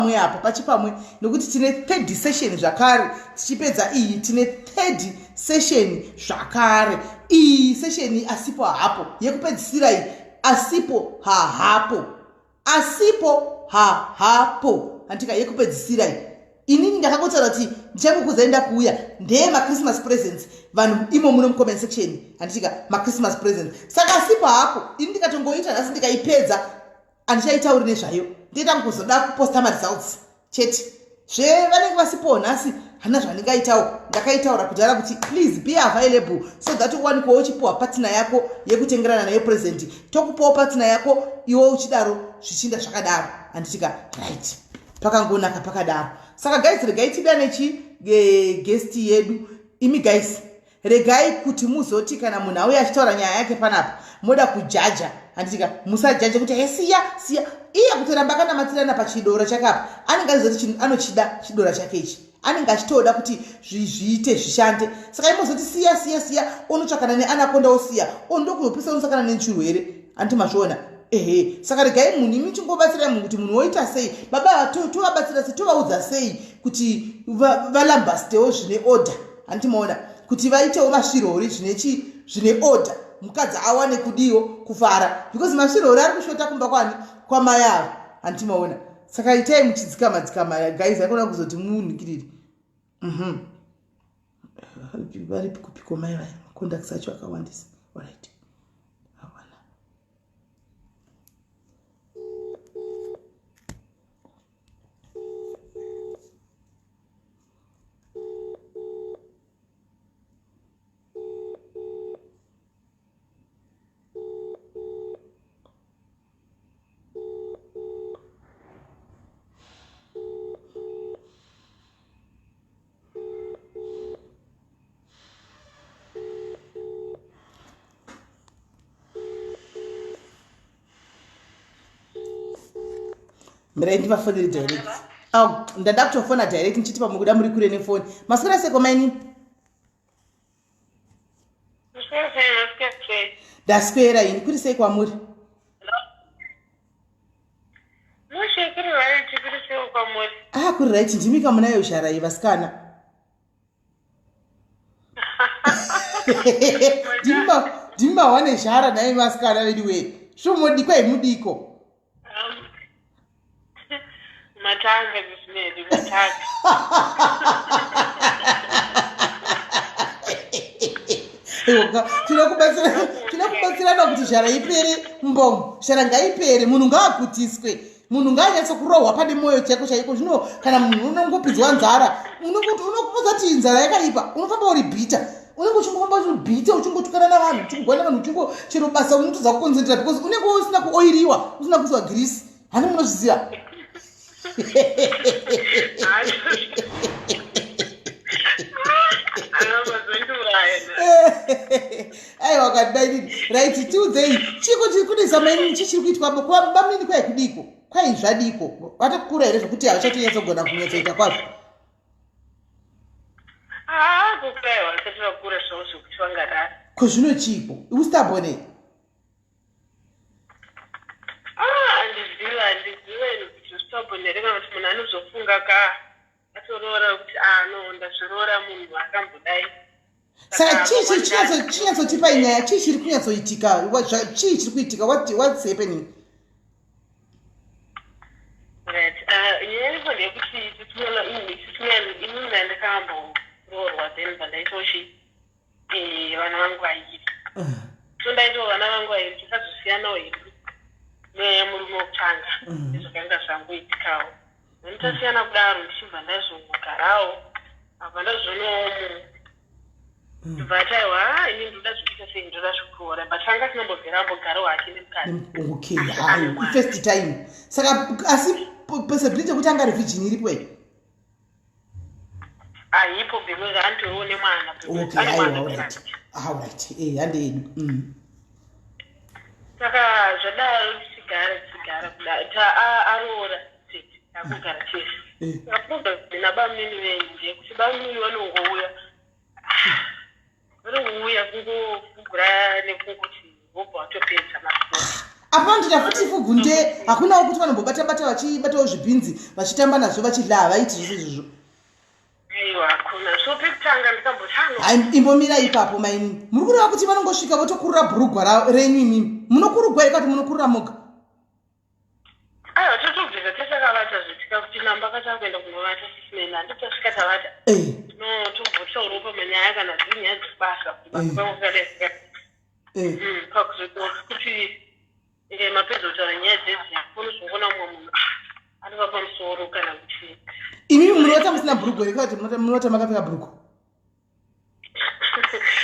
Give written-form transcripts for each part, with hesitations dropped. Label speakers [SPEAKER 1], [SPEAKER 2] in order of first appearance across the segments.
[SPEAKER 1] Pamwe apa pachipamwe nokuti tine third session zvakare. Tichipedza iyi tine third session zvakare. Iyi session asipo hapo, yekupedzisira iyi asipo hahapo, asipo hahapo, handika yekupedzisira iyi. Inini ndakangotaura kuti ndichangokuudzai ndakuuya ndeye machristmas presents vanhu imo muno mucomment section, handitika machristmas presents. Saka asipo hapo, ini ndikatongoita nhasi ndikaipedza handichaitauri nezvayo, ndoita kuzoda kuposta maresults chete. Zvevanenge vasipowo nhasi handina zvandingaitawo. Ndakaitaura kudhara kuti please be available so that uwanikwawo uchipiwa patina yako yekutengerana nayo present, tokupawo patina yako iwe uchidaro, zvichinda zvakadaro, handitika? Right, pakangonaka pakadaro. Saka guys, regai tidane chi guest yedu. Imi guys, regai kuti muzoti kana munhu auya achitaura nyaya yake panapa moda kujaja, handitika? Musajaja kuti he, siya siya. Iye kutoramba akanamatirana pachidora chake apa, anenge achizoti anochida chidora chake ichi, anenge achitoda kuti zviite zvishande. Saka imozoti siya siya siya, onotsvakana neanakonda, osiya ondokuzopisa, unosakana nechirwere, handiti mazviona? Ehe, saka regai munhu, imi chingobatsirai munhu kuti munhu woita sei, baba tovabatsira sei, tovaudza sei kuti valambastewo zvine order, handiti maona, kuti vaitewo masvirori zvine chi zvine order, mukadzi awane kudiwo kufara, because masvirori ari kushota kumba kwani kwamai avo, handiti maona? Saka itai muchidzikama dzikama guys, aikona kuzoti munhikiriri. Varipi kupiko mai vaya? Macontacts acho akawandisa. Alright, awana. Mirai ndivafonere direct. Au, ndada kutofona direct ndichiti pamwe kuda muri kure nefoni. Maswera seko mainini? Ndaswera ini, kuri sei kwamuri?
[SPEAKER 2] Mushe, kuri right, kuri sei kwamuri?
[SPEAKER 1] Ah, kuri right, ndimi kamunayo zhara iyi vasikana. Ndimi mawane zhara nhai vasikana vedu wee. Zvomodikwa imudiko.
[SPEAKER 2] Matanga zvisinedi, matanga.
[SPEAKER 1] Tinokubatsirana kuti zhara ipere mbomo, zhara ngaipere, munhu ngaagutiswe, munhu ngaanyatsokurohwa pane mwoyo chaiko chaiko. Zvino kana munhu unongopidzwa nzara, unokuudza kuti nzara yakaipa, unofamba uri bhita, unenge uchingofamba uchibhita, uchingotukana navanhu, uchingogwana vanhu, uchingo chero basa unotodza kuconcentrate because unenge usina kuoiriwa, usina kuiswa girisi. Hani munozviziva? Aiwa kadainini. Right, tiudzei chiko chiri kunetsa mainini, chii chiri kuitwa bamnini? Kwai kudiko, kwai zvadiko, vatokura here zvekuti havachatonyatsogoona kunyatsoita kwazvo?
[SPEAKER 2] Ah, kukura vasati vakura zvavo zvekuti vangadaro.
[SPEAKER 1] Ko zvino chiiko, ustubborn?
[SPEAKER 2] Ah, handizivi, handizivi kuti stubborn here kana kuti munhu anozofunga ka atoroora kuti ah no, ndazviroora munhu akambodai.
[SPEAKER 1] Saka chii chinyatsotipa nyaya, chii chiri kunyatsoitika, chii chiri kuitika, what's happening?
[SPEAKER 2] Right, nyaya iripo ndeyekuti inini ndakamboroorwa, then bvandaitochi vana vangu vairi. So ndaitawo vana vangu vairi, takazosiyanawo hedu nemurume wekutanga nezvakanga zvangoitikawo. Then tasiyana kudaro, ndichibva ndazogarawo abva ndazvionawo mu but aiwa, ini ndoda zvekuita sei, ndoda zvekuroora, but anga asina mbobvira ambogarawo hake nemukadzi.
[SPEAKER 1] Okay, hayo first time. Saka asi possibility yekuti anga ari virgin iripo here?
[SPEAKER 2] Haipo because anditoriwo nemwana.
[SPEAKER 1] Okay, aiwa, alright, alright, hande yedu.
[SPEAKER 2] Saka zvadaro tichigara tichigara kudaro, aroora, takugara tese. Saka problem nabamunini venyu ndeyekuti bamunini vanongouya, vanongouya kungofugura nekungoti vobva vatopedza masipoti.
[SPEAKER 1] Apa vanotoita futi fugunde, hakunawo kuti vanombobata bata vachibatawo zvibhinzi vachitamba nazvo vachidla, havaiti zvose izvozvo.
[SPEAKER 2] Aiwa, hakuna. So pekutanga ndikamboti ano.
[SPEAKER 1] Hai, imbomira ipapo mainini. Muri kureva kuti vanongosvika votokurura bhurugwa renyu imimi? Munokurugwa here kana kuti munokurura moga?
[SPEAKER 2] Aiwa, totobvisa tesakavata zvitika kuti namba katakuenda kunovata sisimeni handiti tasvika tavata. No, tombotaurawo pamanyaya kana dziri nyaya dzebasa kuti basa pangu pakadai pakadai. Pakuzoita kuti mapedza kutaura nyaya dzedzi, unozongoona mumwe munhu anova pamusoro kana kuti
[SPEAKER 1] Imimi munovata musina bhurugwa here kana kuti munovata makapfeka bhurugwa?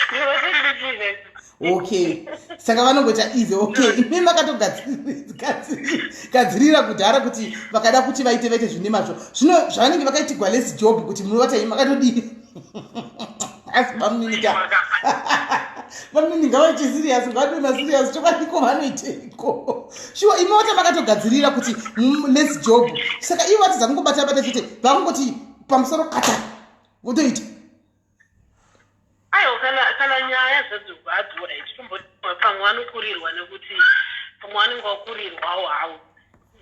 [SPEAKER 2] Ndinovata ndichine.
[SPEAKER 1] Okay, saka vanongoita easy. Okay, imi makatogadzirira kudhara kuti vakada kuti vaite vaite zvine mazvo. Zvino zvavanenge vakaitigwa less job kuti munovata imi makatodii? Asi bamuninga, bamunini ngavaite serious, ngavadiwe maserious chokwadiko. Vanoiteiko shuwa? Imi vata makatogadzirira kuti less job, saka ivo vatadza kungobata bata chete, vakungoti pamusoro kata votoita.
[SPEAKER 2] Aiwa, kana nyaya zvadzobva right, tomboti pamwe vanokurirwa nekuti pamwe vanenge vakurirwawo havo.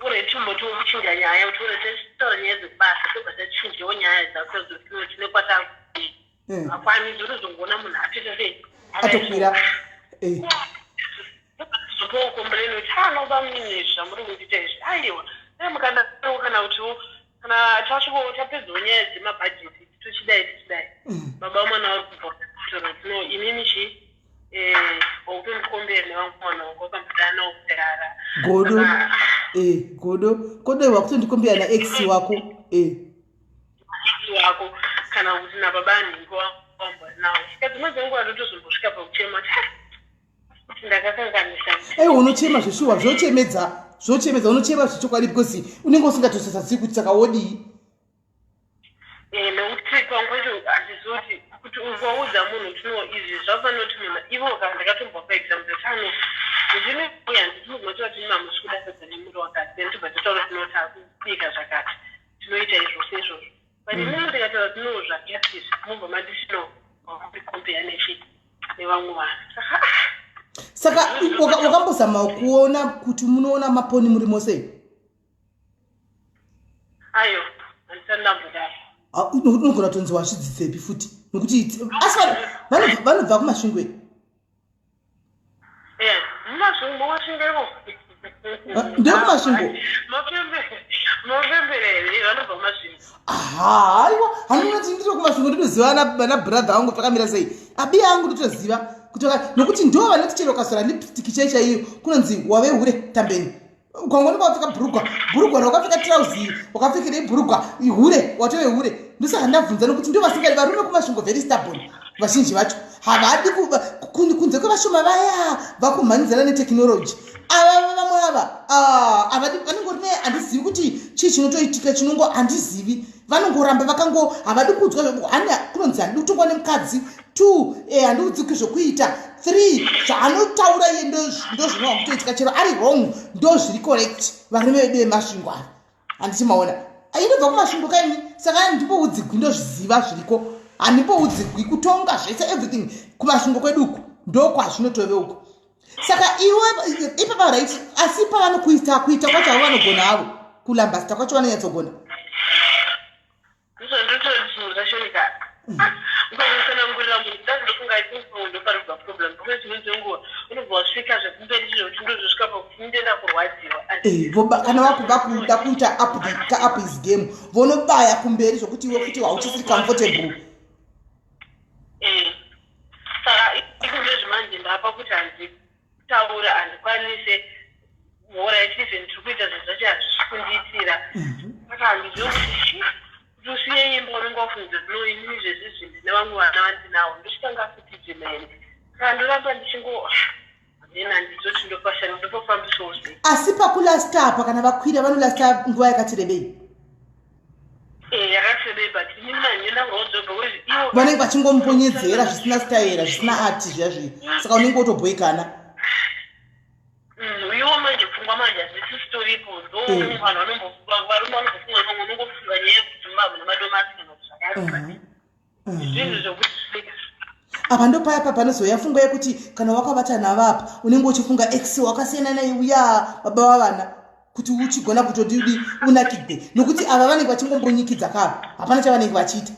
[SPEAKER 2] Ure tomboti kuchinja nyaya kuti ure tichitaura nyaya dzekubasa, tobva tachinjawo nyaya dzako dzotinoti nekwata hakwanisi, unozongoona munhu atoita sei?
[SPEAKER 1] Atokwira.
[SPEAKER 2] Zopawo complain kuti anoba munini, izvi zvamuri kundiita izvi, aiwa, dai mukadaro. Kana kutiwo kana tasvikawo tapedzawo nyaya dzemabhajeti, tochidai tichidai, baba vamwana vari kubva kutaura kuti no, inini chi wakutondikombera nevamwe mwana wangu wakambodanawo kudhara.
[SPEAKER 1] Godo. Godo kodoi, wakutondikombera naex wako.
[SPEAKER 2] Ex wako kana kuti nababa anhingi wambori nawo. Saka dzimwe dzenguva ndotozombosvika pakuchema kuti, "Ah, kuti ndakakanganisa."
[SPEAKER 1] Aiwa, unochema zveshuwa, zvochemedza, zvochemedza, unochema zvechokwadi because unenge usingatosasazii kuti saka wodii.
[SPEAKER 2] Nekuti pamwe pacho handizoti kuti ukaudza munhu kuti no, izvi zvafanira kuti munhu ivo kana ndakatombwa paexample kuti ano ndine handiti kuti mamusi kuda sadza nemuriwo wakati, then tobva tataura kuti no, taakubika zvakati, tinoita izvose izvozvo. But inini ndikataura kuti no, zvakati izvi, mobva manditi no, wakundikompeya nechi nevamwe vanhu. Saka
[SPEAKER 1] Saka wakambozama kuona kuti munoona maponi muri mose?
[SPEAKER 2] Ayo, handisati ndambodaro.
[SPEAKER 1] Ah, unogona kutonzi wazvidzidzepi futi nekuti asi vanobva kuMasvingo.
[SPEAKER 2] Mumasvingo, muMasvingo imo.
[SPEAKER 1] Ah, ndekuMasvingo?
[SPEAKER 2] Mapembere, vanobva kuMasvingo.
[SPEAKER 1] Aha, aiwa, handinoti ndiri kuMasvingo, ndinoziva vana brother vangu takamira sei, abiya angu ndotoziva kuti nokuti ndo vanoti chero ukazora lipstick chai chaiyo kunonzi wave hure tambeni. Ukangooneka wapfeka bhurugwa, bhurugwa rawakapfeka, trauzi wakapfekerei bhurugwa, hure, watove hure. Ndosaka ndabvunza nokuti ndo vasingadi varume kuMasvingo, very stubborn vazhinji vacho, havadi kunze kwevashoma vaya vakumhanyidzana netechnology. Ava vamwe ava, ah, havadi, vanongori ne handizivi kuti chii chinotoitika chinongo, handizivi, vanongoramba vakango havadi kuudzwa hani kunonzi handidi kutongwa nemukadzi, two handiudziki zvokuita, three zvaanotaura iye ndo zvinova kutoitika, chero ari wrong ndo zviri correct. Varume vedu veMasvingo ava, handiti maona, inobva kuMasvingo kaini, saka handimboudzigwi, ndozviziva zviriko, handimboudzigwi kutonga zvese, everything kuMasvingo kwedu uku ndokwazvinotove uku. Saka iwe ipapa, right, asi pavanokuita kuita kwacho havo vanogona havo kulambasta kwacho, vanonyatsogona.
[SPEAKER 2] Ndizvo ndototi chinhu chacho ka ukazotsanangurira munhu kudai, ndofunga ndoparikuva problem because dzimwe dzenguva unobva wasvika zvekumberi chizvokuti ndozosvika pakuti ndenda kurwadziwa.
[SPEAKER 1] Kana vakuda kuita up the ka up his game, vonobaya kumberi zvokuti iwe futi hauchisiri comfortable.
[SPEAKER 2] Saka ikunezvi manje ndapa kuti hanzi kutaura handikwanise, alright, even tiri kuita zvinhu zvacho hazvisi kundiitira. Saka handizivi kuti kuti usiye imba unenge wafungidzira kuti no, inini zvezvizvi ndine vamwe vana vandinawo, ndochitanga futi dzimene. Saka ndoramba ndichingo then handizoti ndopashanda ndopofambisawo sei.
[SPEAKER 1] Asi pakulasta apa, kana vakwira vanolasta nguva yakati rebei?
[SPEAKER 2] Yakati rebei, but inini manje ndakurwadziwa because ivo
[SPEAKER 1] vanenge vachingomuponyedzera zvisina staira, zvisina ati zviya zviya, saka unenge wotobhoikana.
[SPEAKER 2] Iwo manje pfungwa manje hadzisi sitoripo. Ndo vanhu vanombofunga, varume vanombofunga, vamwe unongofunga nyaya yekuti zimbabwe nemadomasi kana kuti zvakati, zvinhu zvokuti
[SPEAKER 1] Apa ndopaya pa panozouya pfungwa yekuti kana wakavata navo apa unenge uchifunga ex wakasiyana naye uya baba vavana, kuti uchigona kutodidi unakigwe, nokuti ava vanenge vachingombonyikidza kava, hapana chavanenge vachiita.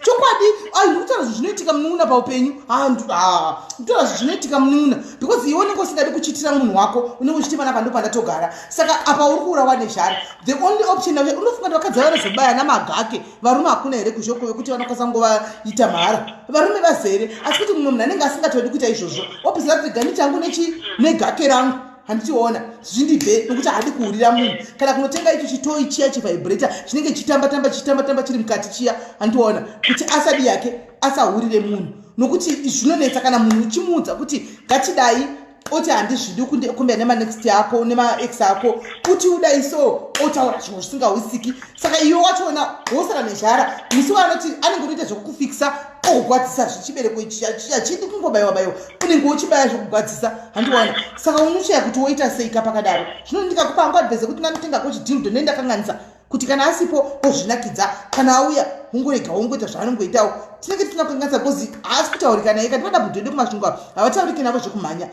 [SPEAKER 1] Chokwadi, ai, ndikutaura zvinhu zvinoitika, munun'una, paupenyu. Ndikutaura zvinhu zvinoitika, munun'una, because iwe unenge usingadi kuchitira munhu wako, unenge uchiti panapa ndo pandatogara. Saka apa uri kuurawa nezhara. The only option, unofunga kuti vakadzi vanozobaya namagake? Varume hakuna here kuzhoko vekuti vanokwanisa kungovaita mahara? Varume vazere, asi kuti mumwe munhu anenge asingatodi kuita izvozvo, opisa kuti gani changu nechi negake rangu handitiona zvindibve, nokuti haadi kuhurira munhu kana kunotenga icho chitoy chiya chivibrator chinenge chichitamba tamba, chichitamba tamba chiri mukati chiya, handitiona kuti asadi yake asahurire munhu, nokuti zvinonetsa kana munhu uchimuudza kuti ngatidai, oti handizvidi, kumbea nemanext ako nemaex ako, kuti udai so, otaura zvimwe zvisingawisiki. Saka iwe wachona wosara nezhara. Musi waanoti anenge unoita zvekukufikisa, okugwadzisa zvichibereko ichi hachidi kungobayiwa bayiwa, unenge uchibaya zvekugwadzisa, handiwana. Saka unoshaya kuti woita sei kapakadaro. Zvino ndikakupa hangu advice yekuti nanotengako chidhildo, nendakanganisa kuti kana asipo ozvinakidza, kana auya ungorega wongoita zvaanongoitawo, tinenge tisina kukanganisa, because haasi kutaurika naye. Kati vada bhudhu kuMasvingo avo havatauriki navo zvekumhanya,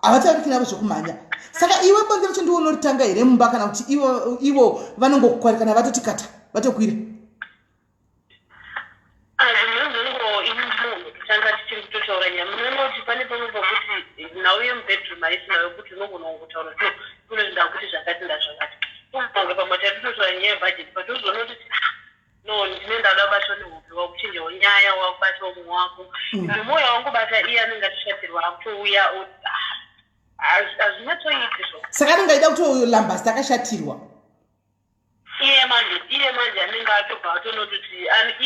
[SPEAKER 1] havatauriki navo zvekumhanya. Saka iwe bonde racho ndiwo unoritanga here mumba, kana kuti ivo vanongokukwarikana kana vatoti kata vatokwira?
[SPEAKER 2] Zvinozongo ini ndinotanga tichiri kutotaura nyaya. Munoona kuti pane pamwe pakuti nhau yemubedroom haisi nhau yekuti unogona kungotaura so kune ndakuti zvakati ndazvakati. Unonge pamwe tatitotaura nyaya yebudget, but uzoona kuti ah, no, ndine ndada kubatwa nehope, wakuchinjawo nyaya, wakubatawo mumwe wako. Mumwe wangobata iye anenge achishatirwa, akutouya, hazvinyatsoiti zvo.
[SPEAKER 1] Saka anenge aida kutolambasta akashatirwa.
[SPEAKER 2] Iye manje anenge atobva atonototi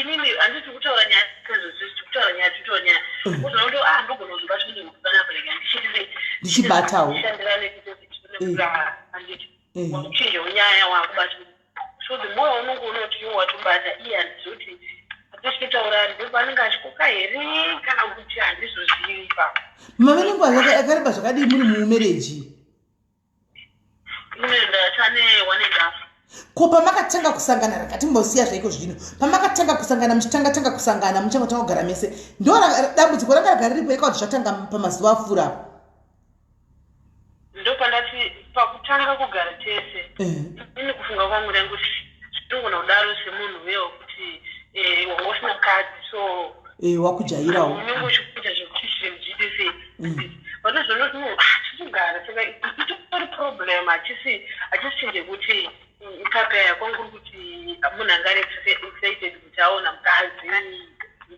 [SPEAKER 2] inini handiti kutaura nyaya sezvozvi, kutaura nyaya, titaura nyaya, uzoona kuti ah, ndogona kuzobatwa nehope panapa, rega ndichiti
[SPEAKER 1] Ndichibatawo.
[SPEAKER 2] Ndishandirane, handiti wakuchinjawo nyaya, wakubata. So the more unonge unoti iwe watobata iye, handizoti atositotaura, ndopaanenge achikoka here kana kuti handizozivi ipapo.
[SPEAKER 1] Mave nenguva yakareba zvakadii muri mumarriage?
[SPEAKER 2] Tane 1.5.
[SPEAKER 1] Ko pamakatanga kusangana, rakatimbosiya zvaiko zvino, pamakatanga kusangana, muchitanga tanga kusangana, muchangotanga kugara mese, ndo dambudziko ranga ragara riripo eka kuti zvatanga pamazuva apfuura apo?
[SPEAKER 2] Ndopandati pakutanga kugara tese, ini kufunga kwangu ndanguti zvinogona kudaro semunhu uye wekuti wanga usina mukadzi, so
[SPEAKER 1] Wakujairawo.
[SPEAKER 2] Unenge uchikuita zvekuti zvinhu zviite sei, but uzonoti no, tichigara saka itori problem, hachisi chinhu chekuti ipapaya kwangu kuri kuti munhu anga ari excited kuti aona mukadzi,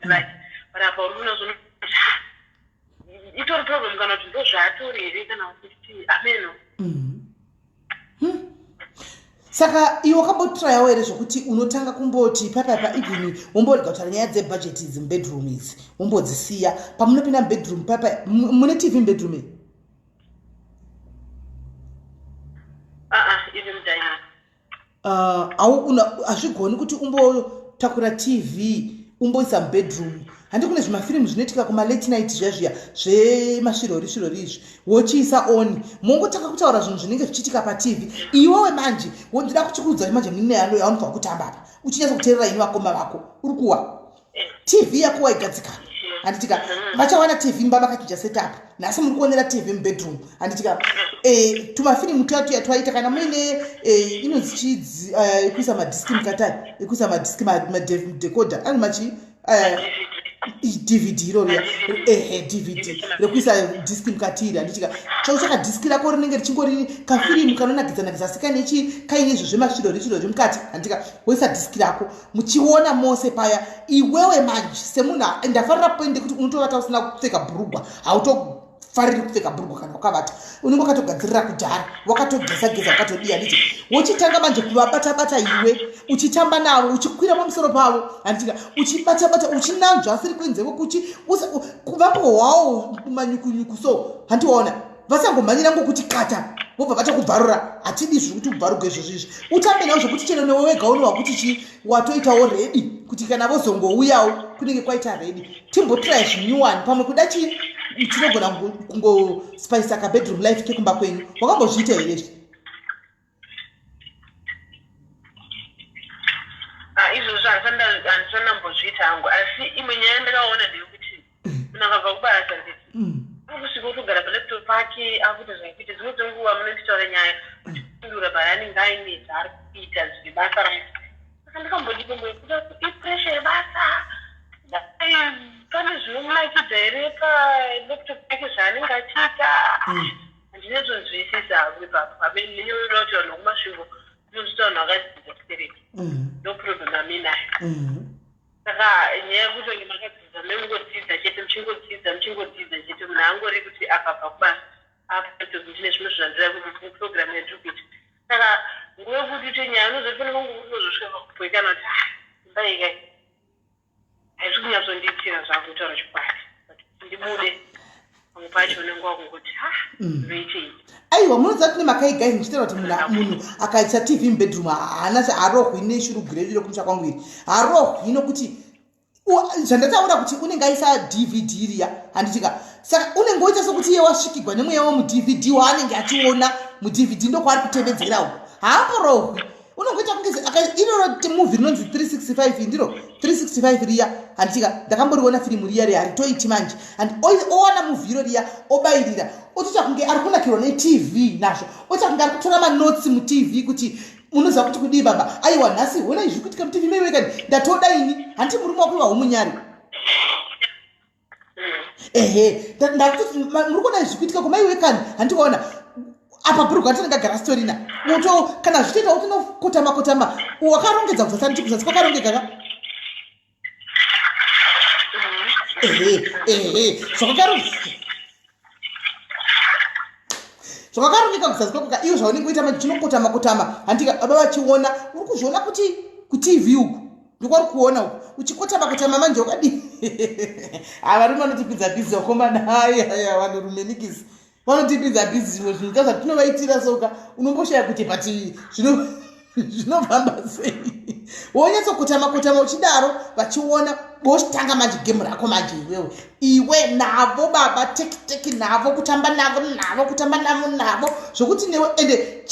[SPEAKER 2] right? But apa uri kuona itori problem, kana kuti ndo zvaatori here, kana kuti ameno.
[SPEAKER 1] Saka iwe wakambotrayawo here zvokuti unotanga kumboti papapa, even womborega kutaura nyaya dzebudget idzi mubedroom idzi, wombodzisiya pamunopinda mubedroom papa? Mune TV mubedroom iyi?
[SPEAKER 2] Aa, iri mudining.
[SPEAKER 1] Au hazvigoni kuti umbotakura TV umboisa mubedroom? Handi kune zvimafirimu zvinoitika kumalate night zviya zviya zvemasvirori svirori izvi, wochiisa on, mongotanga kutaura zvinhu zvinenge zvichiitika paTV. Iwewe manje wondida kuchikuudza manje mine yaunobva kutamba apa, uchinyatsa kuteerera ini vakoma vako uri kuwa TV yako waigadzikana, handitika? Vachawana TV mba vakachinja setup. Nhasi muri kuonera TV mubedroom, handitika? Tumafirimu tuya tuya twaita kana muine inonzi chidzi ekuisa madhiski mukatari, ekuisa madhiski, madecoder ani machi DVD iroriya, ehe, DVD rekuisa dhiski mukati iri, handitika? Chauchaka dhiski rako rinenge richingori kafirimu kanonakidza nakidza, asi kaine kaine izvo zvemasvirori svirori mukati, handitika? Woisa dhiski rako, muchiona mose paya. Iwewe manje semunhu, ndafarira point yekuti unotovata usina kupfeka bhurugwa, hautofariri kupfeka bhurugwa kana wakavata, unenge wakatogadzirira kudhara, wakatogeza geza, wakatodiya, handiti? Wochitanga manje kuvabata-bata, iwe uchitamba navo, uchikwira pamusoro pavo, handitika? Uchibata-bata, uchinanzva asiri kwenzeve, kuchi vambohwawo manyukunyuku so, handiona vasangomhanyira ngokuti kata vobva vatokubvarura. Hatidi zviri kuti ubvarurwe izvozvo izvi. Utambe navo zvokuti chero newe wega unowa kuti chi watoitawo ready kuti kana vozongouyawo kunenge kwaita ready. Timbotraya zvinyuwani pamwe kuda chi tinogona kungospicea kabedroom life kekumba kwenyu. Wakambozviita here izvi?
[SPEAKER 2] Ah, izvozvo. Ndambozviita hangu, asi imwe nyaya ndakaona ndeyekuti munhu akabva kubasa nditi akusvika kutogara palaptop pake akuita zvakuita. Dzimwe dzenguva munonditaura nyaya achipindura but anenge aine zvaari kuita zvine basa rake. Saka ndakambodipo mbokuda ipressure yebasa, pane zvinomunakidza here palaptop yake zvaanenge achiita? Handinyatsonzwisisa hangu ipapo. Amen, nenyaya kuti vanhu vekuMasvingo unozvita vanhu vakadzidza stereki, no problem aminayo. Saka nyaya yekuti vange makadzidza, memungodzidza chete, muchingodzidza, muchingodzidza chete, munhu angori kuti akabva kubasa apatoti ndine zvimwe zvandira program yandiri kuita. Saka nguva yekuti uite nyaya unozoti pane vangu unozosvika pakubhoikana kuti ah, imba ikai haisi kunyatsondiitira zvangu kutaura chokwadi, but ndibude pamwe pacho unenge wakungoti ha, ndoitei?
[SPEAKER 1] Aiwa, munoziva tine makai guys, muchitaura kuti munhu akaisa TV mubedroom haana harohwi neshurugwi redu rekumusha kwangu iri, harohwi nokuti zvandataura kuti unenge aisa DVD riya, handitika? Saka unenge woita sokuti iye wasvikigwa nemweya wemuDVD waanenge achiona muDVD, ndokwaari kutevedzerawo, haamborohwi. Unongoita kunge iroro movie rinonzi 365, ndiro 365 riya, handitika? Ndakamboriona firimu riya riya, haritoiti manje. And owana movie iro riya, obayirira, otoita kunge ari kunakirwa neTV nazvo, oita kunge ari kutora manotsi muTV kuti unoziva kuti kudii baba, aiwa nhasi hona izvi kuitika muTV meiwekani, ndatoda ini. Handiti murume wako iwahumunyari? Ehe, ndakutoti muri kuona izvi kuitika kumaiwekani, handikuona apa bhurugwa ratinenge sitorina uto. Kana zvichitoita kuti unokotama kotama, wakarongedza kuzasi, anditi kuzasi kwakarongeka ka? Ehe, zvakakarongeka kuzasi kwako ka. Iyo zvaunenge uita manje, chinokotama kotama, handika baba vachiona uri kuzviona kuti kuTV uku ndokwauri kuona uku uchikotama kotama manje wakadii? Havarume vanotipinza busy vakomana, ayaya, vanhurume nikisi vanotipinza busy. Zvimwe zvinhu ta zvatinovaitira soka unomboshaya kuti but zvinofamba sei. Wonyatsokotama kotama uchidaro vachiona, wochitanga manje gemu rako manje iwewe, iwe navo baba, teki teki navo, kutamba navo navo, kutamba navo navo, zvokuti newe ende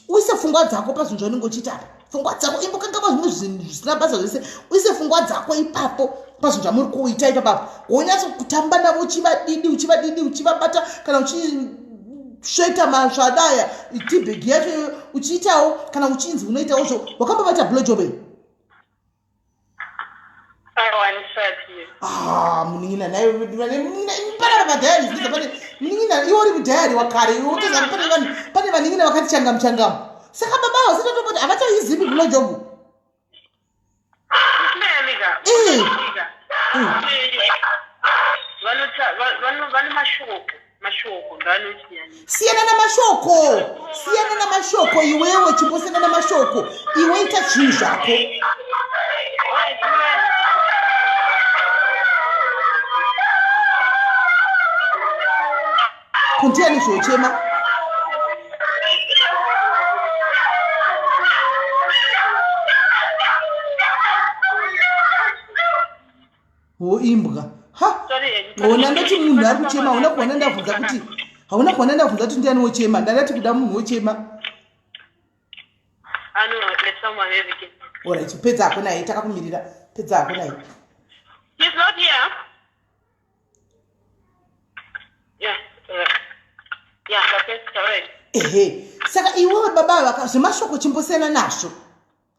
[SPEAKER 1] uise pfungwa dzako pazvinhu zvaunenge uchiita apa. Pfungwa dzako imbokangama zvimwe zvinhu zvisina basa zvese, uise pfungwa dzako ipapo pazvinhu zvamuri kuita ipapapo. Wonyatso kutamba navo uchivadidi, uchivadidi, uchivabata, kana uchisveta masvadaya tibhegi yacho uchiitawo, kana uchinzi unoitawo zvo wakambobata blowjob here? Ah, munin'ina naye munin'ina, pana madhayari zvinoza pane munin'ina, iwe uri mudhayari wakare iwe, utoziva pane vanhu, pane vanin'ina vakati changamu changamu. Saka baba vasatotobati havachaizivi blowjob.
[SPEAKER 2] Vane mashoko, mashoko ndoanotinyanyisa.
[SPEAKER 1] Siyana namashoko, siyana namashoko iwewe, chimbosiyana namashoko iwe, ita zvinhu zvako. Kundiani zvochema? Ho, imbwa ha. Ona, ndoti munhu ari kuchema, hauna kuona ndabvunza kuti, hauna kuona ndabvunza kuti ndiani wochema? Ndandati kuda munhu wochema. Alright, pedza hako naye, takakumirira, pedza hako naye.
[SPEAKER 2] He's not here. Yeah. Yeah, okay.
[SPEAKER 1] Ehe, saka iwewe baba vaka zvemashoko chimbosiyana nazvo,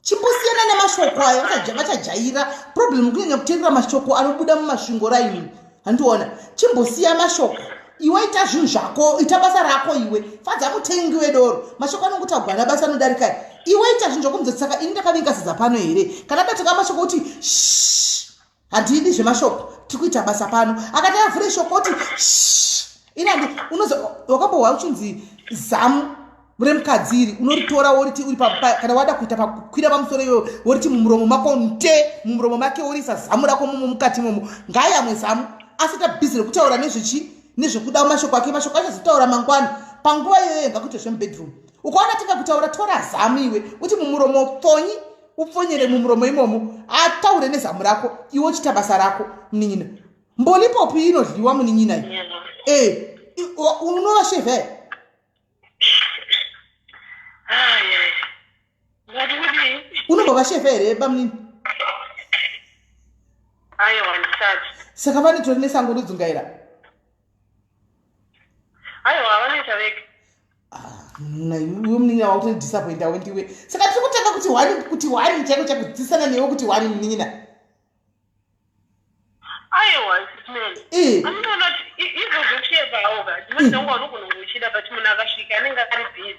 [SPEAKER 1] chimbosiyana nemashoko ayo. Vachajaira problem kunyanya kuteerera mashoko anobuda muMasvingo raini, handiona? Chimbosiya mashoko iwe, ita zvinhu zvako, ita basa rako iwe, fadza mutengi wedoro. Mashoko anongotagwa basa anodarika. Iwe ita zvinhu zvako mudzoti. Saka ini ndakavinga sadza pano here? Kana datoka mashoko kuti handidi zvemashoko, tiri kuita basa pano. Akati avhure shoko oti inandi unozo wakambohwa uchinzi zamu remukadzi iri unoritora woriti uri kana wada kuita pakukwira pamusoro iwewe, woriti mumuromo mako nte, mumuromo make, worisa zamu rako mumo mukati imomo. Ngaayamwe zamu, asi ta busy rekutaura nezvechi nezvekuda mashoko ake. Mashoko achazotaura mangwana, panguva iyoyo ngakuite zvemubedroom. Ukaona tinga kutaura, tora zamu iwe, uti mumuromo pfonyi, upfonyere mumuromo imomo, ataure nezamu rako, iwe uchiita basa rako. Munin'ina, mbolipopi inodyiwa munin'ina e unovashevha here? Unombovashevha here, bamunini? Saka vanotori nesango ndodzungaira.
[SPEAKER 2] Aiwa, vanoita vega.
[SPEAKER 1] Iwe munin'ina wakutondisappointa wendiwe. Saka tiri kutanga kuti one, kuti one chaiko chakudzidzisana newe kuti one, munin'ina.
[SPEAKER 2] Aiwa, man, anotoona kuti izvozvo kushevhawo ka, dzimwe dzenguva unogona kunge uchida, but munhu akasvika anenge ari busy,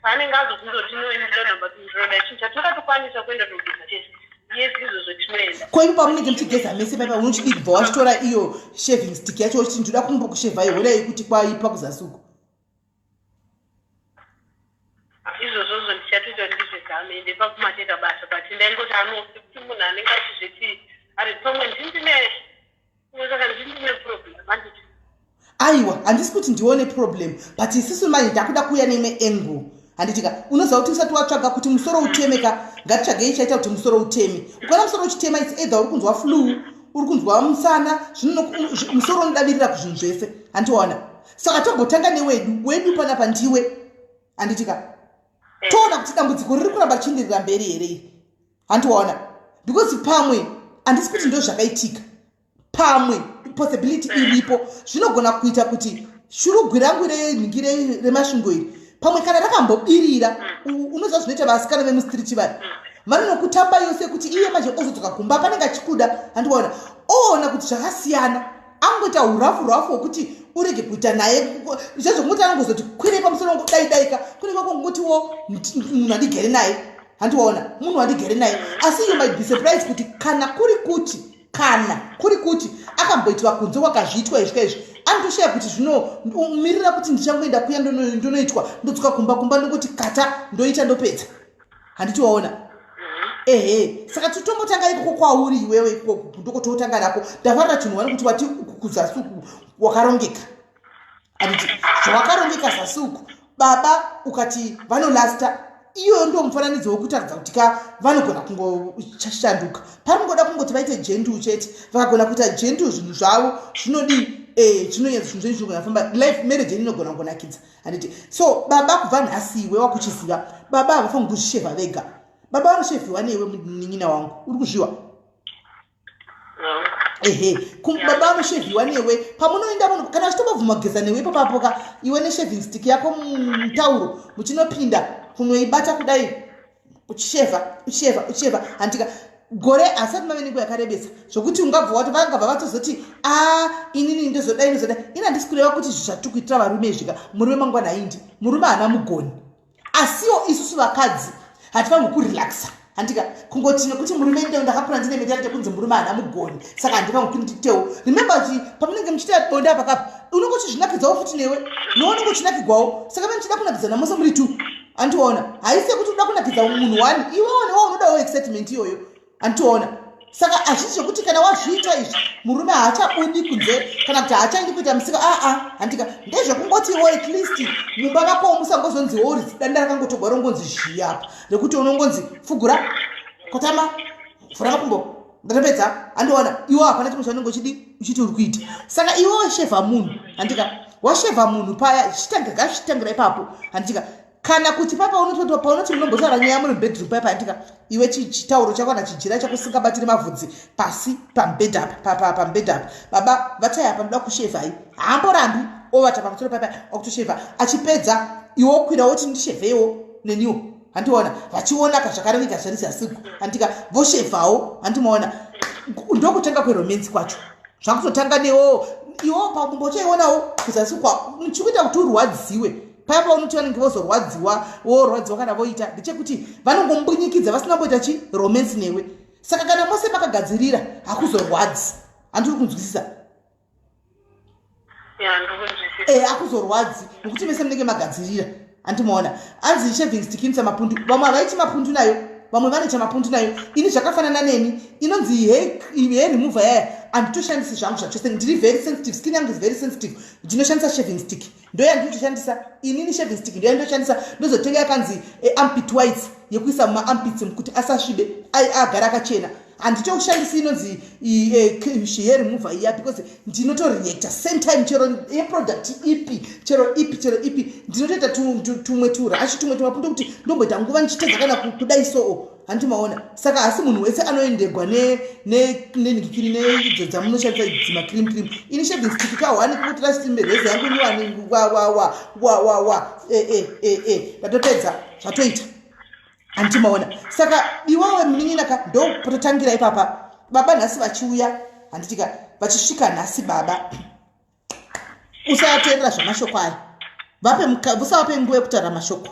[SPEAKER 2] paanenge azokundoti noendona, but ndinoda chinhu chatingatokwanisa kuenda togeza tese. Yes, izvozvo tinoenda.
[SPEAKER 1] Ko ipo pamunenge muchigeza mese paipa, unochidii kubva wachitora iyo shaving stick yacho, uchiti ndinoda kumbokushevhai, honai kuti kwaipa kuzasi uko?
[SPEAKER 2] Izvozvozvo ndichatoita kuti ndizvizame, ende pakumateka basa, but ndaingoti anosi kuti munhu anenge achizviti ari pamwe ndindine, saka ndindine problem, handiti?
[SPEAKER 1] Aiwa, handisi kuti ndione problem, but isusu manje ndakuda kuuya neimwe angle, handitika? Unoziva kuti usati watsvaga kuti musoro utemeka, ngatitsvagei chaita kuti musoro uteme. Ukaona musoro uchitema, it's either uri kunzwa flu, uri kunzwa musana, musoro unodavirira kuzvinhu zvese, handiwaona? Saka tombotanga newedu wedu panapa, ndiwe, handitika? Toona kuti dambudziko riri kuramba richienderera mberi here iri, handiwaona? Because pamwe handisi kuti ndo zvakaitika, pamwe possibility iripo, zvinogona kuita kuti shurugwi rangu renhingi remasvingo iri, pamwe kana rakambobirira. Unoziva zvinoita vasikana vemustreet, vari vanonokutamba yose kuti iye manje ozodzoka kumba panenge achikuda, handiwaona? Oona kuti zvakasiyana, angoita urafu rafu hwekuti urege kuita naye zvezvokungoti anongozoti kwirei pamusoro, ngodaidaika kunenge kungotiwo munhu andigere naye, handiwaona? Munhu wandigere naye. Asi you might be surprised kuti kana kuri kuti akamboitwa kunze kwakazviitwa izvi kaizvi, anotoshaya kuti zvinomirira kuti ndichangoenda kuya ndonoitwa, ndodzoka kumba, kumba ndongoti kata, ndoita, ndopedza, handiti waona? Ehe, saka titombotanga ikoko kwauri iwewe, ikoko ndokototanga nako. Ndafarira chinhu wani kuti wati kuzasi uku wakarongeka, handiti? Zvawakarongeka zasi uku, baba, ukati vanolasta, iyoyo ndo mufananidzo wekutaridza kuti ka vanogona kungoshanduka. Paringoda kungoti vaite gentle chete. Vakagona kuita gentle, zvinhu zvavo zvinodii? Zvinonyatsa, zvinhu zvenyu zvinogona kufamba, life, marriage yenyu inogona kungonakidza, handiti? So baba, kubva nhasi iwe wakuchiziva, baba havafaniri kuzvishevha vega. Baba vanoshevhiwa newe, munin'ina wangu, uri kuzviwa? Ehe, baba vanoshevhiwa newe. Pamunoenda muno, kana vachitombobvuma kugeza newe ipopapo ka, iwe neshaving stick yako mutauro, muchinopinda kunoibata kudai, uchishevha, uchishevha, uchishevha, handika? Gore asati mave nenguva yakarebesa zvokuti ungabva wati vangabva vatozoti, "A, inini ndozodai, ndozodai." Ini handisi kureva kuti zvatiri kuitira varume izvika, murume mangwana haindi, murume haana mugoni. Asiwo isusu vakadzi hatifanirwi kurelaxa, handika? Kungoti nekuti murume, ndakakura ndine mentality yekunzi murume haana mugoni, saka handifanirwi kunditewo. Remember kuti pamunenge muchiita bonde apa kapa, unenge uchizvinakidzawo futi newe, newe unenge uchinakigwawo. Saka me muchida kunakidzana mose muri two, handiona? Haisi yekuti uda kunakidza munhu one, iwewo newe unodawo excitement iyoyo, handiona? Saka hazvisi zvekuti kana wazviita izvi murume haachabudi kunze kana kuti haachaendi kuita musika, aa, handika? Ndezvekungotiwo at least mumba mako musangozonziwo uri danda rakangotogwa, rongonzi zviyapa, rekuti unongonzi pfugura, kotama, vhura makumbo, ndatopedza, handiona? Iwo hapana chimwe chaunenge uchidi uchiti uri kuita. Saka iwe washevha munhu, handika? Washevha munhu paya, zvichitangira, ngazvichitangira ipapo, handika? Kana kuti papa unototi paunoti munombotaura nyaya muri mubedroom paipa, handika? Iwe chitauro chako kana chijira chako singabatiri mavhudzi pasi pamubhedha apa, pamubhedha apa, baba vatai apa, ndoda kushevhai. Haamborambi, ovata pamusoro paipa, wakutoshevha. Achipedza, iwe wokwira woti, "Ndishevheiwo neniwo," handiona? Vachiona kazvakarongeka zviri zasiku, handika? Voshevhawo, handimaona? Ndokutanga kweromance kwacho, zvakutotanga newo iwo pamumbo uchaionawo kuzasi kwa chikuita kuti urwadziwe paya paunoti vanenge vozorwadziwa, worwadziwa kana voita ndechekuti vanongombunyikidza vasina kumboita chi romance newe. Saka kana mose makagadzirira, hakuzorwadzi, handiri kunzwisisa?
[SPEAKER 2] Ya, ndikunzwisisa.
[SPEAKER 1] Akuzorwadzi nekuti mese munenge magadzirira, handimaona? Anzi shaving stick inoita mapundu. Vamwe havaiti mapundu nayo, vamwe vanoita mapundu nayo. Ini zvakafanana neni, inonzi hair remover yaya, handitoshandisi zvangu zvachose. Ndiri very sensitive, skin yangu is very sensitive. Ndinoshandisa shaving stick, ndo yandinotoshandisa inini. Shaving stick ndo yandinotoshandisa. Ndozotenga yakanzi armpit wipes, yekuisa mumaarmpits kuti asasvibe, agara akachena. Handitoshandisi inonzi hair remover iya because ndinotoreacta same time, chero yeproduct ipi, chero ipi, chero ipi. Ndinotoita tumwe turashi, tumwe tumapundo, kuti ndomboita nguva ndichitedza kana kudai soo, handimaona. Saka hasi munhu wese anoendegwa nenhikikiri neidzo dzamunoshandisa dzima cream cream. Ini shaving stick kahwani kukuti rastimbe reze yangu nyuwani, wa wa wa wa wa wa, e e e e, ndatopedza, zvatoita, handimaona. Saka iwewe munin'ina ka, ndo pototangira ipapa. Baba nhasi vachiuya, handitika, vachisvika nhasi, baba usateerera zvamashoko aya. Vape, usavape nguva yekutaura mashoko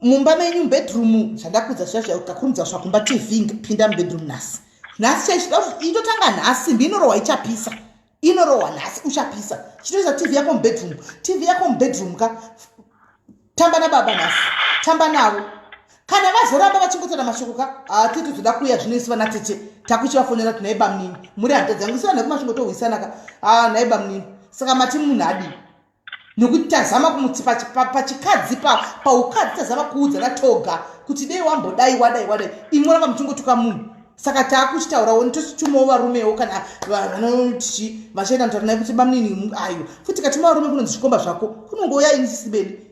[SPEAKER 1] mumba menyu, bedroom. Zvandakudza zviya zviya, ukakurumidza kusvika kumba, TV, pinda mubedroom nhasi, nhasi chaicho itotanga nhasi. Simbi inorohwa, ichapisa, inorohwa nhasi, uchapisa. Chitoisa TV yako mubedroom, TV yako mubedroom ka. Tamba nababa nhasi, tamba navo. Kana vazoramba vachingotaura mashoko ka, hatiti toda kuuya zvino isu vana tete, takuchivafonera kuti, "Nhai bamunini, muri hanzvadzi yangu, isu vanhu vekumasvingo tohwisana ka. A, nhai bamunini, saka mati munhu adii?" Nekuti tazama kumuti pachikadzi, paukadzi, tazama kuudzana toga kuti dei wambodai, wadai, wadai, imwe ramba muchingotuka munhu. Saka taakuchitaurawo, tochitumawo varumewo kana vanoti vachienda mutaura naye kuti, "Bamunini, ayo futi." Katuma varume kunonzi zvikomba zvako kunongouya. Ini sisibeli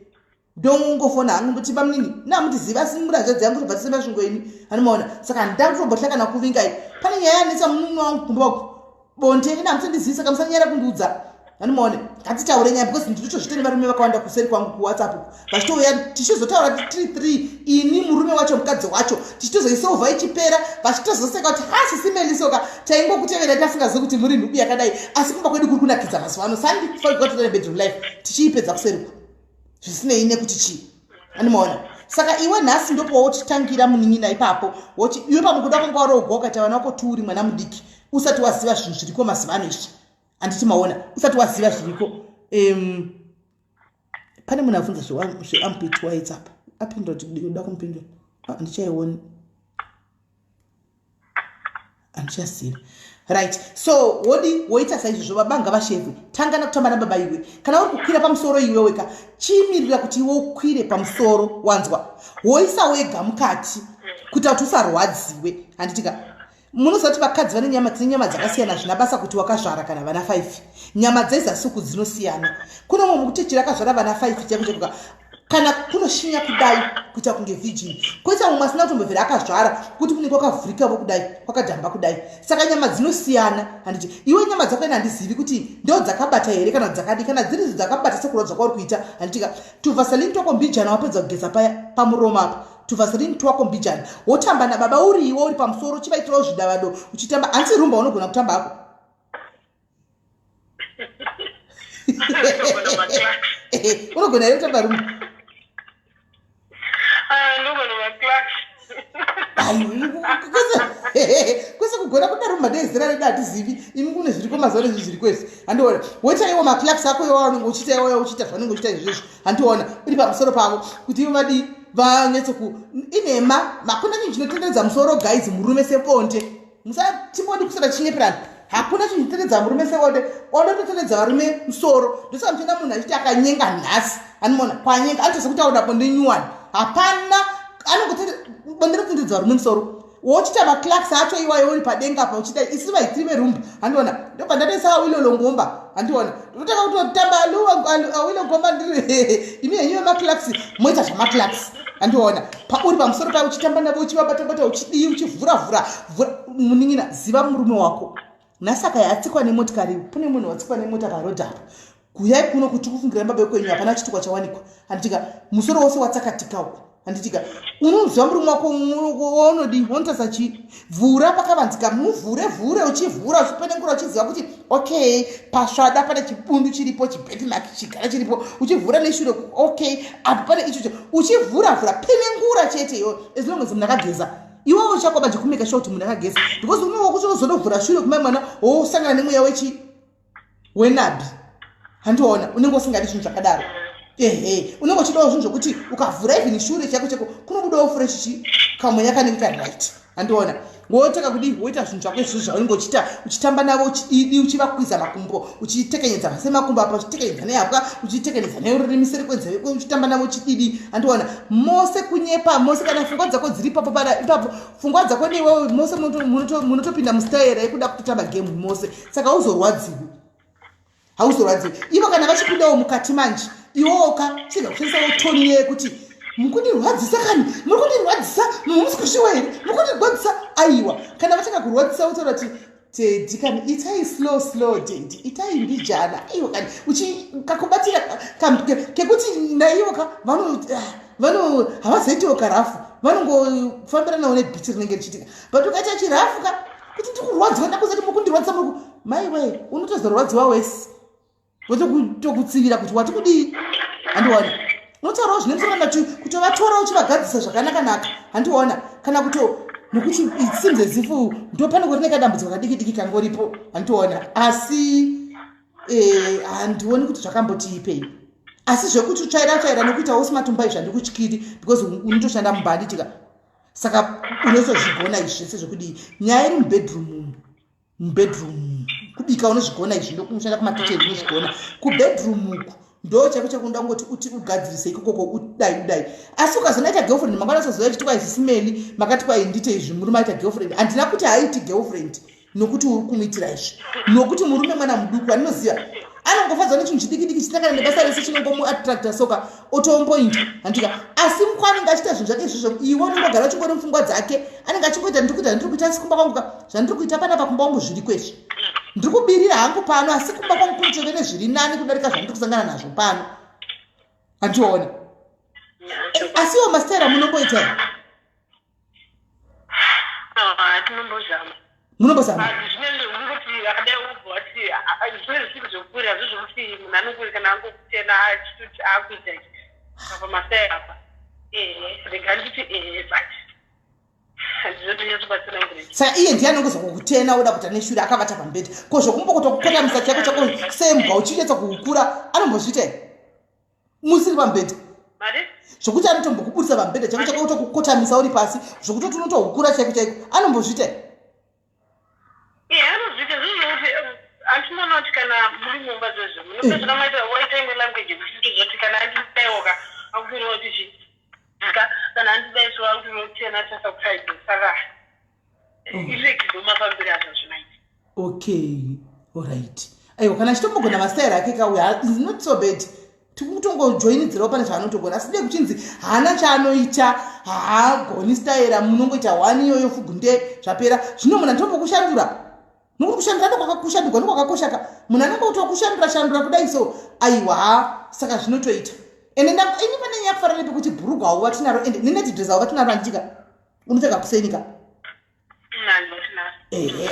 [SPEAKER 1] ndongofona hangu, ndoti, "Bamunini, namutiziva, asi muri hanzvadzi yangu, tobva tisema svingo ini." Anomaona. Saka handida kutombohla kana kuvingai. Pane nyaya yanetsa munun'una wangu kumba uku, bonde. Ina hamusandizivi, saka musanyara kundiudza, anomaona. Ngatitaure nyaya because ndinotozvita nevarume vakawanda kuseri kwangu kuWhatsApp, vachitouya tichizotaura tiri three, ini, murume wacho, mukadzi wacho, tichitozoisolva ichipera, vachitozoseka kuti, "Hasisimelisoka, taingokutevera tasingazivi kuti muri nhubu yakadai, asi kumba kwedu kuri kunakidza mazuva ano." Sandifaigatoda nebedroom life tichiipedza kuseri, zvisinei nekuti chii, animaona. Saka iwe nhasi ndopawochitangira, munin'ina, ipapo woti iwe pamukuda kwanga waroogwa, ukaita vana vako turi mwana mudiki, usati waziva zvinhu zviriko mazuva ano izvi, handiti maona, usati waziva zviriko. Pane munhu abvunza zvearmpit wise apa, apindura kuti kuda kumupindura. Handichaioni, handichazivi. Right, so wodi woita saizvozvo. Baba ngavashevwe. Tanga nakutamba nababa iwe. Kana uri kukwira pamusoro iwe weka, chimirira kuti iwe ukwire pamusoro, wanzwa? Woisa wega mukati kuita kuti usarwadziwe, handitika? Munoziva kuti vakadzi vane nyama, dzine nyama dzakasiyana. Zvina basa kuti wakazvara kana vana 5, nyama dzezasuku dzinosiyana. Kune mumwe mukuti chiri akazvara vana 5 chaiko chaikoka, kana kunoshinya kudai kuita kunge virgin, koita mumwe asina kutombobvira akazvara, kuti kunenge kwakavhurikavo kudai, kwakajamba kudai. Saka nyama dzinosiyana, handiti? Iwe nyama dzako ina handizivi kuti ndo dzakabata here kana dzakadi. Kana dziri dzakabata sekurwadza kwauri kuita, handitika, tuvaseline twako mbijana, wapedza kugeza paya pamuromo apa, tuvaseline twako mbijana, wotamba nababa uriiwo uri pamusoro, uchivaitirawo zvidavado, uchitamba. Handisi rumba unogona kutamba hako? Unogona here kutamba rumba?
[SPEAKER 2] Ah, ndogona maclass.
[SPEAKER 1] Kwese kugona kuda rumba ndezera redu hatizivi. Imi kune zviriko mazuva nezvi zviriko izvi, handiona. Woita iwo maclaps ako iwo wanenge uchiita iwoyo, uchiita zvaunenge uchiita izvizvi, handiona, uri pamusoro pavo kuti ivo vadii, vanyatsoku inhema. Hakuna chinhu chinotenderedza musoro, guys, murume sebonde. Musatimbodi kusara chinyeperana. Hakuna chinhu chinotenderedza murume sebonde. Bonde rinotenderedza varume musoro. Ndosaka muchiona munhu achiti akanyenga nhasi, anoona kwanyenga, anotoziva kuti aona bonde nyuwani. Hapana bonde rinotenderedza varume musoro. Wochita maclarks acho iwayo uri padenga apa, uchida isi vaitiri verumba, handiona. Ndobva ndatoisa Awilo Longomba, handiona, ndotanga kutotamba Awilo Ngomba ndiri. Imi henyu vemaclarks moita zvamaclarks, handiona, pauri pamusoro pavo uchitamba navo, uchivabatabata, uchidii, uchivhuravhura vhura. Munin'ina, ziva murume wako. Nhasi akaya atsikwa nemotikari, kune munhu watsikwa nemota parodhi apa, kuyai kuno kuti kufungira baba kwenyu, hapana chitukwa chawanikwa, handitika? Musoro wose watsakatika uko, handitika? Unoziva murume wako waunodi, wanotarisa chii? Vhura pakavanzika, muvhure vhure, uchivhura, uchipenengura, uchiziva kuti okay, pasvada pane chibundu chiripo, chibetimak chigara chiripo, uchivhura neshure, okay, apo pane ichocho, uchivhura vhura, penengura chete iwe. As long as munhu akageza, iwewo uchakwaba chekumeka sure kuti munhu akageza, because unowa kuti uzondovhura shure kumai mwana wosangana nemweya wechi wenabi, handiona. Unenge usingadi zvinhu zvakadaro. Ehe, unenge uchidawo zvinhu zvokuti ukavhura even shure chako chako kunobudawo fresh, chi kamweya kanenge kari right, handiona. Wotanga kudii? Woita zvinhu zvako izvozvo zvaunenge uchiita, uchitamba navo, uchididi, uchivakwiza makumbo, uchitekenyedza semakumbo apa, uchitekenyedza nehapwa, uchitekenyedza neururimi seri kwenzeve, uchitamba navo uchididi. Handiona mose kunyepa mose, kana pfungwa dzako dziri ipapo pada ipapo, pfungwa dzako newewe mose munotopinda mustaera yekuda kutotamba game mose, saka hauzorwadziwi, hauzorwadziwi. Ivo kana vachipindawo mukati manje, iwowoka chega kushandisawo toni yekuti mukundirwadzisa kani, muri kundirwadzisa, musi kusviwa here, muri kundirwadzisa. Aiwa, kana vatanga kurwadzisa, wotaura kuti, "Daddy kani, itai slow slow, daddy, itai mbijana." Aiwa kani, kakubatira kekuti naivo ka vano havazoitiwo karafu, vanongofambiranawo nebeat rinenge richiitika. But ukaita chirafu ka, kuti ndikurwadziwa, ndakuzati muri kundirwadzisa, muri maiwe, unotozorwadziwa wese, votokutsivira kuti wati kudii. Handiona unotaurawo zvine musoro, kana kutovatora uchivagadzisa zvakanaka-naka. Handiona kana kuto nokuti it seems as if ndo panongori nekadambudziko kadiki diki kangoripo. Handiona, asi handioni kuti zvakambotiipei. Asi zvekuti utsvaira tsvaira nekuitawo sematumba izvi handikutyiri, because unotoshanda mumba, handitika? Saka unotozvigona izvi zvese zvekudii. Nyaya iri mubedroom umu, mubedroom kubika unozvigona izvi, ndokushanda kumakicheni unozvigona. Kubedroom uku ndo chako chekunoda kungoti uti ugadzirise ikokoko, udai udai. Asi ukazonaita girlfriend mangwana, usazoya chiti kwai sisimeli makati kwai ndite izvi, murume aita girlfriend. Handina kuti haaiti girlfriend nokuti uri kumuitira izvi, nokuti murume mwana muduku andinoziva anongofadzwa nechinhu chidiki diki chisina kana nebasa rese, chinongomuattracta soka otomboinda, handika? Asi mukwanenge achiita zvinhu zvake izvozvo, iwe unongogara uchingori mupfungwa dzake. Anenge achingoita, "Ndiri kuita, ndiri kuita, asi kumba kwangu ka, zvandiri kuita panapa kumba kwangu zviri kwezvi, ndiri kubirira hangu pano, asi kumba kwangu kunotove nezviri nani kudarika zvandiri kusangana nazvo pano." Handiona. Asiwo masitera munomboita here?
[SPEAKER 2] Tinombozama.
[SPEAKER 1] Munombozama?
[SPEAKER 2] Zvinenge akadai ubva wati zvinenge zvisiri zvekukwira, zvezvokuti munhu anongori kana angokutena achitoti akuita ichi apa masai apa. Ehe, rega nditi ehe, but handinotonyatsobatsira.
[SPEAKER 1] Saka iye ndiye anongozwa kukutena oda kuita neshure akavata pamubhedha. Ko zvokumbokota kukotamisa chako chako sembwa uchinyatsa kukura, anombozviita here musiri pamubhedha?
[SPEAKER 2] Mari.
[SPEAKER 1] Zvokuti anotombokubudisa pamubhedha chako chako otokukotamisa uri pasi, zvokuti unotohukura chaiko chaiko, anombozviita here?
[SPEAKER 2] Ehe, anozviita. Zvezvokuti handinoona kuti kana muri mumba zvezvo munopedzera maita waita imwe language yekuti zvoti kana andidaiwoka akutorewa kuti chi ka, kana andidai so akutorewa tasa kuside. Saka effect ndomafambiro azvo zvinoita.
[SPEAKER 1] Okay, alright. Aiwa, kana achitombogona masitayiro ake kauya, is not so bad. Tikutongojoinidzirawo pane zvaanotogona, asi dei kuchinzi haana chaanoita, haagoni stayera, munongoita one iyoyo fugunde, zvapera. Zvino munhu anotombokushandura, nokuti kushandura ndokwakakushandurwa ndokwakakoshaka. Munhu anenge kutokushandura shandura kudai so, aiwa, saka zvinotoita. Ende ini pane nyaya kufanira nepekuti bhurugwa hauva tinaro, ende nenight dress hauva tinaro, handitika? Unopfeka kusenika. Ehe,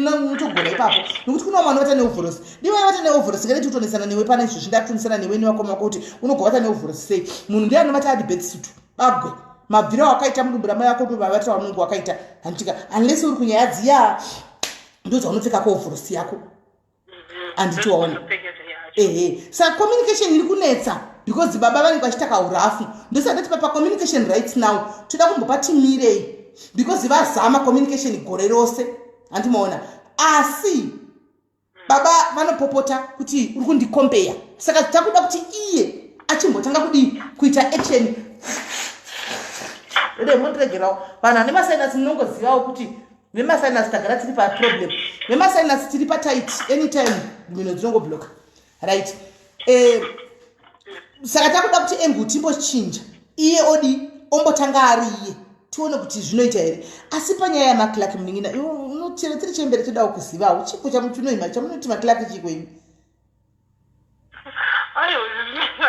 [SPEAKER 1] unotogona ipapo, nokuti kuna vamwe vanovata neovhorosi. Dii vanovata neovhorosi kana tikutonesana newe pana izvozvi, ndakutonesana newe nevakoma vako kuti unogovata neovhorosi sei. Munhu ndiye anovata ari bedsuit bagwe, mabviro awakaita mudumbu ramai vako ndo mavatiro aunenge wakaita, handitika? Unless uri kunyaya dziya ndo dzaunopfeka kuovhorosi yako, handiti waona? Ehe, saka communication iri kunetsa because baba vanenge vachiita kaurafu. Ndosaka ndati pacommunication right now toda kumbopa timirei, because vazama communication gore rose, handimaona? Asi baba vanopopota kuti uri kundikombeya. Saka takuda kuti iye achimbotanga kudii, kuita action. Ode mundiregerawo, vanhu vane masinus munongozivawo kuti vemasinus tagara tiri paproblem. Vemasinus tiri patight, anytime mhino dzinongobloka, right? Saka takuda kuti engu timbochinja, iye odi ombotanga ari iye, tione kuti zvinoita here. Asi panyaya yamaclark, munin'ina, chero tiri chembere todawo kuzivawo chiko chamuchinoima chamunoti maclark, chiko imi?
[SPEAKER 2] Aiwa,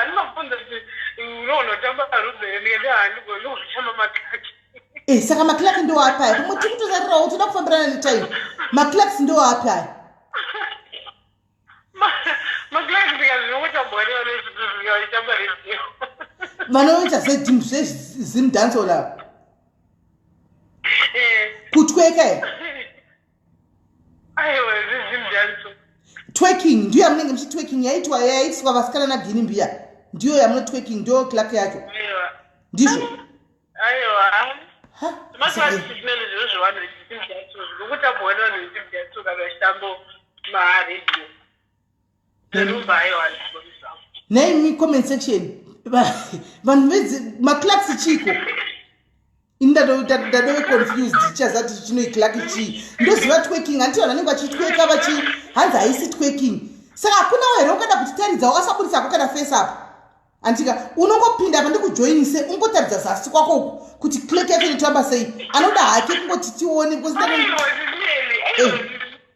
[SPEAKER 2] andimabvunza kuti unoona kutamba rumba here, ndikati handigoni kutamba maclark.
[SPEAKER 1] Saka maclark ndo api aya? Pamwe tiri kutozarirawo, toda kufambirana netime. Maclarks ndo api aya?
[SPEAKER 2] Maclark ndikazvinongotambwa nevanotamba redio.
[SPEAKER 1] Vanoita zvezimdancehall ava, kutweka here?
[SPEAKER 2] Aiwa, zvezimdanso.
[SPEAKER 1] Twerking ndiyo yamunenge muchi twerking yaitwa, yaitiswa vasikana nagini mbiya, ndiyo yamuno twerking, ndiyo clark yacho?
[SPEAKER 2] Aiwa.
[SPEAKER 1] Ndizvo?
[SPEAKER 2] Aiwa.
[SPEAKER 1] Ha,
[SPEAKER 2] maclark zvinenge zviro zvevanhu. veteam dancehall, zvokutambwa nevanhu veteam dancehall kana vachitambo maredhiyo. Rumba aiwa, handigoni zvangu.
[SPEAKER 1] Naimi comment section, vanhu vedzi maclarks chiko? Ini ndadove confused, chazati chinoi clark chii? Ndoziva twerking, handiti? Vanhu vanenge vachitweka vachi hanzi haisi twerking. Saka hakunawo here ungada kutitaridza wakasaburisako kana face apa, handika? Unongopinda apa, ndikujoinise, ungotaridza zasi kwako uku kuti clark yacho inotamba sei. Anoda hake kungoti tione because
[SPEAKER 2] Aiwa, Zimeli, aiwa.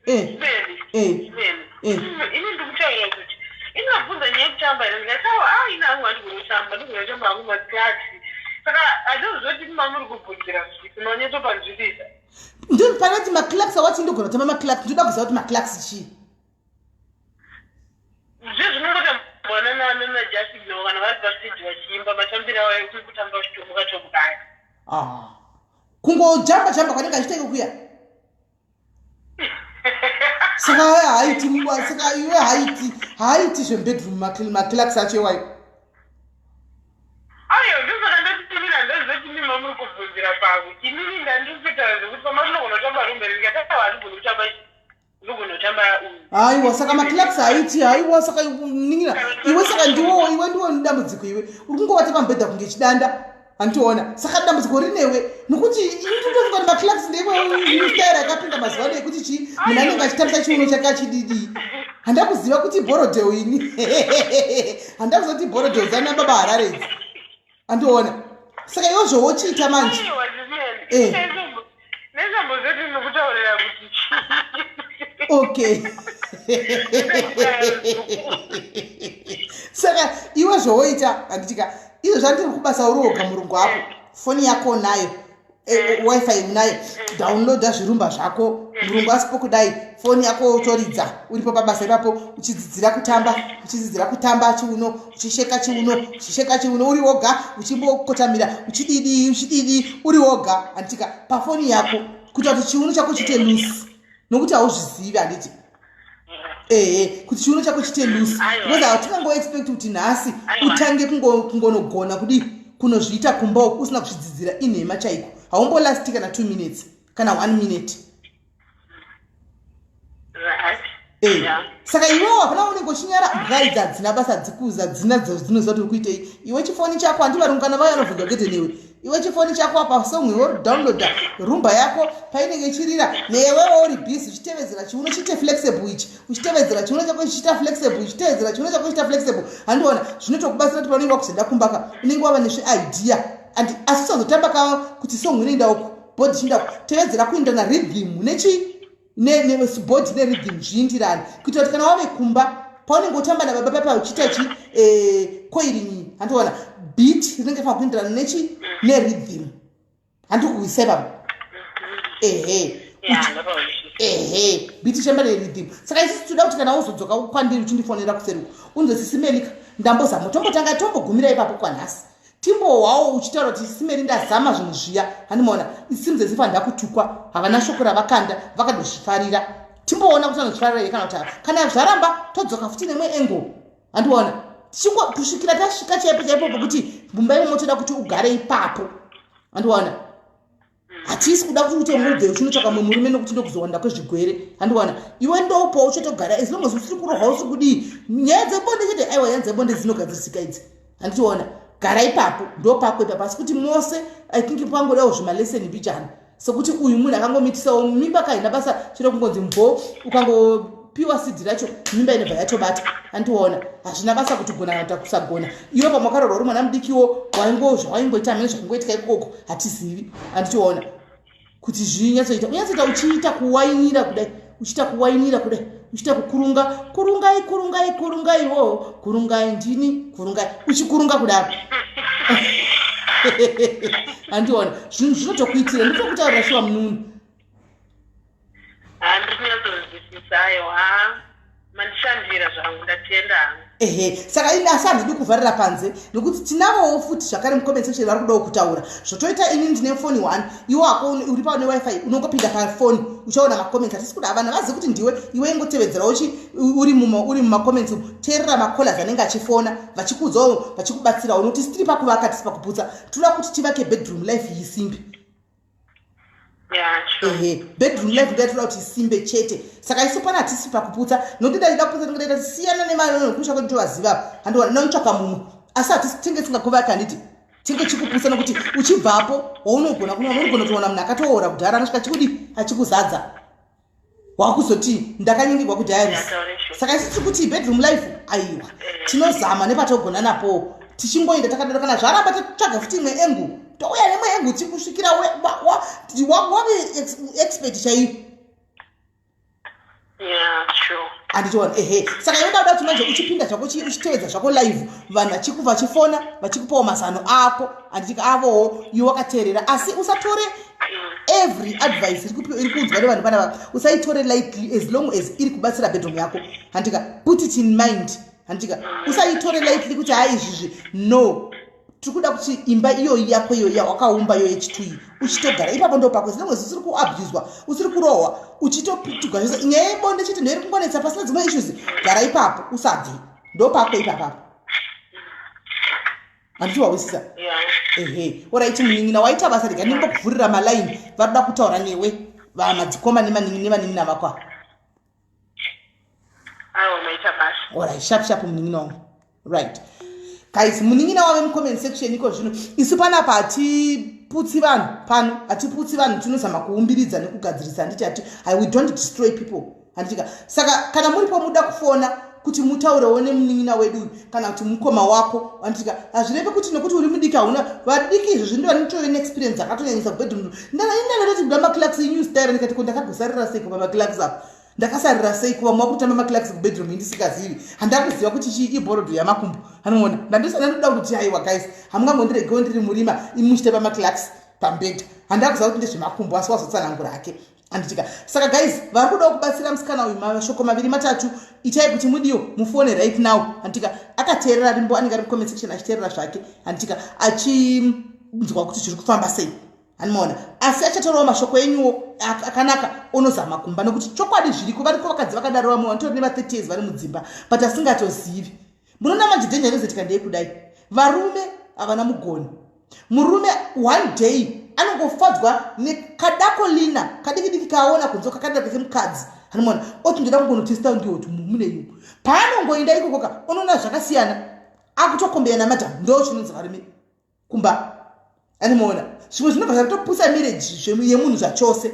[SPEAKER 2] Zimeli, Zimeli. Ini ndikutaura kuti inabvunza nyaya yekutamba here, ndikati awa, a ina hangu handigoni kutamba, ndigona kutamba hangu maclarks. Saka handizoti mamuri kubvunzira zvisi manyatsopazwisisa.
[SPEAKER 1] Ndo panati maclarks awati ndogona kutamba maclarks, ndoda kuziva kuti maclarks chii.
[SPEAKER 2] Zvezvinongotambwa naJustin kana vari pastage vachiimba, matambiro avo ekutamba vachitomuka tomuka aya.
[SPEAKER 1] Ah. Kungojamba jamba kwanenge achiita kuya, saka haiti, saka iwe haiti zvemubedroom maclarks acho iwayo?
[SPEAKER 2] Ayo, ndosaka ndatitimira, ndazoti mima muri kubvunzira pavo. Inini ndandiri kutaura zvekuti pamarinogona kutamba rumba, ndikati awa, handigoni kutamba, ndogona kutamba uyu.
[SPEAKER 1] Haiwa, saka maclarks haiti? Haiwa, saka ningira iwe, saka ndiwo iwe, ndiwo dambudziko. Iwe uri kungovata pamubhedha kunge chidanda, handitiona? Saka dambudziko rinewe, nokuti ini totofunga kuti maclarks ndeimwe style yakapinda mazuva ano yekuti chi munhu anenge achitambisa chiuno chake achididii. Handakuziva kuti Borrowdale, ini handakuziva kuti Borrowdale dzana baba Harare idzi, handiona? Saka iwe zvowochiita manje.
[SPEAKER 2] Aiwa, Zimeli, nezambozoti ndikutaurira kuti chii.
[SPEAKER 1] Okay, saka iwe zvowoita, handitika, izvo zvandiri kubasa uri woga, murungu apo, foni yako unayo, wifi unayo, downloada zvirumba zvako. Murungu asipo kudai, foni yako utoridza uripo pabasa ipapo, uchidzidzira kutamba, uchidzidzira kutamba chiuno, uchisheka chiuno, uchisheka chiuno uri woga, uchimbokotamira, uchididi, uchididi uri woga, handitika, pafoni yako, kuita kuti chiuno chako chiite loose, nokuti hauzvizivi, handiti? Ehe, kuti chiuno chako chiite loose, because hatingangoexpect kuti nhasi utange kungonogona kudii, kunozviita kumba uku usina kuzvidzidzira. Inhema chaiko, haumbolasti kana 2 minutes kana 1 minute. Saka iwewo hapana unenge uchinyara. Mbwa idzi hadzina basa, dzikuza dzina dzinoziva kuti uri kuitei. Iwe chifoni chako, handi varungu kana vauya vanobvunza kete newe. Iwe chifoni chako apa, song wodownloada rumba yako, painenge ichirira newewo uri busy uchitevedzera chiuno chiite flexible ichi, uchitevedzera chiuno chako chichiita flexible, uchitevedzera chiuno chako chichiita flexible, handiona? Zvinotokubatsira kuti paunenge wakuzoenda kumbaka unenge wava nezviidea and asi usazotamba ka kuti song inoenda uku, body chienda uku. Tevedzera kuenderana rhythm nechi body nerhythm zviindirane, kuitira kuti kana wave kumba, paunenge utamba nababa papa uchiita chi coiling, handiona, beat rinenge fana kuenderana nechi nerhythm. Handikuhwisa ipapo? Ehe. Ehe, beat ichamba nerhythm. Saka isusu toda kuti kana uzodzoka kwandiri uchindifonera kuseruko, unze, "Sisi Melika, ndambozama." Tombotanga, tombogumira ipapo kwanhasi, timbohwawo uchitaura kuti, "Simeri, ndazama zvinhu zviya," handimaona? It seems as if handakutukwa, havana shoko ravakanda, vakadozvifarira. Timboona kuti vanozvifarira here kana kuti kana zvaramba, todzoka futi nemwe angle, handiona? Kusvikira tasvika chaipo chaipo pokuti mumba imomo toda kuti ugare ipapo, handiona? Hatisi kuda kuti utomubve uchinotsvaka mumwe murume, nokuti ndokuzowanda kwezvigwere, handiwana? Iwe ndopo uchatogara as long as usiri kurohwa, usiri kudii. Nyaya dzebonde chete, aiwa, nyaya dzebonde dzinogadzirisika idzi, handitiona? Gara ipapo, ndopako ipapo. Asi kuti mose, I think pangodawo zvimalesson mbijana, sekuti uyu munhu akangomitisawo mimba kaina basa, chero kungonzi mbo ukangopiwa seed racho, mimba inobva yatobata, handiona? Hazvina basa kuti gona kana kusagona. Iwe pamwakarorwa uri mwana mudikiwo, waingo zvawaingoita mene zvaingoitika ikoko hatizivi, handitiona? Kuti zvinyatsoita, unyatsoita uchiita kuwainira kudai, uchiita kuwainira kudai, uchiita kukurunga, kurungai, kurungai, kurungaiwo, kurungai, ndini kurungai, uchikurunga kudaro, handiona? Zvinhu zvinotokuitira, nditokutaurira shuwa, mununu.
[SPEAKER 2] Handiri kunyatsonzwisisa. Aiwa, mandishandira zvangu, ndatenda hangu.
[SPEAKER 1] Ehe, saka ini asi handidi kuvharira panze, nekuti tinavowo futi zvakare mucomment section vari kudawo kutaura. Zvotoita, ini ndine foni one, iwe wako uri paune wifi, unongopinda pafoni uchaona macomments. Hatisi kuda vanhu vazive kuti ndiwe iwe. Ingotevedzerawo chi uri mumacomments umu, teerera macallers anenge achifona vachikuudzawo, vachikubatsirawo, nokuti sitiri pakuvaka, tisi pakuputsa. Toda kuti tivake bedroom life yisimbi. Ehe, bedroom life ndoyatoda kuti isimbe chete. Saka isu pana hatisi pakuputsa, nokuti ndaida kuputsa ndingodaita siyana nemanokusha kwedu tovaziva, handiwana notsvaka mumwe, asi hatisi tinge tisingakuvaki, handiti? Tinge chikuputsa nokuti uchibvapo waunogona kunoona, unogona kutoona munhu akatoora kudhara anosvika chikudi achikuzadza, wakuzoti ndakanyengegwa kudiaries. Saka isu tiri kuti bedroom life, aiwa, tinozama nepatogona napo, tichingoenda takadaro. Kana zvaramba, totsvaga futi imwe angle, touya nemwe angle tikusvikira wave expert chaiyo. Handitiona? Ehe, saka iwe ndakuda kuti manje uchipinda zvako, uchitevedza zvako live, vanhu vachifona vachikupawo mazano ako, handiti? Avowo iwe wakateerera, asi usatore every advice iri kuudzwa nevanhu panava, usaitore lightly. As long as iri kubatsira bedroom yako, handika, put it in mind, handika? Usaitore lightly kuti hai, izvizvi no. Tiri kuda kuti imba iyoyi yako iyoyi yawakaumba iyo yechituyi, uchitogara ipapo, ndo pako. As long as usiri kuabuswa, usiri kurohwa, uchitopitugwa zvese, nyaya yebonde chete ndoiri kungonetsa, pasina dzimwe issues, gara ipapo, usabve, ndo pako ipapapo, handiti wawisisa? Ehe, alright munin'ina, waita basa. Rega ndimbokuvhurira malaini, varoda kutaura newe vamadzikoma nevanin'ina vako ava. Alright, sharp sharp, munin'ina wangu. Right guys, munin'ina wave mucomment section iko zvino. Isu panapa hatiputsi vanhu pano, hatiputsi vanhu, tinozama kuumbiridza nekugadzirisa, handiti? Hati, we don't destroy people, handitika? Saka kana muripo muda kufona kuti mutaurewo nemunin'ina wedu kana kuti mukoma wako, handitika? Hazvirevi kuti nekuti uri mudiki hauna. Vadiki izvo zvindo vanotove neexperience akatonyanyisa kubedroom. Ndandatoti kuda maclarks new style, ndikati ko ndakagosarira sei kuva maclarks apa? Ndakasarira sei kuva mwa kutamba maclarks kubedroom indisingazivi? Handakuziva kuti chii ibhorodo yamakumbo, anoona? Ndandisana ndoda kuti aiwa guys, hamungangondiregewo ndiri murima muchitamba maclarks pambedha. Handakuziva kuti ndezvemakumbo, asi wazotsanangura hake, handitika? Saka guys, vari kudawo kubatsira musikana uyu mashoko maviri matatu, itai kuti mudiwo mufone right now, handitika? Akateerera rimbo, anenge ari mucomment section achiteerera zvake, handitika? Achinzwa kuti zviri kufamba sei, handimaona? Asi achatorawo mashoko enyuwo akanaka, onozama kumba, nekuti chokwadi zviriko, variko vakadzi vakadaro, vamwe vanotori nema30 years vari mudzimba, but asingatozivi. Munoona manje danger inozoitika ndeyekudai: varume havana mugoni. Murume one day anongofadzwa nekadako lina kadiki diki kaaona kunze kakadira kekemukadzi, anomuona oti ndoda kungonotesta ndiwo kuti mune iwo. Paanongoenda ikokoka, unoona zvakasiyana, akutokombeya namadhamu. Ndo chinonzi varume kumba, animaona? Zvimwe zvinobva zvatopusa marriage yemunhu zvachose,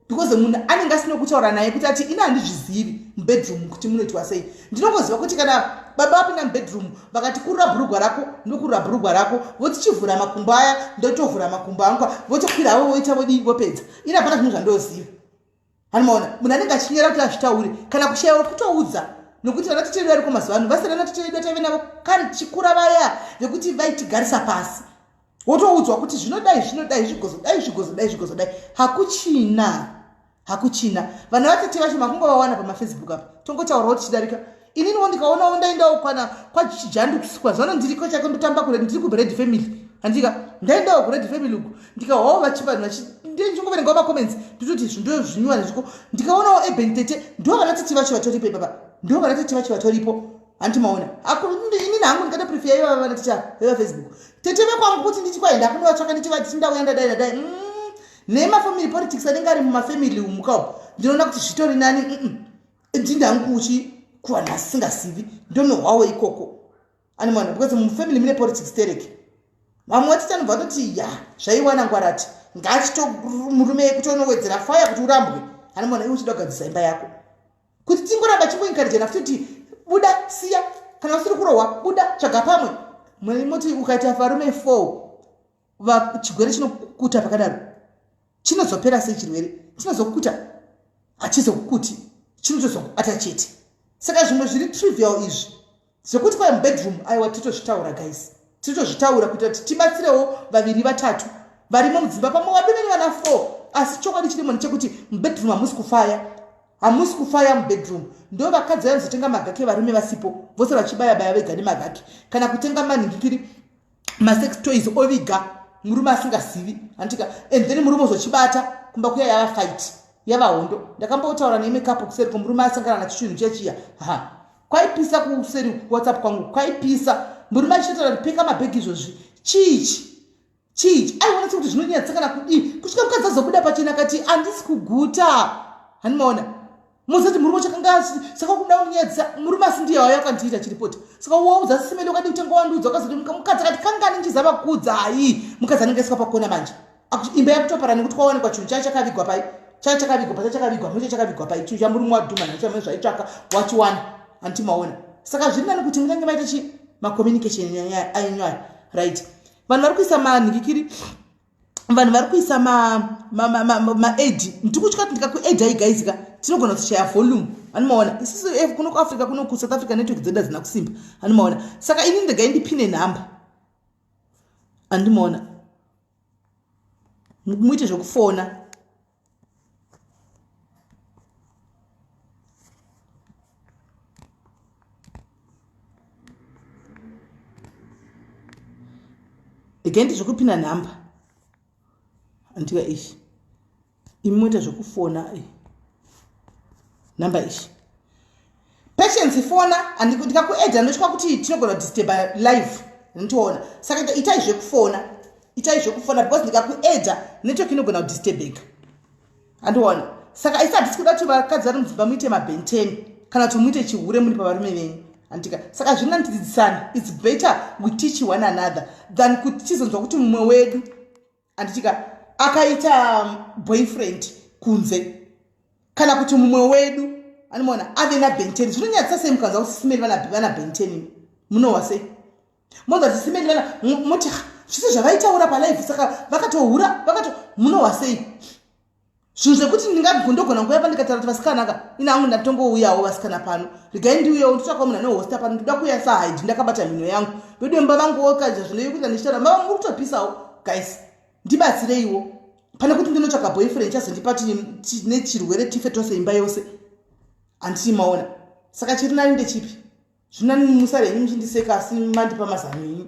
[SPEAKER 1] because munhu anenge asina kutaura naye kuti ati ina handizvizivi mubedroom kuti munoitwa sei. Ndinongoziva kuti kana baba vapinda mubedroom vakati kurura bhurugwa rako, ndokurura bhurugwa rako, voti chivhura makumbo aya, ndotovhura makumbo angu, votokwira havo, voita vodii, vopedza. Ina hapana zvimwe zvandoziva, hanimaona? Munhu anenge achinyara kuti azvitaure kana kushayiwa kutoudza, nokuti vana tete vedu variko mazuva ano, vasina vana tete vedu vataive navo kare tichikura, vaya vekuti vaitigarisa pasi, wotoudzwa kuti zvinodai, zvinodai, zvigozodai, zvigozodai, zvigozodai, hakuchina, hakuchina. Vana vatete vacho makungovawana pamafacebook apa, tongotaurawo tichidarika. Ininiwo ndikaonawo ndaendawo kwana kwachijandukusikwa zvano, ndiriko chako, ndotamba kure, ndiri kuBred family, handika? Ndaendawo kuRed family uku, ndikawawo vachivanhu ndichingoverengawo macomments, ndototi izvi ndo zvinyuwa nezviko. Ndikaonawo eben tete, ndo vana tete vacho vatoripo ipapa, ndo vana tete vacho vatoripo, hanti maona? Inini hangu ndikatoprefer ivava vana tete vevafacebook. Tete vekwangu kuti nditi kwaenda kunovatsvaka, ndichivati ndauya, ndadai, ndadai, nemafamily politics anenge ari mumafamily umukawo, ndinoona kuti zvitori nani ndindangu uchi kuvanhu vasingasivi, ndonohwawo ikoko, animona? Because mufamily mune politics tereke. Vamwe vatete anobva vatoti ya zvaiwana ngwarati, ngachito murume kutonowedzera faya kuti urambwe, animona? Iwe uchida kugadzisa imba yako, kuti tingoramba chingoencouragena futi kuti buda, siya, kana usiri kurohwa, buda, tsvaga pamwe. Moti ukaita varume 4, chigwere chinokuta pakadaro chinozopera sei? Chirwere chinozokuta, hachizokuti, chinotozokubata chete. Saka zvimwe zviri trivial izvi zvekuti kwai mubedroom, aiwa, titozvitaura guys, titozvitaura kuitira kuti tibatsirewo vaviri vatatu varimo mudzimba. Pamwe vadume nevana 4, asi chokwadi chirimo ndechekuti mubedroom hamusi kufaya, hamusi kufaya mubedroom. Ndo vakadzi vanozotenga magake varume vasipo, vose vachibaya baya vega nemagake, kana kutenga manhingikiri masex toys, oviga murume asingazivi, handitika? And then murume ozochibata kumba kuya, yava fight, yava hondo. Ndakambotaura nemekapu kuseri kumurume asangana nacho chinhu chechiya, ha, kwaipisa kuseri. WhatsApp kwangu kwaipisa, murume achitotaura kuti peka mabhegi izvozvi, chiichi. Chii aiona sekuti zvinonyadzisa kana kudii kusvika mukadzi azobuda pachena akati handisi kuguta. Handimaona muzati murume chakanga saka kuda kunyadzisa murume asi ndiye wauya akandiita chiripoti saka waudza simele ukadi kutenga wandiudza ukazoti mukadzi akati kangani ndichizama kuudza hayi mukadzi anenge aiswa pakona manje imba yakutopara nekuti kwawanikwa chinhu chaya chakavigwa pai chaya chakavigwa pacha chakavigwa mucha chakavigwa pai chinhu chamurume wadhuma nacho amene zvaitsvaka wachiwana hanti maona saka zviri nani kuti mutange maita chi macommunication enyu aya right vanhu vari kuisa manhikikiri vanhu vari kuisa maaid ndiri kutya kuti ndikakuaidai guys ka tinogona kushaya volume anomaona isusu eh, kuno kuafrica kuno kusouth africa network dzedu hadzina kusimba anomaona saka ini ndegai ndipine nhamba andimaona muite zvekufona Regai ndizvekupina nhamba andiva ishi imi moita zvekufona eh. nhamba ishi patience fona ndikakuedha ndotya kuti tinogona kudisturba live nditoona saka itai zvekufona itai zvekufona because ndikakuedha network inogona kudisturbeka andiona saka isi hatisi kuda kuti vakadzi vari mudzimba muite mabenteni kana kuti muite chihure muri pavarume venyu andika saka zviri nani tidzidzisane its better we teach one another than kuti tizonzwa kuti mumwe wedu anditika akaita boyfriend kunze kana kuti mumwe wedu anomaona ave nabenteni zvinonyadzisa sei mukanzwa kuti simeri vana benteni munohwa sei monzwa kuti simeri vana moti zvese zvavaitaura palive saka vakatohura vakato munohwa sei zvinhu zvekuti ndingagondogona nguva pandikataura kuti vasikana ka ini hangu ndatongouyawo vasikana pano regai ndiuyewo nditsvakawo munhu anohosta pano ndoda kuuya sahaidi ndakabata mhino yangu vedu mba vanguwo kaja zvinoyekuita ndichitaura mba muri kutopisawo guys ndibatsireiwo pane kuti ndinotsvaka boyfriend chazondipa nechirwere tife tose imba yose handiti maona saka chiri nani ndechipi zvinani musare henyu muchindiseka asi mandipa mazano enyu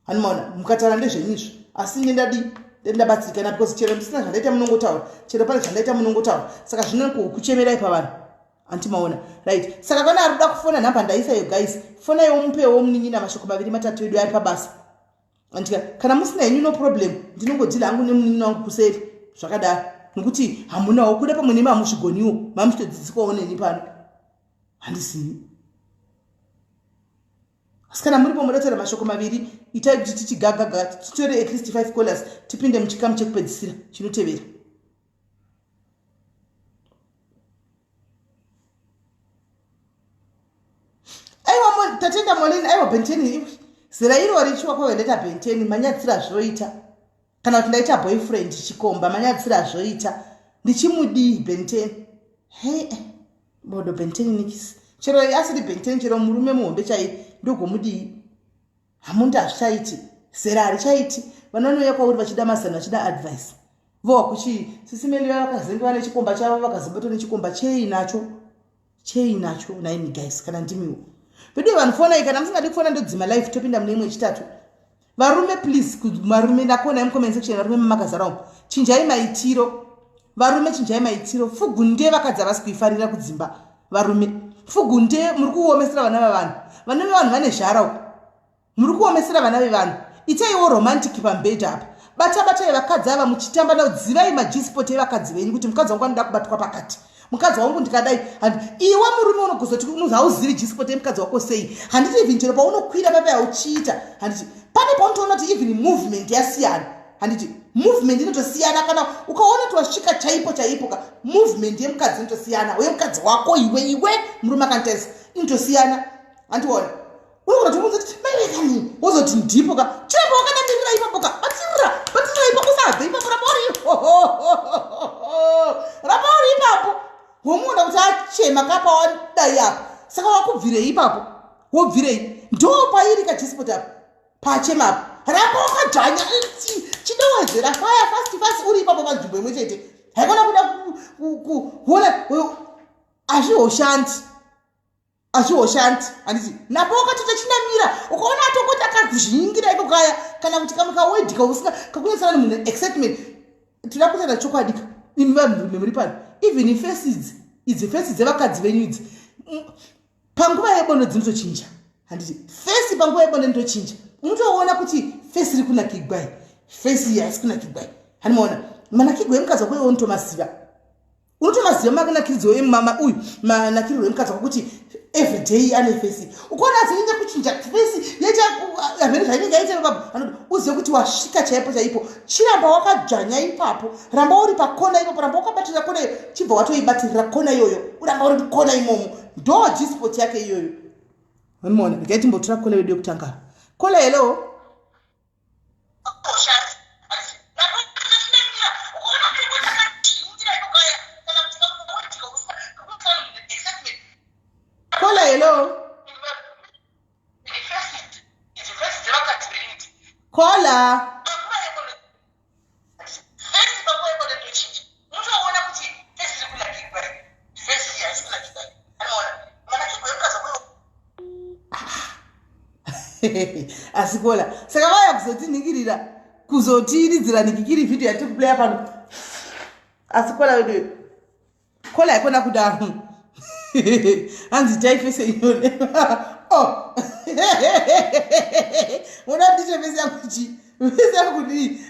[SPEAKER 1] anomaona mukataura ndezvenyu izvo asi ine ndadii ndendabatsirikana because chero ndisina zvandaita munongotaura chero pane zvandaita munongotaura saka zvino kuchemerai pavanhu anti maona right saka kana ari kuda kufona nhamba ndaisa iyo guys fonaiwo mupewo munin'ina mashoko maviri matatu edu ari pabasa andika kana musina henyu no problem ndinongodzila hangu nemunin'ina wangu kuseri zvakadaro nokuti hamunawo kuda pamwe nemi hamuzvigoniwo mamuchitodzidziswawo neni pano handizivi asi kana muripo moda mashoko maviri itai kuti tichigagaga titore at least 5 callers tipinde muchikamu chekupedzisira chinotevera aiwa tatenda moleni aiwa benteni zera iro richiwa kwave ndaita benteni manyadzisira zvoita kana kuti ndaita boyfriend chikomba manyadzisira zvoita ndichimudii benteni hei bodo benteni nikisi chero asiri benteni chero murume muhombe chai ndogomudii hamundi hazvichaiti zera harichaiti vanonouya kwauri vachida mazano vachida advice vowa kuchii sisimeli vakazenge vane chikomba chavo vakazobatwa nechikomba chei nacho chei nacho naimi guys kana ndimiwo veduwe vanhu fonai kana musingadi kufona ndodzima live topinda mune imwe yechitatu varume please varume ndakuonai mucomment section varume mamakazara umu chinjai maitiro varume chinjai maitiro fugunde vakadzi havasi kuifarira kudzimba varume fugunde muri kuomesera vana vavanhu vana vevanhu vane zhara uku Muri kuomesera vana vevanhu. Itaiwo romantic pamubhedha apa. Bata batai vakadzi ava muchitamba navo dzivai maG-spot evakadzi venyu kuti mukadzi wangu anoda kubatwa pakati. Mukadzi wangu ndikadai handi iwe murume unogozoti unozi hauzivi G-spot yemukadzi wako sei. Handiti even chero paunokwira pape hauchiita. Handiti pane paunotoona kuti even movement yasiyana. Handiti movement inotosiyana kana ukaona kuti wasvika chaipo chaipo ka movement yemukadzi inotosiyana uye mukadzi wako iwe iwe murume akanditarisa inotosiyana. Handiona. Unogona kutomuudza kuti mai vekani wozoti ndipo ka chiramba wakadamirira ipapo ka batirira batirira ipapo usabve ipapo ramba uri ramba uri ipapo womuona kuti achema kapa wadai apa saka wakubvirei ipapo wobvirei ndo pairi kachispot apa pachema apa ramba wakadzvanya chidowedzera faya fast fast uri ipapo panzvimbo imwe chete haikona kuda kuona hazvihoshandi azvihoshandi handiti napo wakatoita chinamira ukaona atongoti akazvinyingira iko kaya kana kuti kamwe kawedhi kausina kakunetsana nemunhu excitement tinoda kutaura chokwadi ka imi vanhurume muri pano even fesi idzi idzi fesi dzevakadzi venyu idzi panguva yebondo dzinotochinja handiti fesi panguva yebondo inotochinja unotoona kuti fesi iri kunakigwai. Face iyi haisi kunakigwa. Hanimaona manakigwa emukadzi wako iwe unotomaziva. Unotomaziva manakiridzo emama uyu, manakiriro emukadzi wako kuti everyday ane face. Ukaona azinyanya kuchinja face yaita hamene zvainenge yaita ipapo, anoti uzive kuti wasvika chaipo chaipo. Chiramba wakadzvanya ipapo, ramba uri pakona ipapo, ramba wakabatirira kona iyo, chibva watoibatirira kona iyoyo, uramba uri kona imomo. Ndo G-spot yake iyoyo. Mona, regai timbotora caller yedu yekutanga. Caller, hello. Caller, hello. Caller. Asi caller, saka vaya kuzotinhingirira, kuzotiridzira nikikiri vhidhiyo yatiri kuplaya pano. Asi caller wedu, caller, haikona kudaro. Hanzi itai face inyone. Oh, unoda ndiite face yangu chi face yangu kudii?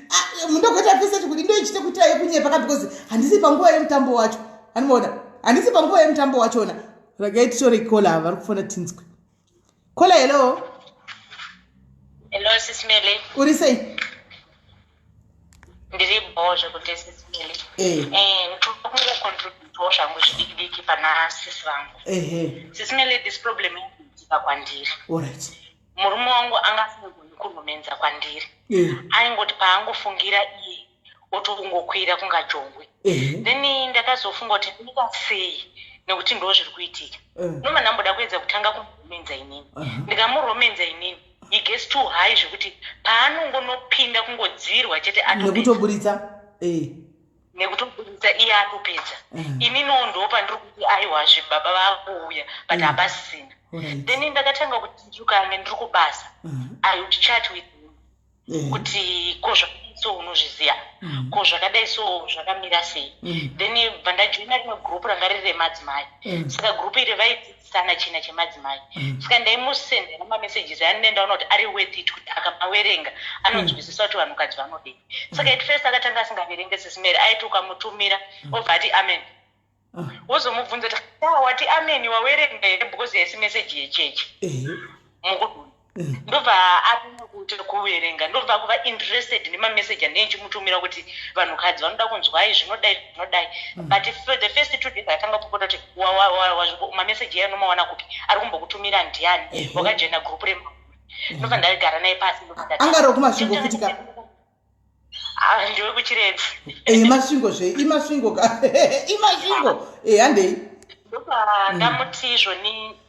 [SPEAKER 1] Mundokuita face yacho kudii? Ndoichite kuitira yekunyepa ka, because handisi panguva yemutambo wacho. Handimaona, handisi panguva yemutambo wachona. Regai titore caller ava vari kufona, tinzwe. Caller, hello.
[SPEAKER 3] Hello, Sis Melly.
[SPEAKER 1] Uri sei?
[SPEAKER 3] Ndiri bho zvekuti, Sis Melly. Ndokungocontributawo zvangu zvidiki diki pana sisi vangu. Sis Melly, this problem inoitika kwandiri. Murume wangu anga asingagoni kuromenza kwandiri. Aingoti paangofungira iye otongokwira kunga jongwe. Then ndakazofunga kuti ndinoita sei, nekuti ndo zviri kuitika. Noma ndamboda kuedza kutanga kumuromenza inini. Ndikamuromenza inini, he gets too high zvekuti paanongonopinda kungodzirwa chete atopedza.
[SPEAKER 1] Nekutoburitsa.
[SPEAKER 3] Nekutoburitsa iye atopedza. Ininiwo ndo pandiri kuti aiwazve baba vakuuya, but hapasisina. Then ndakatanga kuti ndikange ndiri kubasa, I would chat with him kuti ko zvakadai so, unozviziva, ko zvakadai so, zvakamira sei? Then bva ndajoina rimwe group ranga riri remadzimai. Saka group iri vaidzidzisana china chemadzimai. Saka ndaimusendera mamessages anine ndaona kuti ari worth it, kuti akamaverenga anonzwisisa kuti vanhukadzi vanodei. Saka at first akatanga asingaverenge, Sis Melly. Aiti ukamutumira obva ati amen. Wozomubvunza kuti, "Ah, wati amen, wawerenga here?" Because yaisi meseji yechechi. Mukudini, ndobva atanga kuita kuverenga, ndobva kuva interested nemameseji andinenge ndichimutumira kuti vanhukadzi vanoda kunzwai, zvinodai zvinodai. But for the first 2 days akatanga kupopota kuti mameseji ayo unomawana kupi, ari kumbokutumira ndiani, wakajoina group rema. Ndobva ndagara naye pasi, ndobva ndati,
[SPEAKER 1] Angari wekuMasvingo futi ka?
[SPEAKER 3] Ah, ndiwe kuChiredzi.
[SPEAKER 1] Masvingo zve, iMasvingo ka, iMasvingo. Handei.
[SPEAKER 3] Ndobva ndamuti izvoni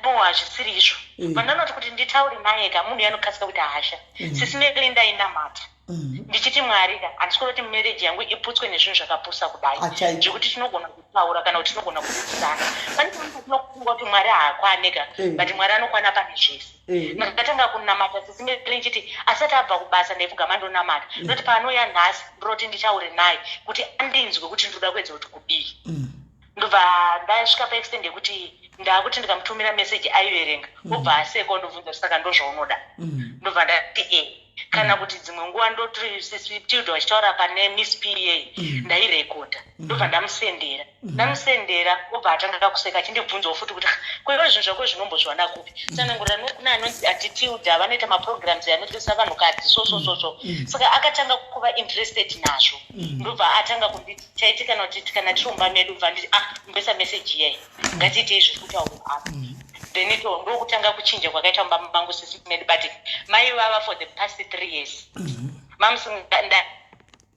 [SPEAKER 3] no, hazvisiri izvo. Vandanoti kuti nditaure naye ka, munhu yanokasika kuti hasha. Sis Melly, ndainamata ndichiti, Mwari ka, handisi kuda kuti marriage yangu iputswe nezvinhu zvakapusa kudai.
[SPEAKER 1] Achaita.
[SPEAKER 3] Zvekuti tinogona kutaura kana kuti tinogona kudzidzisana. Pane pamwe patinofunga kuti Mwari haakwane ka, but Mwari anokwana pane zvese. Ndakatanga kunamata, Sis Melly, ndichiti asati abva kubasa ndaipfugama ndonamata. Ndoti paanouya nhasi ndinoti nditaure naye kuti andinzwe kuti ndinoda kuedza kuti kudii. Ndobva ndasvika paextent yekuti ndaakuti ndikamutumira meseji aiverenga, obva aseka, ondobvunza kuti, "Saka ndozvaunoda?" Ndobva ndati e. Kana kuti dzimwe nguva ndoti vachitaura pane Miss Pa, ndairekodha, ndobva ndamusendera. Ndamusendera, obva atanga kakuseka achindibvunzawo futi kuti, "Kweiwe zvinhu zvako zvinombozviwana kupi?" Tsanangurira nokune anonzi Atitilda, vanoita maprograms anodzidzisa vanhukadzi so so so so. Saka akatanga kuva interested nazvo. Ndobva atanga kunditi chaiti kana kuti kana tiri mumba medu, bva nditi, "Ah, imboisa meseji iyai, ngatiitei zviri kutaurwa apa." Then to ndokutanga kuchinja kwakaita mumba mangu, Sis Melly. But mai vava for the past 3 years mamusinga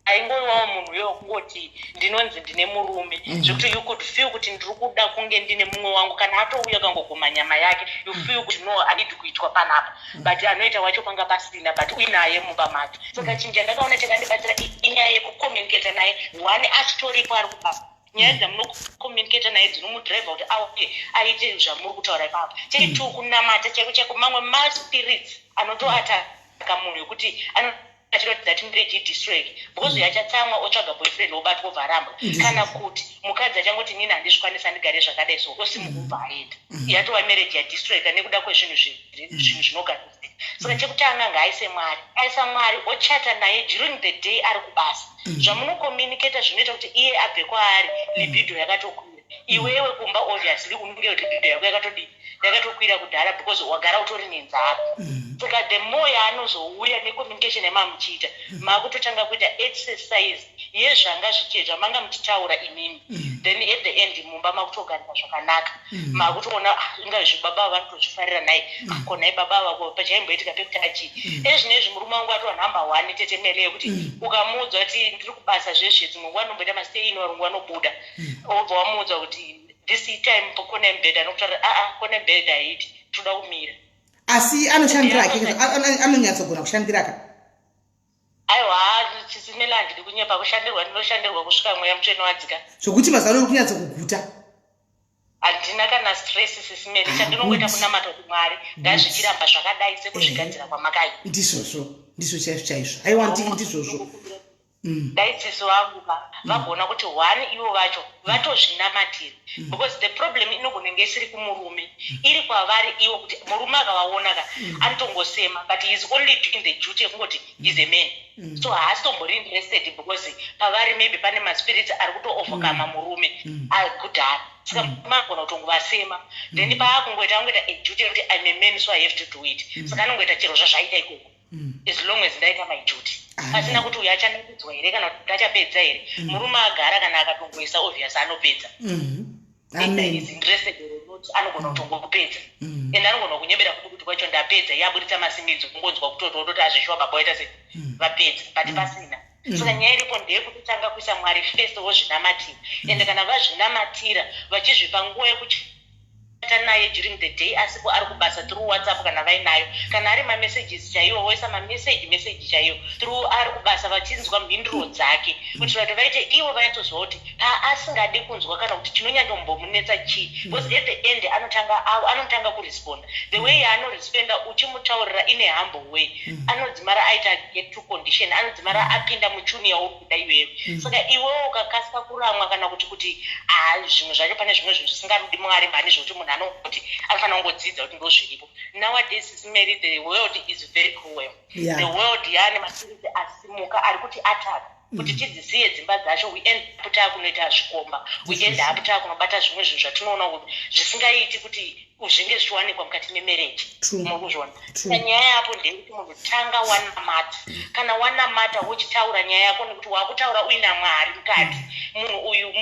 [SPEAKER 3] aingoiwawo munhu uyo wekungoti ndinonzi ndine murume, zvekuti you could feel kuti ndiri kuda kunge ndine mumwe wangu. Kana atouya kangoguma nyama yake, you feel kuti no, handidi kuitwa panapa, but anoita wacho panga pasina, but uinaye mumba macho. Saka chinhu chandakaona chakandibatsira inyaya yekucommunicata naye one achitoripo ari kubasa. Nyaya dzamunocommunicata naye dzinomudhiraivha kuti auye aite zvamuri kutaura ipapo. Chechi2, kunamata chaiko chaiko. Mamwe maspirits anotoataka munhu ekuti ano achida kuti that marriage idestroyeke, because uyo achatsamwa, otsvaga boyfriend, obatwa, obva arambwa. Kana kuti mukadzi achangoti, "Nini handizvikwanisi, andigare zvakadai," so osimuka, ubva aenda. Yatova marriage yadestroyeka nekuda kwezvinhu zvinhu zvinogadzisika. Saka chekutanga, ngaaise Mwari, aisa Mwari, ochata naye during the day ari kubasa. Zvamunocommunicata zvinoita kuti iye abve kwaari libido yakatokwira. Iwewe kumba, obviously unenge libido yako yakatodii, yakatokwira kudhara, because wagara utori nenzara. Saka the more yaanozouya necommunication yamamuchiita, maakutotanga kuita exercise yezvanga zvamanga muchitaura imimi. Then at the end mumba makutogarika zvakanaka, makutoona, "Ah, inga zvibaba ava vanotozvifarira nai. Ko nai baba ava, pachaimboitika pekutanga chii?" Ezvinezvi murume wangu atova number one, Tete Mele, yekuti ukamuudza kuti ndiri kubasa zvezve, dzimwe nguva anomboita mastay in, varungu vanobuda, obva wamuudza kuti this time kone mubhedha, anokutaura, "Aa, kone mubhedha haiti, toda kumira."
[SPEAKER 1] Asi anoshandira hake, anonyatsogona kushandira ka?
[SPEAKER 3] Aiwa, Sisi Mele, handidi kunyepa, kushandirwa ndinoshandirwa kusvika mweya mutsvene wadzika.
[SPEAKER 1] Zvokuti mazuva ano uri kunyatsokuguta?
[SPEAKER 3] Handina kana stress, Sisi Mele. Chandinongoita kunamata kuti Mwari, ngazvichiramba zvakadai sekuzvigadzira kwamakaita.
[SPEAKER 1] Ndizvozvo, ndizvo chaizvo chaizvo. Aiwa, ndizvozvo.
[SPEAKER 3] Dai sisi vangu ka vagona kuti one, ivo vacho vatozvinamatira, because the problem inogona isiri kumurume, iri kwavari ivo, kuti murume akavaona ka anotongosema, but he is only doing the duty yekungoti he is a man, so haasitombori interested, because pavari maybe pane maspirits ari kutoovercoma murume kudhara. Saka murume agona kutongovasema, then paakungoita, angoita a duty yekuti I'm a man, so I have to do it. Saka anongoita chero zvazvaita ikoko, as long as ndaita my duty, pasina kuti uyu achanakidzwa here kana kuti achapedza here. Murume agara, kana akatongoisa, obvious anopedza.
[SPEAKER 1] Amen.
[SPEAKER 3] Is interested or not, anogona kutongopedza, and anogona kunyebera kuti kwacho ndapedza, yaburitsa masimidzo, kungonzwa kutoti ototi azvishuwa baba waita se vapedza, but pasina. Saka nyaya iripo ndeyekutotanga kuisa Mwari first, wozvinamatira, ende kana vazvinamatira, vachizvipa nguva yekuchata naye during the day asipo ari kubasa, through WhatsApp kana vainayo, kana ari mamessages chaiwo, voisa mameseji, meseji chaiyo through ari kubasa, vachinzwa mhinduro dzake, kuitira kuti vaite ivo vanyatsoziva kuti paasingadi kunzwa kana kuti chinonyanyombomunetsa chii, because at the end anotanga kuresponda the way yaanoresponda uchimutaurira in a humble way. Anodzimara aita get to condition, anodzimara apinda mutune yauri kuda iwewe. Saka iwewo ukakasika kuramwa kana kuti ah, zvimwe zvacho, pane zvimwe zvinhu zvisingarudi Mwari mhani, zvokuti munhu anongoti anofanira kungodzidza kuti ndo zviripo nowadays. Mary, the world is very cruel. The world yaane mapirisi asimuka ari kuti ataka kuti tidzisiye dzimba dzacho. We end up taakunoita zvikomba, we end up taakunobata zvimwe zvinhu zvatinoona kuti zvisingaiti kuti zvinge zvichiwanikwa mukati memarriage. Muri kuzviona?
[SPEAKER 1] True.
[SPEAKER 3] Saka nyaya yapo ndeyekuti munhu tanga wanamata. Kana wanamata, wochitaura nyaya yako, nekuti wakutaura uina Mwari mukati. Munhu uyu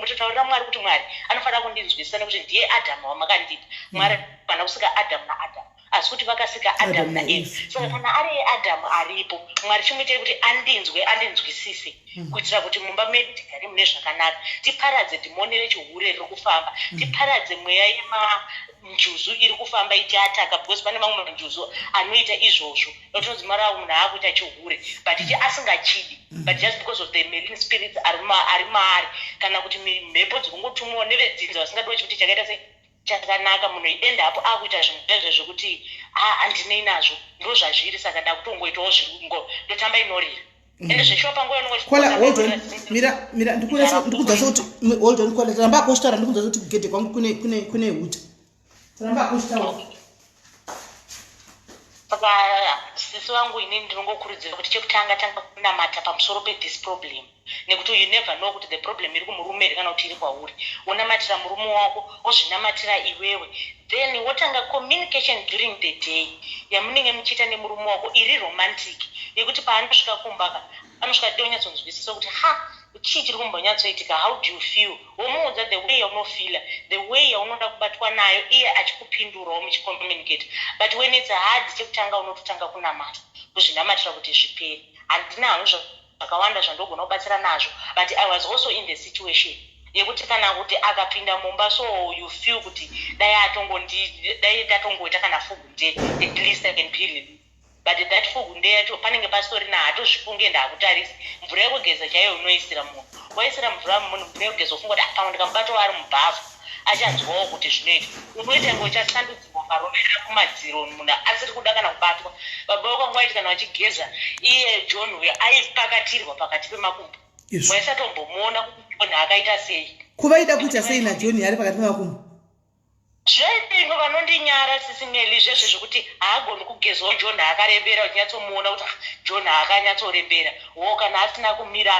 [SPEAKER 3] mutotaurira Mwari kuti Mwari anofanira kundinzwisisa, nekuti ndiye Adhamu wamakandipa. Mwari havana kusika Adhamu naAdhamu, asi kuti vakasika
[SPEAKER 1] Adam
[SPEAKER 3] Adhamu
[SPEAKER 1] naEve.
[SPEAKER 3] naEve. Saka kana ari Adhamu aripo, Mwari chimuitei kuti andinzwe, andinzwisise, kuitira kuti mumba medu tigare mune zvakanaka. Tiparadze dhimoni rechihure riri kufamba, tiparadze mweya yemanjuzu iri kufamba ichiataka, because pane mamwe manjuzu anoita izvozvo, otonzi mara munhu aakuita chihure, but chi asingachidi, but just because of the marine spirits ari maari, kana kuti mhepo dziri kungotumiwa nevedzinza vasingadiwe chikuti chakaita sei chakanaka. Munhu ende apo akuita zvinhu zvezvo zvekuti handinei nazvo, ndo zvazviri, saka ndakutongoitawo zviri ndotamba inorira. Ende zveshuwa panguva
[SPEAKER 1] Kola, hold on, mira, mira, ndikudza sekuti, hold on, Kola, ramba akochitaura. Ndikudza sekuti kugedhe kwangu kune huta. Ramba akochitaura.
[SPEAKER 3] Saka sisi vangu, inini ndinongokurudzira kuti chekutanga, tanga kunamata pamusoro pethis problem, nekuti you never know kuti the problem iri kumurume here kana kuti iri kwauri. Wonamatira murume wako, wozvinamatira iwewe, then wotanga communication during the day yamunenge muchiita nemurume wako iri romantic, yekuti paanosvika kumba ka, anosvika de unyatsonzwisisa kuti ha, chii chiri kumbonyatsoitika, how do you feel, womuudza the way yaunofeela, the way yaunoda kubatwa nayo, iye achikupindurawo muchicommunicate. But when it's hard, chekutanga unototanga kunamata, kuzvinamatira kuti zvipere. Handina hangu zvakawanda zvandogona kubatsira nazvo, but I was also in the situation yekuti kana kuti akapinda mumba, so you feel kuti dai atongondi, dai tatongoita kana fugunde, at least I can be relieved. But that fugunde yacho panenge pasitorina, hatozvifunge, ndaakutarisa mvura yekugeza chaiyo unoisira munhu, waisira mvura munhu mvura yekugeza, ufunga kuti, "Ah, pamwe ndikamubatawo ari mubhavhu achanzwawo kuti zvinoita." Unoita ngo uchasandudzirwa. Ukaroverera kumadziro, munhu asiri kuda kana kubatwa. Baba vekwangu vaiti kana vachigeza, iye John uyo aipakatirwa pakati pemakumbo. Waisatombomuona kuti John akaita sei.
[SPEAKER 1] Kuvaida kuita sei naJohn ari pakati pemakumbo?
[SPEAKER 3] Zveino vanondinyara, Sisi Meli, zvezve zvekuti haagoni kugezwawo. John akarembera, uchinyatsomuona kuti, ah, John akanyatsorembera wo. Kana asina kumira,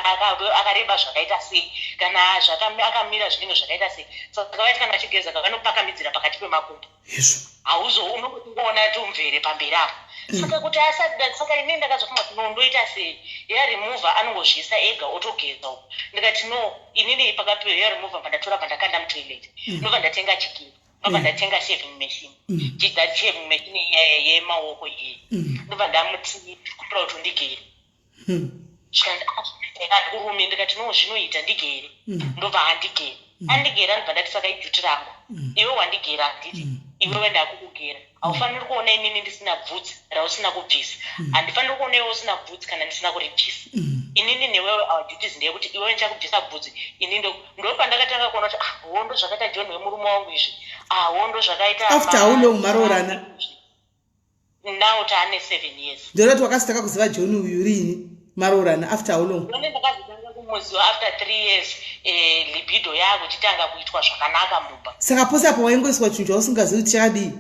[SPEAKER 3] akareba zvakaita sei? Kana akamira, zvinenge zvakaita sei? Saka vaiti kana achigeza, vanopakamidzira pakati pemakumbo. Hauzo unongoona tumvere pamberi apo. Saka kuti asada, saka inini ndakazofunga kuti, no, ndoita sei? Hair remover anongozviisa ega, otogeza uko. Ndikati, no, inini pakapiwa hair remover, pandatora, pandakanda mutoilet. Ndobva ndatenga chigero, ndobva ndatenga shaving machine. That shaving machine yemaoko iyi. Ndobva ndamuti, kumbira kuti undigere. Zvikanzi, "Handikurumi." Ndikati, no, zvinoita, ndigere. Ndobva handigere, andigera. Ndobva ndati, saka iduty rangu. Iwe wandigera, handiti? Iwewe ndakukugera, haufaniri kuona inini ndisina bvudzi rausina kubvisa. Handifaniri kuona iwe usina bvudzi kana ndisina kuribvisa. Inini newewe, our duties ndeyekuti iwewe ndichakubvisa bvudzi, ini ndo pandakatanga kuona kuti, ah, ho, ndo zvakaita John wemurume wangu izvi. Ah, ho, ndo zvakaita.
[SPEAKER 1] After how long maroorana?
[SPEAKER 3] Now taane 7 years.
[SPEAKER 1] Ndinoti wakasitaka kuziva John uyu riini maroorana? After how long?
[SPEAKER 3] John ndakazotanga kumuziva after 3 years, libido yakuchitanga kuitwa zvakanaka mumba.
[SPEAKER 1] Saka pose apo waingoiswa chinhu chausingazivi kuti chakadii?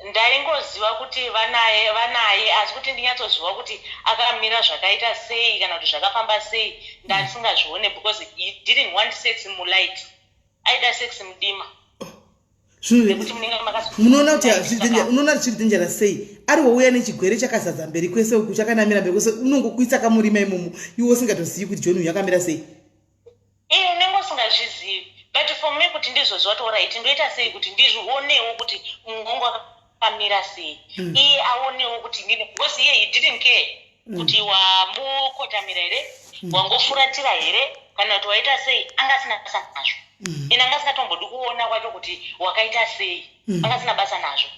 [SPEAKER 3] Ndaingoziva kuti vanaye, vanaye, asi kuti ndinyatsoziva kuti akamira zvakaita sei kana kuti zvakafamba sei, ndasingazvione, because he didn't want sex mulight, aida sex mudima. Nekuti munenge
[SPEAKER 1] Munoona kuti unoona kuti zviri dangerous sei? Ari wouya nechigwere chakazadza mberi kwese uku, chakanamira mberi kwese, unongokuisa kamurima imomo, iwe usingatozivi kuti John uyu akamira sei.
[SPEAKER 3] Iye unenge usingazvizivi, but for me kuti ndizoziva kuti, alright, ndoita sei kuti ndizvionewo kuti mungongo akamira sei, iye aonewo kuti inini, because iye he didn't care kuti wamukotamira here, wangofuratira here, kana kuti waita sei. Anga asina basa nazvo. Ine anga asingatombodi kuona kwacho kuti wakaita sei. Anga asina basa nazvo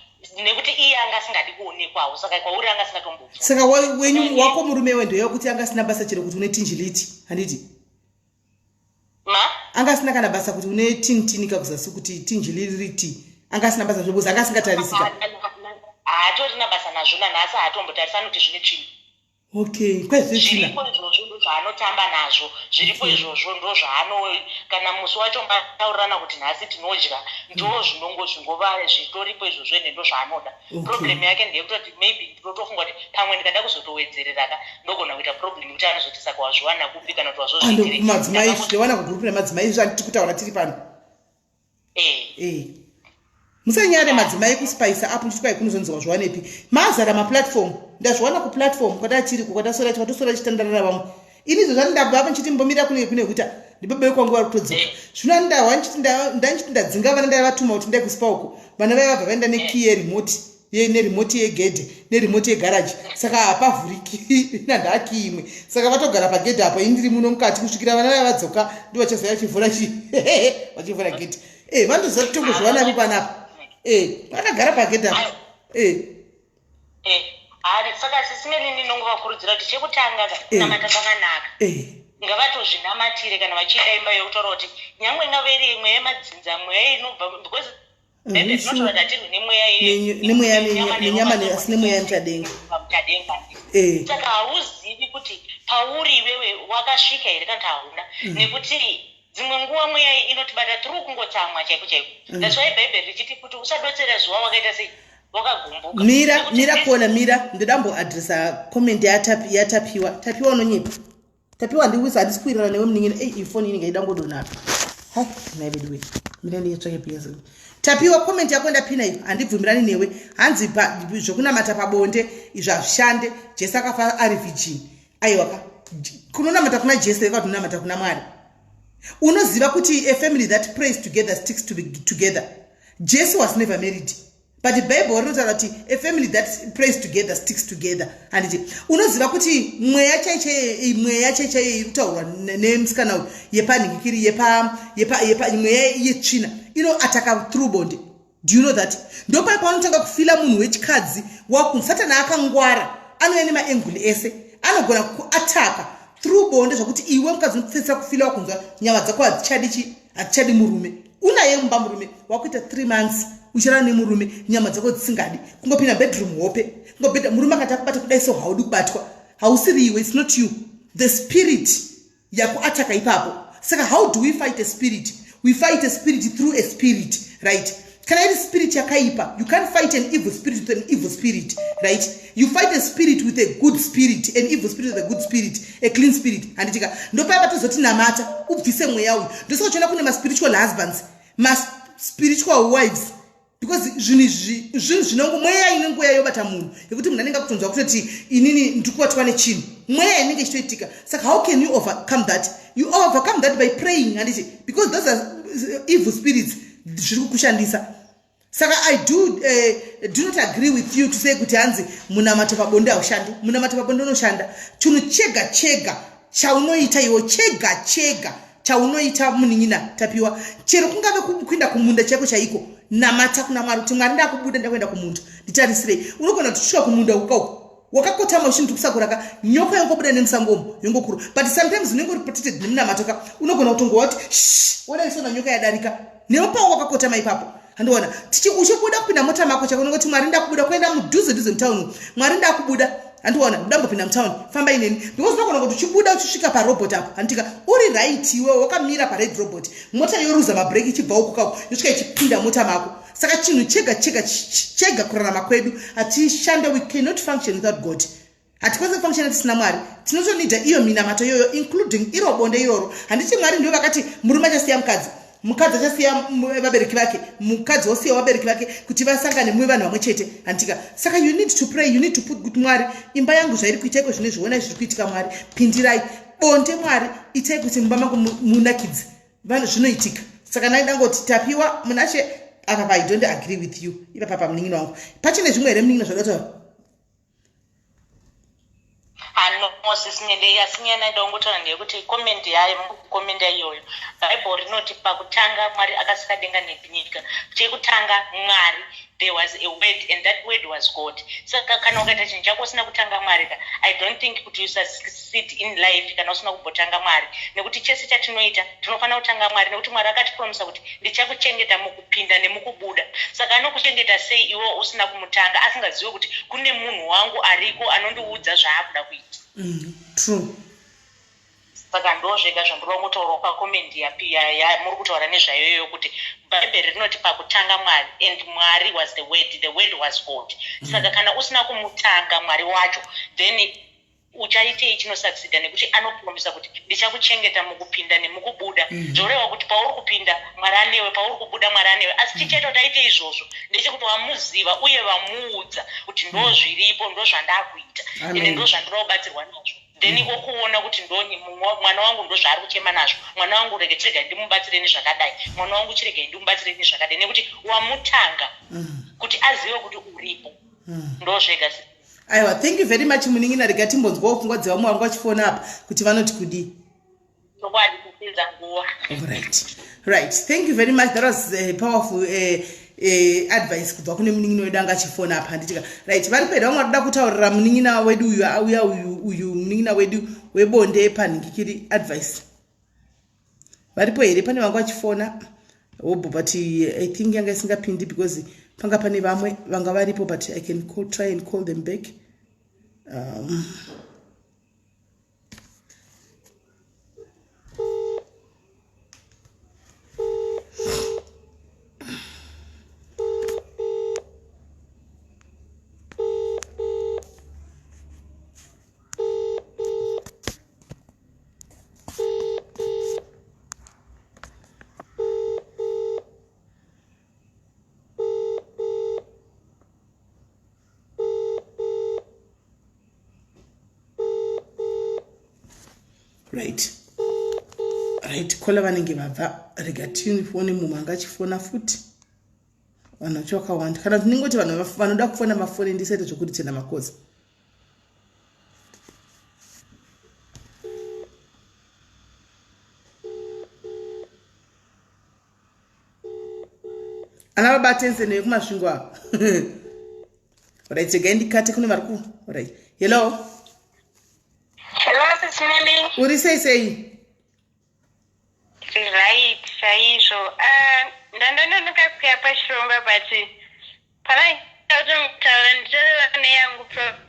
[SPEAKER 3] nekuti iye anga asingadi kuonekwawo, saka kwauri anga asingatombobva.
[SPEAKER 1] Saka wenyu wako murume wendo kuti anga asina basa chero kuti une tinjiliti, handiti?
[SPEAKER 3] Ma?
[SPEAKER 1] Anga asina kana basa kuti une tintini kakuzasi, kuti tinjiliriti, anga asina basa zvokuzi anga asingatarisika.
[SPEAKER 3] Haatorina basa nazvo nanhasi, haatombotarisani kuti zvine tsvina.
[SPEAKER 1] Okay, kwezve tsvina.
[SPEAKER 3] Zviripo izvozvo ndo zvaanotamba nazvo, zviripo izvozvo ndo zvaano. Kana musi wacho mataurirana kuti nhasi tinodya, ndo zvinongo zvingova zvitoripo izvozvo, ende ndo zvaanoda. Problem yake ndeyekutoti maybe ndinotofunga kuti pamwe ndikada kuzotowedzerera ka, ndogona kuita problem yekuti anozoti, saka wazviwana kupi, kana kuti
[SPEAKER 1] Ando
[SPEAKER 3] wazozviitirei.
[SPEAKER 1] Madzimai, tinowana kugurupu remadzimai izvo handiti kutaura tiri pano.
[SPEAKER 3] Eh.
[SPEAKER 1] E, musanyare madzimai kuspice apo ndichikwai kunozonzi wazviwanepi. Mazara maplatform, ndazviwana kuplatform kwatatiri, kwatasora, kwatosora chitandarara vamwe. Ini izvo zvandabva apa nchiti mbomira kune kuita ndibaba vekwangu vari kutodzoka zvino. Ndahwa nchiti ndanchiti ndadzinga vana, ndaivatuma kuti ndai kuSpar uko. Vana vaya vabva vaenda nekiyi yeremote, neremote yegedhe, neremote yegaraji, saka hapavhuriki nandaakiyi imwe. Saka vatogara pagedhe apo, ini ndiri muno mukati kusvikira vana vaya vadzoka, ndo vachazoya vachivhura chi vachivhura gedhe. E, vanotoziva kuti tongozviwanapo panapa. E, vakagara pagedhe apo e.
[SPEAKER 3] Eh, hari saka Sisi Meli, ndinongovakurudzira kuti chekutanga ka, kunamata kwakanaka. Ngavatozvinamatire kana vachida imba yokutaura kuti nyangwe ingave iri mweya yemadzinza, mweya inobva, because Bhaibheri rinotaura kuti hatirwi nemweya
[SPEAKER 1] nemweya nenyama, asi nemweya yemuchadenga.
[SPEAKER 3] Muchadenga. Saka hauzivi kuti pauri iwewe wakasvika here kana kuti hauna, nekuti dzimwe nguva mweya iyi inotibata through kungotsamwa chaiko chaiko. That's why Bhaibheri richiti kuti usadotsera zuva wakaita sei, wakagumbuka.
[SPEAKER 1] Mira. Mira kona, mira, ndoda mboadresa comment yaTapiwa. Tapiwa, unonyepa Tapiwa, handiwisa, handisi kuwirirana newe munin'ina. Ei, iyi foni inenge ida ngodonaka. Hai, naiveduwe, mira ndiyetsvake piyasi. Tapiwa, comment yako ndapina iyo, handibvumirani newe. Hanzi zvokunamata pabonde izvo hazvishande, Jesu akafa ari virgin. Aiwaka, kunonamata kuna Jesu eka kunonamata kuna Mwari. Unoziva kuti a family that prays together sticks to be together. Jesu was never married, but Bible rinotaura kuti a family that prays together sticks together, handiti? Unoziva kuti mweya chaichaiye, mweya chaichaiye iri kutaurwa nemusikana uyu yepanhikikiri, yepa mweya yetsvina inoataka through bonde. Do you know that? Ndopai paunotanga kufila munhu wechikadzi waku Satani akangwara, anouya nemaangles ese, anogona kuataka through bonde, zvokuti iwe mukadzi unopedzisira kufila wakunzwa nyama dzako hadzichadi chi hadzichadi murume. Unaye mumba murume wakuita 3 months. Uchirara nemurume nyama dzako dzisingadi. Kungopinda bedroom hope. Kungobhedha murume akati akubata kudai so haudi kubatwa. Hausiri iwe, it's not you. The spirit yakuataka ipapo. Saka how do we fight a spirit? We fight a spirit through a spirit, right? Kana iri spirit yakaipa, you can't fight an evil spirit with an evil spirit, right? You fight a spirit with a good spirit, an evil spirit with a good spirit, a clean spirit. Handitika ndopaya patozoti namata ubvise mweya uyu. Ndosaka uchiona kune maspiritual husbands, maspiritual wives, because zvinhu izvi zvinhu zvinongo mweya inenge uya yobata munhu yekuti munhu anenge akutonzwa kutoti inini ndiri kubatwa nechinhu, mweya inenge ichitoitika. Saka how can you overcome that? You overcome that by praying, handiti? Because those are evil spirits zviri kukushandisa. Saka I do not agree with you to say kuti hanzi munamato pabonde haushandi. Munamato pabonde unoshanda. Chinhu chega chega chaunoita iwo, chega chega chaunoita, munin'ina Tapiwa, chero kungave kuenda kumunda chaiko chaiko, namata kuna Mwari kuti Mwari, ndakubuda ndakuenda kumunda, nditarisirei. Unogona kuti kusvika kumunda ukauko wakakotama uchinti kusakura ka, nyoka yongobuda nemusango umo yongokuru. But sometimes unenge uri protected nemunamato ka, unogona kutongova kuti shh, wona nyoka yadarika nepawo wakakotama ipapo. Handiona uchibuda kupinda mota mako chako, unongoti Mwari, ndakubuda kuenda mudhuze dhuze mutauni. Mwari, ndakubuda, handiona ndambopinda mutauni, famba ineni. Because unogona kuti uchibuda uchisvika parobot apo, handitika uri right iwewe wakamira pared robot, mota yoruza mabreki ichibva uko kako, yosvika ichipinda mota mako. Saka chinhu chega chega chega kurarama kwedu hatishande, we cannot function without God. Hatikwanisi kufunctiona tisina Mwari. Tinotonida iyo minamato iyoyo, including iro bonde iroro. Handiti Mwari ndivo vakati murume achasiya mukadzi, mukadzi achasiya vabereki vake, mukadzi wosiya vabereki vake kuti vasangane muve vanhu vamwe chete, handitika? Saka you need to pray, you need to put kuti Mwari, imba yangu zvairi kuita iko zvino izvi, zviri kuitika, Mwari pindirai. Bonde, Mwari itai kuti mumba mangu munakidze vanhu. Zvinoitika. Saka ndangoti Tapiwa Munashe apa, I don't agree with you ipapa, munin'ina wangu. Pachine zvimwe here, munin'ina, zvadataura?
[SPEAKER 3] Ano Sis Melly, asi nyaya ndaingotaura ndeyekuti comment yayo mukukomenda iyoyo, Bhaibheri rinoti pakutanga Mwari akasika denga nenyika. Chekutanga Mwari, there was a word and that word was God. Saka kana ukaita chinhu chako usina kutanga Mwari ka, I don't think kuti you succeed in life kana usina kumbotanga Mwari, nekuti chese chatinoita tinofanira kutanga Mwari, nekuti Mwari akatipromisa kuti ndichakuchengeta mukupinda nemukubuda. Saka anokuchengeta sei iwe usina kumutanga, asingazivi kuti kune munhu wangu ariko anondiudza zvaakuda kuita?
[SPEAKER 1] True.
[SPEAKER 3] Saka ndo zvega zvandinoda kungotaurawo pacomment muri kutaura nezvayoyo, kuti Bhaibheri rinoti pakutanga Mwari, and Mwari was the word, the word was God. Saka kana usina kumutanga Mwari wacho, then uchaitei chinosucceeda? Nekuti anopromisa kuti ndichakuchengeta mukupinda nemukubuda. Zvoreva kuti pauri kupinda Mwari anewe, pauri kubuda Mwari anewe. Asi chichaita kuti aite izvozvo ndechekuti wamuziva uye vamuudza kuti ndo zviripo, ndo zvandakuita, ende ndo zvandoda kubatsirwa nazvo. Then wokuona kuti ndoni mwana wangu, ndo zvaari kuchema nazvo mwana wangu, rege chiregai ndimubatsire nezvakadai, mwana wangu chiregai ndimubatsire nezvakadai, nekuti wamutanga kuti azive kuti uripo. Ndo zvega.
[SPEAKER 1] Aiwa, thank you very much, munin'ina. Rega timbonzwawo pfungwa dzevamwe vanga vachifona apa kuti vanoti kudii.
[SPEAKER 3] Chokwadi, kupedza nguva.
[SPEAKER 1] Right, thank you very much. That was a powerful advice kubva kune munin'ina wedu anga achifona apa, handitika? Right, vari pedo vamwe varikuda kutaurira munin'ina wedu uyu auya uyu, uyu munin'ina wedu webonde panhingikiri advice. Varipo here? Pane vanga vachifona hobo, but I think yanga isingapindi because panga pane vamwe vanga varipo, but I can call, try and call them back. Right, caller vanenge vabva. Rega tifone mumwe anga achifona futi. Vanhu vacho vakawanda, kana tiningoti vanhu vanoda kufona mafoni, ndisaite zvekuritena makozi. Ana baba Tensen vekuMasvingo ava. Right, regai ndikate kune vari ku. Right, hello.
[SPEAKER 2] Hello, Sis Melly.
[SPEAKER 1] Uri sei sei?
[SPEAKER 2] Right, chaizvo. Ndandanonoka kuya pachirongwa but pavaitaura nditoreva neyangu problem.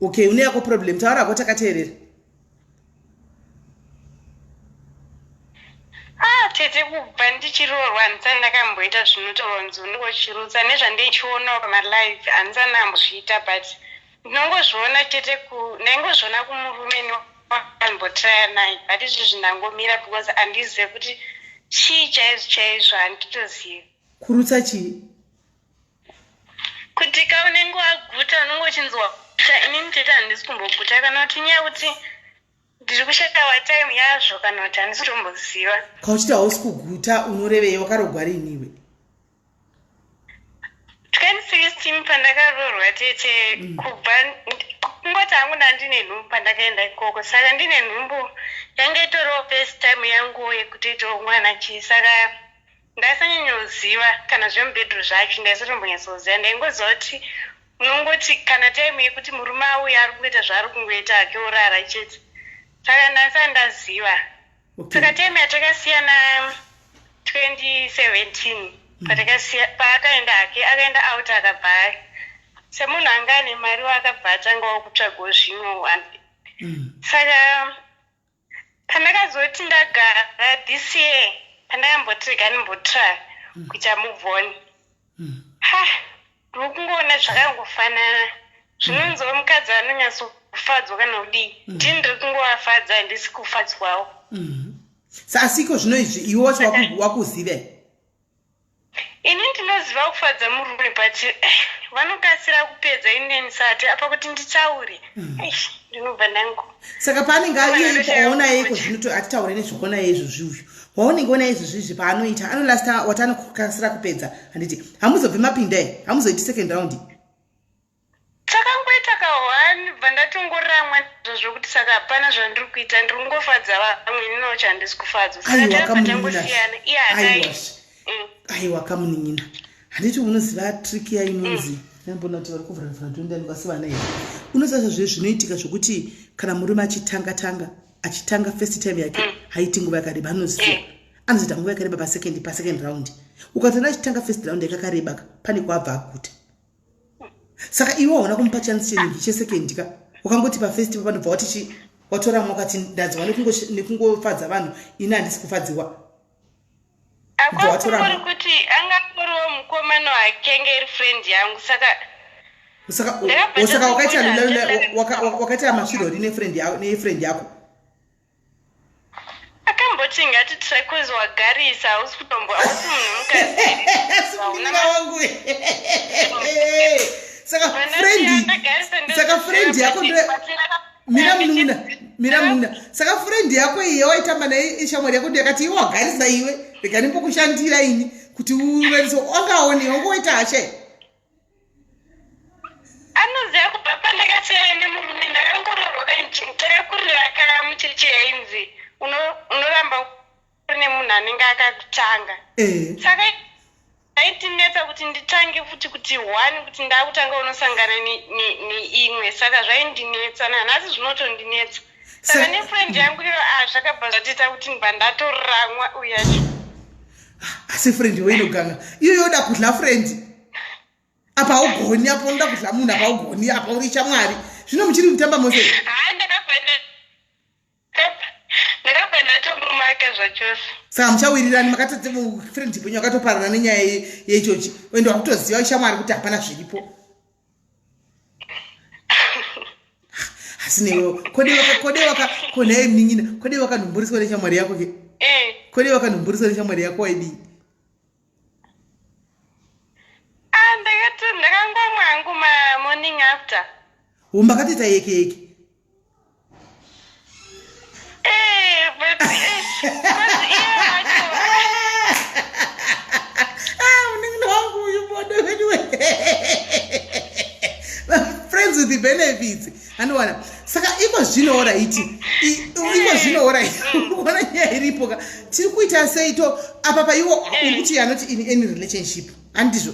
[SPEAKER 1] Okay, une yako problem, taura hako takateerera.
[SPEAKER 2] Ah, tete kubva ndichiroorwa handisati ndakamboita zvinotoronzi ndingochirutsa nezvandichionawo pamalive handisati ndambozviita but ndinongozviona chete ku ndaingozviona kumurume wandimbotraya naye but izvizvi ndangomira because handizive kuti chii chaizvo chaizvo handitozivi.
[SPEAKER 1] Kurutsa chii?
[SPEAKER 2] Kuti ka unenge waguta unenge uchinzwa inini tete handisi kumboguta kana kuti inyaya yekuti ndiri kushaiwa time yazvo kana kuti handisi kutomboziva.
[SPEAKER 1] Kauchiti hausi kuguta unorevei wakarogwa rini iwe?
[SPEAKER 2] 2016 pandakaroorwa tete kubva kungoti hangu ndandine nhumbu pandakaenda ikoko saka ndine nhumbu yange itoriwo first time yanguwo yekutoitawo mwana chii saka ndaisanyanyoziva kana zvemubhedhuru zvacho ndaisatombonyatsoziva ndaingoziva kuti unongoti kana time yekuti murume auya ari kungoita zvaari kungoita hake orara chete saka ndasati ndaziva saka time yatakasiyana 2017 patakasiya paakaenda hake akaenda out akabva semunhu anga ane mari waakabva atangawo kutsvagawo zvimwe saka pandakazoti ndagara this year pandakamboti rega ndimbotry kuita move on ha ndiri kungoona zvakangofanana zvinonziwo mukadzi anonyatsofadzwa kana kudii ndini ndiri kungovafadza handisi kufadzwawo
[SPEAKER 1] Sa asi iko zvino izvi iwe wacho wakuziva here?
[SPEAKER 2] Ini ndinoziva kufadza murume but vanokasira kupedza ini ndisati apa kuti nditaure eish ndinobva ndangu.
[SPEAKER 1] Saka paanenge iye ipo waona iko zvino to atitaure nezvekuona izvozvi uyu waunenge ona izvozvi izvi paanoita anolasta wati anokasira kupedza handiti hamuzobvi mapinda here hamuzoiti second round
[SPEAKER 2] Takangoita ka one bva ndatongoramwa zvekuti saka hapana zvandiri kuita ndiri kungofadza vamwe ini wacho handisi kufadzwa saka
[SPEAKER 1] Aiwa
[SPEAKER 2] takabva
[SPEAKER 1] kamunin'ina
[SPEAKER 2] tangosiyana iye hakai
[SPEAKER 1] aiwa aiwa kamunin'ina handiti unoziva trick iya inonzi ndambona kuti vari kuvhura vhura ndondani kwasivana here unoziva zvazve zvinoitika zvokuti kana murume achitanga tanga achitanga first time yake haiti nguva yakareba anoziva anozoita nguva yakareba pasecond pasecond round ukatoona achitanga first round yake akareba ka pane kwaabva aguta saka iwe hauna kumupa chance chenhingi chesekendi ka wakangoti pafirst panobva wati chi watoramwa ukati ndadzwa nekungofadza vanhu ini handisi kufadziwa
[SPEAKER 2] Ubva watoramba. Akwakumbori kuti angangoriwo mukomana wakenge iri friend yangu saka
[SPEAKER 1] saka
[SPEAKER 2] Ndakabva
[SPEAKER 1] saka wakaita
[SPEAKER 2] ndazobvunza
[SPEAKER 1] lula-
[SPEAKER 2] ndati-
[SPEAKER 1] wakaita masvirori nefriend yako nefriend yako
[SPEAKER 2] akamboti ngatitry cause wagarisa hausi kutombo hausi munhu mukadzi
[SPEAKER 1] Munin'ina wangu saka friend saka friend yako ndo mira munun'una mira munun'una saka friend yako iye waitamba naye ishamwari yako ndo yakati iwe wagarisa iwe rega ndimbokushandira ini kuti uveso angaone wanga waita hasha here
[SPEAKER 2] Anoziva kubva pandakasiyana nemurume ndakangoroorwa takakurira kamucheche yainzi unoramba uri nemunhu anenge akakutanga saka zvaitinetsa kuti nditange futi kuti one kuti ndakutanga unosangana neimwe saka zvaindinetsa nanhasi zvinotondinetsa saka nefriend yangu iyo ah, zvakabva zvatiita kuti ndibva ndatoramwa uyacho
[SPEAKER 1] asi friend iwe inoganga iyo yoda kudla friend apa haugoni apa unoda kudla munhu apa haugoni apa uri shamwari zvino muchiri kutamba mose
[SPEAKER 2] ndakabva ndatomumaka zvachose
[SPEAKER 1] saka muchawirirani makatoti friend penyu akatoparana nenyaya yeichochi ende wakutoziva shamwari kuti hapana zviripo asi newewo kode waka konai munin'ina kode wakanhumburiswa neshamwari yako ke
[SPEAKER 2] eh.
[SPEAKER 1] kode wakanhumburiswa neshamwari yako waidii
[SPEAKER 2] Ah, ndakati ndakangomwa hangu mamorning after
[SPEAKER 1] wo makatoita yeke yeke
[SPEAKER 2] Eh, but eh, but iye wacho
[SPEAKER 1] Ah, munin'ina wangu uyu bodo anyway friends with the benefits anowana saka iko zvino oraiti iko zvino oraiti urikuona nyaya iripo ka tiri kuita sei to apa paiwo uri kuti you're not in any relationship handizvo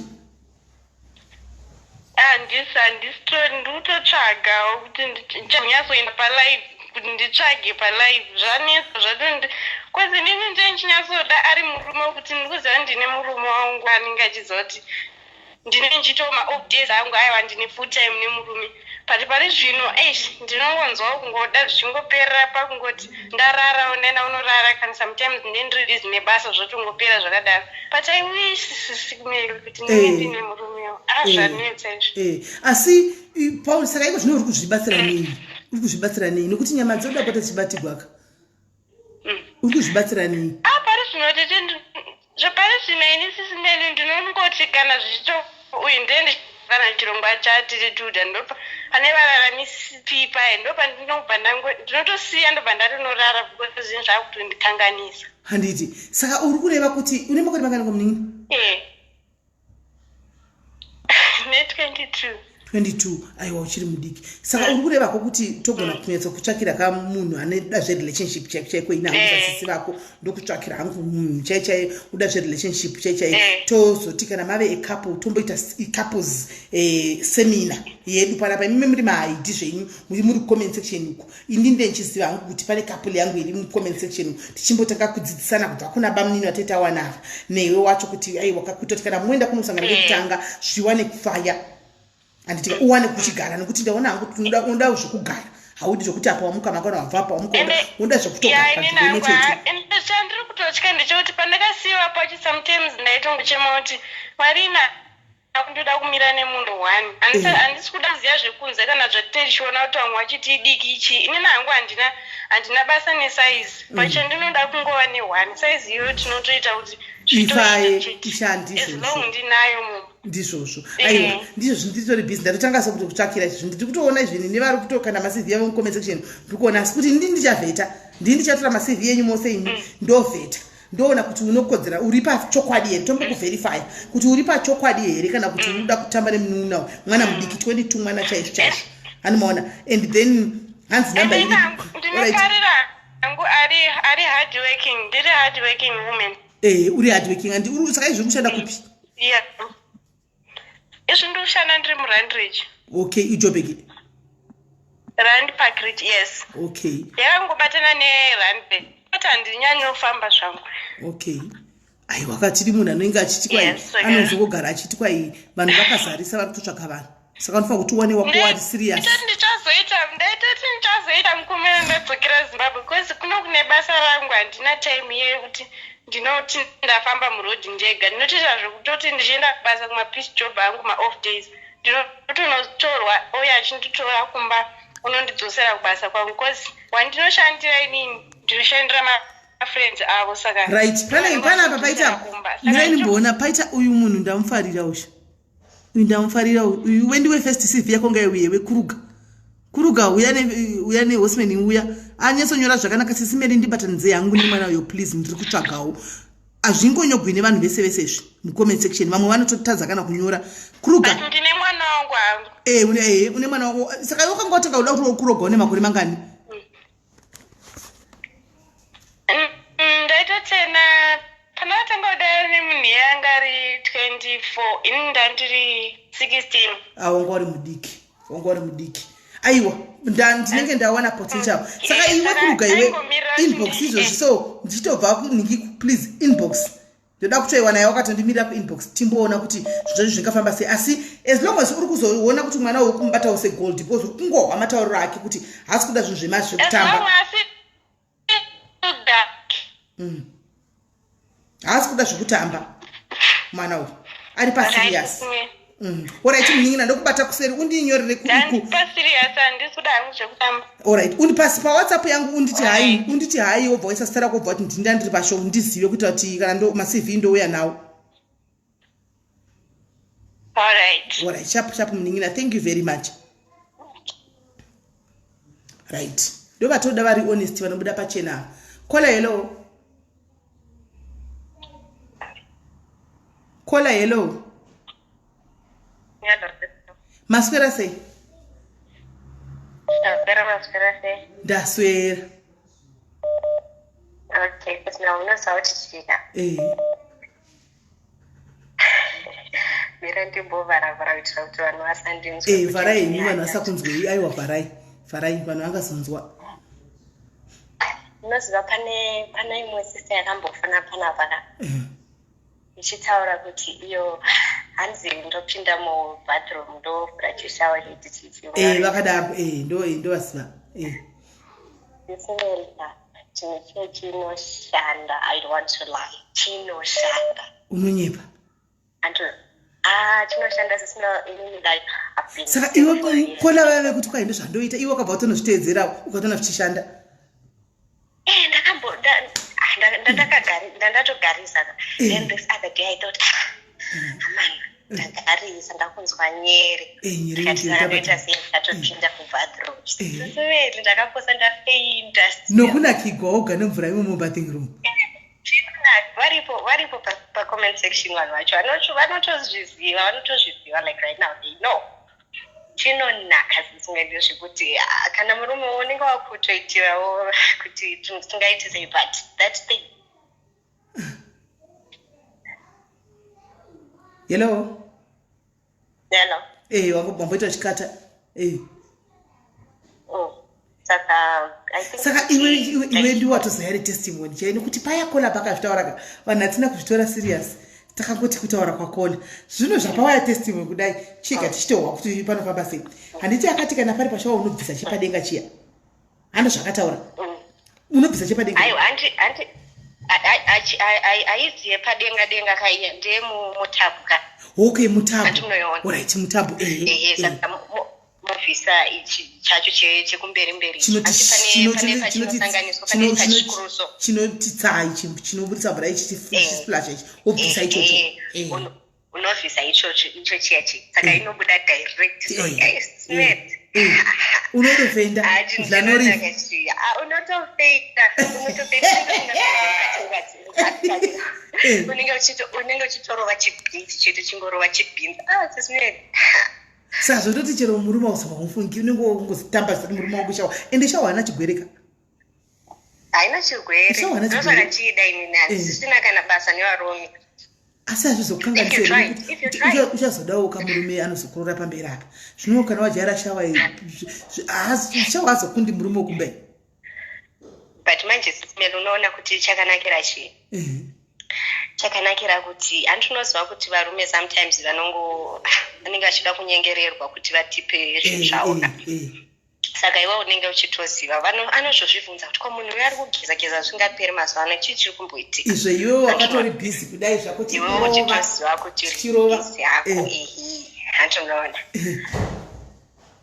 [SPEAKER 2] handisi handisi to ndikutotsvagawo kuti ndichanyatsoenda palive kuti nditsvage palive zvanetsa zvato Cause inini ndiye ndichinyatsoda ari murume wekuti ndikuziva ndine murume wangu anenge achiziva kuti ndine ndichiitawo maoff days angu aiwa ndine full time nemurume but pari zvino eish ndinongonzwawo kungoda zvichingoperera pakungoti ndararawo ndaenda unorara kana sometimes ndine ndiri busy nebasa zvotongopera zvakadaro but i wish sisikumeri kuti ndinge eh. ndine murumewo ah eh. zvanetsa izvi
[SPEAKER 1] eh. asi paul saka iko zvino uri kuzvibatsira nei uri kuzvibatsira nei nekuti nyama dzoda kupota dzichibatigwaka mm. uri kuzvibatsira nei
[SPEAKER 2] ah pari zvino tete zvapari zvino ini sisimeli ndinongoti kana zvichito uyu ndiye kana chirongwa chatiri tuda ndopa pane vararamisi paye ndopa ndinobva ndango ndinotosiya ndobva ndatonorara because zvinhu zvakutondikanganisa
[SPEAKER 1] handiti saka uri kureva kuti une makore mangani komunin'ina
[SPEAKER 2] eh. ne 22
[SPEAKER 1] 22 aiwa uchiri mudiki saka uri kurevako kuti togona mm. kunyatsa kutsvakira ka munhu anoda zverelationship chaiko chaiko ini hangu eh. sasisi vako ndokutsvakira hangu munhu chai chai uda zverelationship chai chai eh. tozoti kana mave ecouple tomboita couples eh, seminar yedu panapa imimi muri mahaidi zvenyu muri muri comment section uko ini nde ndichiziva hangu kuti pane couple yangu iri mucomment section tichimbotanga kudzidzisana kubva kuna bamunini vatete tawana ava newe wacho kuti aiwa kakuita kuti kana moenda kunosangana kekutanga eh. zviwane kufaya handiti uwane kuchigara nekuti ndaona hangu kuti unoda zvekugara haudi zvekuti apa wamuka mangwana wabva apa wamuka unoda zvekutogara panzvimbo imwe
[SPEAKER 2] chete chandiri kutotya ndechekuti pandakasiyiwa pacho sometimes ndaitongochema kuti mwari ina ndoda kumira nemunhu one eh. handisi kuda kuziva zvekunze kana zvatine tichiona kuti vamwe vachiti idiki ichii inini hangu handina handina basa nesaizi mm. but chandinoda kungova neone saizi iyoyo tinotoita kuti
[SPEAKER 1] ifaye ishandizvo
[SPEAKER 2] ndinayo mumba
[SPEAKER 1] ndizvozvo eh. aiwa ndizvo zvinditori busy ndatotanga sekuti kutsvakira izvi ndiri kutoona izvi nini vari kuto kana macv yavo mucomment section ndiri kuona asi kuti ndini ndichavheta ndini ndichatora macv yenyu mose imi mm. ndovheta ndoona kuti unokodzera uri pachokwadi here tombokuverifya kuti uri pachokwadi here kana kuti unoda kutamba nemunun'una mwana mudiki 22 mwana chaizvo chaizvo anomaona and then hanzi
[SPEAKER 2] number ndinofarira hangu ari ari hard working ndiri hard working woman
[SPEAKER 1] eh uri hard working and uri saka izvi kushanda kupi
[SPEAKER 2] yeah izvi ndikushanda ndiri murandridge
[SPEAKER 1] okay ijobeki
[SPEAKER 2] rand park ridge yes
[SPEAKER 1] okay
[SPEAKER 2] yakangobatana nerandbek but handinyanyi kufamba zvangu
[SPEAKER 1] okay aiwa katiri munhu anenge achiti kwai yes, anozongogara achiti kwai vanhu vakazarisa vari kutotsvaga vanhu saka unofanira kuti uwane wako wari serious
[SPEAKER 2] ndichazoita ndaitoti ndichazoita mukomana ndadzokera zimbabwe bcause kuno kune basa rangu handina time iye yekuti ndinoti ndafamba muroad ndega ndinotoita zvekutoti ndichienda kubasa kumapeace job angu maoff days ndinotonotorwa uye achinditora kumba unondidzosera kubasa kwangu bcause wandinoshandira inini ndinoshandira mafriends avo saka
[SPEAKER 1] right panapa paita mirai ndimboona paita uyu munhu ndamufarira usha uyu ndamufarira uyu wendiwe first cv yako ngaiuye wekuruga kuruga uya uya nehosman uya anyatsonyora zvakanaka sisi meri ndibatanidze yangu nemwana uyo please ndiri kutsvagawo hazvingonyogwi nevanhu vese vese izvi mucomment section vamwe vanototadza kana kunyora kruga
[SPEAKER 2] ndine mwana wangu hangu
[SPEAKER 1] eh une eh une mwana wako saka iwe wakanga watanga kuda kuti kuroga une makore mangani
[SPEAKER 2] mm, ndaitotena pandakatanga kudai nemunhu iye anga ari 24 ini ndandiri 16
[SPEAKER 1] ah wanga uri mudiki wanga uri mudiki aiwa ndinenge ndawana potential mm. saka iwe kuruga iwe inbox izvozvi so ndichitobva kunhingi please inbox ndoda kutoiwa naye wakatondimirira kuinbox timboona kuti zvinhu zvacho zvingafamba sei asi as long as uri kuzoona kuti mwana uri kumubatawo segold because uri kungohwa matauriro ake kuti haasi kuda zvinhu zvemazvi zvekutamba mm. haasi kuda zvekutamba mwana uyu ari paserious mm. orit munin'ina ndokubata kuseri undinyorere orit undipasi pawhatsapp yangu unditi hai unditi hai wobva waisa zita rako wobva wati ndinda ndiri pashow ndizive kuitira kuti kana ndo macv ndouya nawo orit chapu chapu munin'ina thank you very much right ndovatoda vari honest vanobuda pachena kola hello Kola hello. Maswera sei?
[SPEAKER 2] Ndaswera maswera sei?
[SPEAKER 1] Ndaswera.
[SPEAKER 2] Okay, but now unoziva kuti chika.
[SPEAKER 1] Eh.
[SPEAKER 2] Mira ndimbovhara vhara kuitira kuti vanhu vasandinzwe.
[SPEAKER 1] Eh, vharai henyu vanhu vasakunzwei. Aiwa vharai. Vharai vanhu vangazonzwa.
[SPEAKER 2] Unoziva pane pane imwe sister yakambofona panapa ka ichitaura kuti iyo hanzi ndopinda mubathroom ndovhura chishawa chiti chichi.
[SPEAKER 1] Eh, vakadaro eh, ndo eh, ndovaziva eh.
[SPEAKER 2] Ndisinoita chinhu chiye chinoshanda. I don't want to lie, chinoshanda.
[SPEAKER 1] Unonyepa.
[SPEAKER 2] Antu ah, chinoshanda sisina inini like I've been
[SPEAKER 1] Saka
[SPEAKER 2] single
[SPEAKER 1] iwe
[SPEAKER 2] for years.
[SPEAKER 1] Kola vaya vekuti kwai ndozvandoita, iwe wakabva watonozviteedzera ukatoona zvichishanda.
[SPEAKER 2] Eh, ndakambo ah, ndandatogarisa. Then this other day I thought, ah, amana, ndagarisa, ndakunzwa nyere.
[SPEAKER 1] Eh, nyere
[SPEAKER 2] Ndikati
[SPEAKER 1] inoti
[SPEAKER 2] saka ndoita
[SPEAKER 1] yotapa-
[SPEAKER 2] sei? Ndatopinda mubathroom.
[SPEAKER 1] Eh.
[SPEAKER 2] Sisiveli, ndakaposa ndafeinda.
[SPEAKER 1] Nokunakigwa woga nemvura imo mubathing room.
[SPEAKER 2] Varipo pacomment section vanhu vacho vanotozviziva, vanotozviziva. Like right now they know chinonaka zvisingaiti zvekuti ah, kana murume unenge wakutoitirawo kuti tingaiti sei, but that thing.
[SPEAKER 1] Hello?
[SPEAKER 2] Hello.
[SPEAKER 1] Eh, wamboita uchikata eh.
[SPEAKER 2] Oh, saka I think
[SPEAKER 1] Saka iwe ndiwe watozoya retestimony chai, nekuti paya Kola pakazvitaura ka, vanhu hatina kuzvitora serious, takangoti kutaura kwaKola. Zvino zvapawaya testimony kudai, chega tichitohwa kuti panofamba sei. Handiti akati kana pari pashawa unobvisa chepadenga chiya? Hando zvakataura. Unobvisa chepadenga.
[SPEAKER 2] Aiwa, handi haizi yepadenga denga kaiya, ndeyemutabu ka.
[SPEAKER 1] Okay, mutabu.
[SPEAKER 2] Hanti munoiona?
[SPEAKER 1] Alright, mutabu, ehe.
[SPEAKER 2] Ehe. Saka mobvisa ichi chacho chekumberi mberi ichi.
[SPEAKER 1] Chinoti
[SPEAKER 2] Hanti pane pane pachinosanganiswa, pane pachikuruso.
[SPEAKER 1] Chinoti tsai, chinobudisa mvura ichi, chisplasha ichi, wobvisa ichocho.
[SPEAKER 2] Unobvisa ichocho, icho chiya chi, saka inobuda direct. So yes, smart.
[SPEAKER 1] Unotofenda.
[SPEAKER 2] Ah, chinhu
[SPEAKER 1] Dlanorifa.
[SPEAKER 2] chakanaka chiya. Ah, unotofenda, unotofenda. Unenge uchitorova chibhinzi chete, chingorova chibhinzi. Ah, sismedi.
[SPEAKER 1] Saka zvototi chero murume ausaba mufungi, unenge wongozitamba zvisati murume wangu shawa, ende shawa haana chigwereka.
[SPEAKER 2] Haina chirwere.
[SPEAKER 1] Shawa haina
[SPEAKER 2] ndosaka
[SPEAKER 1] chirwere.
[SPEAKER 2] ndichiida inini, handisisina kana basa nevarume.
[SPEAKER 1] Asi hazvizokanganisi
[SPEAKER 2] If you
[SPEAKER 1] here
[SPEAKER 2] try,
[SPEAKER 1] nekuti
[SPEAKER 2] if you
[SPEAKER 1] kuti
[SPEAKER 2] try.
[SPEAKER 1] Uchazodawo kamurume anozokurora pamberi apa. Zvino kana wajaira shawa iyi, shawa hazokundi murume wekumba iyi.
[SPEAKER 2] But manje sismel, unoona kuti chakanakira chii? Chakanakira kuti hanti unoziva kuti varume sometimes vanenge vachida kunyengererwa kuti vatipe zvinhu zvavo ka. Saka iwe unenge uchitoziva, anozozvibvunza kuti ko munhu uyu ari kugeza geza zvingaperi mazuva ano, chii chiri kumboitika?
[SPEAKER 1] Izvo iwe wakatori bhizi kudai zvako.
[SPEAKER 2] Iwe uchitoziva kuti uri
[SPEAKER 1] Tichirova.
[SPEAKER 2] busy hako. Ehe, hanti unoona?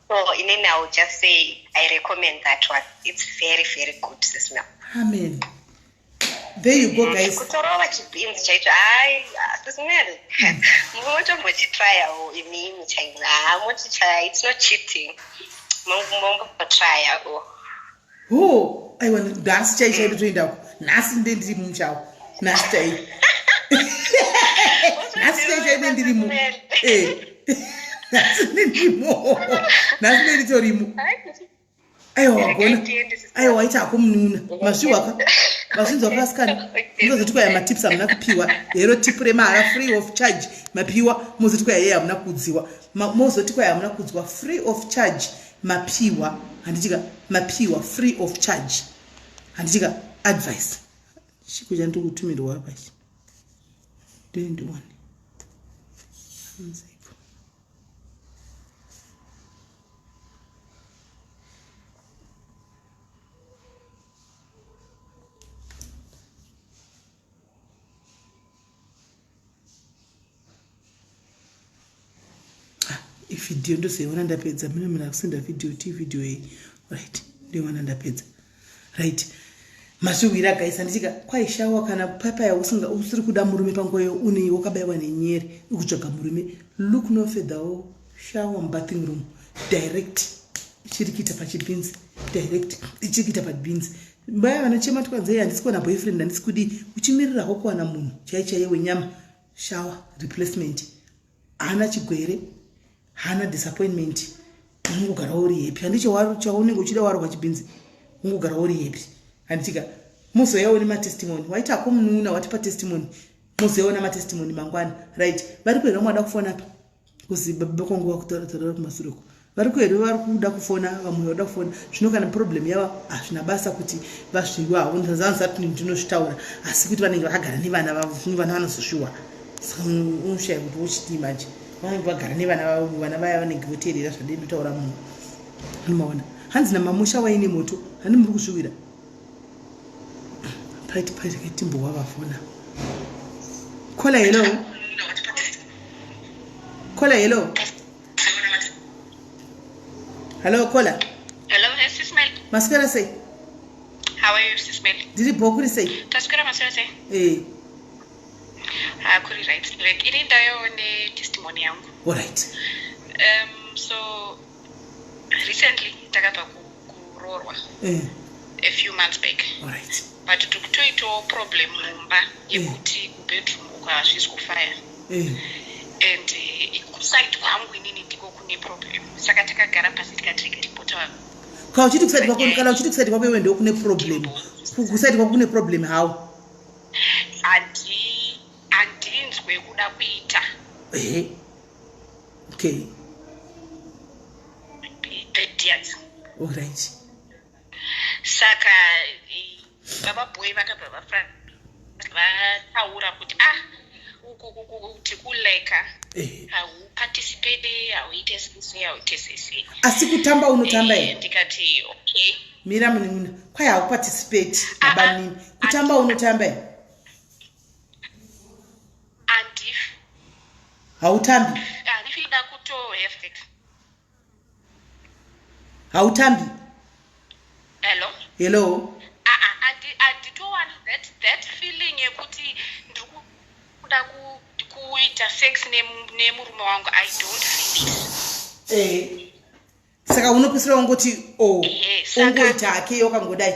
[SPEAKER 2] So inini I will just say I recommend that one. It's very very good, sismel.
[SPEAKER 1] Amen, there you go, guys.
[SPEAKER 2] Kutorova chibhinzi chaicho, hai sismel, munotombochitryawo imimi chaimo. Ha, mochitrya, it's not cheating, mombotryawo.
[SPEAKER 1] Ho, aiwa, nhasi chai chai ndotoendako nhasi, nde ndiri mumushawo nhasi chai, nhasi chai chai nde ndirimo. Eh, nhasi nde ndirimo, nhasi nde nditorimo. Aiwa, wagona. Aiwa, waita hako mununa. Mazviwaka, mazvinzwa kasikana? Muzozoti kwaya matips hamuna kupiwa hero, tip remahara, free of charge mapiwa. Mozoti kwaya yeye hamuna kuudziwa. Mozoti kwaya hamuna kuudzwa, free of charge mapiwa, handitika? Mapiwa free of charge, handitika? Advice chiko chandiri kutumirwa apa ichi, ndoendione hanzipo. Ivhidhiyo ndozoiona ndapedza. Mina mina kusenda vhidhiyo ti vhidhiyo iyi, right? Ndoiona ndapedza, right? Mazvihwira guys, handitika? Kwaishawa kana papaya usinga usiri kuda murume panguva iyo une wakabayiwa nenyere, ikutsvaga murume, look no further wo shower mubathing room direct, ichiri kuita pachibhinzi direct, ichiri kuita pabhinzi. Vaya vanochema twanzei, handisi kuwana boyfriend, handisi kudii, uchimirira kuwana munhu chai chaiye wenyama, shower replacement haana chigwere, haana disappointment, unongogara uri happy. Handicho chaunenge uchida warwa chibhinzi, ungogara uri happy, handitika? Muzoyawo nematestimony. Waita hako munun'una watipa testimony, muzoyawo namatestimony mangwana, right? Vari kuhera mwada kufona pa kuzi baba kwangu vakutaura taura kumasure uko. Vari kuhere vari kuda kufona, vamwe vauda kufona. Zvino kana problem yavo hazvina basa kuti vasviwa havo, ndazanzati ndinozvitaura, asi kuti vanenge vakagara nevana vavo, zvino vana vanozosviwa. Saka unoshaya kuti wochidii manje. Vanenge vagara nevana vavo, vana vaya vanenge voteerera zvandinotaura munhu. Unomaona hanzi namamusha waine moto, handi muri kuzviwira. Paiti paiti timbowa vafona. Kola hello. Kola hello. Hello Kola.
[SPEAKER 4] Hello, hey, Sis Mel.
[SPEAKER 1] Maswera sei?
[SPEAKER 4] How are you, Sis Mel?
[SPEAKER 1] Ndiri bho kuri sei?
[SPEAKER 4] Taswera maswera sei?
[SPEAKER 1] Eh.
[SPEAKER 4] Ah, kuri right. Like ini ndayo ne testimony yangu.
[SPEAKER 1] All right.
[SPEAKER 4] So recently ndakabva kuroorwa.
[SPEAKER 1] Eh.
[SPEAKER 4] A few months back.
[SPEAKER 1] All right.
[SPEAKER 4] But tikutoitawo problem mumba yekuti kubedroom uko hazvisi kufaya.
[SPEAKER 1] Eh.
[SPEAKER 4] And kuside kwangu inini ndiko kune problem. Saka takagara pasi tikati rega timbotaura.
[SPEAKER 1] Kana uchiti kuside kwako, kana uchiti kuside kwako iwe ndiko kune problem. Kuside kwako kune problem how?
[SPEAKER 4] Handinzwe kuda kuita.
[SPEAKER 1] Eh. Okay.
[SPEAKER 4] Third years.
[SPEAKER 1] All right.
[SPEAKER 4] Saka baba boy vakabva vataura kuti ah kuti kuleka hauparticipate, hauite sese, hauite sese.
[SPEAKER 1] Asi kutamba unotamba here?
[SPEAKER 4] Ndikati okay.
[SPEAKER 1] Mira munina, kwai hauparticipate baba nini. Kutamba unotamba here? Hautambi?
[SPEAKER 4] Handifida kuto have sex.
[SPEAKER 1] Hautambi?
[SPEAKER 4] Hello?
[SPEAKER 1] Hello?
[SPEAKER 4] Handitowani that feeling yekuti ndiri kuda kuita sex nemurume wangu. I don't feel it.
[SPEAKER 1] Eh. Saka unopedzisira wangoti o ongoita hake wakangodai.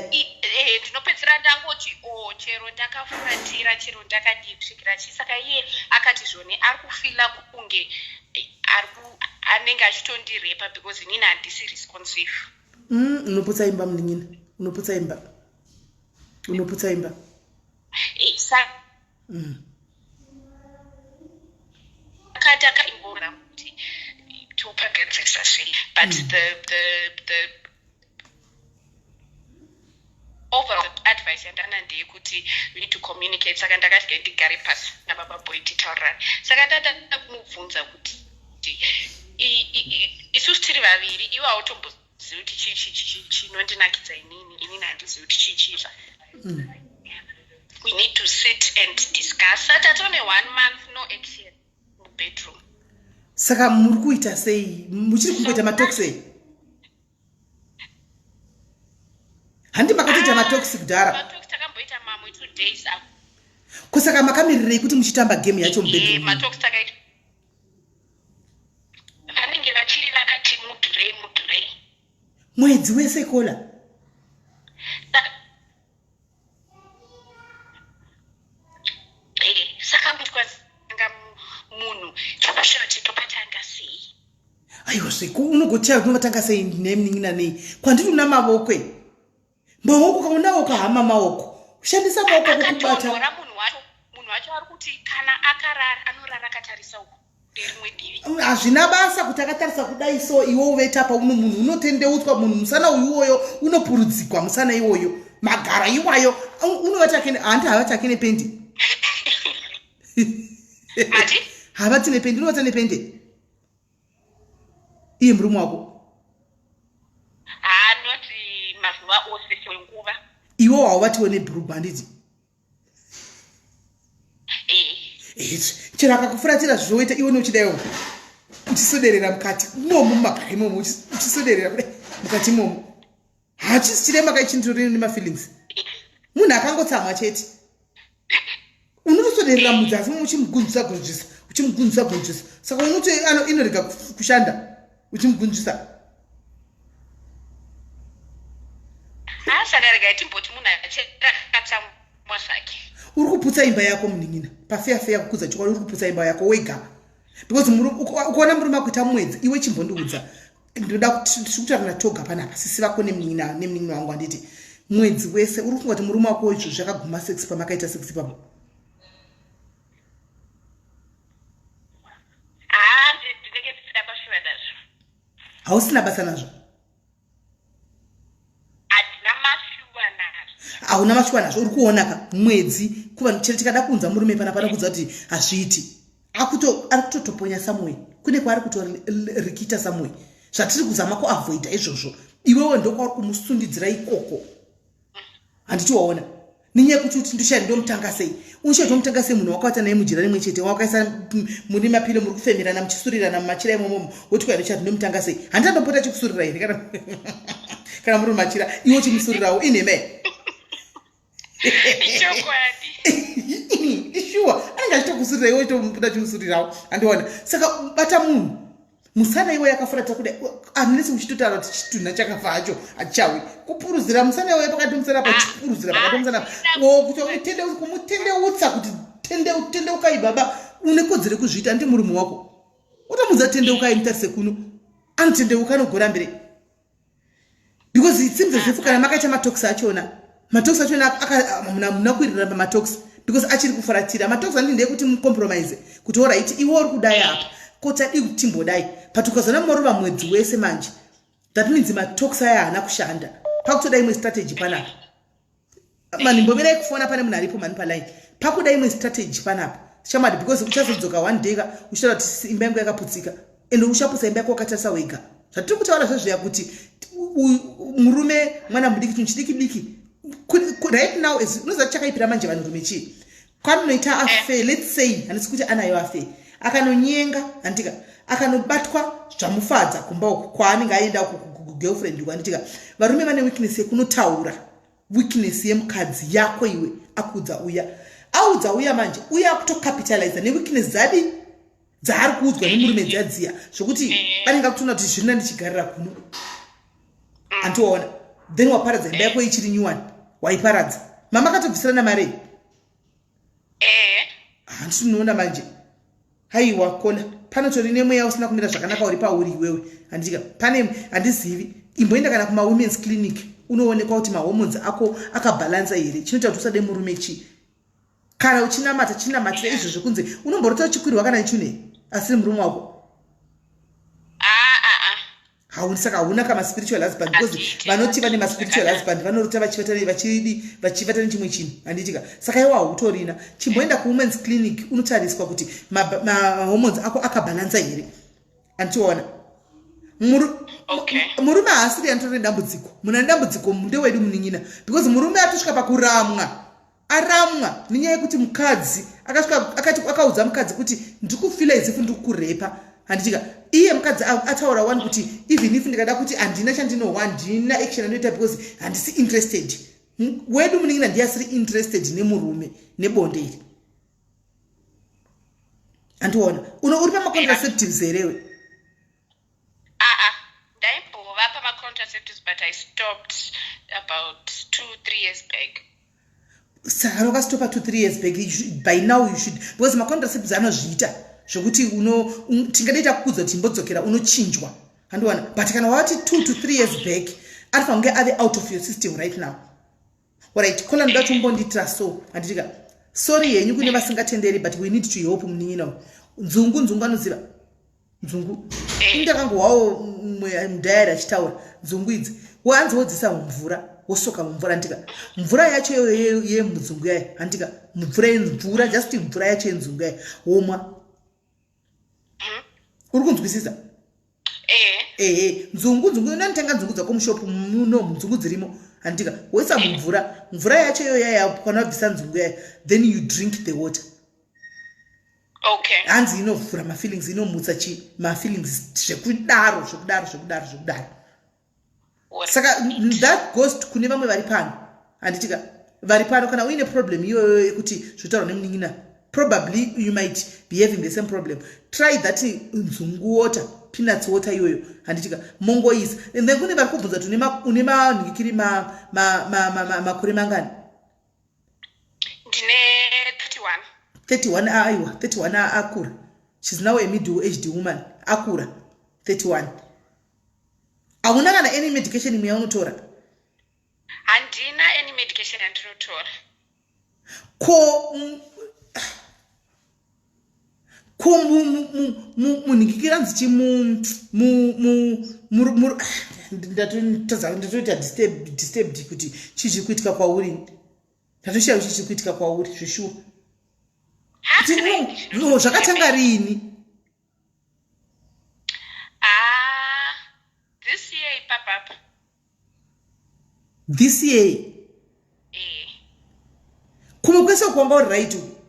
[SPEAKER 4] Ndinopedzisira ndangoti o chero ndakafuratira, chero ndakadii kusvikira chii. Saka iye akati zvone ari kufila kunge anenge achitondirepa because inini handisi responsive.
[SPEAKER 1] Unoputsa imba munin'ina, unoputsa imba, unoputsa imba.
[SPEAKER 4] Saka takaimbora kuti topagadzirisa sei, but the overall advice yandana ndeyekuti we need to communicate. Saka ndakati ndigare pasi nababa boy titaurirane. Saka ndada kumubvunza kuti isusu tiri vaviri, iwe hautombozivi kuti chii chinondinakidza inini, inini handizivi kuti chii chii. We need to sit and discuss. Tatone 1 month no action mubedroom.
[SPEAKER 1] Saka muri kuita sei? Muchiri kungoita matalks sei? Handi makatoita matalks kudhara?
[SPEAKER 4] Matalks takamboita mamwe 2 days ago.
[SPEAKER 1] Kusaka makamirirei kuti muchitamba game yacho mubedroom?
[SPEAKER 4] Matalks takaita. Vanenge vachiri vakati mudhurei mudhurei.
[SPEAKER 1] Mwedzi wese Kola?
[SPEAKER 4] Saka kutwazanga munhu chekushati topatanga sei?
[SPEAKER 1] Aiwa zveko unogochaya kuti unovatanga sei nemunin'ina nei? Kwandiri una mavoko e. Maoko kaunawo kahama maoko. Kushandisa maoko ako kubata.
[SPEAKER 4] Akatonhora munhu wacho, munhu wacho ari kuti kana akarara anorara akatarisa uko rimwe divi.
[SPEAKER 1] Hazvina basa kuti akatarisa kudai so iwe uveta pa uno munhu unotendeutswa, munhu musana uyu iwoyo unopurudzikwa musana iwoyo. Magara iwayo unovata kene handi havati akene pendi.
[SPEAKER 4] Ati?
[SPEAKER 1] Havati nependi, unovata nepende. Iye murume wako.
[SPEAKER 4] Haanoti mazuva ose senguva.
[SPEAKER 1] Iwe hauvatiwo nebhurugwa handiti?
[SPEAKER 4] Eh.
[SPEAKER 1] Chero akakufuratira zvoita iwe neuchidaiwo uchisoderera mukati imomo mumagara imomo uchisoderera kudai mukati imomo. Hachisi chirema kaichinditori nemafeelings. Munhu akangotsamwa chete. Unotosoderera mudzasi uchimugunzvisa gunzvisa, uchimugunzvisa gunzvisa. Saka unoti inorega kushanda uchimugunzvisa.
[SPEAKER 4] Saka regai timboti munhu achakatsamwa zvake.
[SPEAKER 1] Uri kuputsa imba yako munin'ina. Pafeya feya kukudza chokwadi uri kuputsa imba yako wega. Because ukaona murume akuita mwedzi iwe chimbondiudza. Ndinoda kuti tiri kutaura toga panapa sisi vako nemunin'ina nemunin'ina wangu handiti. Mwedzi wese uri kufunga kuti murume wako izvo zvakaguma sex pamakaita sex ipapo?
[SPEAKER 4] Ndinenge ndisina pashure nazvo.
[SPEAKER 1] Hausina basa nazvo?
[SPEAKER 4] Handina mashuwa nazvo.
[SPEAKER 1] Hauna mashuwa nazvo. Uri kuona ka mwedzi kuvanhu chero tikada kuunza murume pana pana kudza kuti hazviiti, akuto ari kutotoponya somewhere, kune kwaari kutorikita somewhere. Zvatiri kuzama kuavoida izvozvo, iwewe ndokwauri kumusundidzira ikoko, handiti? Waona nenyaya yekuti uti ndoshaya ndomutanga sei, unoshaya ndomutanga sei munhu wakavata naye mujira rimwe chete, wakaisa muri mapilo, muri kufemerana, muchisurirana mumachira imomomo, woti kwai ndoshaya ndomutanga sei? Handiti anopota achikusurira here kana muri mumachira, iwe uchimusurirawo? Inhema.
[SPEAKER 4] Chokwadi.
[SPEAKER 1] Shuwa, anenge achitokusurira, iwe uchitomuda chimusurirawo, handiona? Saka bata munhu musana iwe yakafuratira kudai, unless uchitotaura kuti chitunha chakafa hacho hachichawi kupuruzira musana iwe pakati musana pa chipuruzira pakati musana kumutendeutsa kuti tendeukai baba. Une kodzero yekuzviita, ndi murume wako. Utomudza, "Tendeukai, mutarise kuno." Anotendeuka, anogorambire, because it seems as if kana makaita matalks achona, matalks achona muna kuwirirana pamatalks, because achiri kufuratira. Matalks andi ndeyekuti mucompromise kuti alright, iwe uri kudai apa, ko tadii kuti timbodai? But ukazona morova mwedzi wese manje, that means matalks aya haana kushanda. Pakutoda imwe strategy panapa mani. Mbomirai kufona, pane munhu aripo mani paline. Pakuda imwe strategy panapa shamwari, because uchazodzoka one day ka uchitaura kuti imba yangu yakaputsika, ende uchaputsa imba yako wakatarisa wega. Zvatiri kutaura zvezviya kuti murume mwana mudiki, chinhu chidiki diki right now unoziva chakaipira manje vanhurume chii? Kwanoita affair, let's say, handisi kuti anayo affair, akanonyenga, handika, akanobatwa zvamufadza kumba uku kwaanenge aenda kugirlfriend uku, handitika? Varume vane weakness yekunotaura weakness yemukadzi yako. Iwe akuudza uya, audza uya manje, uya akutocapitaliza neweakness dzadi dzaari kuudzwa nemurume dziya zvokuti anenge akutoona kuti zvirina ndichigarira kuno, handiwaona? Then waparadza imba yako ichiri nyuwani, waiparadza. Mama akatobvisirana mari. Handisi unoona manje? Haiwa, kona panotori nemweya usina kumira zvakanaka uri pauri iwewe, handitika? Pane handizivi, imboenda kana kumawomens clinic, unoonekwa kuti mahormones ako akabhalansa here. Chinoita kuti usade murume chii? Kana uchinamata, chinamatira izvo zvekunze. Unomborota uchikwirwa kana chune asiri murume wako? Hauni? Saka hauna kamaspiritual husband, because vanoti vane maspiritual husband vanorota vachivata, vachidi vachivata nechimwe chinhu, handitika? Saka iwo hautorina. Chimboenda kuwomens clinic, unotariswa kuti mahormones ako akabhalansa here, handichiona? Murume haasiri anotori nedambudziko. Munhu ane dambudziko ndewedu munin'ina, because murume atosvika pakuramwa, aramwa nenyaya yekuti mukadzi akasvika akati akaudza mukadzi kuti ndikufeela as if ndikukurepa, handitika? Iye mukadzi ataura wani kuti even if ndikada kuti handina chandinohwa, handina action anoita because handisi interested. Wedu munin'ina ndiye asiri interested nemurume, nebonde iri, handiona? Uno uri pamacontraceptives herewe?
[SPEAKER 4] Aa, ndaimbova pamacontraceptives, but I stopped about 2, 3 years back.
[SPEAKER 1] Saka wakastopa 2, 3 years back, by now you should, because macontraceptives anozviita zvokuti tingadaita kukudza kuti imbodzokera unochinjwa, handiwana? But kana wati 2 to 3 years back, anofanira kunge ave out of your system right now. Alright, kola, ndoda kuti umbondiitira so, handitika? Sorry henyu kune vasingatenderi, but we need to help munin'ina. Nzungu, nzungu, anoziva nzungu? Indakangowawo mudhayari achitaura nzungu idzi. Wanzi wodzisa mumvura, wosoka mumvura, handika? Mvura yacho iyoyo yemunzungu yayo, handika? Mvura, mvura, just mvura yacho yenzungu yayo, womwa. Uri kunzwisisa? Ehe, nzungu, nzungu, unanotenga nzungu dzako mushopu muno, nzungu dzirimo, handika? Woisa mumvura, mvura yacho iyoyo yaya, kana wabvisa nzungu yayo, then you drink the water. Hanzi inovhura mafeelings, inomutsa chi mafeelings, zvekudaro, zvekudaro, zvekudaro, zvekudaro. Saka that goes kune vamwe vari pano, handitika? Vari pano, kana uine problem iyoyo yekuti zvotaurwa nemunin'ina, probably you might be having the same problem. Try that nzungu water, peanuts water iyoyo, handitika? Mongoisa. And then kune vari kubvunza kuti une manhikiri makore mangani?
[SPEAKER 4] Ndine 31.
[SPEAKER 1] 31? Aiwa, 31 akura. She's now a middle aged woman, akura 31. Hauna kana any medication imwe yaunotora?
[SPEAKER 4] Handina any medication yandinotora.
[SPEAKER 1] Ko Ko munhingikiranzi chi ndatoita disturbed kuti chii chiri kuitika kwauri. Ndatoshaya kuti chii chiri kuitika kwauri zveshuwa. Zvakatanga riini?
[SPEAKER 4] Ah, this year ipapapa.
[SPEAKER 1] This year?
[SPEAKER 4] Eh.
[SPEAKER 1] Kumwe kwese uko wanga uri right uku?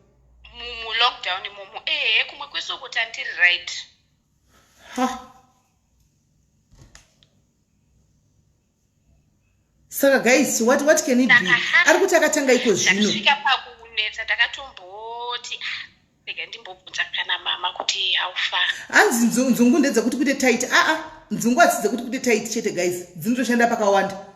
[SPEAKER 4] Mulockdown imomo. Eh, kumwe kwese uko tandiri right.
[SPEAKER 1] Ha. Saka guys, what can it be? Ari kuti akatanga iko zvino.
[SPEAKER 4] Ndakasvika pakunetsa ndakatomboti ah, rega ndimbobvunza kana mama kuti how far.
[SPEAKER 1] Hanzi nzungu ndedzekuti kuite tight. Ah ah, nzungu hadzisi dzekuti kuite tight chete guys. Dzinotoshanda pakawanda.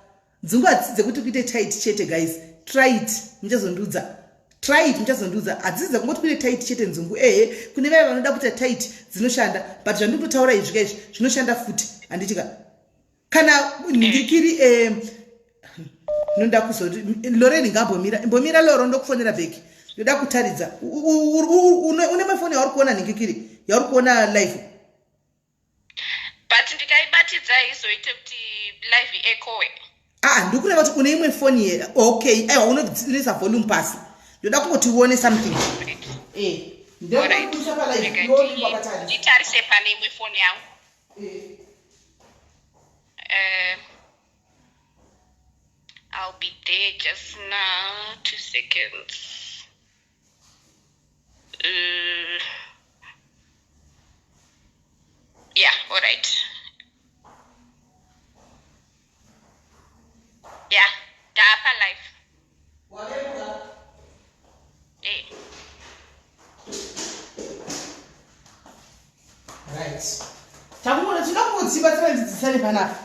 [SPEAKER 1] Nzungu hadzisi dzekuti kuite tight chete guys. Try it, muchazondiudza. Try it, muchazondiudza. Hadzisi dzekungoti kuite tight chete nzungu. Ehe, kune vaya vanoda kuita tight dzinoshanda. But zvandiri kutotaura izvi ka izvi zvinoshanda futi. Handiti ka? Kana ndikiri eh, ndoda kuzoti Lorraine ngambomira, imbomira Loro ndokufonera back. Ndoda kutaridza. Une mafoni yauri kuona nhingikiri, yauri kuona live.
[SPEAKER 4] But ndikaibatidza izoite kuti live echoe.
[SPEAKER 1] Ah, ndikureva kuti une imwe foni here? Okay, aiwa unoisa volume pasi. Ndoda kungoti uone something. Eh, ndokuisa pa live.
[SPEAKER 4] Nditarise pane imwe foni yangu. I'll be there just now. 2 seconds. Yeah, all right. Yeah, Dapa life. Eh.
[SPEAKER 1] Right. Takuona tinoda kungotibatsira dzidzisane panapa.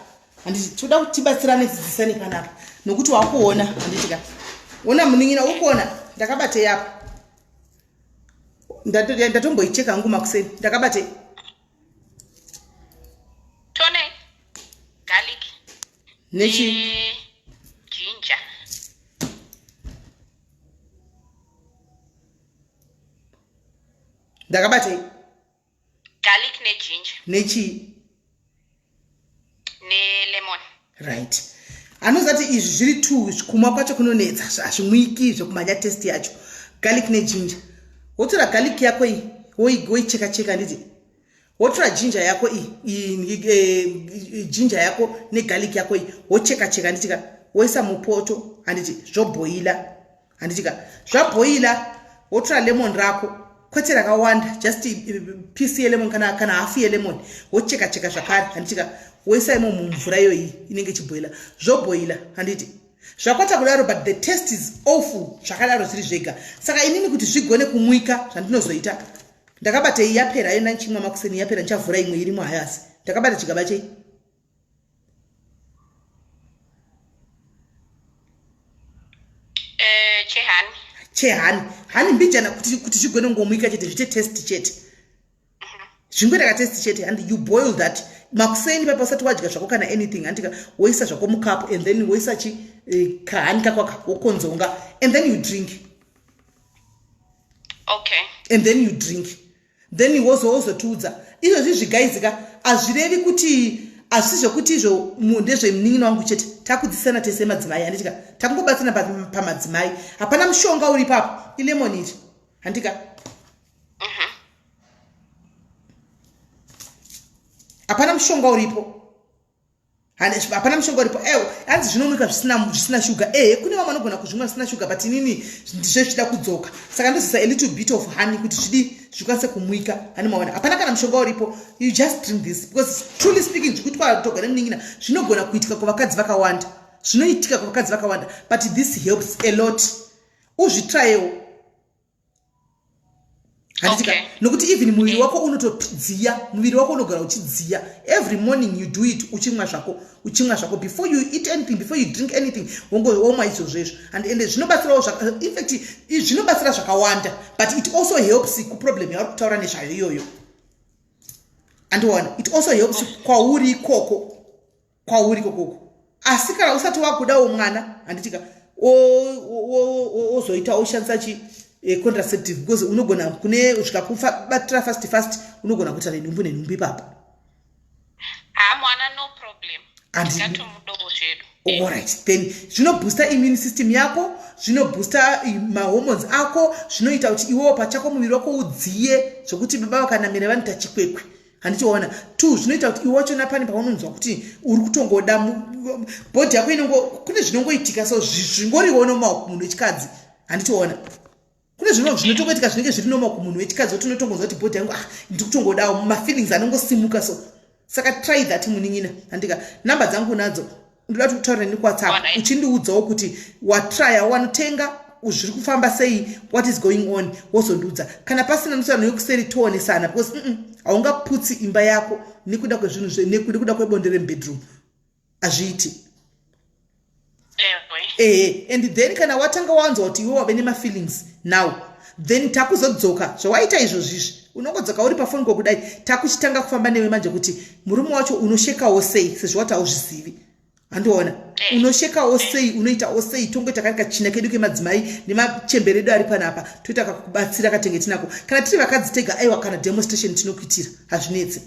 [SPEAKER 1] Handiti toda kuti tibatsirane dzidzisane panapa. Nokuti wakuona handiti ka. Ona munin'ina ukuona ndakabate apa. Ndatomboicheka hangu makuseni. Ndakabate.
[SPEAKER 4] Tone garlic.
[SPEAKER 1] Nechi
[SPEAKER 4] ginger.
[SPEAKER 1] Ndakabata
[SPEAKER 4] garlic ne ginger.
[SPEAKER 1] Nechi
[SPEAKER 4] ne lemon.
[SPEAKER 1] Right. Anozati izvi zviri two kumwa kwacho kunonetsa hazvimwiki zvekumhanya test yacho. Garlic ne ginger. Wotora garlic yako iyi woicheka cheka handiti. Wotora ginger yako iyi ginger yako ne garlic yako iyi wocheka cheka handiti ka. Woisa mupoto handiti zvoboila handiti ka. Zvaboila wotora lemon rako kwete rakawanda just piece yelemon kana hafu yelemon wocheka cheka zvakare handiti ka. Woisa imo mumvura iyoyi inenge ichiboila zvoboila handiti. Zvakwata kudaro but the taste is awful zvakadaro zviri zvega. Saka inini kuti zvigone kumwika zvandinozoita ndakabata iyi yapera yona nchimwa makuseni yapera ndichavhura imwe irimo hayo asi ndakabata chigaba chei
[SPEAKER 4] chehani
[SPEAKER 1] chehani hani mbijana kuti zvigone kungomwika chete zviite test chete zvingoita ka test chete and you boil that makuseni papa usati wadya zvako kana anything handika woisa zvako mukapu and then woisa chi kahani kako aka wokonzonga and then you drink.
[SPEAKER 4] Okay.
[SPEAKER 1] And then you drink. Then wozotiudza izvozvi zvigaizika hazvirevi kuti hazvisi zvekuti izvo ndezvemunin'ina wangu chete. Takudzidzisana tese madzimai handitika takungobatsirana pamadzimai. Hapana mushonga uri ipapo ilemon iri handika. Hapana mushonga uripo. Hapana mushonga uripo. Hanzi zvinomwika zvisina sugar. Kune vamwe vanogona kuzvimwa zvisina sugar but inini ndizvo zvichida kudzoka. Saka ndozisa a little bit of honey kuti zvikwanise kumwika. Hani maona. Hapana kana mushonga uripo. You just drink this because truly speaking zvikuitwa toga nemunin'ina zvinogona kuitika kuvakadzi vakawanda. Zvinoitika kuvakadzi vakawanda but this helps a lot. Uzvitrayewo. Handitika
[SPEAKER 4] Okay.
[SPEAKER 1] nokuti even muviri wako unotodziya, muviri wako unogara uchidziya. Every morning you do it, uchimwa zvako, uchimwa zvako before you eat anything, before you drink anything, wongomwa izvozvo izvo. And zvinobatsirawo in fact zvinobatsira zvakawanda, but it also helps ku problem yauri kutaura nezvayo iyoyo. Andiona, it also helps kwauri ikoko, kwauri ikoko. Asi kana usati wakudawo mwana, handitika, ozoita oshandisa chi Contraceptive, because unogona kune zvikakubatira fast fast, unogona kuita nenhumbu nenhumbu ipapo.
[SPEAKER 4] Ha, mwana no problem. Ndingatomudawo zvedu.
[SPEAKER 1] Alright, then zvinoboosta immune system yako, zvinoboosta mahormones ako, zvinoita kuti iwewo pachako muviri wako udziye, zvokuti baba vakanamira vanoita chikwekwe, handichiona? Two, zvinoita kuti iwe wachona pane paunonzwa kuti uri kutongoda, body yako inongo, kune zvinongoitika, so zvingoriwo normal kumunhu wechikadzi, handichiona? Kune zvino zvinotongoitika zvinenge zviri normal kumunhu wechikadzi, kuti unotongonzwa kuti body yangu, ah, ndiri kutongodawo, mafeelings anongosimuka. So saka try that, munin'ina, handika? Namba dzangu nadzo, ndoda kuti kutaura nekuWhatsApp. Uchindiudzawo kuti watrya, wanotenga, zviri kufamba sei, what is going on, wozondiudza. Kana pasina, notaura newekuseri, toonesana, because haungaputsi imba yako nekuda kwezvinhu, nekuda kwebonde remubedroom, hazviiti. Ehe, and then kana watanga wanzwa kuti iwe wave nemafeelings now, then takuzodzoka zvawaita izvozvizvi, unongodzoka uri pafoni kokudai, takuchitanga kufamba newe manje kuti murume wacho unoshekawo sei, sezvo wati hauzvizivi, handiona? Unoshekawo sei, unoitawo sei, tongoita kari kachina kedu kemadzimai nemachembere edu ari panapa, toita kakubatsira katenge tinako. Kana tiri vakadzi tega, aiwa, kana demonstration tinokuitira, hazvinetsi,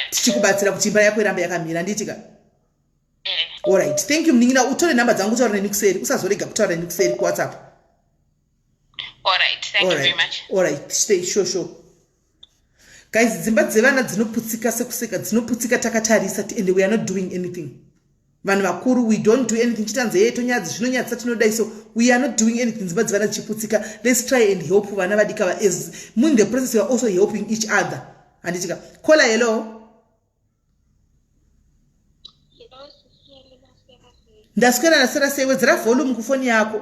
[SPEAKER 1] tichikubatsira kuti imba yako irambe yakamira, handiitika? Alright, thank you, munin'ina. Utore nhamba dzangu, utaura neni kuseri, usazorega kutaura neni kuseri kuWhatsApp. Alright, stay sure. Guys, dzimba dzevana dzinoputsika sekuseka, dzinoputsika takatarisa, and we are not doing anything. Vanhu vakuru, we don't do anything. Chitanzi ye tonyadzi, zvinonyadzisa, tinodai, so we are not doing anything dzimba dzevana dzichiputsika. Let's try and help vana vadika. As in the process, we are also helping each other, handitika? Caller, hello. Ndaswera, ndaswera sei? Wedzera volume kufoni yako.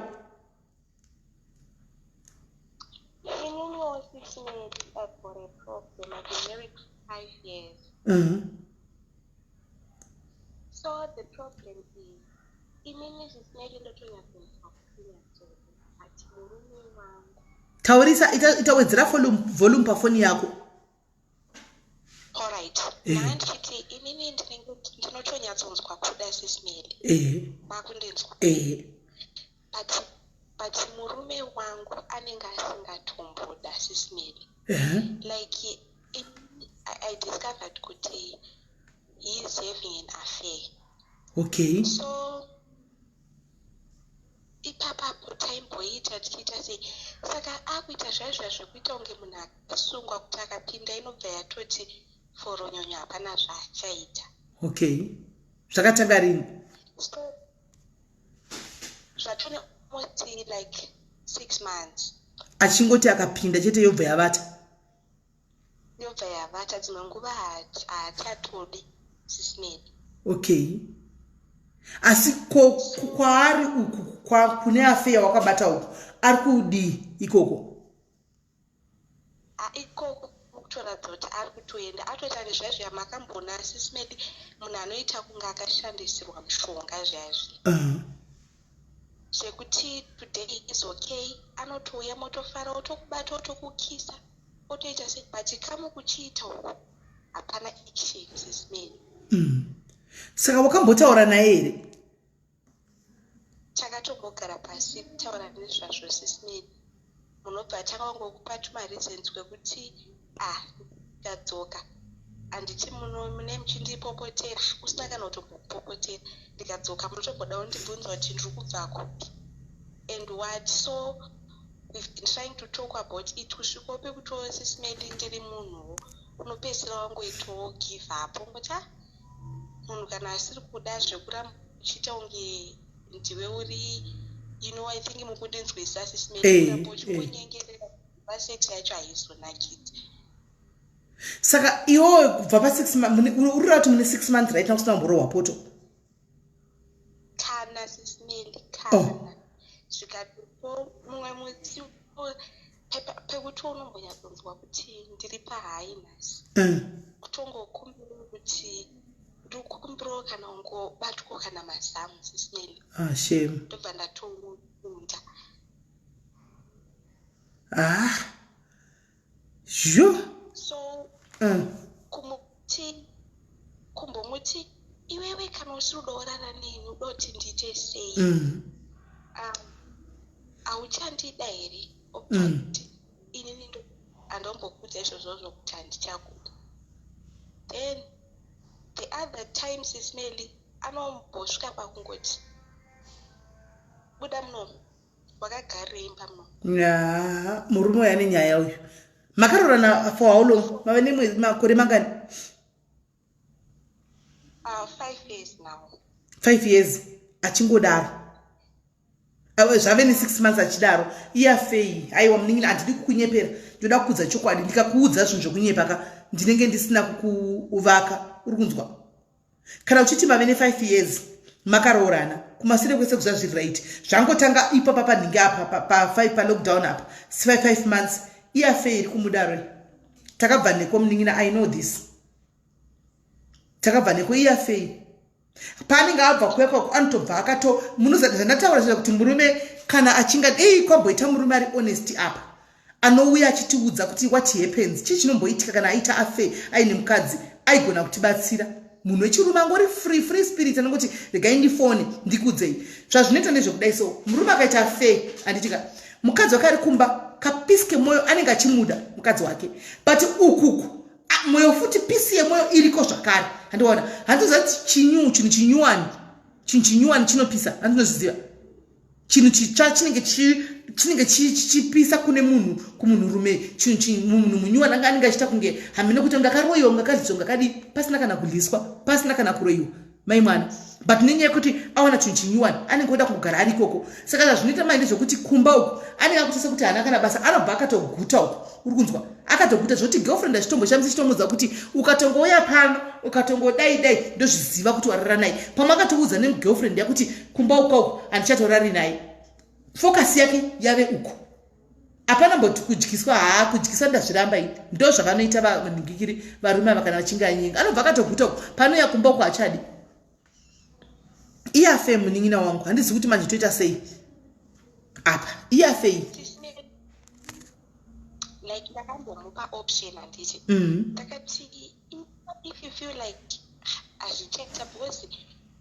[SPEAKER 5] Inini Sis Mary, I've got a problem. I've been married for 5 years. So the problem is, inini Sis Mary ndotonyatsomuka kunyatsoda, but murume wangu
[SPEAKER 1] Taurisa, itawedzera volume pafoni yako.
[SPEAKER 5] Alright. Ndichiti inini ndinenge ndinotonyatsonzwa kuda, Sis Mary. Makundinzwa?
[SPEAKER 1] Ehe.
[SPEAKER 5] But murume wangu anenge asingatomboda, Sis Mary. Like I discovered kuti he is having an affair. So ipapapo taimboita tichiita sei, saka akuita zvaizva zvekuita kunge munhu akasungwa, kuti akapinda inobva yatoti foronyonyo, hapana zvaachaita.
[SPEAKER 1] Okay, zvakatanga rini?
[SPEAKER 5] So zvatone almost like 6 months.
[SPEAKER 1] Achingoti akapinda chete yobva yavata?
[SPEAKER 5] Yobva yavata. Dzimwe nguva haachatodi, Sis Mary.
[SPEAKER 1] Okay, asi ko kwaari uku, kune affair wakabata uku, ari kudii ikoko?
[SPEAKER 5] Ah, ikoko kutoratidza kuti ari kutoenda atoita nezvaizvo yamakamboona, Sis Mary, munhu anoita kunge akashandisirwa mushonga zvaizvi, zvekuti today is okay, anotouya, motofara, otokubata, otokukisa, otoita sei, but kamu kuchiita uku hapana action, Sis Mary.
[SPEAKER 1] Saka wakambotaura naye here?
[SPEAKER 5] Takatombogara pasi kutaura nezvazvo, Sis Mary. Munobva tanga wangokupa tumareasons kwekuti, ah, ndikadzoka, handiti mune muchindipopotera, usina kana kutombokupopotera, ndikadzoka munotomboda kundibvunza kuti ndiri kubva kupi and what. So we've been trying to talk about it, kusvikawo pekuti, Sis Mary, ndiri munhuwo unopedzisira wangoitawo give up, ungoti, ah, munhu kana asiri kuda zvekuramba uchiita kunge ndiwe uri, I think mukundinzwisa, Sis Mary, kuramba uchingonyengerera, pasex yacho haizonakidzi.
[SPEAKER 1] Saka iwowe kubva pa6, uri kuti mune 6 months right now usina kumborohwa poto?
[SPEAKER 5] Kana, Sis Mary, kana. Zvikatopo mumwe musi pekuti unombonyatsonzwa kuti ndiri pahigh nhasi, kutongokumbira kuti ndikukumbirawo kana ungobatwa kana mazamu, Sis Mary.
[SPEAKER 1] Ah, shame.
[SPEAKER 5] Ndobva ndatongokunda.
[SPEAKER 1] Ah, zvo.
[SPEAKER 5] So kumuti, kumbomuti, iwewe kana usiri uda kurara neni, uda kuti ndiite sei? Uchandida here? Obva ati, inini handombokuudza izvozvo zvokuti handichakuda. Then the other time, Sis Melly, anombosvika pakungoti, buda munomu, wakagarirei imba munomu.
[SPEAKER 1] Ya, murume uyu ane nyaya uyu. Makaroorana for how long? Mave nemwedzi, makore mangani?
[SPEAKER 5] 5 years now.
[SPEAKER 1] 5 years achingodaro. Zvave ne6 months achidaro. Iyafei? Aiwa munin'ina, handidi kukunyepera, ndoda kukuudza chokwadi. Ndikakuudza zvinhu zvokunyepa ka, ndinenge ndisina kukuvaka. Uri kunzwa? Kana uchiti mave ne5 years makaroorana, kumashure kwese kuza zviri right, zvangotanga ipapa panhingi apa pa5 palockdown apa, 5 months, iyafei iri kumudaro. Takabva neko, munin'ina, I know this. Takabva neko. Iyafei paanenge abva kuya kwako, anotobva akato munoziva zvandataura zviya kuti murume kana achinga ei kwamboita murume ari honest apa, anouya achitiudza kuti what happens, chii chinomboitika kana aita affair aine mukadzi, aigona kutibatsira. Munhu wechirume angori free, free spirit, anongoti regai ndifone ndikudzei zvazvinoita. Ndezvekudai so, murume akaita affair, handitika, mukadzi wake ari kumba, kapiece kemwoyo anenge achimuda mukadzi wake, but ukuku mwoyo futi, piece yemwoyo iriko zvakare, handiona. Handizoziva kuti chinyu chinhu chinyuwani, chinhu chinyuwani chinopisa, handinozviziva. Chinhu chitsva chinenge chichipisa kune munhu, kumunhurume. Chinhu munhu munyuwani anga anenge achiita kunge hamene kuti ngakaroyiwa, ngakadliswa, ngakadii, pasina kana kudliswa, pasina kana kuroyiwa, mai mwana, but nenyaya yekuti awana chinhu chinyuwani, anenge oda kugara ari ikoko. Saka zvazvinoita mai ndezvekuti kumba uku anenge akutosa kuti haana kana basa, anobva akatoguta uku. Uri kunzwa? Akatoguta zvoti girlfriend achitomboshamisa, chitomudza kuti ukatongouya pano, ukatongodai dai, ndozviziva kuti warara naye. Pamwe akatoudza nemugirlfriend yakuti kumba uka uku handichatorari naye, focus yake yave uku. Hapana mboti kudyiswa, haa, kudyiswa ndazviramba ini. Ndo zvavanoita vanhingikiri varume ava kana vachinge anyenga, anobva akatoguta uku, panouya kumba uku achadi iye afe. Munin'ina wangu, handizivi kuti manje toita sei apa. Iye afei?
[SPEAKER 5] Like ndakambomupa option, handiti? Ndakati, if you feel like hazvichaita, because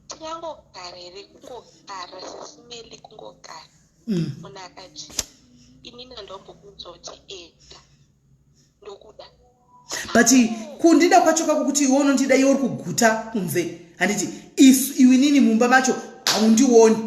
[SPEAKER 5] tingangogara here, kungogara, Sis Melly, kungogara. Munhu akati, inini handombokuudza kuti enda, ndokuda.
[SPEAKER 1] But kundida kwacho kako kuti iwe unondida, iwe uri kuguta kunze, handiti? Isu iwe nini mumba macho haundioni,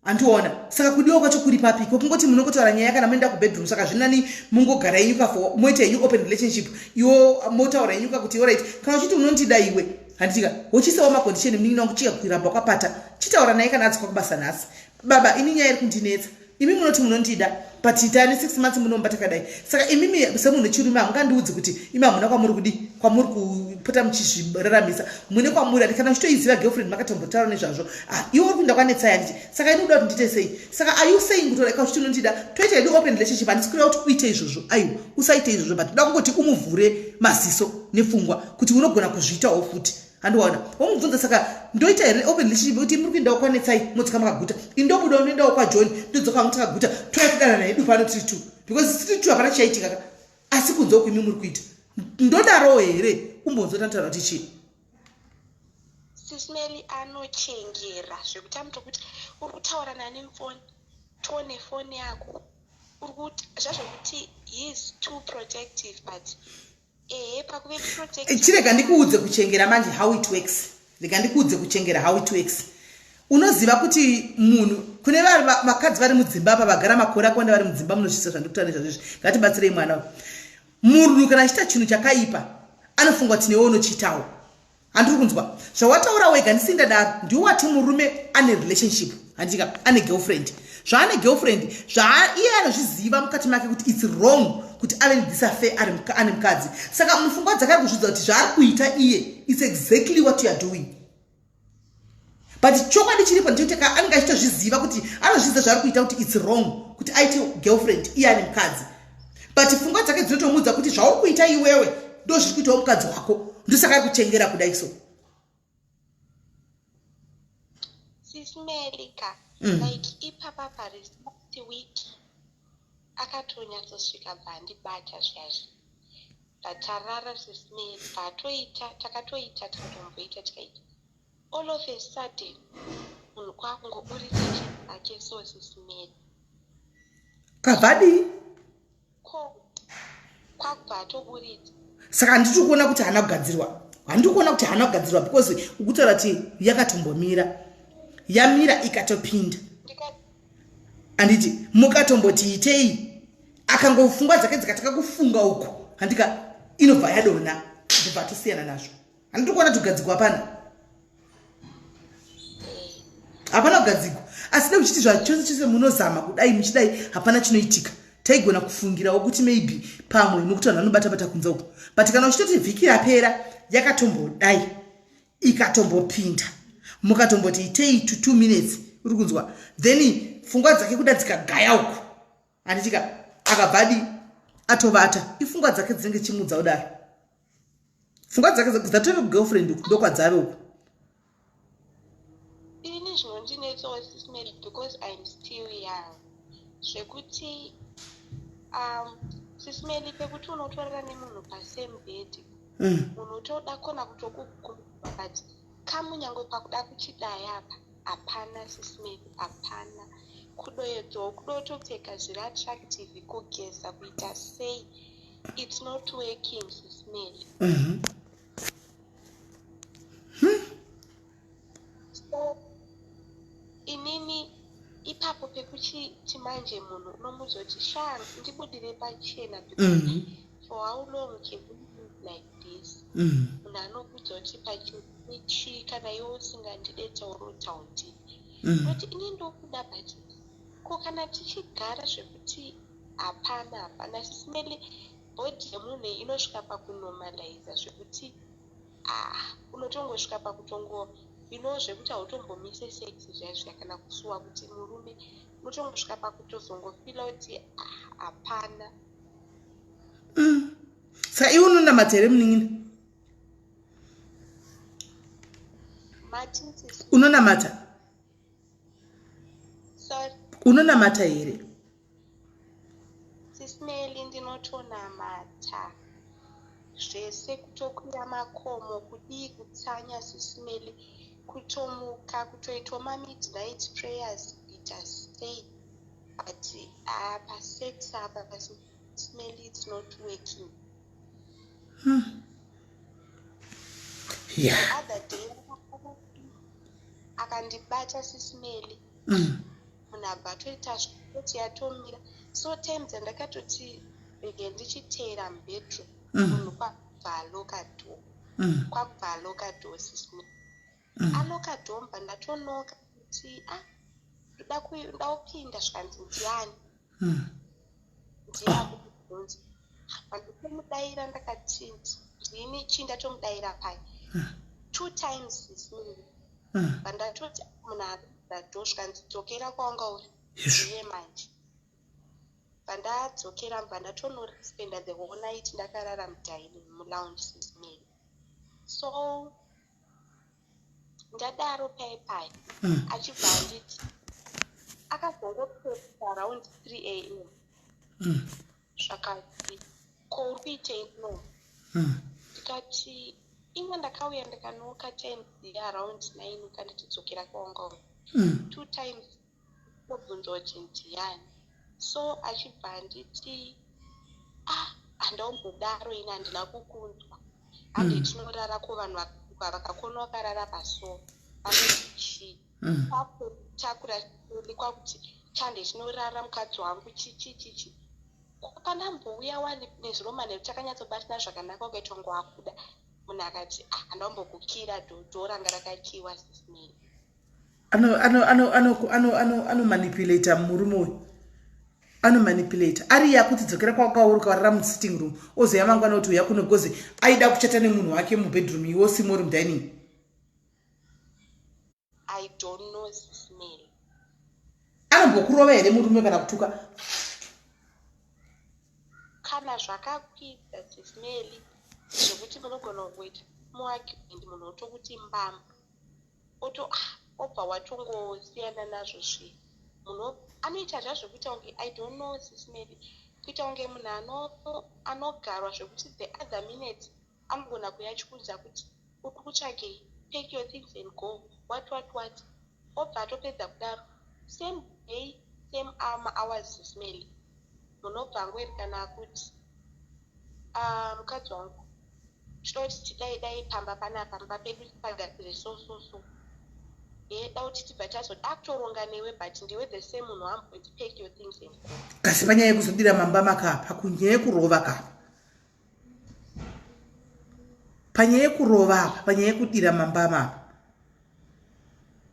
[SPEAKER 1] handiona. Saka kudiwa kwacho kuri papi? Kwekungoti munongotaura nyaya kana moenda kubedroom. Saka zvinani mungogara yenyu kafo, moita yenyu open relationship, iwo motaura yenyu kakuti alright, kana uchiti unondida iwe, handitika, wochiisawo macondition. Munin'ina wangu, chika kuiramba kwapata, chitaura naye kana adzikwa kubasa nhasi. Baba, ini nyaya iri kundinetsa, imi munoti munondida, but tane 6 months munomba takadai. Saka imimi semunhu wechirume hamungandiudzi kuti imi hamuna kwamuri kudi, kwamuri kupota muchizviraramisa, mune kwamuri ati kana uchitoiziva girlfriend, makatombotaura nezvazvo. Ah, iwe uri kuenda kwanetsai, handiti? Saka ini kuda kuti ndiite sei? Saka are you saying kuti reka uchiti unondida, toita hedu open relationship? Handisi kureva kuti uite izvozvo, aiwa, usaite izvozvo, but ndoda kungoti umuvhure maziso nepfungwa kuti unogona kuzviitawo futi, handiwaona. Womubvunza, saka ndoita here open relationship kuti muri kuendawo kwanetsai, modzoka makaguta, indobuda unoendawo kwaJohn, ndodzoka hangu takaguta, toya kudanana hedu pano tiri two, because tiri two hapana chichaitika ka, asi kunze uku imi muri kuita. Ndodarowo here? Umbonzwa tanotaura kuti chii.
[SPEAKER 5] Sis Melly, anochengera zvekuti anotokuti, uri kutaura nani mufoni? Tione foni yako. Uri kuti zvazvokuti he is too protective, but ehe, pakuve protective.
[SPEAKER 1] Chirega ndikuudze kuchengera manje how it works. Rega ndikuudze kuchengera how it works. Unoziva kuti munhu kune vakadzi vari mudzimba apa, vagara makore akawanda vari mudzimba, munozvisa zvandikutaura nezvazvo izvi. Ngatibatsirei mwana uyu. Munhu kana achiita chinhu chakaipa, anofunga kuti newe unochiitawo. Handiri kunzwa zvawataura wega, ndisi ndadaro. Ndiwo wati murume ane relationship, handika, ane girlfriend. Zvaane girlfriend, iye anozviziva mukati make kuti it's wrong kuti ave nethis affair ane mukadzi. Saka mupfungwa dzake ari kuzvidza kuti zvaari kuita iye, it's exactly what you are doing. But chokwadi chiripo ndechekuti anenge achitozviziva kuti anozviziva zvaari kuita kuti it's wrong kuti aite girlfriend iye ane mukadzi, but pfungwa dzake dzinotomuudza kuti zvauri kuita iwewe ndo zviri kuitawo mukadzi wako, ndosaka ari kuchengera kudai so.
[SPEAKER 5] Sis Melly ka, like ipapa paris last week akatonyatsosvika bva andibata zviyazvi, tatarara, Sis Melly, bvatoita, takatoita, tikatomboita, tikaita. All of a sudden munhu kwakungoburitsa chinhu ake so, Sis Melly.
[SPEAKER 1] Kabva adii?
[SPEAKER 5] Ko kwakubva atoburitsa.
[SPEAKER 1] Saka handiti kuona kuti haana kugadzirwa, handiti kuona kuti haana kugadzirwa, because ukutaura kuti yakatombomira, yamira ikatopinda, handiti? Mukatomboti itei, akangofungwa dzake dzikatanga kufunga uku, handika, inobva yadonha, ndobva atosiyana nazvo. Handiti kuona tugadzigwa? Hapana, hapana kugadzigwa. Asi dai uchiti zvachose chose munozama kudai, muchidai, hapana chinoitika, taigona kufungirawo kuti maybe pamwe nokuti vanhu vanobata-bata kunze uko. But kana uchitoti vhiki rapera yakatombodai ikatombopinda, mukatomboti itei to 2 minutes, uri kunzwa? Then pfungwa dzake kuda dzikagaya uku, handitika? Akabva adi atovata. Ifungwa dzake dzinenge chimudza kudaro, pfungwa dzake dzatove kugirlfriend uku, ndokwadzave uku.
[SPEAKER 5] Ini zvinondinetsawo, Sis Mary, because I'm still young, zvekuti Sis Mary, pekuti unotorara nemunhu pasame bed, munhu utoda kona kutokuguma, but kamunyangwe pakuda kuchidai apa hapana, Sis Mary, hapana kudoedzawo, kudotopfeka zviri attractive, kugeza, kuita sei, it's not working, Sis Mary. So inini ipapo pekuchiti manje munhu unomuzoti, "Sha, ndibudire pachena," because for how long can we live like this? Munhu anokudza kuti pachena chii kana iwe usingandide? Taurotaundi kuti ini ndokuda, but ko kana tichigara zvekuti hapana, hapana, Sis Mary, body yemunhu inosvika pakunormaliza zvekuti, ah, unotongosvika pakutongo zvekuti hautombomise sex zviya zviya, kana kusuwa kuti murume, unotongosvika pakutozongofeela kuti, ah, hapana.
[SPEAKER 1] Saka iwe unonamata here, munin'ina?
[SPEAKER 5] Mati?
[SPEAKER 1] Unonamata?
[SPEAKER 5] Sorry?
[SPEAKER 1] Unonamata here?
[SPEAKER 5] Sis Mary, ndinotonamata zvese, kutokwira makomo, kudii, kutsanya, Sis Mary, kutomuka, kutoitwa mamidnight prayers, kuita sei, but pasex apa, Sis Mary, it's not working. The other day akandibata, Sis Mary, munhu abva atoita zvekuti yatomira. So time dzandakatoti rege ndichiteera mubedroom, munhu kwakubva alocka door, kwakubva alocka door, Sis Mary. Alocka door, mbva ndatonocka kuti, ah, ndoda kupinda, zvikanzi, "Ndiani?" Ndiye akubvunza. Panditomudaira ndakati, "Ndini chii?" Ndatomudayira pai two times, Sis Mary. Pandatoti munhu akadza door, zvikanzi, "Dzokera kwawanga uri." Ndiye manje pandadzokera, mbva ndatonospenda the whole night ndakarara mudining, mulounge, Sis Mary. So ndadaro pai pai, achibva anditi, akazongopesa around 3 a.m., zvakati, "Ko uri kuitei no?" Ndikati, "Inga ndakauya ndikanocka times around 9, ukanditi dzokera kwawanga uri." Two times obvunza kuti ndiani. So achibva anditi, "Ah, handaumbodaro, ini handina kukunzwa, hande tinorara kuvanhu vakakona vakarara pasofa, vanoti chii?" Kwakutakura kwakuti, "Chande chinorara mukadzi wangu chichi chichi." Pandambouya wani nezuro manheru takanyatsobatana zvakanaka, ukaitwa ngwakuda. Munhu akati, "Ah, handaumbokukira door ranga rakakiwa, Sis Mary."
[SPEAKER 1] Anomanipulata murume uyu, anomanipulata. Ari yakuti dzokera kwakauri, ukawarara musitting room, ozoya mangwana kuti uya kuno, because aida kuchata nemunhu wake mubedroom, iwo simo uri mudining.
[SPEAKER 5] I don't know, Sis Mary.
[SPEAKER 1] Anombokurova here murume kana kutuka?
[SPEAKER 5] Kana zvakakwidza, Sis Mary, zvekuti munogona kungoita muargument, munhu otokuti mbamba, oto, ah, obva watongosiyana nazvo zviya. Munhu anoita zvazvekuita kunge, I don't know, Sis Mary, kuita kunge munhu anogarwa, zvekuti the other minute anogona kuuya achikuudza kuti, "Uri kutsvagei? Pack your things and go," what what what. Obva atopedza kudaro, same day, same hours, Sis Mary. Munobva angoerekana akuti, ah, mukadzi wangu, tinoda kuti tidai dai pamba panapa, pamba pedu pagadzire so so so. Da kuti tibva tazoti akutoronga newe, but ndiwe the same munhu wamboti pack your things and go.
[SPEAKER 1] Kasi panyaya yekuzodira mamba makapa, kunyaya yekurova kapa, panyaya yekurova apa, panyaya yekudira mambama apa,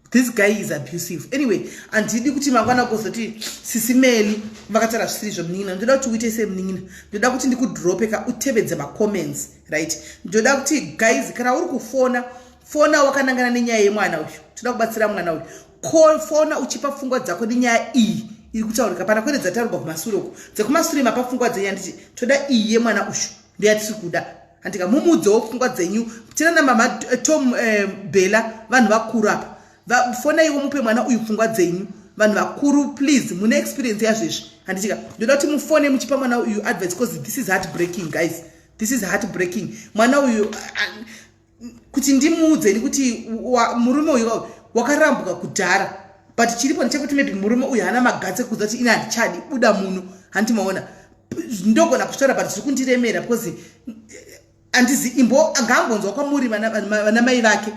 [SPEAKER 1] this guy is abusive. Anyway, handidi kuti mangwana kuzoti Sisi Meli vakataura zvisiri izvo. Munin'ina, ndoda kuti uite semunin'ina, ndoda kuti ndikudrope ka, utevedze macomments, right? Ndoda kuti guys, kana uri kufona, fona wakanangana nenyaya yemwana uyu. Toda kubatsira mwana uyu. Fona uchipa pfungwa dzako nenyaya iyi iri kutaurika pana, kwete dzataurwa kumasure uku. Dzekumasure mapa pfungwa dzenyu, handiti? Toda iyi yemwana uyu, ndoyatiri kuda, handika? Mumuudzewo pfungwa dzenyu. Tina namama Tom, Bella, vanhu vakuru apa. Fonaiwo mupe mwana uyu pfungwa dzenyu. Vanhu vakuru, please, mune experience yazvezvi, handitika? Ndoda kuti mufone muchipa mwana uyu advice, because this is heart breaking, guys. This is heart breaking. Mwana uyu, kuti ndimuudzeni kuti murume uyu wakarambuka kudhara, but chiripo ndechekuti maybe murume uyu haana maguts ekuudza kuti ine handichadi, buda muno, handiti maona? Ndogona kuzvitaura, but zviri kundiremera because handizi imbo ngaambonzwa kwamuri vana mai vake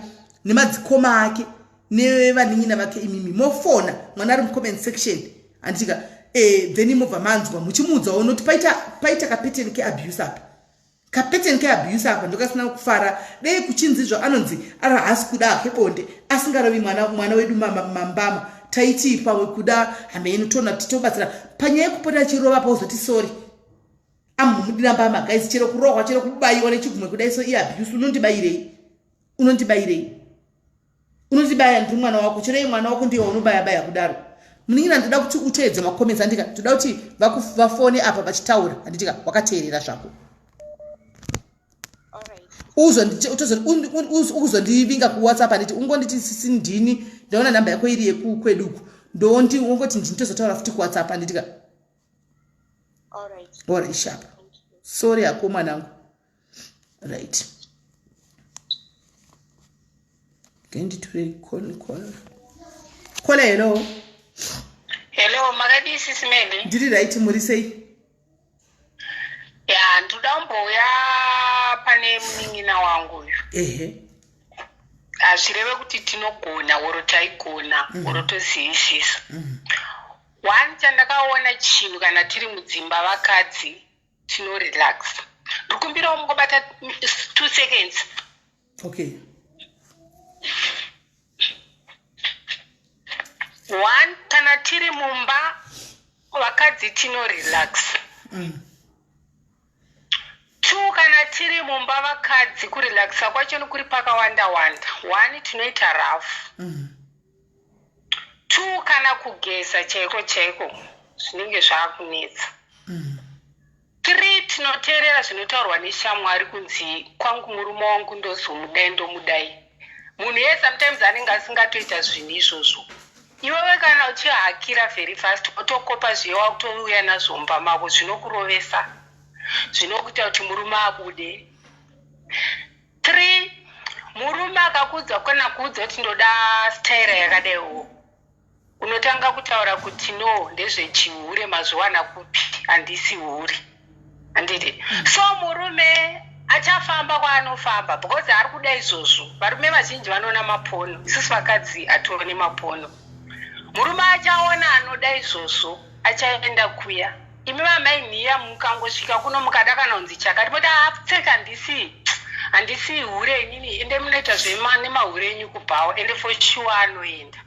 [SPEAKER 1] nemadzikoma ake nevanin'ina vake. Imimi mofona, mwana ari mucomment section, handitika? Then mobva manzwa muchimuudzawo noti paita kapattern keabuse apa, kapattern keabuse apa. Ndokasina kufara. Dei kuchinzizvo anonzi ari haasi kuda hake bonde, asingarovi mwana wedu mambama, taiti pamwe kuda hameno tona titobatsira. Panyaya yekupota achirova, pauzoti sorry, amumudira mbama, guys, chero kurohwa, chero kubayiwa nechigumwe kudai, so iabuse. Unondibayirei? Unondibayirei? Unondibaya, ndiri mwana wako. Chero iye mwana wako ndiye waunobaya baya kudaro. Munin'ina, ndoda kuti uteedze macomments, andika? Ndoda kuti vafone apa vachitaura, handitika? Wakateerera zvako. Uzondivinga kuWhatsApp, handiti? Ungonditi, "Sisi, ndini ndaona nhamba yako iri yekukweduku." Ndondi ungoti ndini, tozotaura futi kuWhatsApp, handitika? Alright, sharp. Sorry hako mwanangu. Right, ngenditore call. Caller, hello.
[SPEAKER 6] Hello, makadii, Sisi Meli?
[SPEAKER 1] Ndiri right, muri sei?
[SPEAKER 6] Ya, ndoda kumbouya pane munin'ina wangu uyu. Hazvireve kuti tinogona or taigona or tozivisisa. One chandakaona, chinhu kana tiri mudzimba vakadzi tinorelax. Ndikumbirawo mungobata 2 seconds.
[SPEAKER 1] Okay.
[SPEAKER 6] One, kana tiri mumba vakadzi tinorelax. Two, kana tiri mumba vakadzi, kurelaxa kwacho kuri pakawanda wanda. One, tinoita rafu. Two, kana kugeza chaiko chaiko zvinenge zvaakunetsa. Three, tinoteerera zvinotaurwa neshamwari kunzi kwangu murume wangu ndozomudai, ndomudai. Munhu iye sometimes anenge asingatoita zvinhu izvozvo. Iwewe kana uchihakira very fast, wotokopa zviye, wakutouya nazvo mumba mako, zvinokurovesa, zvinokuita kuti murume abude. Three, murume akakuudza kana kuudza kuti ndoda staira yakadaiwo, unotanga kutaura kuti no, ndezvechihure, mazviwana kupi, handisi hure, handiti? So murume achafamba kwaanofamba because ari kuda izvozvo. Varume vazhinji vanoona mapono, isusu vakadzi hatione mapono. Murume achaona anoda izvozvo, achaenda kuya. Imi vamai nhiya, mukangosvika kuno mukada kana kunzi chakati, moti apfeka, handisi hure inini, ende munoita zvema nemahure enyu kubhawa. Ende for sure anoenda.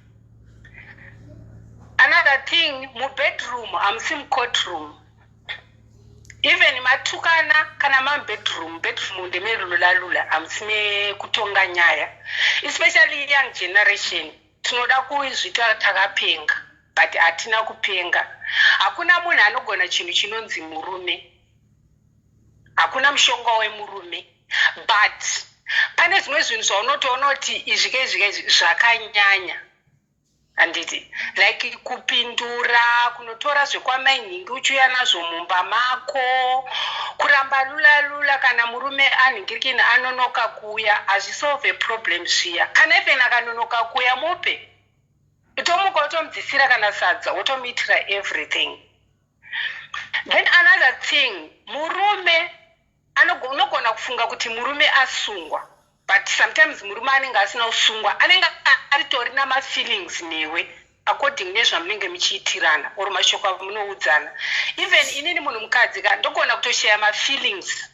[SPEAKER 6] Another thing, mubedroom hamusi mucourtroom. Even matukana kana mamubedroom, bedroom ndemelula-lula, hamusi mekutonga nyaya. Especially young generation, tinoda kuzvita takapenga, but hatina kupenga. Hakuna munhu anogona chinhu chinonzi murume, hakuna mushonga wemurume, but pane zvimwe zvinhu zvaunotoona kuti izvi keizvi keizvi zvakanyanya, handiti? Like kupindura, kunotora zvekwamainhingi uchiuya nazvo mumba mako, kuramba lula lula kana murume anhingirikini anonoka kuuya, hazvisolve problem zviya. Kana even akanonoka kuuya, mupe, tomuka wotomudzisira kana sadza, wotomuitira everything. Then another thing, murume unogona kufunga kuti murume asungwa, but sometimes murume anenge asina kusungwa, anenge aritori namafeelings newe according nezvamunenge muchiitirana or mashoko amunoudzana. Even inini munhu mukadzi ka, ndogona kutoshaya mafeelings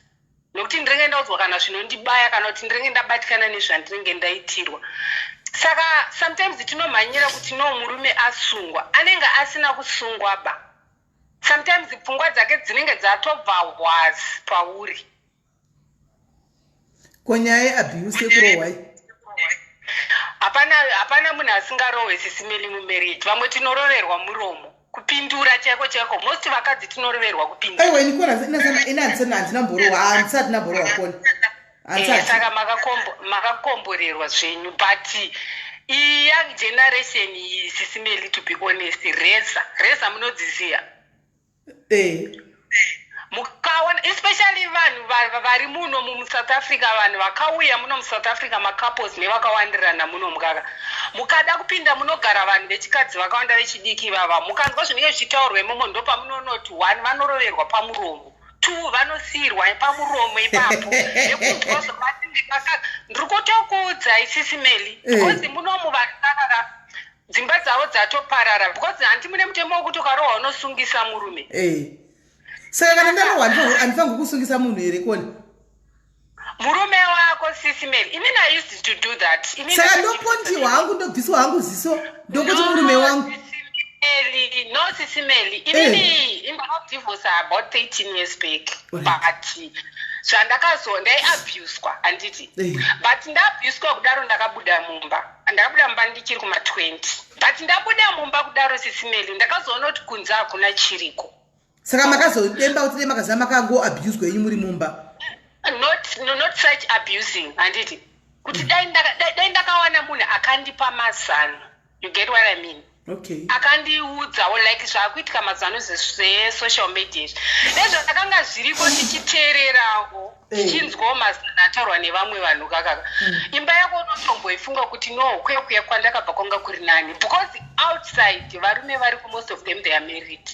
[SPEAKER 6] nekuti ndinenge ndaudzwa kana zvinondibaya, kana kuti ndinenge ndabatikana nezvandinenge ndaitirwa. Saka sometimes tinomhanyira kuti no, murume asungwa. Anenge asina kusungwa ba. Sometimes pfungwa dzake dzinenge dzatobva was pauri.
[SPEAKER 1] Ko nyaya yeabuse, yekurohwai?
[SPEAKER 6] Hapana, hapana munhu asingarohwe, Sisi Meli, mumarriage. Vamwe tinoroverwa muromo, kupindura chaiko chaiko. Most vakadzi tinoroverwa kupindura.
[SPEAKER 1] Aiwa, ini kona ina handina mborohwa, handisati ndamborohwa, kona. Handisati.
[SPEAKER 6] Saka makakomborerwa zvenyu, but iyi young generation iyi, Sisi Meli, to be honest, reza reza munodziziya. Mukaona especially vanhu vari muno muSouth Africa, vanhu vakauya muno muSouth Africa, macouples nevakawandirana muno, mukaka mukada kupinda munogara vanhu vechikadzi vakawanda vechidiki ivava, mukanzwa zvinenge zvichitaurwa imomo, ndopamunonoti one, vanoroverwa pamuromo, two, vanosiyirwa pamuromo ipapo nekunzwa zvavanenge ndiri kutokuudzai, Sisi Meli, because munomu vanhu kakaka dzimba dzavo dzatoparara, because handi mune mutemo wekuti ukarohwa unosungisa murume?
[SPEAKER 1] Saka kana ndarohwa, handifanirwi kusungisa munhu here, koni?
[SPEAKER 6] Murume wako, Sisi Meli, inini I used to do that.
[SPEAKER 1] Inini Saka ndopondiwa hangu, ndobviswa hangu ziso, ndokuti murume wangu?
[SPEAKER 6] Meli, no, Sisi Meli, inini ndakadivorce about 13 years back, but zvandakazo ndaiabuswa, handiti? But ndaabuswa kudaro, ndakabuda mumba. Ndakabuda mumba ndichiri kuma20, but ndabuda mumba kudaro, Sisi Meli, ndakazoona kuti kunze hakuna chiriko.
[SPEAKER 1] Saka makazodemba kuti dai makaziva makangoabuswa yenyu muri mumba?
[SPEAKER 6] Not, no, not such abusing, handiti? Kuti dai ndakawana munhu akandipa mazano, you get what I mean?
[SPEAKER 1] Okay.
[SPEAKER 6] Akandiudzawo like zvaakuitika mazano zvesocial media izvi, nezvakanga zviriko, tichiteererawo, tichinzwawo mazano ataurwa nevamwe vanhu kakaka, imba yako unotomboifunga kuti no, kuya kuya kwandakabva kwanga kuri nani, because outside varume vari, most of them, they are married.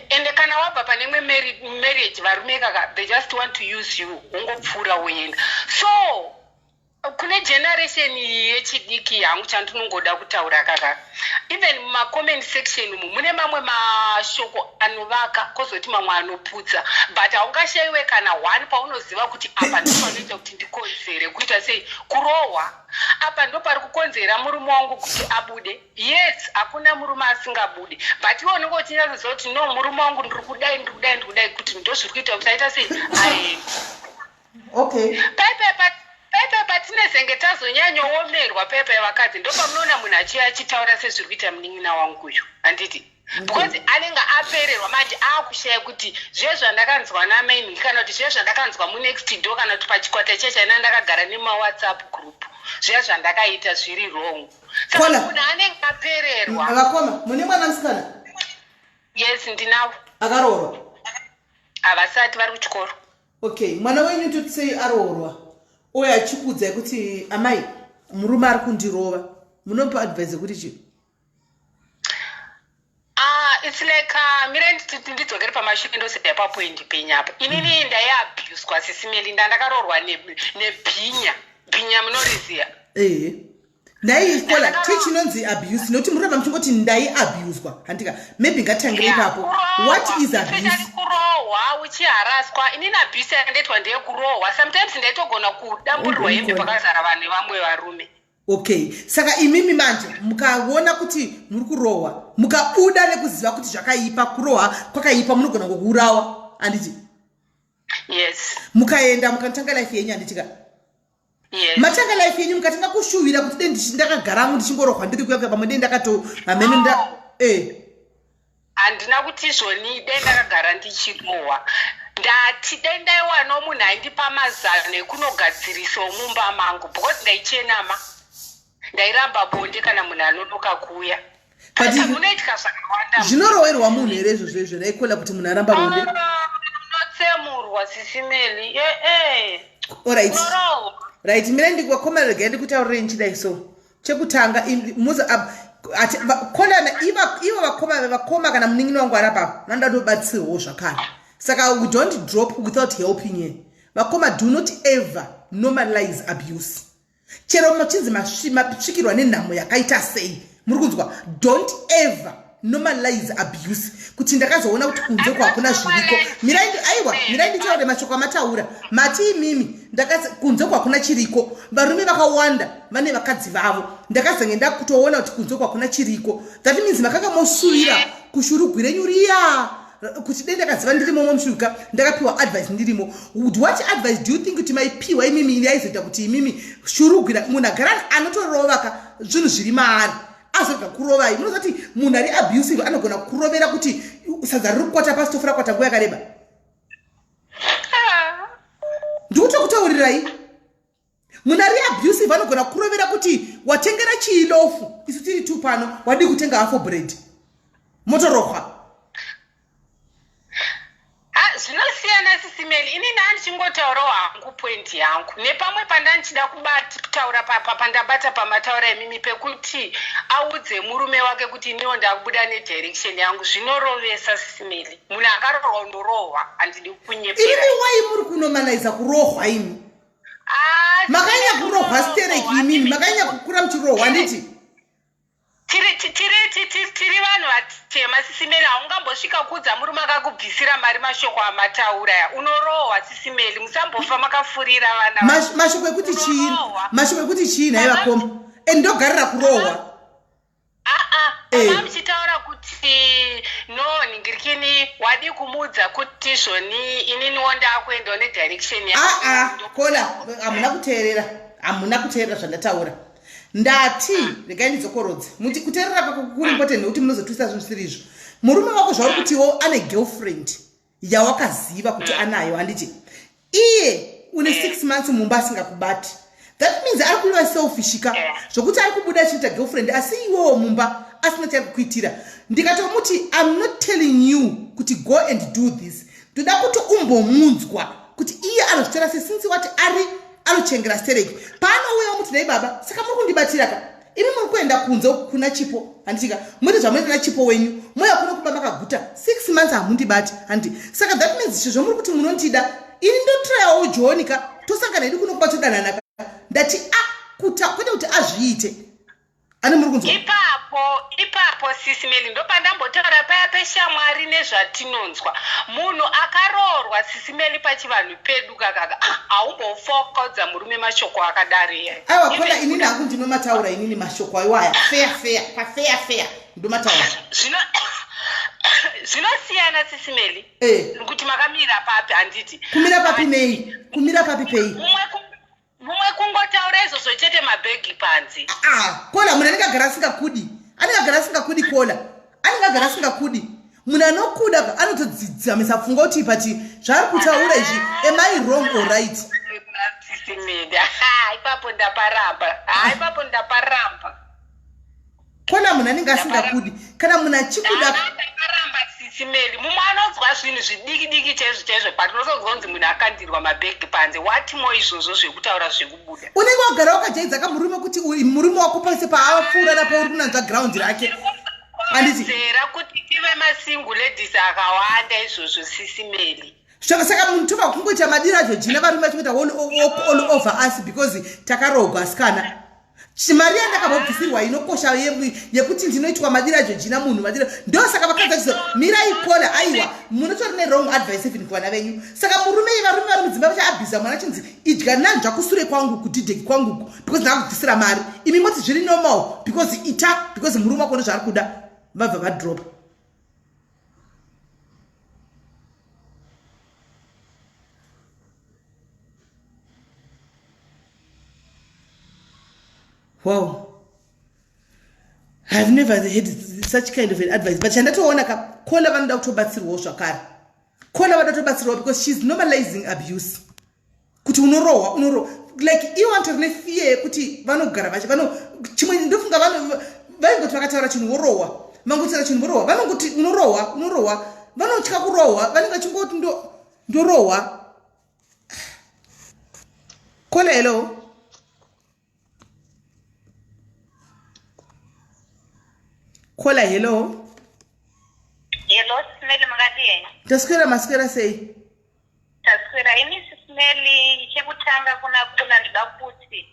[SPEAKER 6] Ende kana wabva pane imwe marriage, varume kaka, they just want to use you, wongopfuura woenda. So kune generation iyi yechidiki hangu, chandinongoda kutaura kaka, even mumacomment section umu mune mamwe mashoko anovaka, kwozoti mamwe anoputsa, but haungashayiwe kana one paunoziva kuti apa ndopanoita kuti ndikonzere kuita sei, kurohwa apa ndopari kukonzera murume wangu kuti abude. Yes, hakuna murume asingabude, but iwe unenge uchinyatsoziva kuti no, murume wangu ndiri kudai, ndiri kudai, ndiri kudai, kuti ndozviri kuita kuti aita sei, aende. Paipai patinezenge tazonyanyoomerwa, paipai vakadzi, ndopamunoona munhu achiuya achitaura sezviri kuita munin'ina wangu uyu, handiti? Because anenge apererwa manje, aakushaya kuti zviye zvandakanzwa namaini, kana kuti zviye zvandakanzwa munext door, kana kuti pachikwata chechaina ndakagara nemaWhatsApp group, zviya zvandakaita zviri wrong. Saka
[SPEAKER 1] Kola.
[SPEAKER 6] munhu anenge apererwa.
[SPEAKER 1] Vakoma, mune mwana musikana?
[SPEAKER 6] Yes, ndinavo.
[SPEAKER 1] Akaroorwa?
[SPEAKER 6] Havasati, vari kuchikoro.
[SPEAKER 1] Okay, mwana wenyu totisei aroorwa, uye achikuudzai kuti amai, murume ari kundirova, munopa advice yekuti chii?
[SPEAKER 6] Ah, it's like mire ndidzokere pamashure, ndosiya papoint penyapa. Inini ndaiabuswa, Sisi Meli. Ndandakaroorwa nebhinya. Bhinya munoriziya?
[SPEAKER 1] Ehe. Ndai kola, chii chinonzi abuse? Nokuti muramba muchingoti ndaiabuswa, handika? Maybe ngatangire ipapo. What is abuse?
[SPEAKER 6] Especially kurohwa, uchiharaswa. Inini abuse yandaitwa ndeyekurohwa. Sometimes ndaitogona kudamburirwa hembe pakazara vanhu nevamwe varume.
[SPEAKER 1] Okay, saka imimi manje mukaona kuti muri kurohwa, mukabuda nekuziva kuti zvakaipa, kurohwa kwakaipa, munogona ngokuurawa, handiti?
[SPEAKER 6] Yes.
[SPEAKER 1] Mukaenda mukatanga life yenyu, handitika?
[SPEAKER 6] Yes.
[SPEAKER 1] Matanga life yenyu, mukatanga kushuvira kuti dei ndakagaramo ndichingorohwa ndiri kuya pamwe, dei ndakato hamene nda
[SPEAKER 6] No. Handina kuti zvoni dai ndakagara ndichirohwa. Ndati dai ndaiwanawo munhu aindipa mazano ekunogadzirisawo mumba mangu, because ndaichenama, ndairamba bonde kana munhu anonoka kuuya.
[SPEAKER 1] But
[SPEAKER 6] Munoitika zvakawanda.
[SPEAKER 1] Zvinorowerwa munhu here izvozvo izvo, ndaikola, kuti munhu aramba bonde?
[SPEAKER 6] Ah, unotsemurwa, Sisi Meli, ee.
[SPEAKER 1] Alright.
[SPEAKER 6] Unorohwa.
[SPEAKER 1] Right, mira, ndikwakomana, regai ndikutaurire nchidai. So chekutanga muza Kolana ivo vakoma vakoma kana munin'ina wangu ari apa vanoda kutobatsirwawo zvakare. Saka we don't drop without helping her. Vakoma, do not ever normalize abuse. Chero muchinzi masvikirwa nenhamo yakaita sei, muri kunzwa? Don't ever normalize abuse. Kuti ndakazoona kuti kunze kwakuna zviriko. Mirai, aiwa, mirai nditaure mashoko amataura. Mati imimi ndakazi kunze kwakuna chiriko. Varume vakawanda vane vakadzi vavo. Ndakazenge ndakutoona kuti kunze kwakuna chiriko. That means makanga mosurira kushurugwi renyu riya kuti dei ndakaziva ndirimo momushuka ndakapiwa advice ndirimo. What advice do you think kuti maipiwa imimi yaizoita kuti imimi shurugwira munhu agara anotorova ka zvinhu zviri maari azorega kurovai? Munoziva kuti munhu ari abusive anogona kurovera kuti sadza riri kukwata pasi tofura kwata nguva yakareba. Ndikutokutaurirai, munhu ari abusive anogona kurovera kuti watengera chii lofu, isu tiri two pano, wadii kutenga half bread, motorohwa.
[SPEAKER 6] Zvinosiyana, Sisi Meli. Inini handichingotaurawo hangu point yangu nepamwe pandandichida kutaura pandabata pamataura imimi pekuti audze murume wake kuti iniwo ndakubuda nedirection yangu. Zvinorovesa, Sisi Meli. Munhu akarohwa unorohwa, handidi kunyepera.
[SPEAKER 1] Imi wai muri kunormaliza kurohwa imi? Makanyanya kurohwa stereki imimi, makanyanya kukura muchirohwa, handiti?
[SPEAKER 6] Tiri vanhu vatema, Sisi Meli. Haungambosvika kuudza murume akakubvisira mari mashoko amataura ya. Unorohwa, Sisi Meli. Musambofa makafurira vana.
[SPEAKER 1] Mashoko ekuti chii? Mashoko ekuti chii nhai vakoma? And ndogarira kurohwa.
[SPEAKER 6] Aa, pama muchitaura kuti no ningirikini, wadi kumuudza kuti zvoni ininiwo ndakuendawo nedirection.
[SPEAKER 1] Aa, kola, hamuna kuteerera, hamuna kuteerera zvandataura. Ndati regai ndidzokorodze. Muti kuteerera kwako kuri important nekuti munozotwisa zvinhu zvisiri izvo. Murume wako zvauri kutiwo ane girlfriend yawakaziva kuti anayo, handiti? Iye une 6 months mumba asingakubati. That means ari kuva selfish ka, zvokuti ari kubuda achiita girlfriend asi iwewo mumba asina chaari kukuitira. Ndikatomuti I'm not telling you kuti go and do this, ndoda kuti umbomunzwa kuti iye anozvitora sesince wati ari anochengera stereki. Paanouya muti, "Dai baba, saka muri kundibatira ka? Imi muri kuenda kunze kuna Chipo, handitika? Muri zvamunoita naChipo wenyu, moya kuno kumba makaguta 6 months hamundibati, handi? Saka that means sezvo muri kuti munondida, ini ndotrayawo Joni ka, tosangana hedu kuno kumba todanana ka." Ndati a kuta kwete kuti azviite. Ane muri kunzwa?
[SPEAKER 6] Ipapo, ipapo, Sisi Meli, ndopandambotaura paya peshamwari nezvatinonzwa. Munhu akaroorwa, Sisi Meli, pachivanhu pedu kakaka, haumbofa wakaudza murume mashoko akadaro iya.
[SPEAKER 1] Aiwa kona, inini hangu ndinomataura inini mashoko aiwaya fair fair, pafair fair ndomataura.
[SPEAKER 6] Zvinosiyana, Sisi Meli, kuti makamira papi, handiti?
[SPEAKER 1] Kumira papi nei? Kumira papi pei?
[SPEAKER 6] Mumwe kungotaura izvozvo chete, mabhegi panze.
[SPEAKER 1] Ah, kola, munhu anenge agara asingakudi, anenge agara asingakudi. Kola, anenge agara asingakudi. Munhu anokuda anotodzidzamisa pfungwa kuti pati zvaari kutaura izvi, am I wrong or right?
[SPEAKER 6] Sisi Meli, ipapo ndaparamba. Ha, ipapo ndaparamba.
[SPEAKER 1] Kona, munhu anenge asingakudi. Kana munhu achikuda
[SPEAKER 6] Ndaparamba, Sisi Meli. Mumwe anonzwa zvinhu zvidiki diki chaizvo chaizvo, patinozonzwa kunzi munhu akandirwa mabhegi panze, watimo izvozvo zvekutaura zvekubuda.
[SPEAKER 1] Unenge wagara wakajaidza kamurume kuti murume wako pese paapfuura napo uri kunanzva ground rake, handiti?
[SPEAKER 6] Zera kuti tive masingle ladies akawanda izvozvo, Sisi Meli.
[SPEAKER 1] Saka munhu tova kungoita madiro acho jina, varume vachingoita all over us because takarogwa asikana. Mari yandakambobvisirwa inokosha yekuti ndinoitwa madiro acho jina, munhu madiro. Ndosaka vakadzi vachizo mirai kola. Aiwa, munotori newrong advice even kuvana venyu. Saka murume, varume vari mudzimba vachaabhiza mwana achinzi idya nanzva kusure kwangu, kudhidheki kwanguku, because ndakubvisira mari. Imi moti zviri normal because ita because murume wako ndozvaari kuda. Vabva vadropa. Wow, I've never had such kind of an advice, but chandatoona ka, kola vanoda kutobatsirwawo zvakare. Kola vanoda kutobatsirwawo because she's normalizing abuse, kuti unorohwa, unorohwa. Like iwo vanotori nefear yekuti vanogara vachi vano chimwe. Ndofunga vaingoti vakataura chinhu vorohwa, vangotaura chinhu vorohwa, vanongoti unorohwa, unorohwa. Vanotya kurohwa, vanenge vachingoti ndorohwa. Kola, hello. Caller, hello.
[SPEAKER 7] Hello, Simeli, makadii?
[SPEAKER 1] Taswera, maswera sei?
[SPEAKER 7] Taswera. Ini Simeli, chekutanga kuna ndoda kuti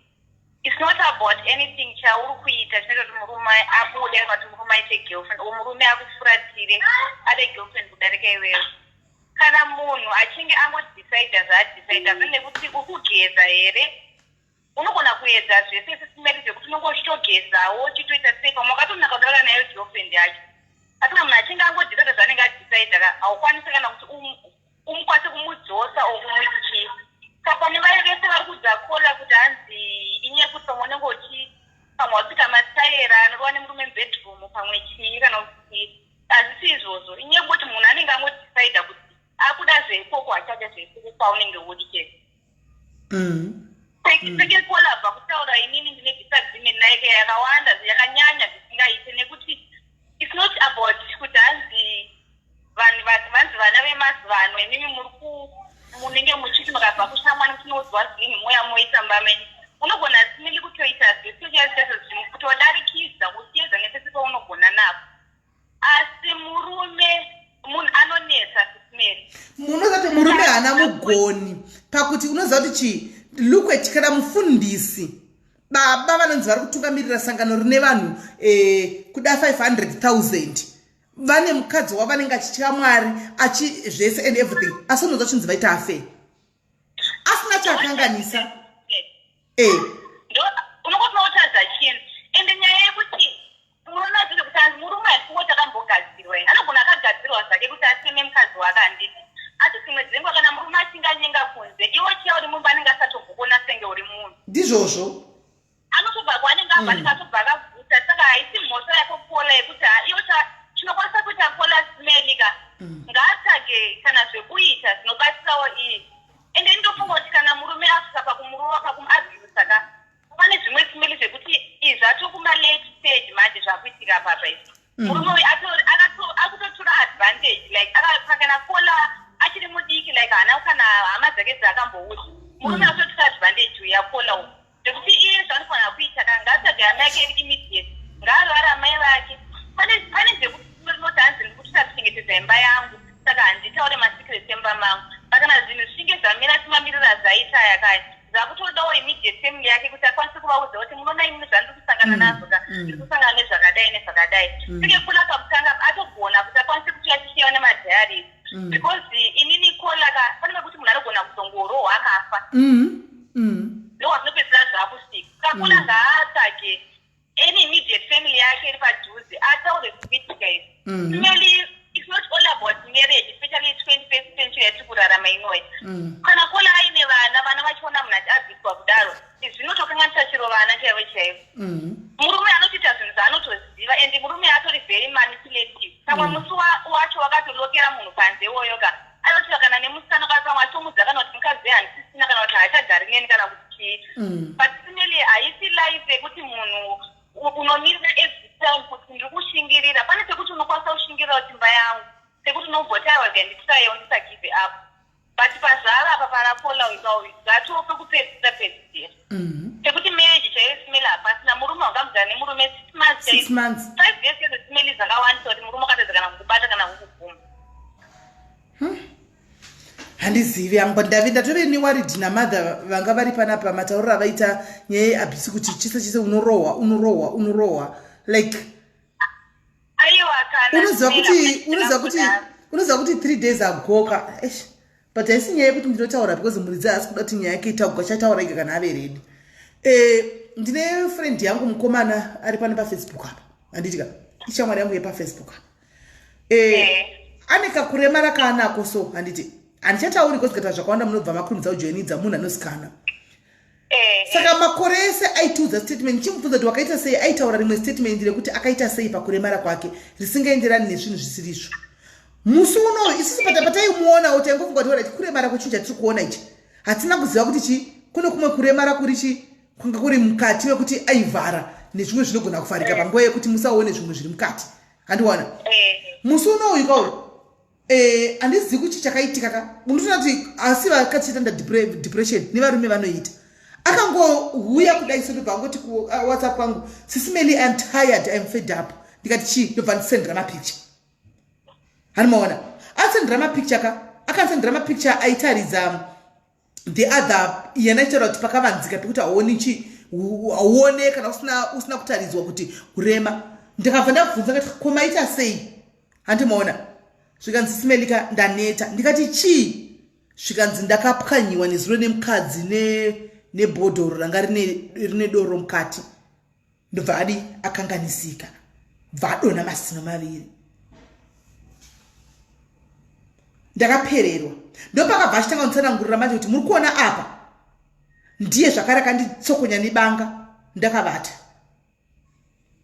[SPEAKER 7] it's not about anything chauri kuita chinoita kuti murume abude kana kuti murume aite girlfriend or murume akufuratire ade girlfriend kudarika iwewe. Kana munhu achinge angodecida zvaadecida, zvine nekuti uri kugeza here, unogona kuedza zvese sisimeri zvekuti unonge uchitogezawo, uchitoita sei, pamwe wakatonaka kudarika nayo girlfriend yacho. Asi kana munhu achinge angodecida zvaanenge adecida ka, haukwanisi kana kuti umukwanise kumudzosa or kumuiti chii. Saka pane vaya vese vari kudzakola kuti hanzi inyaya yekuti pamwe unenge uchi pamwe wasvika masaera anorova nemurume mubedroom, pamwe chii kana kuti, hazvisi izvozvo. Inyaya yekungoti munhu anenge angodecida kuti akuda zveikoko, hachada zveikoko kwaunenge uri chete. Seke kola abva kutaura, inini ndine disagreement naye yakawanda, yakanyanya zvisingaite, nekuti it's not about kuti hanzi vanhu vanzi vana vemazuva ano, imimi muri ku munenge muchiti makabva kushamwani tinoudzwa zvinhu moya moita mumba menyu. Unogona simili kutoita zvese chaizvo zvinhu, kutodarikidza, uchiedza nepese paunogona napo, asi murume munhu anonetsa, sisimeri.
[SPEAKER 1] Munoziva kuti murume haana mugoni pakuti, unoziva kuti chii, look at kana mufundisi baba vanonzi vari kutungamirira sangano rine vanhu kuda 500 000, vane mukadzi wavanenge achitya Mwari, achi zvese and everything, asi unonzwa chinzi vaita affair asina chakanganisa.
[SPEAKER 7] Unongotinoutadza chinhu. Ende nyaya yekuti unoona zviri kuti hanzi murume hatisingoti akambogadzirwa, anogona akagadzirwa zvake kuti aseme mukadzi wake, handiti? Asi dzimwe dzenguva kana murume achinganyenga kunze, iwe chiya uri mumba, anenge asatombokona senge uri munhu.
[SPEAKER 1] Ndizvozvo.
[SPEAKER 7] Anotobva kwaanenge abva, anenge atobva akaguta. Saka haisi mhosva yako kola yekuti iwe chinokwanisa kuita kola simelika, ngaatsvage kana zvekuita zvinobatsirawo iye. Ende ndofunga kuti kana murume asvika pakumurova, pakumuabhusa ka, pane zvimwe simeli zvekuti izvi atokuma late stage manje zvakuitika papa izvi. Murume uyu akutotora advantage, like kana kola achiri mudiki, like haana kana hama dzake dzaakamboudza. Murume akutotora advantage uyu yakola uyu, zvekuti iye zvaanofanira kuita kana ngaatsvage hama yake immediate, ngaarare amai vake. Pane zvekuti hanzi ndiri kutoita kuchengetedza imba yangu, saka handitaure masecrets emba mangu. Saka kana zvinhu zvichinge zvamira semamiriro azvaita aya kaya, zvakutodawo immediate family yake kuti akwanise kuvaudza kuti munoona imini zvandiri kusangana nazvo ka, ndiri kusangana nezvakadai nezvakadai. Sike kula pakutanga atogona kuti akwanise kuti achishiyawo nemadiaries, because inini kola ka, pane pekuti munhu anogona kuzongorohwa akafa, ndowazvinopedzisira zvakusvika. Saka kola ngaatsvage any immediate family yake iri padhuze, ataure zvikuitika izvi. Family, it's not all about marriage, especially 21st century yatiri kurarama inoyi. Kana kola aine vana, vana vachiona munhu achiabviswa kudaro, zvinotokanganisa chero vana chaivo chaivo. Murume anotoita zvinhu zvaanotoziva, and murume atori very manipulative. Pamwe musi wacho wakatolokera munhu panze iwoyo ka, anotora kana nemusikana ka, pamwe achitomudza kana kuti mukadzi handisisina, kana kuti haachagari neni, kana kuti chii. But simeli, haisi life yekuti munhu unomirira every time kuti ndiri kushingirira. Pane pekuti unokwanisa kushingirira kuti imba yangu, sekuti unomboti aiwa, rega nditrayewo, ndisagive up. But pazvava apa parakola uyu kauyu, zvatope kupedzisira pedzisira sekuti marriage chaiyo simeli hapasina. Murume wakamugara nemurume 6 months,
[SPEAKER 1] 6 months.
[SPEAKER 7] 5 years yezo, simeli zvakawandisa kuti murume wakatadza kana kukubata kana kukuguma.
[SPEAKER 1] Handizivi hangu, but ndave ndatove neworried namadha vanga vari panapa, matauriro avaita nyaya yeabuse, kuti chise chise unorohwa, unorohwa, unorohwa, like
[SPEAKER 7] Aiwa, kana
[SPEAKER 1] unoziva kuti
[SPEAKER 7] Simela,
[SPEAKER 1] unoziva kuti 3 days ago ka, eish, but haisi nyaya yekuti ndinotaura because muridzi haasi kuda kuti nyaya yake itaurwa, chataura ega kana ave ready. Ndine friend yangu mukomana ari pano paFacebook apa, handiti ka, ishamwari yangu yepaFacebook apa. Ane kakuremara kaanako, so handiti handichatauri because kuita zvakawanda munobva makurumidza kujoinidza munhu anosikana. Saka makore ese aitiudza statement, chimubvunza kuti wakaita sei, aitaura rimwe statement rekuti akaita sei pakuremara kwake risingaenderani nezvinhu zvisirizvo. Musi unoyu isusu pataimuonawo taingofunga kuti alright, kuremara kwechinhu chatiri kuona ichi. Hatina kuziva kuti chi kune kumwe kuremara kuri chi kwanga kuri mukati wekuti aivhara nezvimwe zvinogona kuvharika panguva yekuti musaone zvimwe zviri mukati, handiwana. Musi unouyu kauyu, handizivi kuti chakaitika ka, unotoona kuti asi vakachiita nda depression nevarume vanoita. Akangouya kudai, sondobva angoti kuWhatsApp kwangu, "Sisimeli, I am tired, I am fed up." Ndikati chii? Ndobva ndisendera mapicture. Hanimaona asendera mapicture ka, akandisendera mapicture aitaridza the other yena ichitaura kuti pakavanzika pekuti hauoni chi, hauone kana usina kutaridzwa kuti kurema. Ndikabva ndabvunza kati, ko maita sei? Handimaona zvikanzi, simelika, ndaneta. Ndikati chii? Zvikanzi, ndakapwanyiwa nezuro nemukadzi nebhodhoro ranga rine doro mukati. Ndobva adi akanganisika, bva adonha mazino maviri. Ndakapererwa. Ndopakabva achitanga kunditsanangurira manje kuti, muri kuona apa, ndiye zvakare akanditsokonya nebanga ndakavata.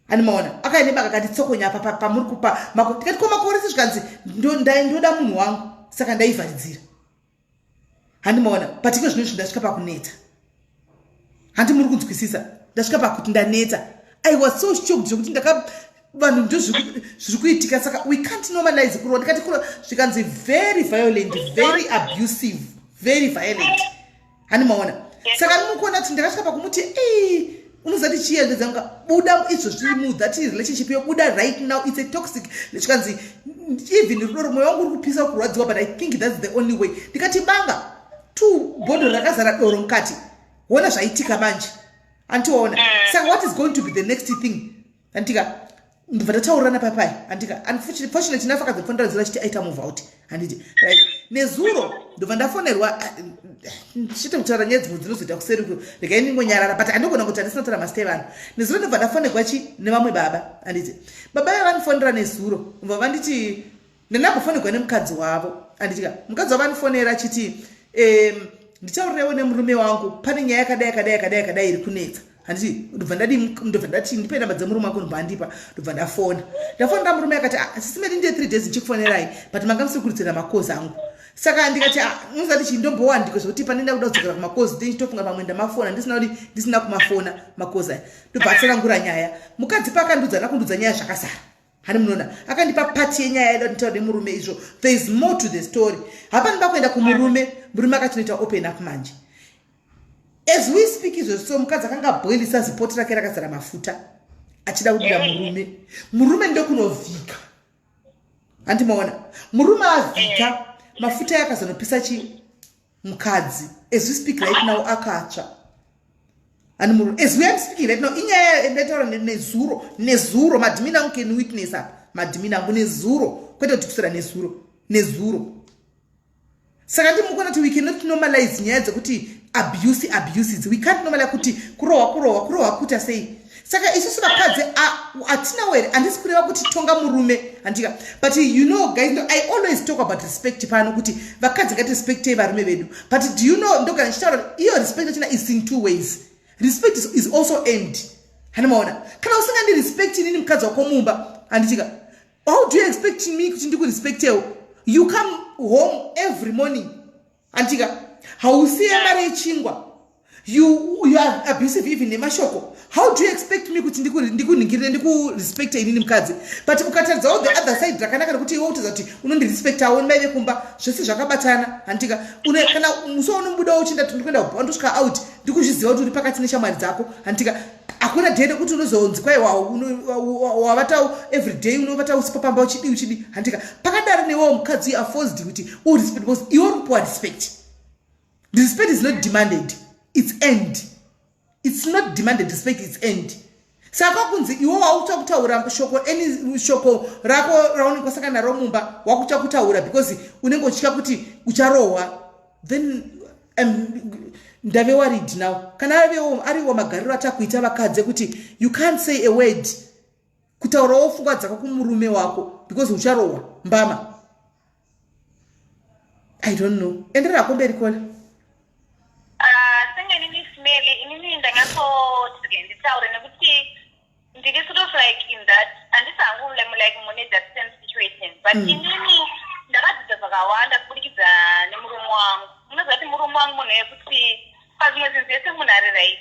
[SPEAKER 1] Animaona akauya nebanga akanditsokonya apa pamuri kupa. Ndikati, ko makore? Zvikanzi, ndoda munhu wangu, saka ndaivharidzira. Handimaona, but iko zvino izvi ndasvika pakuneta. Handi muri kunzwisisa? Ndasvika pakuti ndaneta. I was so shocked zvekuti ndaka vanhu ndo zviri kuitika. Saka we can't normalize kurwa. Ndikati kurwa? Zvikanzi, very violent, very abusive, very violent. Handimaona, saka ndimukuona kuti ndakasvika pakumuti, unozati chiyendedzanga, buda izvozvi mu that relationship, yobuda right now, it's a toxic. Zvikanzi, even rudo, mwoyo wangu uri kupisa kurwadziwa, but I think that's the only way. Ndikati, banga two bhodhoro rakazara doro mukati, ona zvaitika manje. Antiona, saka what is going to be the next thing? Andika ndobva tataurirana papai. Andika unfortunately enough akadzofonera zuro achiti aita move out. Handiti right? Nezuro ndobva ndafonerwa chite kutaura nyaya dzimwe dzinozoita kuseri, regai ndingonyarara, but handogona kuti handisina kutaura mazita evanhu. Nezuro ndobva ndafonerwa chi nevamwe baba. Handiti baba vaya vandifonera nezuro, bva vanditi ndandambofonerwa nemukadzi wavo. Handitika mukadzi wavo andifonera achiti, nditaurirewo nemurume wangu, pane nyaya yakadai yakadai yakadai yakadai iri kunetsa. Handiti ndobva ndadi, ndobva ndati, ndipe namba dzemurume wako. Ndobva andipa, ndobva ndafona. Ndafonera murume akati, ah, sisimeti, ndiye 3 days ndichikufonerai, but manga musiri kuridzira macalls angu. Saka ndikati, ah, unozati chii? Ndombowandiko zvekuti pane kuda kudzokera kumacalls, ndichitofunga pamwe ndamafona ndisina kuti ndisina kumafona macalls aya. Ndobva atsanangura nyaya mukadzi. Paakandudza nakundudza nyaya zvakazara, hani munoona akandipa part yenyaya yaida kuti nditaure nemurume. Izvo there is more to the story. Hapani kuenda kumurume, murume akachinoita open up manje. As we speak izvozvo, so mukadzi akanga abhoilisa zipoti rake rakazara mafuta achida kudira murume. Murume ndokunovhika. Handimaona murume avhika mafuta yakazonopisa chi mukadzi. As we speak right now akatsva. Ani murume, as we am speaking right now, inyaya ndataura nezuro. Nezuro madhimini angu can witness apa, madhimini angu nezuro, kwete kuti kuswera, nezuro, nezuro. Saka ndimukona kuti we cannot normalize nyaya dzekuti abuse, abuses. We can't normalize kuti kurohwa, kurohwa, kurohwa kuita sei. Saka isusu vakadzi hatina were. Handisi kureva kuti tonga murume, handika, but you know guys, no, I always talk about respect pano, kuti vakadzi ngatirespectei varume vedu. But do you know, ndogara ndichitaura iyo respect yachina is in two ways. Respect is also earned. Handimaona kana usingandirespect inini mukadzi wako mumba, handitika, how do you expect me kuti ndikurespectewo? You come home every morning, handika, hausiye mari yechingwa, you are abusive even nemashoko. How do you expect me kuti ndikuningirire, ndikurespecte inini mukadzi? But ukataridzawo the other side rakanaka rekuti iwe utaridza kuti unondirespectawo, mai vekumba, zvese zvakabatana, handika? Kana musi waunobudawo uchienda, ndikuenda kubva, ndosvika out, ndikuzviziva kuti uri pakati neshamwari dzako, handika? Hakuna day rekuti unozonzi kwaiwa wavata every day, unovata usipo pamba, uchidi uchidi, handika? Pakadaro newewo mukadzi you are forced kuti urespect because iwe uri kupiwa respect. The respect is not demanded, it's earned. It's not demanded respect, it's earned. Saka kunzi iwe wakucha kutaura shoko, any shoko rako raunenge wasangana naro mumba, wakucha kutaura because unenge uchitya kuti ucharohwa, then ndave worried now. Kana avewo ariwo magariro atakuita vakadzi ekuti you can't say a word, kutaurawo pfungwa dzako kumurume wako because ucharohwa mbama, I don't know. Enderera mberi, caller.
[SPEAKER 7] Ah, senge inini smeli, inini ndanyatsoti nditaure nekuti ndiri sort of like in that, handisi hangu like mune that same situation, but inini ndakadzidza zvakawanda kubudikidza nemurume wangu. Munoziva kuti murume wangu munhu wekuti pazvimwe zvinhu zvese munhu ari right,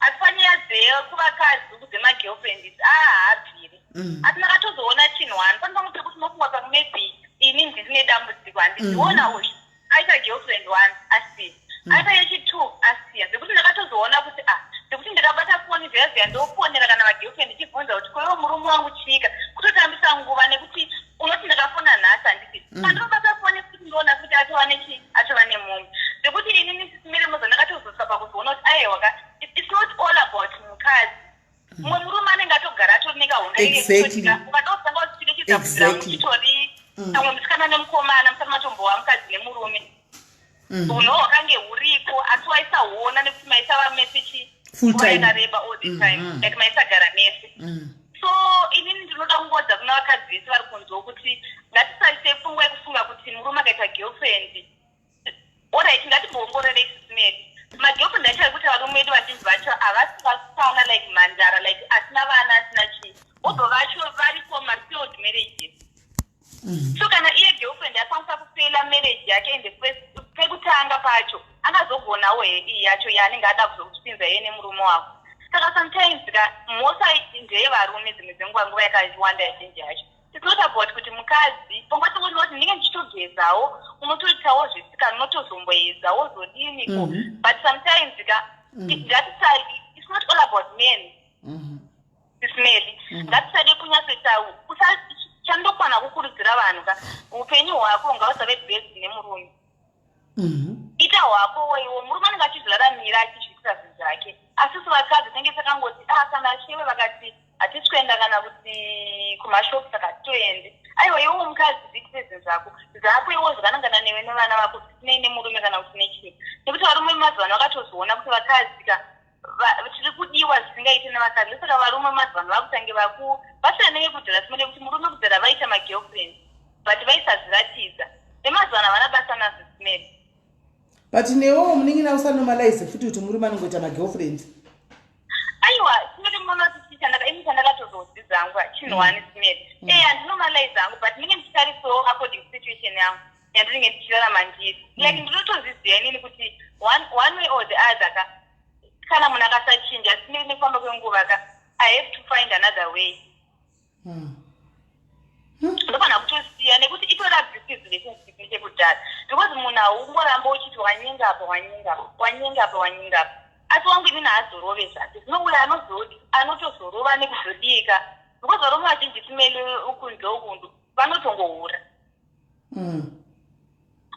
[SPEAKER 7] asi panyaya dzekuvakadzi uku, dzemagirlfriend idzi, haabviri. Asi ndakatozoona chinhu one, pane pamwe pekuti unofunga pamwe maybe ini ndiri nedambudziko, handiziona uyu aita girlfriend one asiya, aita yechi2 asiya, zvekuti ndakatozoona kuti ah, zvekuti ndikabata foni zviya zviya, ndofonera kana magirlfriend ndichibvunza kuti koiwo murume wangu chiika. Zvinotoresa nguva nekuti unoti ndakafona nhasi handiti pandinobata foni futi ndoona kuti atova nechi atova nemumwe. Zvekuti inini Sis Melly moza ndakatozosvika pakuzoona kuti aiwa ka it's not all about mukadzi. Mumwe murume anenge atogara atori nekahonda iye kutoti ukada kutanga uchicherechedza kubvira muchitori pamwe musikana nemukomana musati matombova mukadzi nemurume. Hunhu hwakange huripo asi waisahuona nekuti maisava mese chi
[SPEAKER 1] Full
[SPEAKER 7] nguva
[SPEAKER 1] time.
[SPEAKER 7] yakareba all the time like maisagara mese. So inini ndinoda kungodza kuna vakadzi vese vari kunzwa kuti ngatisaise pfungwa yekufunga kuti murume akaita girlfriend. Alright, ngatimboongororei Sis Melly. Magirlfriend acho ari kuti varume vedu vazhinji vacho havasi vasikana like mhandara like asina vana asina chii. Vobva vacho variko mafailed marriages. So kana iye girlfriend akwanisa kufeila marriage yake in the first pekutanga pacho angazogonawo here iyi yacho yaanenge ada kuzokupinza iye nemurume wako. Saka sometimes ka mhosva ndeyevarume dzimwe dzenguva nguva yakawanda yazhinji yacho. It's not about kuti mukadzi pangwa tinoti ndinenge ndichitogezawo unotoitawo zvesikana unotozomboedza wozodiniko but sometimes ka ngatisai it's not all about men. Sis Melly ngatisade kunyatsoita chandokwana kukurudzira vanhu ka upenyu hwako ngausave based nemurume. Ita hwako iwo murume anenge achizviraramira achizviitira zvinhu zvake asi isu vakadzi tinenge takangoti ah kana shewe vakati hatisi kuenda kana kuti kumashopu saka hatitoendi. Aiwa iwewo mukadzi zviitire zvinhu zvako zvako iwo zvakanangana newe nevana vako zvisinei nemurume kana kuti nechii. Nekuti varume mazuva ano vakatozoona kuti vakadzi ka tiri kudiwa zvisingaiti nevakadzi. Ndosaka varume mazuva ano vakutange vaku vasiyana nevekudhara simene kuti murume kudhara vaita magirlfriends but vaisazviratidza. Vemazuva ano havana basa nazvo simene.
[SPEAKER 1] But newewo munin'ina usanormalize futi kuti murume anongoita magirlfriends.
[SPEAKER 7] Aiwa, simene munoti ini chandakatozodzidza hangu chinhu one simene. Handinormalize hangu but ndinenge ndichitarisawo according to situation yangu yandinenge ndichirarama ndiri. Like ndinotozviziva inini kuti one way or the other ka kana munhu akasachinja simene nekufamba kwenguva ka I have to find another way. Ndofana kutosiya nekuti itori abusive relationship nechekudhara because munhu haungoramba uchiti wanyenga apa wanyenga apa wanyenga apa wanyenga apa asi wangu inini haazorove zvake zvinouya anotozorova nekuzodika because varume vazhinji simele ukunze ukundu vanotongohura.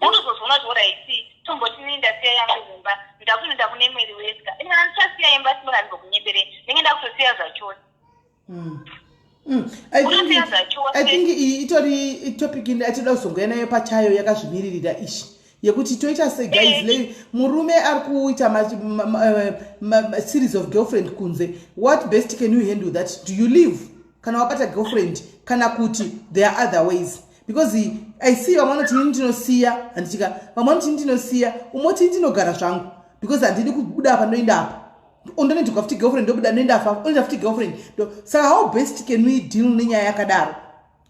[SPEAKER 7] Unozozoona kuti alright tomboti inini ndasiya yangu imba ndakunoenda kune mweri wega ini kana ndichasiya imba simele handimbokunyeberei ndinenge ndakutosiya zvachose.
[SPEAKER 1] I think iyi itori topic atinoda kuzongoya nayo pachayo yakazvimiririra ishi yekuti toita sei guys le murume ari kuita series of girlfriend kunze what best can you handle that? Do you leave kana wabata girlfriend kana kuti there are other ways? Because I see vamwe vanoti ini ndinosiya handitika vamwe vanoti ini ndinosiya umwe oti ndinogara zvangu because handidi kubuda apa ndoenda apa undonoitirwa futi girlfriend ndobuda ndoenda apa unoita futi girlfriend. Saka how best can we deal nenyaya yakadaro?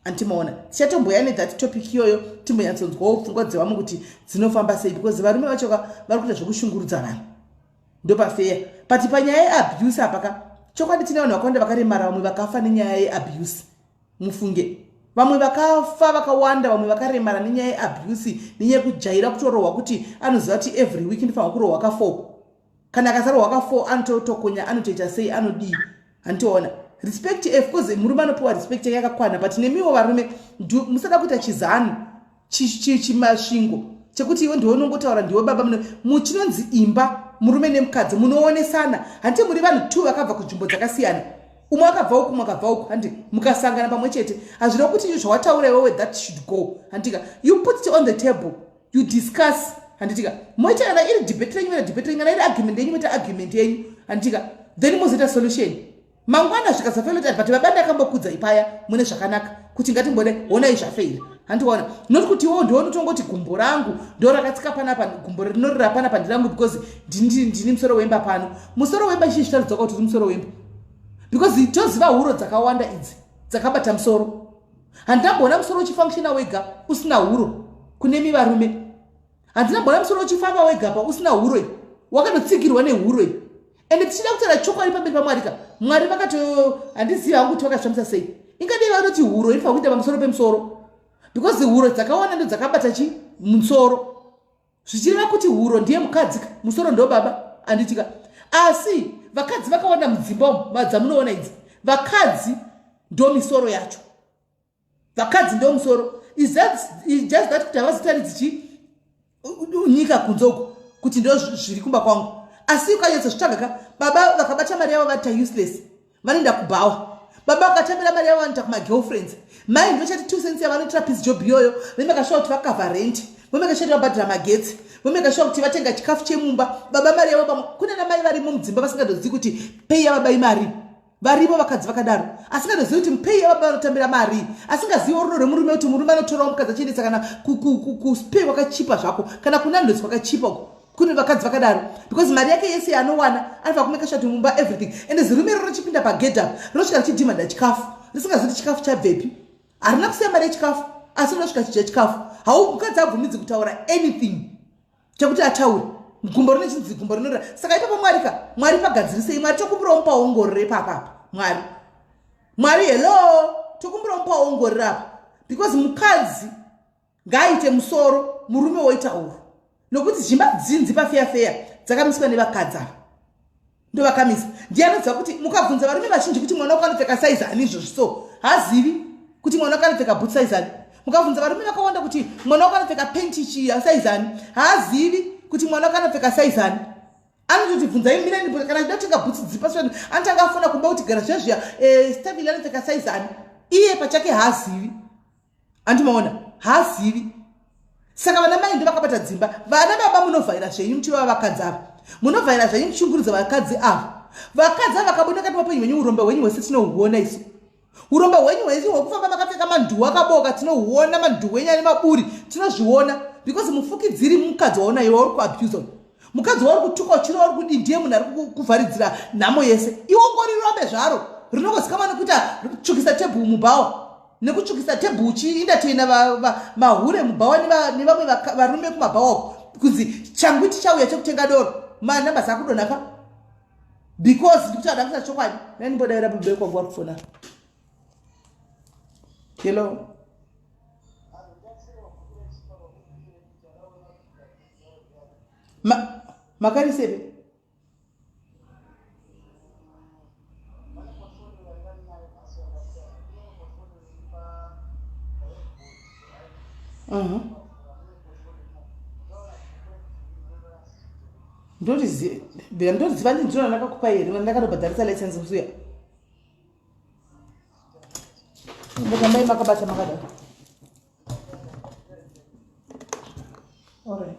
[SPEAKER 1] Antimaona tichatomboya nethat topic iyoyo timbonyatsonzwawo pfungwa dzevamwe kuti dzinofamba sei because varume vacho ka vari kuita zvekushungurudza vanhu ndopafeya. But panyaya yeabuse apa ka chokwadi tine vanhu vakawanda vakaremara vamwe vakafa nenyaya yeabuse. Mufunge vamwe vakafa vakawanda vamwe vakaremara nenyaya yeabuse nenyaya yekujaira kutorohwa kuti anoziva kuti every week ndifanira kurohwa ka4 kana akasarohwa ka4 anototokonya anotoita sei anodii handitoona respect. Of course murume anopiwa respect yake yakakwana but nemiwo varume musada kuita chizanu chimasvingo chekuti iwe ndiwe unongotaura ndiwe baba muchinonzi imba murume nemukadzi munoonesana handiti muri vanhu two vakabva kunzvimbo dzakasiyana umwe akabva uku umwe akabva uku handi mukasangana pamwe chete hazvina kuti izvo zvawataura iwewe that should go handitika you put it on the table you discuss handitika moita kana iri debate renyu moita debate renyu kana iri argument yenyu moita argument yenyu handitika then mozoita solution mangwana zvikasafeila kuti but baba ndakambokudza ipaya mune zvakanaka kuti ngatimbode honai zvafeila handiona not kuti iwo ndiwo unotongoti gumbo rangu ndo rakatsika panapa gumbo rinorira panapa ndirangu because ndini musoro wemba pano musoro wemba chii zvitaridzoka kuti uri musoro wemba because toziva huro dzakawanda idzi dzakabata musoro handinamboona musoro uchifunctiona wega usina huro kunemi varume handinamboona musoro uchifamba wega pa usina huro iyi wakatotsigirwa nehuro iyi ende tichida kutaura chokwadi pamberi pamwari ka mwari vakato handizivi hangu kuti vakazvifambisa sei ingadei vanoti huro inofanira kuita pamusoro pemusoro because huro dzakawanda ndo dzakabata chi musoro zvichireva kuti huro ndiye mukadzi ka musoro ndo baba handitika asi vakadzi vakawanda mudzimba umu dzamunoona idzi vakadzi ndo misoro yacho. Vakadzi ndo musoro. Is that is just that kuti havazotaridzi chi nyika kunze uko kuti ndo zviri kumba kwangu. Asi ukanyatsozvitsvaga ka, baba vakabata mari yavo vati useless, vanoenda kubhawa. Baba vakatambira mari yavo vanoita kumagirlfriends. Mai ndochati 2 cents yavanoitira peace job iyoyo, vemeka sure kuti vakavha rent, vomeka sure kuti vabhadhira magetsi, vomeka sure kuti vatenga chikafu chemumba. Baba mari yavo pamwe kune namai varimo mudzimba vasingadozivi kuti pei yavaba imari. Varimo vakadzi vakadaro asingatozivi kuti mupei yavaba vanotambira mari, asingaziviwo rudo rwemurume, kuti murume anotorawo mukadzi achiendesa kana kuspay kwakachipa zvako, kana kunandozi kwakachipa uko. Kune vakadzi vakadaro because mari yake yese yaanowana anofanira kumeka sure kuti mumba everything. Ende zirume iro richipinda pagedhi apa rinosvika richidhimanda chikafu, risingazivi kuti chikafu chabvepi. Harina kusiya mari yechikafu, asi rinosvika chidya chikafu. Hau mukadzi abvumidzi kutaura anything chekuti ataure. Gumbo rine chinzi gumbo rinorira. Saka ipapo Mwari ka, Mwari pagadzirisei. Mwari tokumbirawo mupaongorore papapa. Mwari, Mwari, hello, tokumbirawo mupaongorore apa, because mukadzi ngaaite musoro, murume woita uru, nokuti zhimba dzinzi pafeya feya dzakamiswa nevakadzi ava, ndovakamisa. Ndiye anoziva kuti mukabvunza varume vazhinji kuti mwana wako anopfeka saizi ani izvozvi, so hazivi kuti mwana wako anopfeka boot size ani. Mukabvunza varume vakawanda kuti mwana wako anopfeka penti chiya saizi ani, haazivi kuti mwana wako anopfeka saizi ani. Anototi bvunzai mirani kana achida kutenga bhutsu dzipa, anotanga afona kumba kuti gara zviya zviya, Stabile anopfeka saizi ani. Iye pachake haazivi. Andimaona haazivi. Saka vana mai ndo vakabata dzimba. Vana baba munovhaira zvenyu muchirova vakadzi ava, munovhaira zvenyu muchishungurudza vakadzi ava. Vakadzi ava vakabuda kati mapenyu hwenyu, urombe hwenyu hwese tinohuona isu. Urombe hwenyu hwese hwekufamba makapfeka mandhuwa akaboka tinohuona, mandhuwa enyu ane maburi tinozviona, because mufukidziri mukadzi waona iwe wauri kuabuse, mukadzi wauri kutuka uchirova uri kudii, ndiye munhu ari kuvharidzira nhamo yese. Iwe ungori rombe zvaro rinongozikamwa nekuita tsvukisa tebhuu mubhawa, nekutsvukisa tebhuu uchiendateina mahure mubhawa nevamwe varume kumabhawa uko, kunzi changu tichauya chekutenga doro, manambas akudonhaka, because ndikuti ada kuita chokwadi. Nandimbodaira bube kwangu vari kufona. Hello, makarisepe. Ndoriziva ndinzvona ndakakupa here ndakatobhadharisa license musuya mbotambai makabata makadaro. Alright.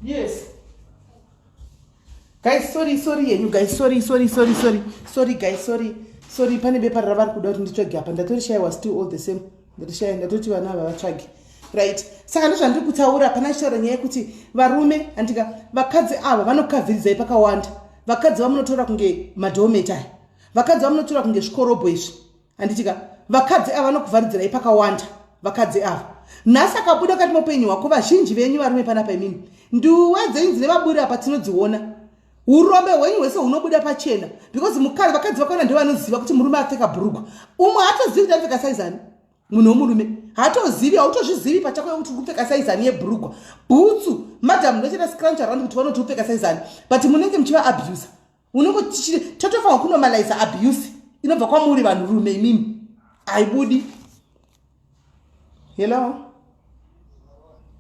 [SPEAKER 1] Yes. Guys, sorry, sorry yenyu guys, sorry, sorry, sorry, sorry. Sorry guys, sorry. Sorry, pane bepa ravari kuda kuti nditsvage apa. Ndatorishaiwa still all the same. Ndatishaya ndatoti vana ava vatsvage. Right. Saka ndozvandiri kutaura pana chitaura nyaya yekuti varume andika vakadzi ava vanokavhiridzai pakawanda. Vakadzi vamunotora kunge madoormat aya. Vakadzi vamunotora kunge zvikorobho izvi. Handiti ka vakadzi ava vanokuvharidzirai pakawanda vakadzi ava. Nhasi akabuda kati mupenyu hwako vazhinji venyu varume panapa imimi. Nduwe dzenyu dzine vaburi apa tinodziona. Urombe hwenyu hwese hunobuda pachena because mukadzi vakadzi vakaona ndivo vanoziva kuti murume apfeka bhurugwa. Umwe haatozivi kuti anopfeka size ani. Munhu womurume haatozivi, hautozvizivi pachako yekuti uri kupfeka size ani yebhurugwa. Bhutsu madam ndochita scrunch around kuti vanoti upfeka size ani but munenge muchiva abuser. Unongo totofanirwa kunormalize abuse inobva kwamuri vanhurume imimi. Haibudi. Hello?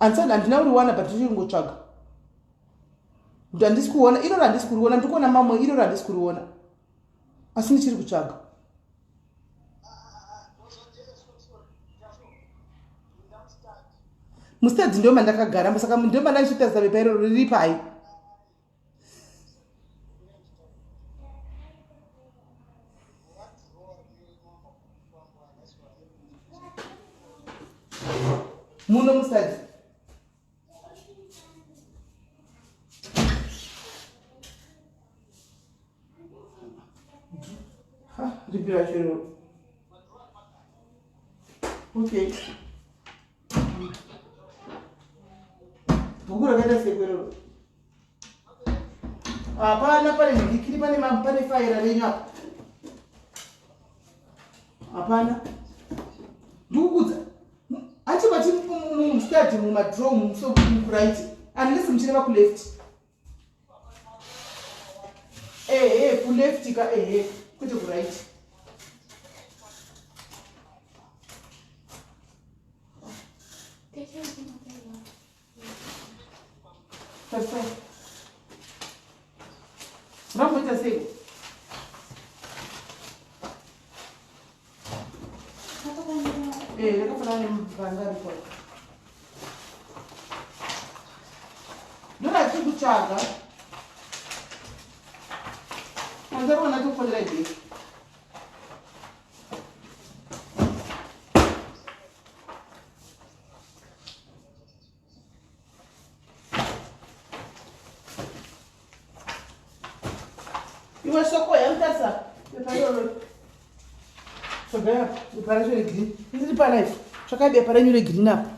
[SPEAKER 1] Ansana handina kuriwana but ndiri kungotsvaga. Handisi kuona iro randisi kuriona ndiri kuona mamwe iro randisi kuriona. Asi ndichiri kutsvaga. Mustadzi ndo mandakagara saka ndo mandandichitarisa bepa iroro riri pai. Muno musadzi. Ha, ripi racho iroro? Okay. Bhuku rakaita sekwerero. Hapana pane mhikiri pane pane faira renyu apa. Hapana. Ndikukudza. Achi vati mustadi mumadraw muso kuright unless muchireva kuleft. Ehe kuleft ka ehe kwete kuright. Unomboita sei? Eh, rakafanana nemupanga ariko. Ndoratiri kutsvaga. Andariona tofonera ibheki. Iwe soko yamutarisa bepa iroro. Tsvagai apa bepa racho regreen. Ndiri palife. Tsvakai bepa renyu regreen apa.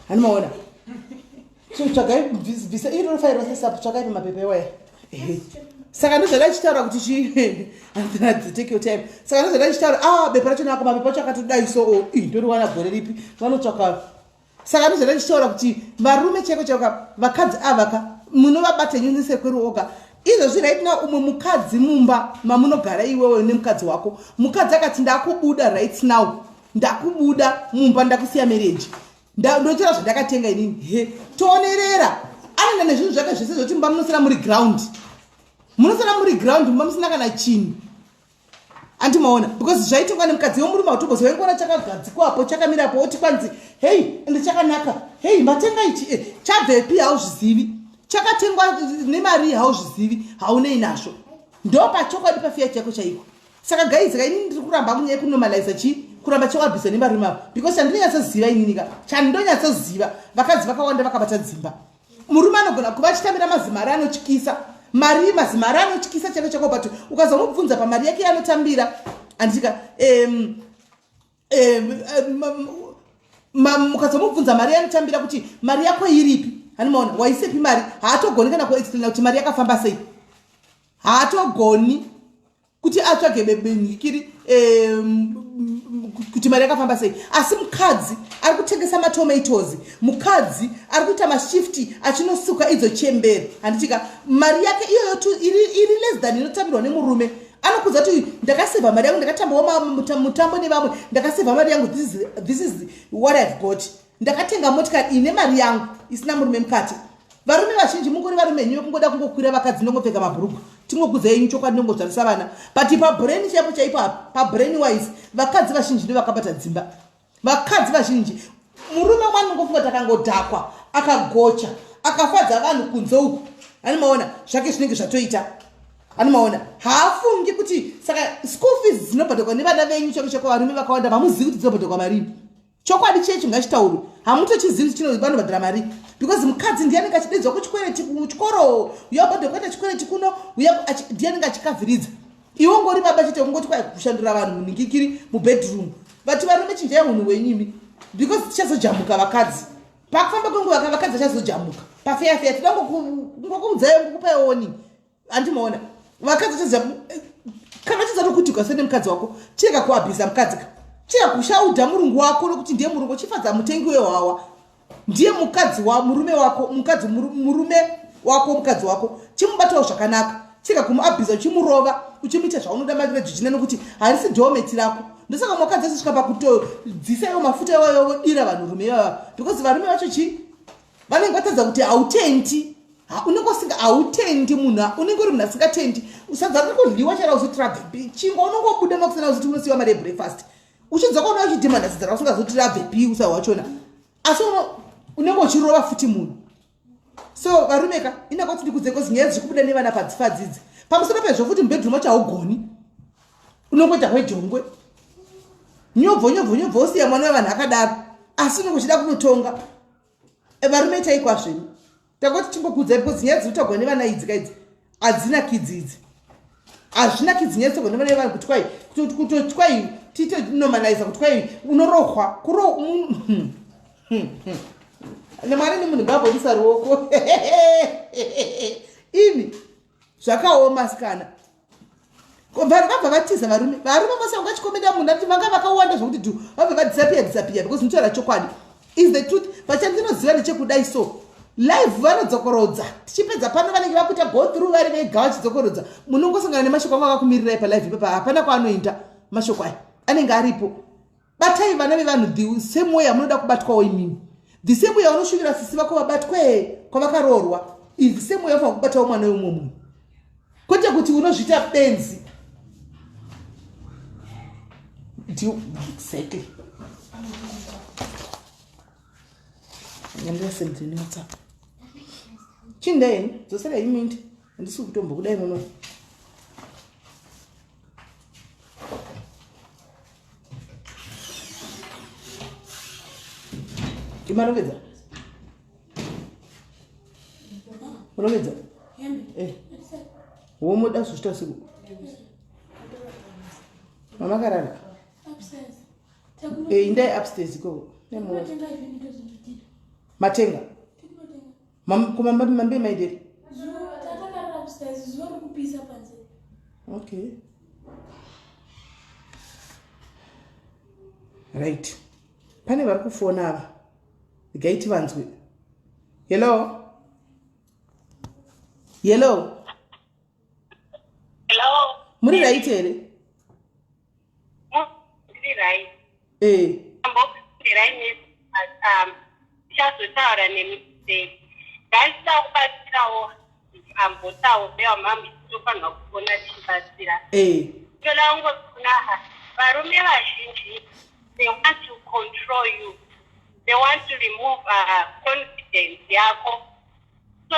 [SPEAKER 1] Hani maona? So tsvagai bvisa iro rofairwa sesapo tsvakai pamapepa iwaya. Ehe. Saka ndozvandachitaura kuti chi take your time. Saka ndozvandachitaura ah bepa racho nako mapepa acho akatodai so oh ii ndoriwana gore ripi vanotsvaka. Saka ndozvandachitaura kuti varume chaiko chaiko vakadzi ava ka munovabata henyu nesekuru oga. Izvozvi right now umwe mukadzi mumba mamunogara iwewe nemukadzi wako. Mukadzi akati ndakubuda right now. Ndakubuda mumba ndakusiya marriage. Ndotora zvandakatenga inini. He toonerera. Anoenda nezvinhu zvake zvese zvoti mumba munosara muri ground. Munosara muri ground mumba musina kana chinhu. Anti maona because zvaitengwa nemukadzi wemurume hautomboziva waingoona chakagadzikwapo chakamirapo oti kwanzi hei ende chakanaka hei matenga ichi eh, chabvepi hauzvizivi chakatengwa nemari hauzvizivi haunei nazvo ndopachokwadi pafiya chako chaiko saka guys ka inini ndiri kuramba kunyaya kunormalize chi kuramba chewabhisa nevarume ava because chandinonyatsoziva inini ka chandinonyatsoziva vakadzi vakawanda vakabata dzimba murume anogona kuva achitambira mazimari anotyisa mari mazimari anotyisa chako chako but ukazomubvunza pamari yake yaanotambira anditika um, um, ukazomubvunza mari yaanotambira kuti mari yako iripi hanimaona waisepi mari haatogoni kana kuexplaina kuti mari yakafamba sei haatogoni kuti atsvage bebenyikiri kuti mari yakafamba sei asi mukadzi ari kutengesa matomatoes mukadzi ari kuita mashifti achinosuka idzo chembere handitika mari yake iyoyo iri less than inotambirwa nemurume anokudza kuti ndakasevha mari yangu ndakatambawo mutambo nevamwe ndakasevha mari yangu this is what I've got ndakatenga motikari ine mari yangu isina murume mukati varume vazhinji mungori varume henyu vekungoda kungokwira vakadzi nongopfeka mabhurugwa tingokudza henyu chokwadi nongozvarisa vana but pabrain chaipo chaipo apa pabrain wise vakadzi vazhinji ndovakabata dzimba vakadzi vazhinji murume mwanongofunga takangodhakwa Akagocha, akafadza vanhu kunze uku, ani maona zvake zvinenge zvatoita. Ani maona haafungi kuti saka school fees dzinobhadharwa nevana venyu chako chako, varume vakawanda vamuzivi kuti dzinobhadharwa marii. Chokwadi chechi ngachitaurwe, hamutochizivi kuti chino vanobhadhara mari, because mukadzi ndiye anenge achidaidzwa kuchikwereti kuchikoro, uya ubhadhara kuita chikwereti kuno, uya ndiye anenge achikavhiridza. Iwe ungori baba chete, kungoti kwai kushandura vanhu munhingikiri mubedroom. Vati varume chinjai unhu hwenyu imi, because tichazojamuka vakadzi pakufamba kwenguva ka, vakadzi vachazojamuka pafeya feya. Tida ngokuudzai, ngokupai warning. Andimaona vakadzi vachazojamuka kana vachiza nokuti ukasiyana nemukadzi wako, chirega kuabhisa mukadzi ka, chirega kushaudha murungu wako nokuti ndiye murungu. Uchifadza mutengi wehwawa, ndiye mukadzi wa murume wako, mukadzi murume wako, mukadzi wako chimubatawo zvakanaka. Chirega kumuabhisa, uchimurova, uchimuita zvaunoda marejuchina, nokuti harisi doormat rako. Ndosaka mukadzi achisvika pakutodzisa iwo mafuta iwayo, vodira vanhurume ivava, because varume vacho chi vanenge vatadza kuti hautendi. Unenge usinga hautendi munhu, unenge uri munhu asingatendi. Sadza riri kudyiwa chara uzotirabvepi, chingwa unongobuda makusana uzoti unosiyiwa mari yebreakfast, uchidzoka una uchidhimanda sadza rausingazoti rabvepi usa hwachona, asi unenge uchirova futi munhu. So varume ka, inakoti ndikudze kozi nyaya dziri kubuda nevana padzifadzidzi. Pamusoro pezvo futi mubedroom acho haugoni, unongoita hwejongwe, nyobvo nyobvo nyobvo, usiya mwana wevanhu akadaro, asi unenge uchida kunotonga. Varume itai kwazvenyu, tangoti tingokuudzai, because nyaya dziri kutagwa nevana idzi kaidzi hadzinakidzi, idzi hazvinakidzi. Nyaya dzitagwa nevana vevanhu kuti kwai kutoti kwai titonormaliza kuti kwai unorohwa kuro nemwana nemunhu ngaabudisa ruoko imi. Zvakaoma sikana, vanhu vabva vatiza. Varume vose vangachikomenda munhu ati vanga vakawanda zvokuti dhu vabva vadisappear disappear, because ndinotaura chokwadi is the truth. But chandinoziva ndechekudai, so live vanodzokorodza tichipedza pano, vanenge vakuita go through vari vega vachidzokorodza. Munongosangana nemashoko anga akakumirirai palive ipapa, hapana kwaanoenda mashoko aya, anenge aripo. Batai vana vevanhu the same way amunoda kubatwawo imimi. The same way aunoshuvira sisi vako vabatwe kwavakaroorwa is the same way afanira kubatawo mwana weumwe munhu, kwete kuti unozviita benzi. Exactly. Nyandirasemdzeni WhatsApp chindai dzosera imindi, handisi kutombokudai muno. Imarongedza, urongedza womoda zvochita usiku mamakarara. Indai upstairs ikoko matenga kumambe maideri. Okay, right, pane vari kufona ava, regai tivanzwe. Hello, hello.
[SPEAKER 2] Hello.
[SPEAKER 1] Muri right here?
[SPEAKER 2] Ndiri right. Ndichazotaura nemi today. Ndaisida kubatsirawo ambotawo vewamhambi, tofanirwa kuona tichibatsira. Toda kungoti varume vazhinji, they want to control you, they want to remove confidence yako, so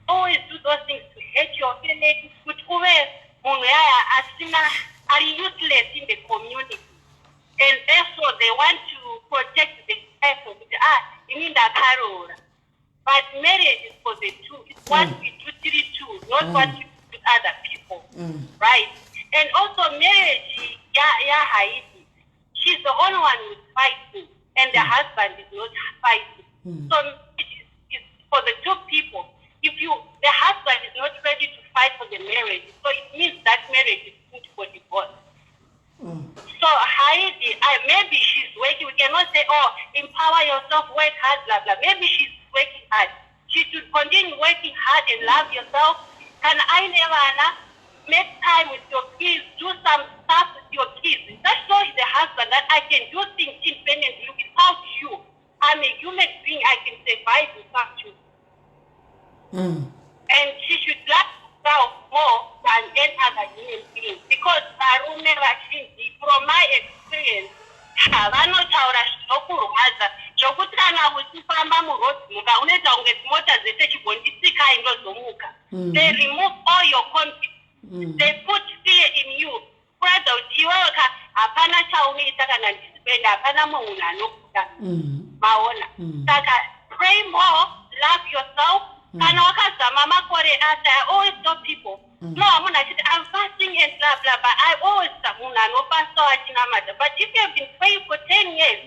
[SPEAKER 2] always do those things to hurt your feelings, kuti uve munhu yaya asina, ari useless in the community, and therefore they want to protect the title kuti, ah, ini ndakaroora. But marriage is for the two. It's what we do tiri two, not what you do with other people, right? And also marriage yaHaiti, she's the only one who's fighting and the husband is not fighting. So marriage is for the two people. If you the husband is not ready to fight for the marriage, so it means that marriage is good for divorce. So Heidi, maybe she's working. We cannot say, oh, empower yourself, work hard, blah, blah. Maybe she's working hard. She should continue working hard and love yourself. Can I never make time with your kids, do some stuff with your kids. Just show the husband that I can do things independently without you. I'm a human being. I can survive without you. And she should love herself more than any other human being, because varume vazhinji, from my experience, vanotaura zvinokurwadza.
[SPEAKER 7] Zvokuti kana uchifamba muroad muka, unoita kunge dzimota dzese chigondisikai ndozomuka. They remove all your confidence. They put fear in you, kuratidza kuti iwewe ka hapana chaunoita kana ndisipenda, hapana mumwe munhu anokuda. Maona? Saka pray more, love yourself. Kana wakazama makore asa, I always tell people, no, munhu achiti, "I'm fasting," and blah blah, but I always, munhu anofastawo achinamata, but if you have been praying for 10 years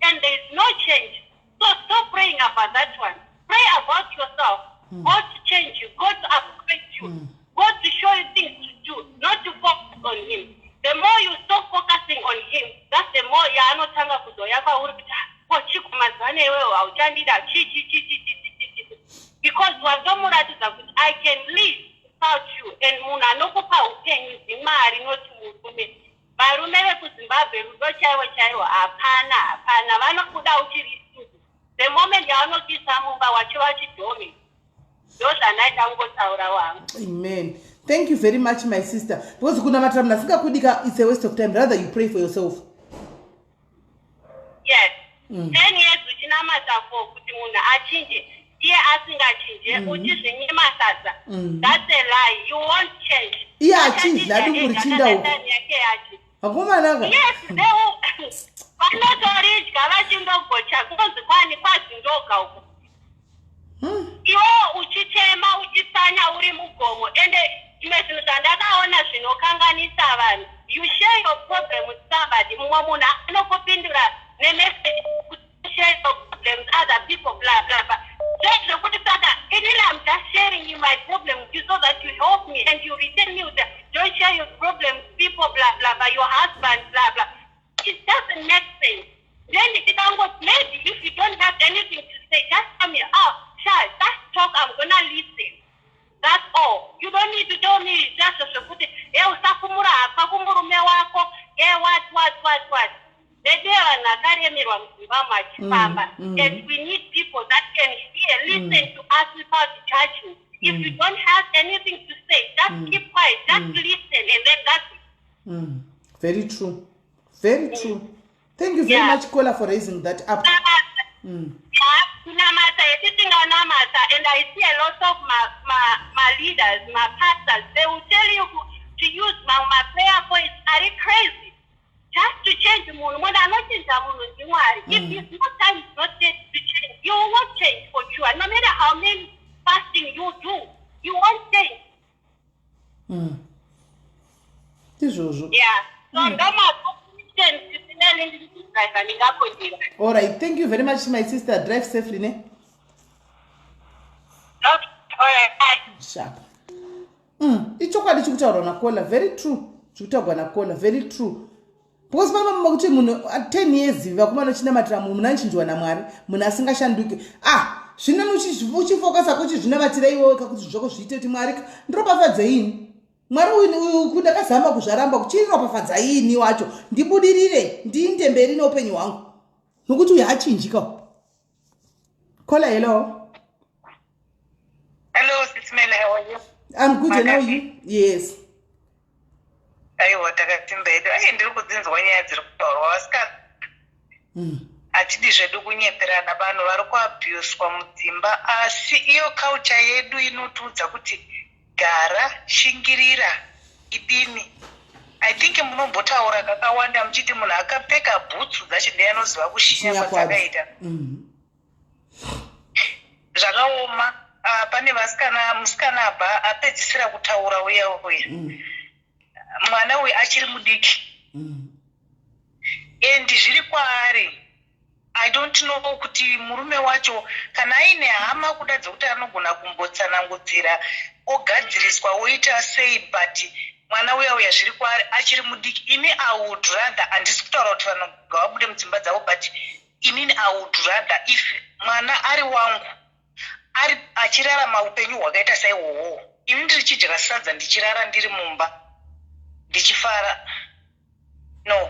[SPEAKER 7] and there is no change, so stop praying about that one. Pray about yourself, God to change you, God to upgrade you, God to show you things to do, not to focus on him. The more you stop focusing on him, that's the more yaanotanga kuzoya kwauri kuti, "Ah, ko chiko mazuva ano iwewe hauchandida chi chi chi chi chi chi chi chi?" Because wazomuratidza kuti, "I can live without you." And munhu anokupa upenyu ndimwari, noti murume. Varume vekuZimbabwe, rudo chaivo chaivo hapana, hapana. Vanokuda uchiri single. The moment yavanokisa mumba, wachiva chidhome. Ndo zvandaida kungotaura wangu.
[SPEAKER 1] Amen. Thank you very much, my sister, because kunamatira munhu asingakudika, it's a waste of time. Rather you pray for yourself.
[SPEAKER 7] Yes. 10 years uchinamata for kuti munhu achinje, iye asingachinje, uchizvinyima sadza, that's a lie. You won't change.
[SPEAKER 1] Iye achidya dumbu richinda uko.
[SPEAKER 7] Time yake yacho.
[SPEAKER 1] Vakomanaka.
[SPEAKER 7] Yes, they will- vanotoridya vachindogocha kunonzi kwani kwazindoga uko. Iwewo uchichema, uchitsanya uri mugomo. Ende zvimwe zvinhu zvandakaona zvinokanganisa vanhu, you share your problem with somebody, mumwe munhu anokupindura nemessage kuti, "Share your problems other people, blah blah blah." Zvezvekuti saka inini I'm just sharing you my problem with you so that you help me, and you return me with the, "Don't share your problems people, blah blah blah, your husband, blah blah." It doesn't make sense. Then ndikangoti, maybe if you don't have anything to say, just tell me, "Oh sha, just talk, I'm gonna listen." That's all. You don't need to tell me just zvekuti, "E, usafumura hapa kumurume wako," e, what what what what. Vediwe vanhu akaremerwa mudzimba umu achifamba. And we need people that can hear, listen to us without judging. If you don't have anything to say, just keep quiet, just listen, and then that's it.
[SPEAKER 1] Very true, very true. Thank you very much, Kola, for raising that up.
[SPEAKER 7] Kunamata yetitinganamata, and I see a lot of my leaders, my pastors, they will tell you to use my prayer points are crazy just to change munhu. Munhu anochinja munhu ndimwari. If it's not time, is not yet to change, you will not change for sure. No matter how many fasting you do, you won't change.
[SPEAKER 1] Izvozvo.
[SPEAKER 7] Yeah, so ndomaposition tisineli. Ndiri kudriver, ndingapondera.
[SPEAKER 1] All right, thank you very much, my sister. Drive safely, ne?
[SPEAKER 7] Okay, all right, bye.
[SPEAKER 1] Sharp. Ichokwadi chikutaurwa naKola, very true. Chikutaurwa naKola, very true, because pane kuti munhu 10 years vakomana uchinamatira munhu, munhu anichinjwa namwari, munhu asingashanduki. Ah, zvino uchifokasa kuchizvinamatira iwewe kakuti zvako zviite kuti Mwari ndiropafadze ini. Mwari uyu kundakazama kuzvaramba kuchiropafadza ini wacho, ndibudirire, ndiinde mberi neupenyu hwangu, nokuti uyu achinjika. Kola, hello.
[SPEAKER 8] Hello, Sis Mel, how are you?
[SPEAKER 1] I'm good, and how are you? Yes.
[SPEAKER 8] Aiwa, takasimba hedu. Ai, ndiri kudzinzwa nyaya dziri kutaurwa, vasikana. Hatidi zvedu kunyeperana, vanhu vari kuabhuswa mudzimba, asi iyo culture yedu inotiudza kuti gara, shingirira, idini. I think munombotaura kakawanda muchiti munhu akapfeka bhutsu dzacho ndiye anoziva kushinya
[SPEAKER 1] Kushinya kwadzo.
[SPEAKER 8] Kwadzakaita. Zvakaoma. Ah, pane vasikana, musikana abva apedzisira kutaura uya uya, mwana uyu achiri mudiki and zviri kwaari. I don't know kuti murume wacho kana aine hama kuda dzekuti anogona kumbotsanangudzira ogadziriswa, oita sei, but mwana uya uya zviri kwaari, achiri mudiki. Ini I would rather, handisi kutaura kuti vanhu ngavabude mudzimba dzavo, but inini I would rather if mwana ari wangu, ari achirarama upenyu hwakaita saihwohwo, ini ndiri chidya sadza, ndichirara ndiri mumba ndichifara. No,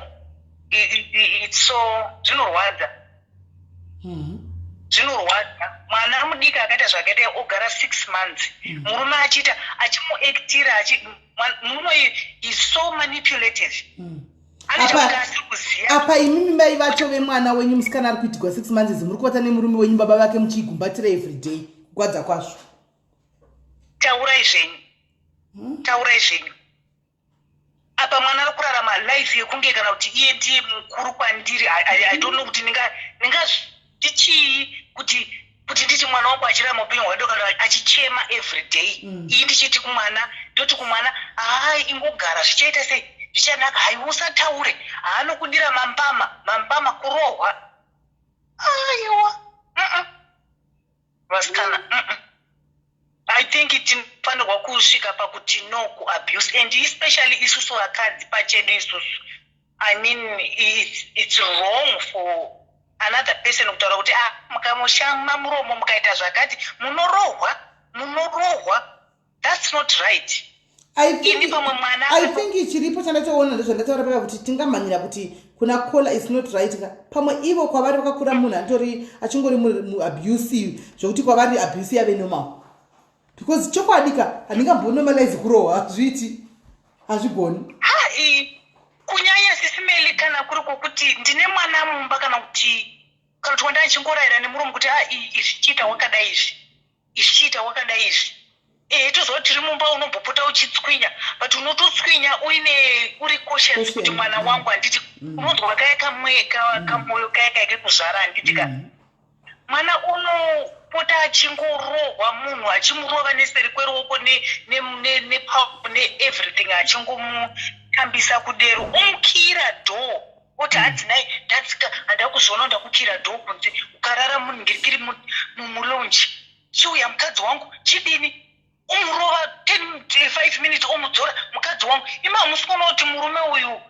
[SPEAKER 8] it's so, zvinorwadza. Zvinorwadza. Mwana mudiki akaita zvakaita, ogara 6 months, murume achiita achimuactira, murume uyu is so manipulative.
[SPEAKER 1] Apa imimi mai vacho vemwana wenyu musikana ari kuitigwa 6 months muri kuvata nemurume wenyu baba vake muchiigumbatira everyday kugwadza kwazvo.
[SPEAKER 8] Taurai zvenyu. Taurai zvenyu. Apa mwana ari kurarama life yekunge kana kuti iye ndiye mukuru kwandiri. I don't know kuti ndingazviti chii kuti nditi mwana wangu achirarama upenyu hwado kana achichema every day. Iyi ndichiti kumwana, ndoti kumwana, hai, ingogara, zvichaita sei, zvichanaka, hai, usataure, haanokudira mambama mambama, kurohwa, aiwa. Vasikana, I think tinofanirwa kusvika pakuti no kuabuse, and especially isusu vakadzi pachedu isusu. I mean, it's wrong for another person kutaura kuti, ah, mukamushama muromo, mukaita zvakati, munorohwa, munorohwa. That's not right. Ini pamwe mwana
[SPEAKER 1] I think chiripo chandatoona ndezvandataura paya kuti tingamhanyira kuti kuna caller is not right ka. Pamwe ivo kwavari vakakura munhu atori achingori muabusive, zvokuti kwavari abuse yave normal, because chokwadi ka, handingambonormalize kurohwa, hazviiti, hazvigoni.
[SPEAKER 8] Ha, kunyanya Sisi Meli, kana kuri kwokuti ndine mwana mumba, kana kuti wanda achingorayira nemuromo kuti, a, izvi chiita wakadai, izvi chiita wakadai, izvi tozova tiri mumba, unombopota uchitswinya, but unototswinya uine uri cautious kuti mwana wangu, handiti? Unonzwa kaya kamwe kamwoyo kaya kaya kekuzvara, handiti ka? Mwana unopota achingorohwa, munhu achimurova neseri kweruoko, neeverything, achingomutambisa kudero, omukira door, oti, "Hadzinai, ndatsika, handa kuzviona, ndakukira door kunze." Ukarara munhingirikiri mulounge, "Chiuya mukadzi wangu, chidini?" Omurova 10 5 minutes, omudzora mukadzi wangu. Imi hamusi kuona kuti murume uyu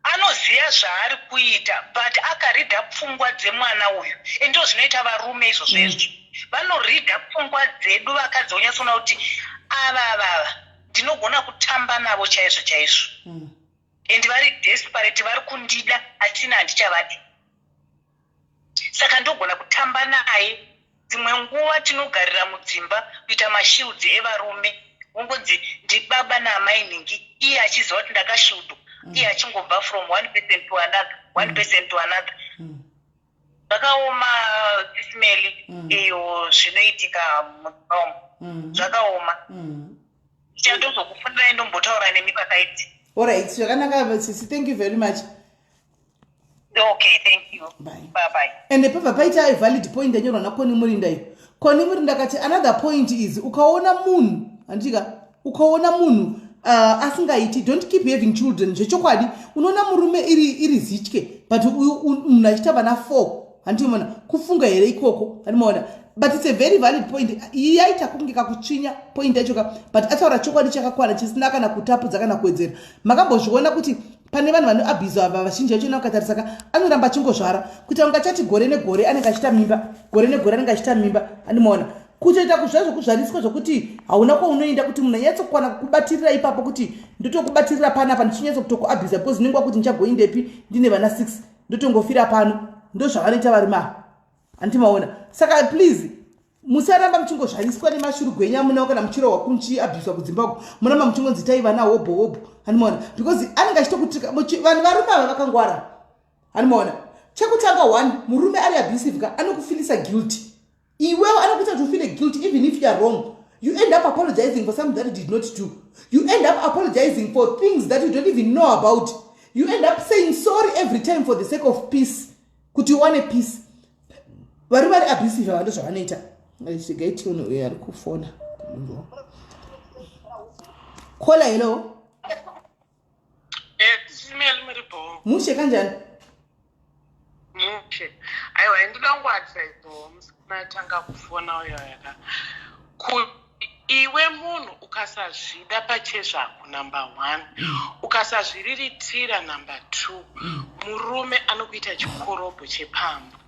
[SPEAKER 8] anoziva zvaari kuita, but akaridha pfungwa dzemwana uyu? Endo zvinoita varume izvozvo izvo, vanoridha pfungwa dzedu vakadzi, vonyatsoona kuti ava avava ndinogona kutamba navo chaizvo chaizvo, and vari desperate, vari kundida, asina handichavadi, saka ndogona kutamba naye. Dzimwe nguva tinogarira mudzimba kuita mashields evarume, wongonzi ndibaba naamai nhingi, iye achiziva kuti ndakashieldwa, iye achingobva from one person to another, one person to another. Zvakaoma, Sisi Meli. Iyo zvinoitika mudzimba umu zvakaoma. Tichatozokufundirai, ndombotaura nemi pakaiti.
[SPEAKER 1] Alright, zvakanaka sisi, thank you very much.
[SPEAKER 8] Okay, thank you.
[SPEAKER 1] Bye.
[SPEAKER 8] Bye bye.
[SPEAKER 1] Ende pabva paita a valid point yanyorwa naKoni Murinda iyo. Koni Murinda akati another point is ukaona munhu, handika, ukaona munhu asingaiti, don't keep having children. Zvechokwadi, unoona murume iri zitye, but munhu achiita vana 4, handimaona kufunga here ikoko? Handimaona. But it's a very valid point. Iyi yaita kunge kakutsvinya point yacho ka, but ataura chokwadi chakakwana chisina kana kutapudza kana kuwedzera. Makambozviona kuti pane vanhu vanoabhiza ava, vazhinji vachona ukatarisa ka, anoramba achingozvara kuita kunge achati gore negore anenge achiita mimba, gore negore anenge achiita mimba. Handimaona kutoita kuzva zvokuzvariswa zvokuti hauna kwaunoenda, kuti munhu anyatsokwana kukubatirira ipapo, kuti ndotokubatirira panapa ndichinyatso kutokuabhiza, because ndinenge wakuti ndichagoindepi, ndine vana 6, ndotongofira pano. Ndo zvavanoita varume ava, handimaona? Saka please, musaramba muchingozvariswa nemashurugwenya amunawo, kana muchirohwa, muchiabhiswa kudzimba uko, muramba muchingonzi tai vana hobho hobho, handimaona? Because anenge achitokutika. Vanhu varume ava vakangwara, handimaona? Chekutanga, one, murume ari abusive ka, anokufilisa guilty iwewo, anokuita kuti ufeel guilty even if you are wrong. You end up apologizing for something that you did not do. You end up apologizing for things that you don't even know about. You end up saying sorry every time for the sake of peace, kuti uwane peace. Vari vari abusive ava, ndo zvavanoita. Regai tione uyo ari kufona. Caller, hello. Mushe, kanjani?
[SPEAKER 9] Mushe. Aiwa, ndinoda kungoadvisawo musikana atanga kufona uyo yaka iwe munhu ukasazvida pachezvako, number one, ukasazviriritira, number two, murume anokuita chikorobho chepamba.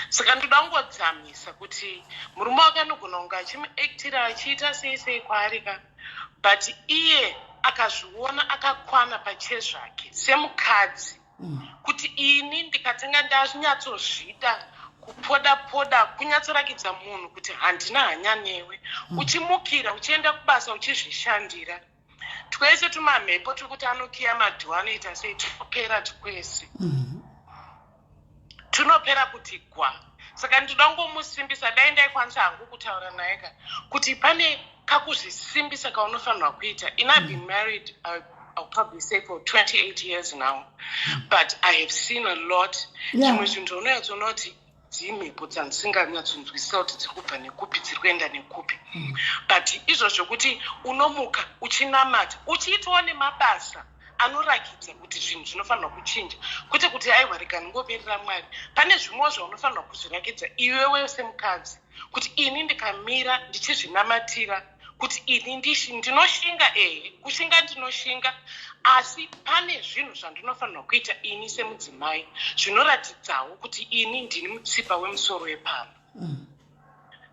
[SPEAKER 9] Saka ndoda kungodzamisa kuti murume wake anogona kunge achimuactira, achiita sei sei kwaari ka, but iye akazviona akakwana pachezvake semukadzi, kuti ini ndikatanga ndanyatsozvida kupoda poda, kunyatsorakidza munhu kuti handina hanya newe, uchimukira uchienda kubasa, uchizvishandira. Twese tumamhepo turi kuti anokiya madhu anoita sei tunopera twese. Tunopera kuti gwa. Saka ndinoda kungomusimbisa dai ndaikwanisa hangu kutaura naye ka kuti pane kakuzvisimbisa kaunofanirwa kuita. In I've been married I'll probably say for 28 years now but I have seen a lot. Zvimwe zvinhu zvaunonyatsoona kuti dzimhepo dzandisinganyatsonzwisisa kuti dziri kubva nekupi dziri kuenda nekupi mm. but izvo zvekuti unomuka uchinamata uchiitawo nemabasa anorakidza kuti zvinhu zvinofanirwa kuchinja kwete kuti aiwa rega ndingomirira mwari pane zvimwewo zvaunofanirwa kuzvirakidza iwewe semukadzi kuti ini ndikamira ndichizvinamatira kuti ini ndinoshinga ehe kushinga ndinoshinga asi pane zvinhu zvandinofanirwa kuita ini semudzimai zvinoratidzawo kuti ini ndini mutsipa wemusoro wepano mm.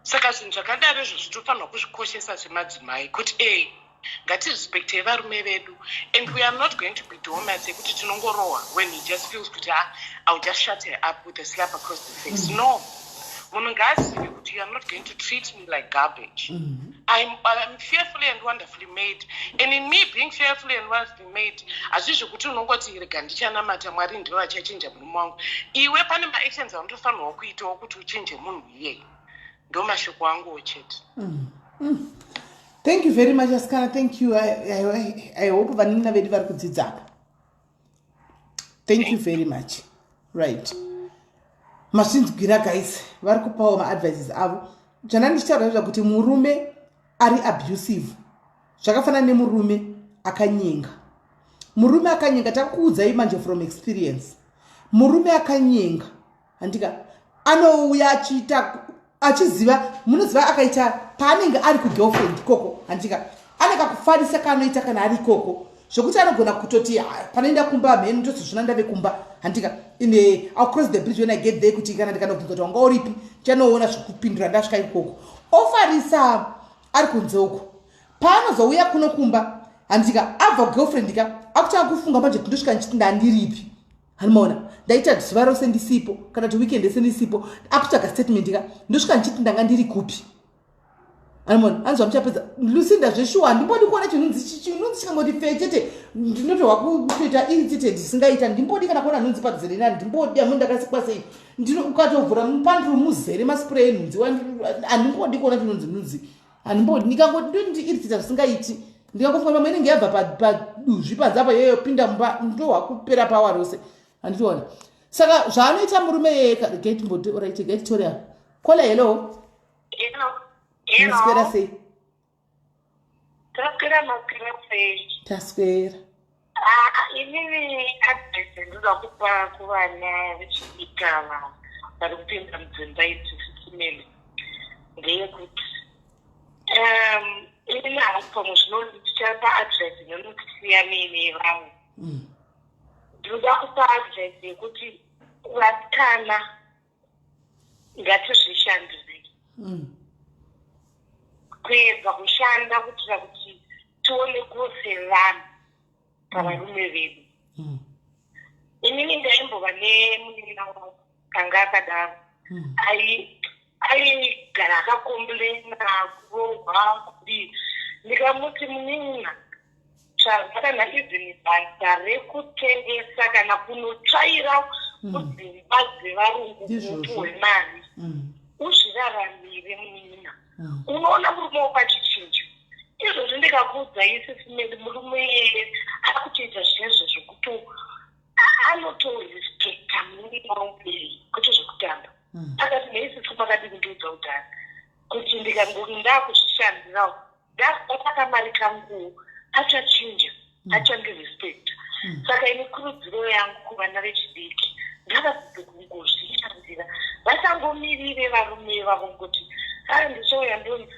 [SPEAKER 9] saka zvinhu zvakadaro izvo zvitofanirwa kuzvikoshesa semadzimai kuti ee ngatirespectei varume vedu and we are not going to be doormats yekuti tinongorohwa when he just feels kuti ah, ill just shut her up with a slap across the face mm. no munhu ngaazive kuti you are not going to treat me like garbage mm -hmm. I'm, I'm fearfully and wonderfully made and in me being fearfully and wonderfully made hazvi zvekuti unongoti rega ndichanamata mwari ndivo vachachinja murume wangu iwe pane maactions aunotofanirwa kuitawo kuti uchinje munhu iyeye ndomashoko anguwo chete mm.
[SPEAKER 1] Mm. Thank you very much asikana thank you I, I, I hope vanin'ina vedu vari kudzidza apa thank you very much right mazvinzwira guys vari kupawo maadvices avo zvana ndichitaura zva kuti murume ari abusive zvakafanana nemurume akanyenga murume akanyenga takuudzai manje from experience murume akanyenga handika anouya achiita achiziva munoziva akaita paanenge ari kugirlfriend ikoko handika ane kakufarisa kaanoita kana ari ikoko zvokuti anogona kutoti ah, panoenda kumba mheni ndotozvona ndave kumba handika ine ill cross the bridge when i get there kuti kana ndikanobvunza kuti wanga uripi ndichanoona zvekupindura ndasvika ikoko ofarisa ari kunze uko paanozouya kuno kumba handika abva kugirlfriend ka akutanga kufunga manje kuti ndosvika ndichiti ndandiripi Handimaona ndaita zuva rose ndisipo kana kuti weekend yese ndisipo akutsvaga statement ka ndosvika ndichiti ndanga ndiri kupi handimaona anzi vamuchapedza lucinda zveshuwa handimbodi kuona chinhunzi chinhunzi chikangoti pfee chete ndinotohwa kutoita irritated zvisingaita ndimbodi kana kuona nhunzi padhuze neni handimbodi hamuni ndakasikwa sei ukatovhura mupandiro muzere maspray enhunzi handimbodi kuona chinhunzi nhunzi handimbodi ndikangoti ndondiiritita zvisingaiti ndikangofunga pamwe inenge yabva paduzvi panze apa iyoyo pinda mumba ndohwa kupera pawa rose handitiona saka zvaanoita murume yeye getimboti getitoria kola hello maswera sei
[SPEAKER 10] taswera maswera sei
[SPEAKER 1] taswera
[SPEAKER 10] ah, inini advice ndinoda kupa kuvana vechidiki ava vari kupinda mudzimba idzi sisimele ndeyekuti um, inini hangu pamwe zvino ndichapa advice inonoti siyanei nevamwe mm. ndinoda kupa advice yekuti vasikana ngatizvishandirei mm. kuedza kushanda kuitira kuti tionekwo sevanhu pavarume vedu mm. inini ndaimbova nemunin'ina wangu anga akadaro mm. aigara akakomblena kurohwa kudii ndikamuti munin'ina tsvaga kana even basa rekutengesa kana kunotsvaira mm. kudzimba dzevarungu kupuhwe mari mm. uzviraramire munin'ina mm. unoona murume wako achichinja izvozvi ndikakuudza isisi medi murume iyeye akutoita zvinezvo zvekuto anotorespecta munin'ina wangu iyeye kwete zvekutamba akati neisisi makadii kundiudza kudhara kuti ndikangoti ndakuzvishandirawo ndakubata kamari kanguwo achachinja mm. achandirespecta mm. saka ini kurudziro yangu kuvana vechidiki ngavadzidze kungozvishandira vasangomirire varume vavo ngoti haa ndichauya ndonzi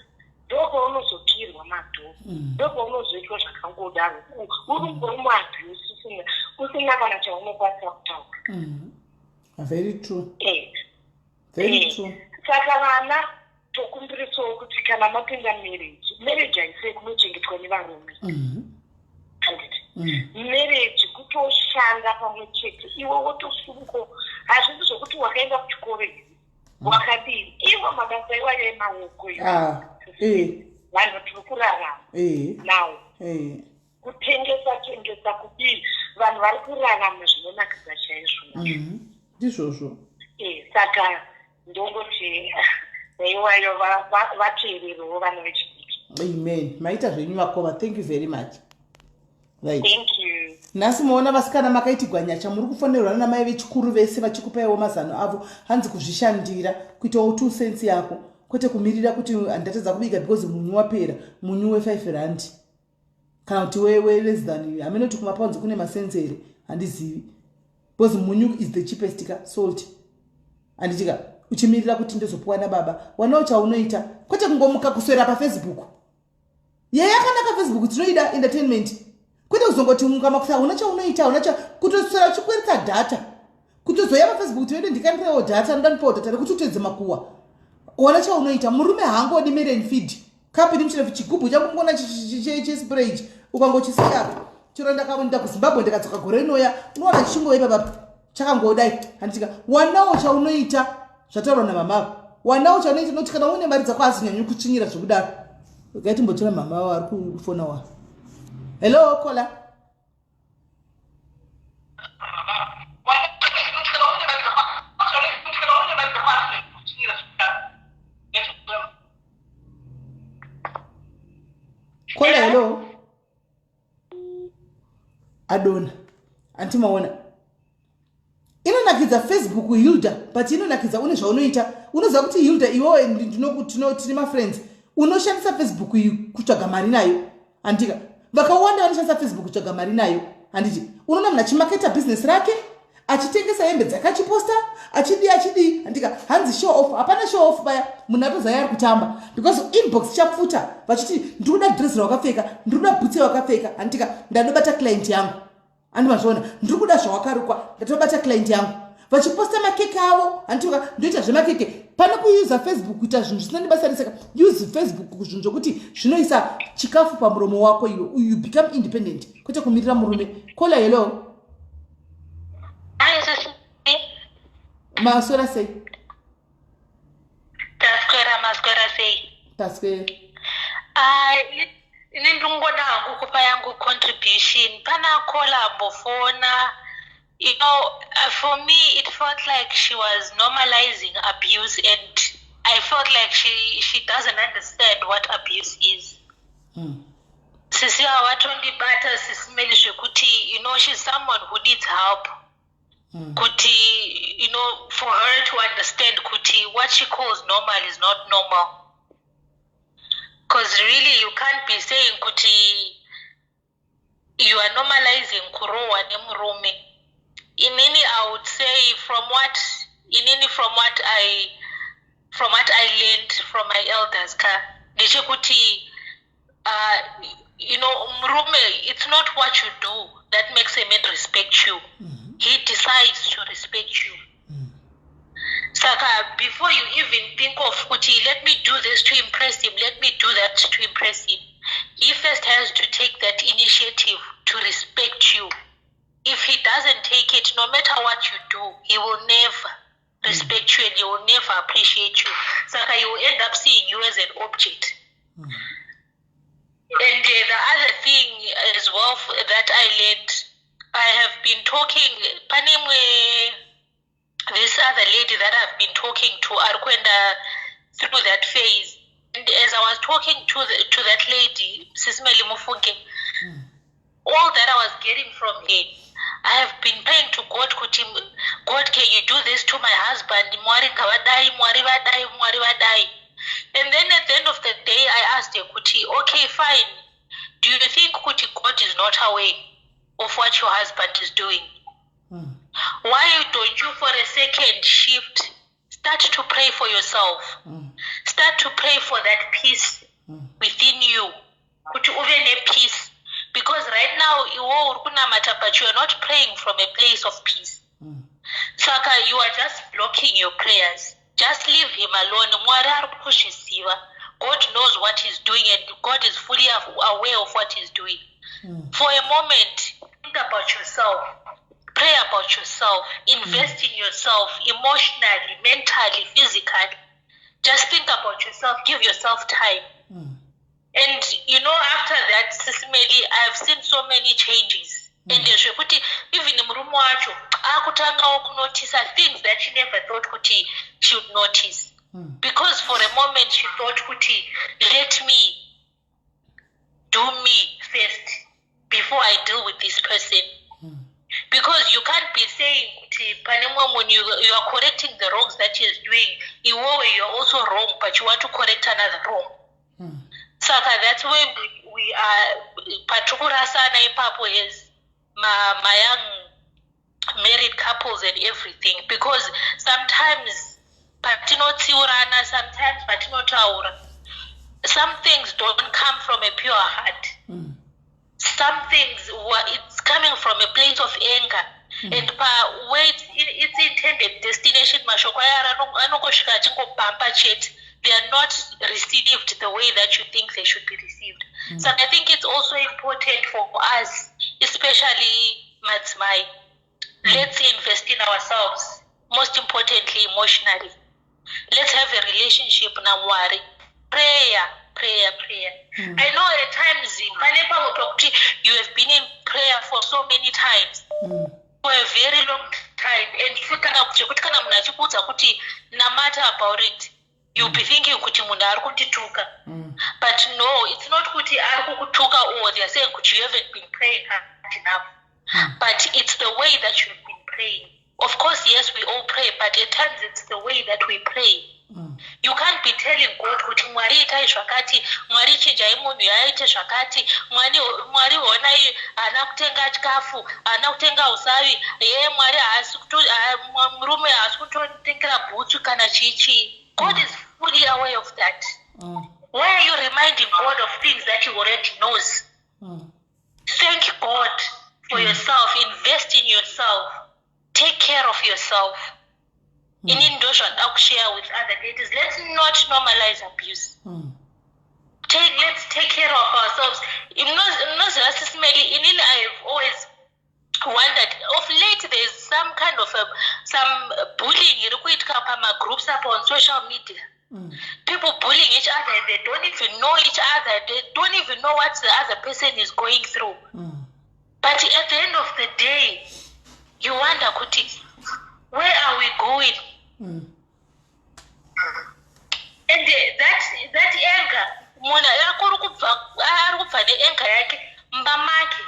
[SPEAKER 10] ndopaunozokirwa madhoo mm. ndopaunozoitwa zvakangodaro uri ungori muabuse usina usina kana chaunokwanisa kutaura
[SPEAKER 1] mm. very true
[SPEAKER 10] eh.
[SPEAKER 1] very eh. true
[SPEAKER 10] saka vana tokumbirisawo kuti kana mapinda marriage marriage haisei kunochengetwa nevarume mhm. handiti mm. marriage kutoshanda pamwe chete iwe wotosungo hazvisi zvekuti wakaenda kuchikoro here mm. wakadii iwo mabasa iwayo emaoko
[SPEAKER 1] ah, eh.
[SPEAKER 10] vanhu tiri kurarama
[SPEAKER 1] eh.
[SPEAKER 10] nawo Kutengesa tengesa kudii vanhu vari kurarama zvinonakidza chaizvo.
[SPEAKER 1] Ndizvozvo.
[SPEAKER 10] E, saka ndongoti naiwayo vateererewo vana vechidiki.
[SPEAKER 1] Amen. Maita zvenyu vakoma. Thank you very much.
[SPEAKER 10] Right. Thank you.
[SPEAKER 1] Nhasi moona vasikana makaitigwa nyacha muri kufonerwa namai vechikuru vese vachikupaiwo mazano avo hanzi kuzvishandira kuitawo two cents yako kwete kumirira kuti ndatadza kubika because munyu wapera munyu we5 rand kana kuti we less than hameno kuti kumapounds kune masense here handizivi because munyu is the cheapest ka salt handitika uchimirira kuti ndozopuwa nababa wanawo chaunoita kwete kungomuka kuswera pafacebook yeye yakanaka facebook tinoida entertainment kwete kuzongoti mukama kuti hauna chaunoita hauna cha kutoswera uchikweretsa data kutozoya pafacebook kuti vede ndikandirewo data ndoda ndipawo data rekuti utedze makuwa wana chaunoita murume haangodi maren feed kapi ndimuchine chigubhu changu mukona chespray ichi ukangochisiya chero ndakaenda kuzimbabwe ndikadzoka gore rinoya unowana chichingove ipapapa chakangodai handitika wanawo chaunoita zvataurwa namama wanawo chaunoita noti kana une mari dzako azinyanyi kutsvinyira zvekudaro regai timbotora mama vavo ari kufona wa hello kola kola hello adona anti maona inonakidza facebook hilda but inonakidza une zvaunoita unoziva kuti hilda iwewe tine mafriends unoshandisa facebook iyi kutsvaga mari nayo handika vakawanda vanoshandisa facebook kutsvaga mari nayo handiti unoona munhu achimaketa business rake achitengesa hembe dzake achiposta achidii achidii handika hanzi show off hapana show off paya munhu atozaya ari kutamba because inbox ichapfuta vachiti ndiri kuda dress rawakapfeka ndiri kuda bhutsi yawakapfeka handika ndandobata client yangu andi mazviona ndiri kuda zvawakarukwa ndatobata client yangu vachiposta makeke avo handika ndoita zvemakeke pane kuusa facebook kuita zvinhu zvisina nebasa reseka use facebook kuzvinhu zvokuti zvinoisa chikafu pamuromo wako iwe you become independent kwete kumirira murume kola hello maswera sei
[SPEAKER 11] taswera maswera sei
[SPEAKER 1] taswera
[SPEAKER 11] ah, ini ndingoda hangu kupa yangu contribution pana kola ambofona you know uh, for me it felt like she was normalizing abuse and i felt like she, she doesn't understand what abuse is mm. Sisi ava vatondibata sisi Meli zvekuti you know she's someone who needs help mm. kuti you know for her to understand kuti what she calls normal is not normal because really you can't be saying kuti you are normalizing kurohwa nemurume inini i would say from what inini from what i from what i learned from my elders ka ndechekuti uh, you know murume it's not what you do that makes a man respect you mm -hmm. he decides to respect you mm. saka before you even think of kuti let me do this to impress him let me do that to impress him he first has to take that initiative to respect you if he doesn't take it no matter what you do he will never respect you and he will never appreciate you saka he will end up seeing you as an object mm. and uh, the other thing as well that i learned i have been talking panemwe this other lady that i've been talking to ari kuenda through that phase and as i was talking to, the, to that lady sisimeli mufunge mm. all that i was getting from her i have been praying to god kuti god can you do this to my husband mwari ngavadai mwari vadai mwari vadai and then at the end of the day i asked her kuti okay fine do you think kuti god is not aware of what your husband is doing mm. why don't you for a second shift start to pray for yourself mm. start to pray for that peace mm. within you kuti uve nepeace because right now iwo uri kunamata but you are not praying from a place of peace mm. saka you are just blocking your prayers just leave him alone mwari ari kuzviziva god knows what he's doing and god is fully aware of what he's doing mm. for a moment think about yourself pray about yourself invest mm. in yourself emotionally mentally physically just think about yourself give yourself time mm. And you know, after that, Sis Melly, I've seen so many changes. And zvekuti even murume wacho akutangawo kunotisa things that she never thought kuti she would notice. Because for a moment she thought kuti let me do me first before I deal with this person. Because you can't be saying kuti pane mumwe munhu you are correcting the wrongs that he is doing. Iwewe you are also wrong, but you want to correct another wrong. Saka that's where we are patiri kurasana ipapo as ma young married couples and everything, because sometimes patinotsiurana, sometimes patinotaura, some things don't come from a pure heart. Some things, it's coming from a place of anger. And pa where it's intended destination, mashoko aya anongosvika achingobhampa chete. They are not received the way that you think they should be received. So I think it's also important for us, especially madzimai, let's invest in ourselves, most importantly emotionally. Let's have a relationship naMwari. Prayer, prayer, prayer. I know at times pane pamwe pekuti you have been in prayer for so many times, for a very long time, and kana zvekuti kana munhu achikuudza kuti namata about it, you'll be thinking kuti munhu ari kundituka. But no, it's not kuti ari kukutuka or they are saying kuti you haven't been praying hard enough, but it's the way that you've been praying. Of course, yes, we all pray, but at times it's the way that we pray. You can't be telling God kuti Mwari itai zvakati, Mwari chinjai munhu yaaite zvakati, Mwari honai haana kutenga chikafu, haana kutenga usavi, ye Mwari haasi, murume haasi kutotengera bhutsu kana chii chii. God is fully aware of that. Why are you reminding God of things that he already knows? Thank God for yourself. Invest in yourself. Take care of yourself. Inini ndo zvandida kushare with other ladies. Let's not normalize abuse. Let's take care of ourselves. Munoziva, Sis Melly, inini I have always wondered, of late there's some kind of some bullying iri kuitika pamagroups apa on social media. People bullying each other and they don't even know each other. They don't even know what the other person is going through. But at the end of the day, you wonder kuti where are we going? And that anger, munhu akuri kubva, ari kubva neanger yake mumba make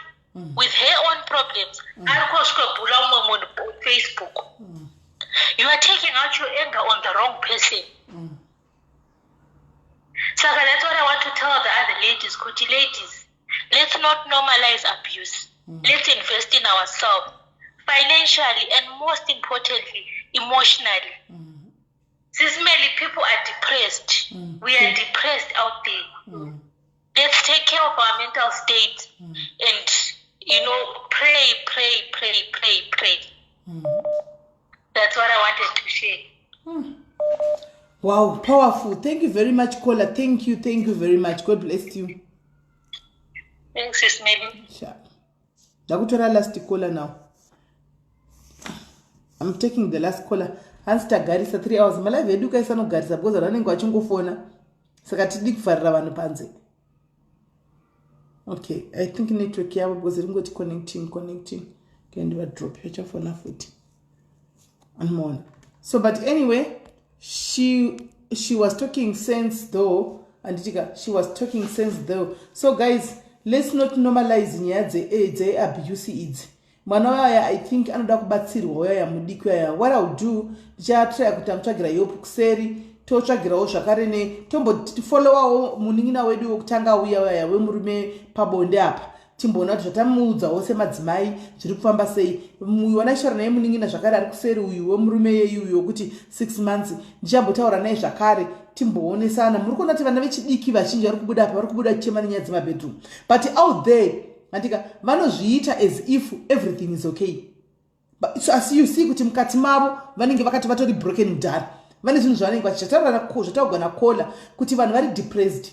[SPEAKER 11] with her own problems, ari kosvikobhula umwe munhu Facebook. You are taking out your anger on the wrong person. Saka that's what I want to tell the other ladies, kuti ladies, let's not normalize abuse. Let's invest in ourselves financially and, most importantly, emotionally. Sis Melly, people are depressed. We are depressed out there. Let's take care of our mental state and pray, pray, pray, pray, pray. That's what I wanted to share.
[SPEAKER 1] Wow, powerful. Thank you very much, caller. Thank you, thank you very much. God bless you.
[SPEAKER 11] Thanks, Sis Melly.
[SPEAKER 1] Sure. Ndakutora last caller now. I'm taking the last caller. Hanzi tagarisa 3 hours. Malive edu kaisanogarisa because vanhu vanenge vachingofona, saka tidi kuvharira vanhu panze. Okay, I think network yavo, because ringoti connecting, connecting. Kendivadrop, vachafona futi, anmoona. So, but anyway, she was talking sense though, anditika? She was talking sense though. So guys, let's not normalize nyaya dzeabuse idzi. Mwana waya, I think anoda kubatsirwa uyaya mudiki uyaya. What I'll do, ndichatry kuti amutsvagira help kuseri, totsvagirawo zvakare ne tombofollowawo munin'ina wedu wekutanga uya uyaya wemurume pabonde apa, timboona kuti zvatamuudzawo semadzimai zviri kufamba sei. Uyu wandachitaura naye munin'ina zvakare ari kuseri uyu wemurume yeyu uyu wekuti 6 months, ndichambotaura naye zvakare, timboonesana. Muri kuona kuti vana vechidiki vazhinji vari kubuda apa, vari kubuda chichema nenyaya dzemabedroom, but out there, andika, vanozviita as if everything is okay. So, asi you see kuti mukati mavo vanenge vakati vatori broken mudhara, vane zvinhu zvavanenge vachichataura, zvataurwa nacaller kuti vanhu vari depressed.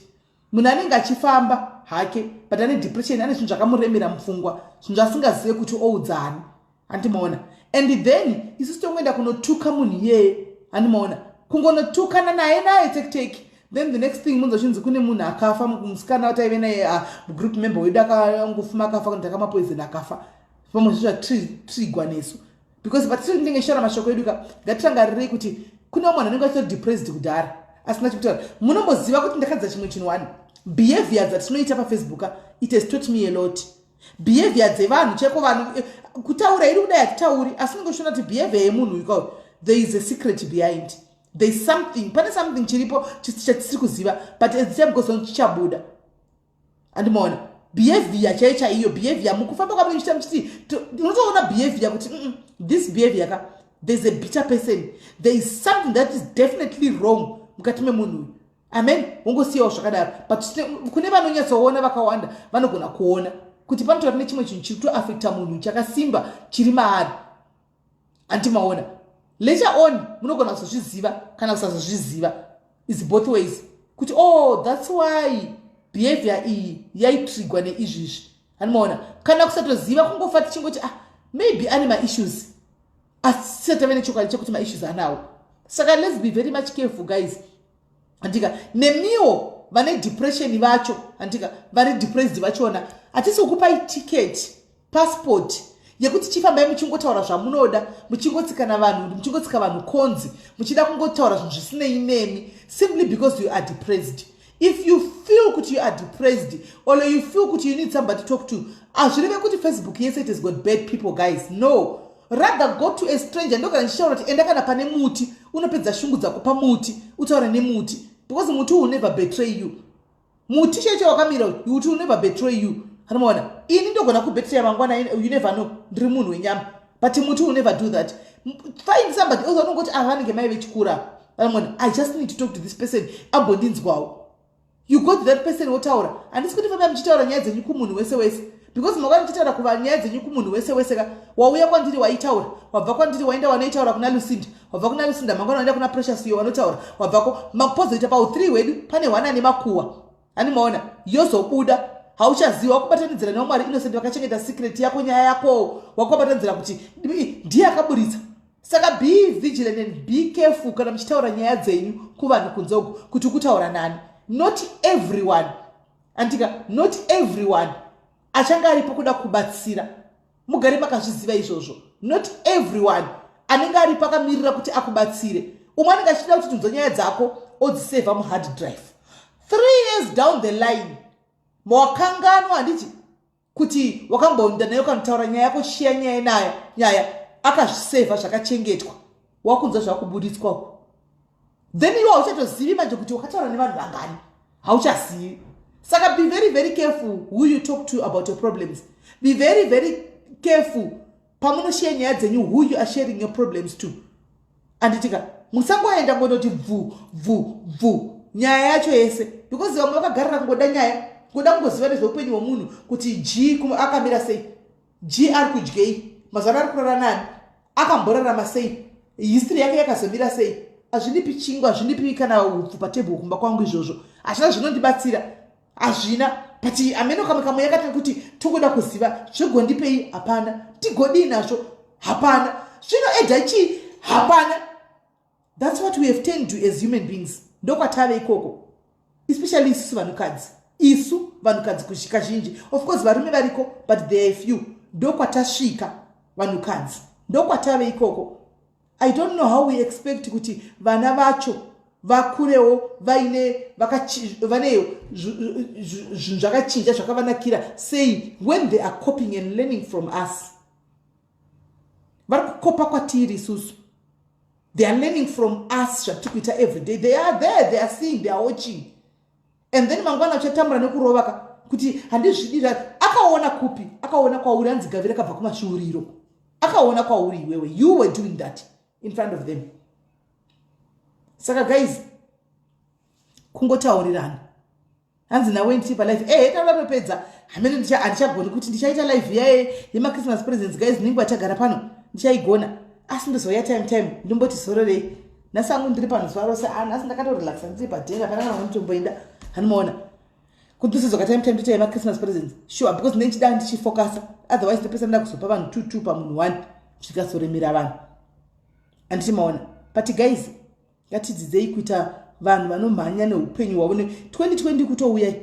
[SPEAKER 1] Munhu anenge achifamba hake, but ane depression, ane zvinhu zvakamuremera mupfungwa, zvinhu zvasingazive kuti oudzani, handimaona? And then isusu tongoenda kunotuka munhu iyeye, handimaona? Kungonotukana naye naye tekiteki. Then the next thing munzwa chinzi kune munhu akafa, musikana wataive naye, ah, group member wedu akangofuma akafa, kuti akamapoison akafa. Pamwe zvezvatrigwa nesu, because patiri tinenge tichitaura mashoko edu ka, ngatirangarirei kuti kune vamwe vanhu vanenge vachitori depressed kudhara asina chekutaura. Munomboziva kuti ndakadza chimwe chinhu one, behavior dzatinoita paFacebook, it has taught me a lot. Behavior dzevanhu chaiko, vanhu kutaura iri kudai hatitauri, asi unenge uchiona kuti behavior yemunhu uyu, there is a secret behind, there is something, pane something chiripo chatisiri kuziva, but as time goes on chichabuda. Andimaona behavior chaiyo chaiyo, behavior mukufamba kwamunochita muchiti, unotoona behavior kuti this behavior ka, there's a bitter person, there is something that is definitely wrong mukati memunhu uyu. Amen. Wongosiyawo zvakadaro, but kune vanonyatsoona vakawanda vanogona kuona kuti panotora nechimwe chinhu chiri kutoafecta munhu chakasimba chiri maari. Andimaona later on munogona kuzozviziva kana kusazozviziva, is both ways, kuti oh, that's why behavior iyi yaitrigwa neizvizvi. Handimaona kana kusatoziva, kungofa tichingoti, ah, maybe ane maissues, asi tisati tave nechokwadi chekuti maissues anawo. Saka let's be very much careful, guys. Handika nemiwo vane depression vacho, handika vari depressed vachona, hatisi kukupai ticket, passport yekuti chifambai muchingotaura zvamunoda, muchingotsikana vanhu, muchingotsika vanhu konzi, muchida kungotaura zvinhu zvisinei nemi simply because you are depressed. If you feel kuti you are depressed or you feel kuti you need somebody to talk to, hazvireve kuti Facebook yese it has got bad people, guys. No, rather go to a stranger. Ndogara ndichitaura kuti enda kana pane muti, unopedza shungu dzako pamuti, utaura nemuti, because muti will never betray you. Muti chaicho wakamira, muti will never betray you. Anomaona ini ndogona kubetraya mangwana, you never know, ndiri munhu wenyama, but muti will never do that. Find somebody else anongoti, ah, vanenge mai vechikura, vanoona, I just need to talk to this person, ambondinzwawo. You go to that person, wotaura. Handisi kuti fambai muchitaura nyaya dzenyu kumunhu wese wese, because makwana muchitaura kuva nyaya dzenyu kumunhu wese wese ka, wauya kwandiri waitaura, wabva kwandiri waenda wanoitaura kuna Lucinda, wabva kuna Lucinda mangwana waenda kuna Precious, iyo wanotaura, wabvako mapozoita pau3 hwedu pane hwana nemakuwa. Ani maona yozobuda, hauchaziva, wakubatanidzira nevamwari innocent vakachengeta secret yako, nyaya yako wakuvabatanidzira kuti ndiye akaburitsa. Saka be vigilant and be careful kana muchitaura nyaya dzenyu kuvanhu kunze uku, kuti kutaura nani. Not everyone, andika, not everyone achange aripo kuda kubatsira. Mugare makazviziva izvozvo. Not everyone anenge aripo akamirira kuti akubatsire. Umwe anenge achida kuti tunzwa nyaya dzako, odzisevha muhard drive. 3 years down the line wakanganwa, handiti, kuti wakambonda naye ukanotaura nyaya yako, chiya nyaya nayo, nyaya akazvisevha, zvakachengetwa, wakunzwa zvakubuditswa, then iwe hauchatozivi manje kuti wakataura nevanhu vangani, hauchazivi. Saka be very very careful who you talk to about your problems. Be very very careful pamunoshiya nyaya dzenyu, who you are sharing your problems to. Anditika musangoenda ngondoti bvu bvu bvu nyaya yacho yese, because vamwe vakagarira kungoda nyaya, ngoda kungoziva nezveupenyu hwemunhu, kuti g akamira sei, g ari kudyei mazuva ari kurara nani, akamborarama sei, history yake yakazomira sei. Hazvindipi chingwa, hazvindipi kana upfu patebhuru kumba kwangu izvozvo, hazvina zvinondibatsira, hazvina. But ameno kamwe kamwe yakati kuti tokuda kuziva zvigondipei, hapana. Tigodii nazvo, hapana. Zvino edha chii, hapana. That's what we have turned to as human beings. Ndokwatave ikoko, especially isusu vanhukadzi, isu vanhukadzi kazhinji. Of course varume variko, but they are few. Ndokwatasvika vanhukadzi, ndokwatave ikoko. I don't know how we expect kuti vana vacho vakurewo vaine vane zvinhu zvakachinja zvakavanakira sei when they are copying and learning from us. Vari kukopa kwatiri isusu. They are learning from us zvatiri kuita every day. They are there, they are seeing, they are watching. And then mangwana uchatambura nekurova ka, kuti handizvidi. Akaona kupi? Akaona kwauri. Hanzi gavi rakabva kumasvuuriro. Akaona kwauri iwewe. You were doing that in front of them. Saka guys, kungotaurirana. Hanzi nawe nditi palive, ehe, taura topedza. Hamene handichagoni kuti ndichaita live yaye yemachristmas presents, guys. Ninguva tagara pano ndichaigona, asi ndozouya time time, ndomboti zororei. Nhasi angu ndiri pano zuva rose. Ah, nhasi ndakatorelaxa, ndiri padhena pana kana nditomboenda. Hanimaona kuti ndisodzoka time time, toita yemachristmas presents, sure, because ndinchida ndichifokasa. Otherwise ndopesa nda kuzopa vanhu two two pamunhu one, zvikazoremera vanhu. Handiti maona? But guys, ngatidzidzei kuita Vanhu vanomhanya neupenyu hwavo ne 2020 kutouya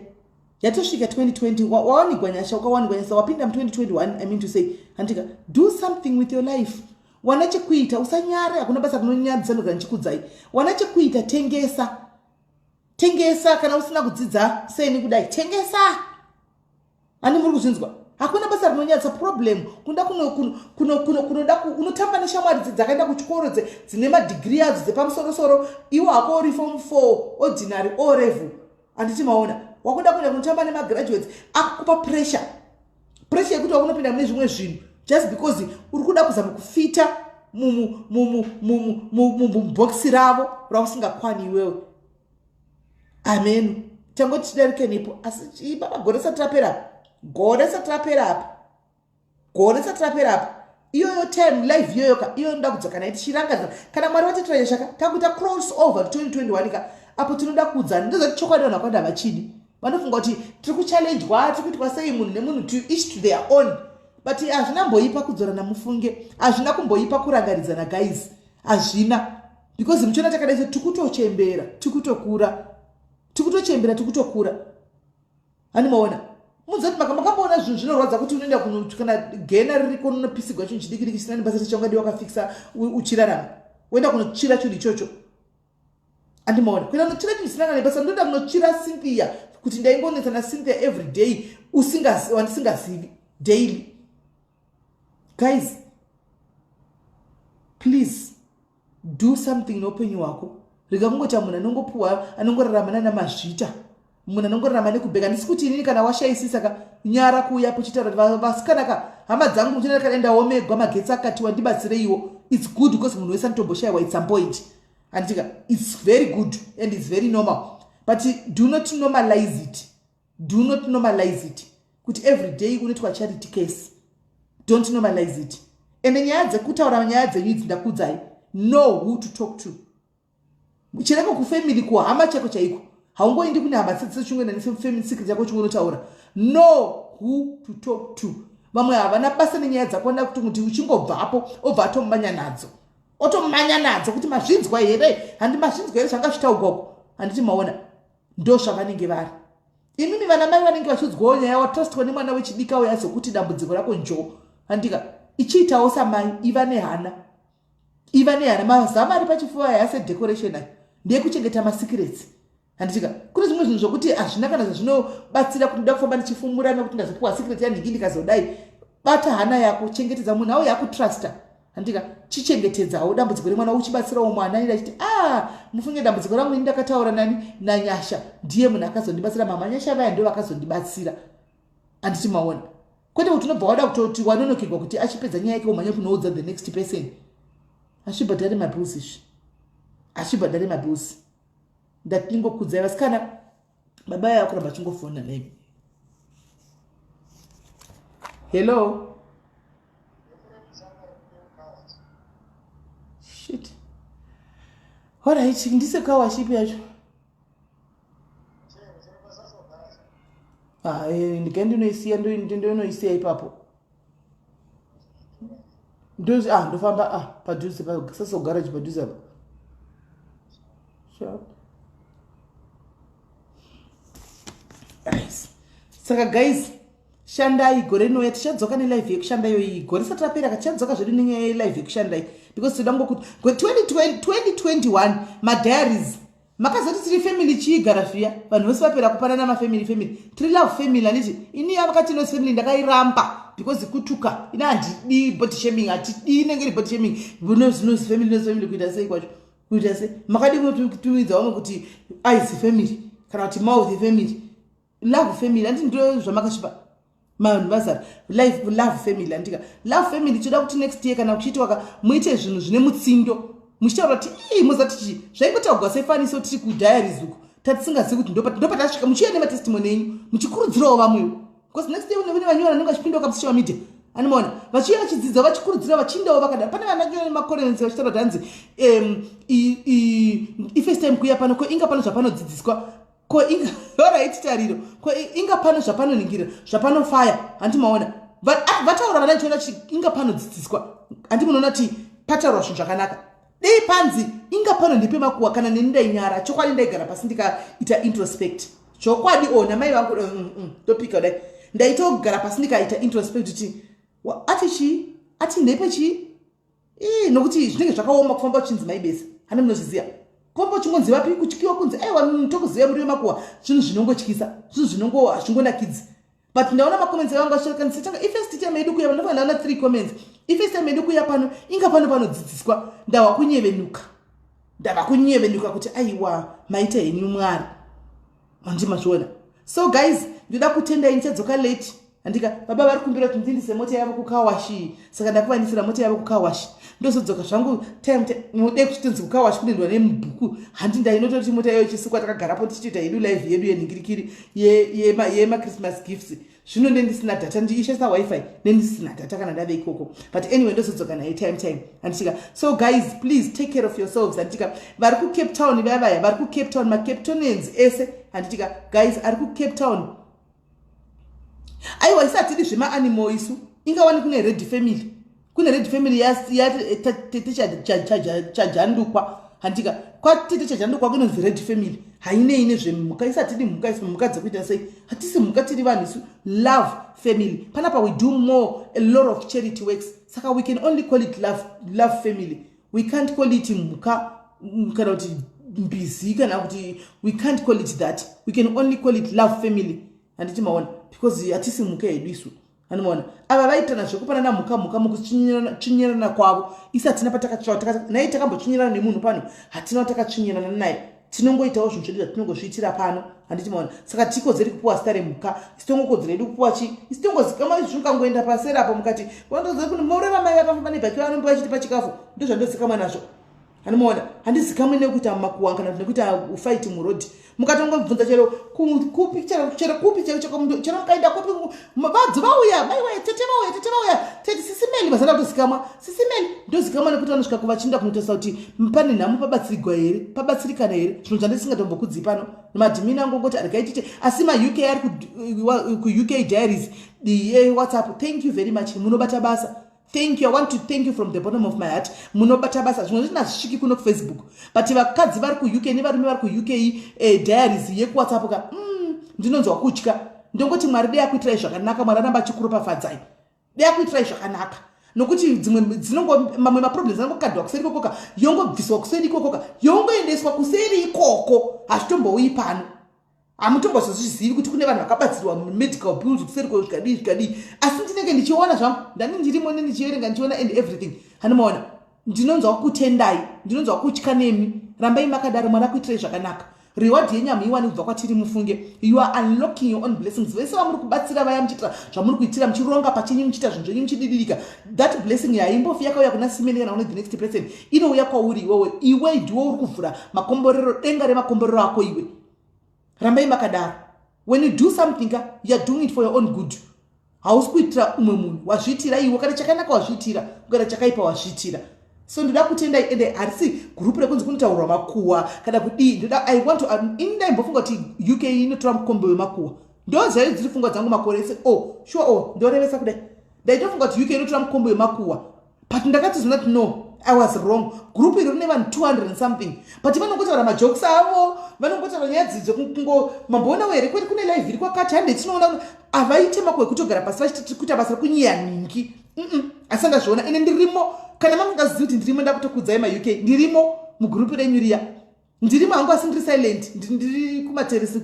[SPEAKER 1] yatosvika 2020, wawanikwa nyasha, ukawanikwa nyasha wapinda mu 2021. I mean to say, handika, do something with your life. Wana chekuita, usanyare. Hakuna basa kunonyadzisa. Ndogara ndichikudzai, wana chekuita. Tengesa, tengesa. Kana usina kudzidza seni kudai, tengesa. Handi muri kuzvinzwa? Hakuna basa rinonyatsa problem. Kunoda kunoda unotamba neshamwari dzakaenda kuchikoro, dzine madhigiri adzo dzepamusorosoro. Iwo hako uri form 4 ordinary, O level. Handiti maona? Wakuda kuenda kunotamba nemagraduates, akukupa pressure, pressure yekuti wakunopinda mune zvimwe zvinhu just because uri kuda kuzama kufita mubhokisi ravo rausingakwani iwewe. Amenu tangoti tidarike nepo. Asi baba, gore risati rapera apa, gore risati rapera apa, gore risati rapera apa, iyoyo time live iyoyoka, iyoyo inoda kudzoka naye tichirangaridza. Kana Mwari vatitira shaka, takuita cross over to 2021 ka. Apo tinoda kuudzana. Ndozati chokwadi, vanhu vakawanda havachidi. Vanofunga kuti tiri kuchallenjwa, tiri kuitwa sei. Munhu nemunhu, to each to their own. But hazvina mboipa kudzorana, mufunge. Hazvina kumboipa kurangaridzana, guys, hazvina, because muchiona takadai so, tikutochembera, tikutokura, tikutochembera, tikutokura. Hani maona? Munzoti makamboona zvinhu zvinorwadza kuti unoenda kana gena ririko, unopisigwa chinhu chidiki diki chisina nebasa, chaungadi wakafikisa uchirarama, woenda kunotsvira chinhu ichocho. Andimaona? Kuenda kunotsvira chinhu chisina nebasa. Ndoenda kunotsvira Cynthia kuti ndaingonetsa naCynthia every day, wandisingazivi daily. Guys, please do something neupenyu hwako. Rega kungoita munhu anongopuwa, anongorarama nana mazvita, munhu anongorarama nekubheka. Handisi kuti inini kana washaisisa ka, nyara kuuya kuchitaura kuti vasikana ka, hama dzangu, muchina kana ndaomegwa, magetsi akatiwa, ndibatsireiwo. It's good because munhu wese anotomboshayiwa at some point, handitika? It's very good and it's very normal, but do not normalize it. Do not normalize it kuti every day unoitwa charity case. Don't normalize it. Ende nyaya dzekutaura, nyaya dzenyu idzi, ndakuudzai, know who to talk to. Chireko kufamily, kuhama chako chaiko. Haungoendi kune hama sechimwe nefamily secret yako chimwe. Know who to talk to. Vamwe havana basa nenyaya dzako. Nda kuti uchingobvapo, obva atomanya nadzo, otomanya nadzo kuti mazvinzwa here? Handi mazvinzwa here zvanga zvitaugwako? Handiti maona? Ndo zvavanenge vari. Imimi vana mai vanenge vachiudzwawo nyaya, watrustwa nemwana wechidika uya zokuti dambudziko rako njo, handika? Ichiitawo samai, iva nehana, iva nehana. Mazama ari pachifuva aya sedecoration ayo ndeyekuchengeta masecrets, handitika? Kune zvimwe zvinhu zvokuti hazvina kana zvazvinobatsira kuti ndoda kufamba ndichifumura nekuti ndazopiwa secret yanhingi ndikazodai. Bata hana yako, chengetedza munhu auya akutrusta, handika? Chichengetedzawo dambudziko remwana, uchibatsirawo mwana ida achiti, "A ah, mufunge dambudziko rangu ini ndakataura nani? Nanyasha. Ndiye munhu akazondibatsira. Mama Nyasha vaya ndo vakazondibatsira." Handiti maona? Kwete kuti unobva wada kutoti wanonokerwa kuti achipedza nyaya yake, umhanye kunoudza the next person. Hazvibhadhari mabills izvi, hazvibhadhari mabills. Ndatingokudzai vasikana. Baba yava kuramba achingofona nemi. Hello, shit. Alright, ndisekawachipi yacho? Ah, eh, ndikai ndinoisiya, ndoinoisiya ipapo. Ah, ndofamba, ah, padhuze paSaso garage, padhuze apa. Sure. Saka guys, shandai. Gore rinouya tichadzoka nelive yekushanda iyoyi. Gore risati rapera, tichadzoka zvedu nenyaya yelive yekushandai, because toda ngokuti 2021 madiaries makazoti tiri family chiigara zviya. Vanhu vose vapera kupanana mafamily, family, tiri love family, handiti? Ini yavakati inozi family ndakairamba because kutuka. Ina handidi body shaming, hatidi inenge iri body shaming. Nozi family, nozi family, kuita sei kwacho? Kuita sei? Makadi kunotuidza vamwe kuti eyes family kana kuti mouth family, love family, handiti? Ndo zvamakasvipa vanhu vazara life love family, handika? Love family. Toda kuti next year kana kuchiitwaka, muite zvinhu zvine mutsindo, muchitaura kuti ii muzati chii zvaingotaurwa sefaniso tiri kudiaries uku, tatisingazivi kuti ndopatasvika. Muchiuya nematestimony enyu, muchikurudzirawo vamwewo, because next year une vanyora vanenge vachipindawo kapasocial media, animaona vachiuya vachidzidza, vachikurudzira, vachiindawo vakadaro. Pane vananyora nemacomments vachitaura kuti hanzi ifirst time kuuya pano, ko inga pano zvapanodzidziswa, ko inga alright tariro, ko inga pano zvapanoningira, zvapanofaya. Handi maona vataura vana ndichiona kuti inga panodzidziswa? Handi munoona kuti pataurwa zvinhu zvakanaka? Dei panzi inga pano ndepemakuwa kana neni ndainyara chokwadi ndaigara pasi ndikaita introspect chokwadi o namai vangu topika kudai ndaitogara pasi ndikaita introspect kuti ati chii ati ndepe chii ii nokuti zvinenge zvakaoma kufamba uchinzi maibesa hane munozviziva kufamba uchingonzi vapi kutyiwa kunzi aiwa tokuziva muri vemakuwa zvinhu zvinongotyisa zvinhu zvinongo hazvingonakidzi but ndaona macomments evangu vachitakandisetanga ifirst time yedu kuya ndofana ndaona three comments ifirst time yedu kuya pano inga pano panodzidziswa ndava kunyevenuka ndava kunyevenuka kuti aiwa maita henyu mwari mandimazviona so guys ndoda kutendai ndichadzoka late handika baba vari kumbira kuti ndindise mota yavo kukawashi saka ndakuvanisira mota yavo kukawashi ndozodzoka zvangu time mude kuchitonzi kukawashi kunoendwa nemubhuku handi ndainototi mota yayo ichisukwa takagarapo tichitoita yedu live yedu yenhingirikiri yemachristmas ye gifts zvino nendisina data ndiishandisa wifi nendisina data kana ndave ikoko but anyway ndozodzoka naye time time handitika so guys please take care of yourselves handitika vari kucape town vaya vaya vari kucape town macapetonians ese handitika guys ari kucape town aiwa isu hatidi zvemaanimal isu ingawani kune red family kune red family yatete chajandukwa handika kwatete chajandukwa kunonzi red family hainei nezvemhuka isu hatidi mhuka isu mhuka dzekuita sei hatisi mhuka tiri vanhu isu love family panapa we do more a lot of charity works saka we can only call it love, love family we can't call it mhuka kana kuti mbizi kana kuti we can't call it that we can only call it love family handiti maona because hatisi mhuka yedu isu anomaona ava vaitana zvekupanana mhuka mhuka mukutsvinyirana kwavo isi hatina patakatsva naye takambotsvinyirana nemunhu pano hatina patakatsvinyirana naye tinongoitawo zvinhu zvedu zvatinongozviitira pano handiti maona saka tikodzeri kupuwa zita remhuka isi tongokodzera yedu kupuwa chi isi tongozikama izvi zvingangoenda paseri apo mukati moreva mai vapafamba nebhaki vanombo vachitipa chikafu ndozvandozikamwa nazvo anomaona handizikamwe nekuita makuwa kana kuti nekuita fight muroad mukatongobvunza chero kupi chero chero kupi chero chero mukaenda kupi vadzi vauya maiwe tete vauya tete vauya tete sisimeli vasada kutozikamwa sisimeli ndozikamwa nekuti vanosvika kuvachinda kunotarisa kuti pane nhamo pabatsirigwa here pabatsirikana here zvinhu zvandisingatombokudzi pano madhimini angu ongoti aregai tite asi mauk ari kuuk diaries yewhatsapp thank you very much munobata basa thank you i want to thank you from the bottom of my heart munobata basa zvimwe zvisina zvisviki kuno kufacebook but vakadzi vari kuuk nevarume vari kuuk eh, diaries yekuwhatsapp ka ndinonzwa kutya ndongoti mwari dei akuitirai zvakanaka mwari aramba achikuropafadzai dei akuitirai zvakanaka nokuti dzimwe dzinongo mamwe maproblems anongokandwa kuseri ikokoka yongobviswa kuseri ikokoka yongoendeswa kuseri ikoko hazvitombouyi pano hamutombozozvizivi kuti kune vanhu vakabatsirwa medical bills kuseri ko zvikadii zvikadii asi ndinenge ndichiona zvangu ndani ndirimo ne ndichiverenga ndichiona and everything hanomaona ndinonzwa kutendai ndinonzwa kutya nemi rambai makadaro mwari akuitirai zvakanaka reward yenyu hamuiwani kubva kwatiri mufunge you are unlocking your own blessings vese vamuri kubatsira vaya muchiitira zvamuri kuitira muchironga pachenyu muchiita zvinhu zvenyu muchididirika that blessing haimbofi yakauya kuna simeni kana kune the next person inouya kwauri iwewe iwe ndiwe uri kuvhura makomborero denga remakomborero ako iwe rambai makadaro when you do something you are doing it for your own good hausi kuitira umwe munhu wazviitira iwe kana chakanaka wazviitira kana chakaipa wazviitira so ndoda kutendai ende harisi gurupu rekunzi kunotaurwa makuwa kana kudii ndoda i want to ini ndaimbofunga kuti uk inotora mukombe wemakuwa ndozvaive dziri pfungwa dzangu makore ese o oh, sure o oh, ndorevesa kudai ndaitofunga kuti uk inotora mukombe wemakuwa but ndakatozoona kuti no i was wrong group iri rine vanhu 200 and something but vanongotaura majokes avo vanongotaura nyaya dzidzo kungo mamboonawo here kwete kune live iri kwakati hande tinoona havaite mako ekutogara pasi vachiti kuita basa rekunyeya nhingi asi ndazviona ende ndirimo kana mamungazivi kuti ndirimo ndakutokudzai mauk ndirimo mugurupu renyu riya ndirimo hangu asi ndiri silent ndiri kumateresi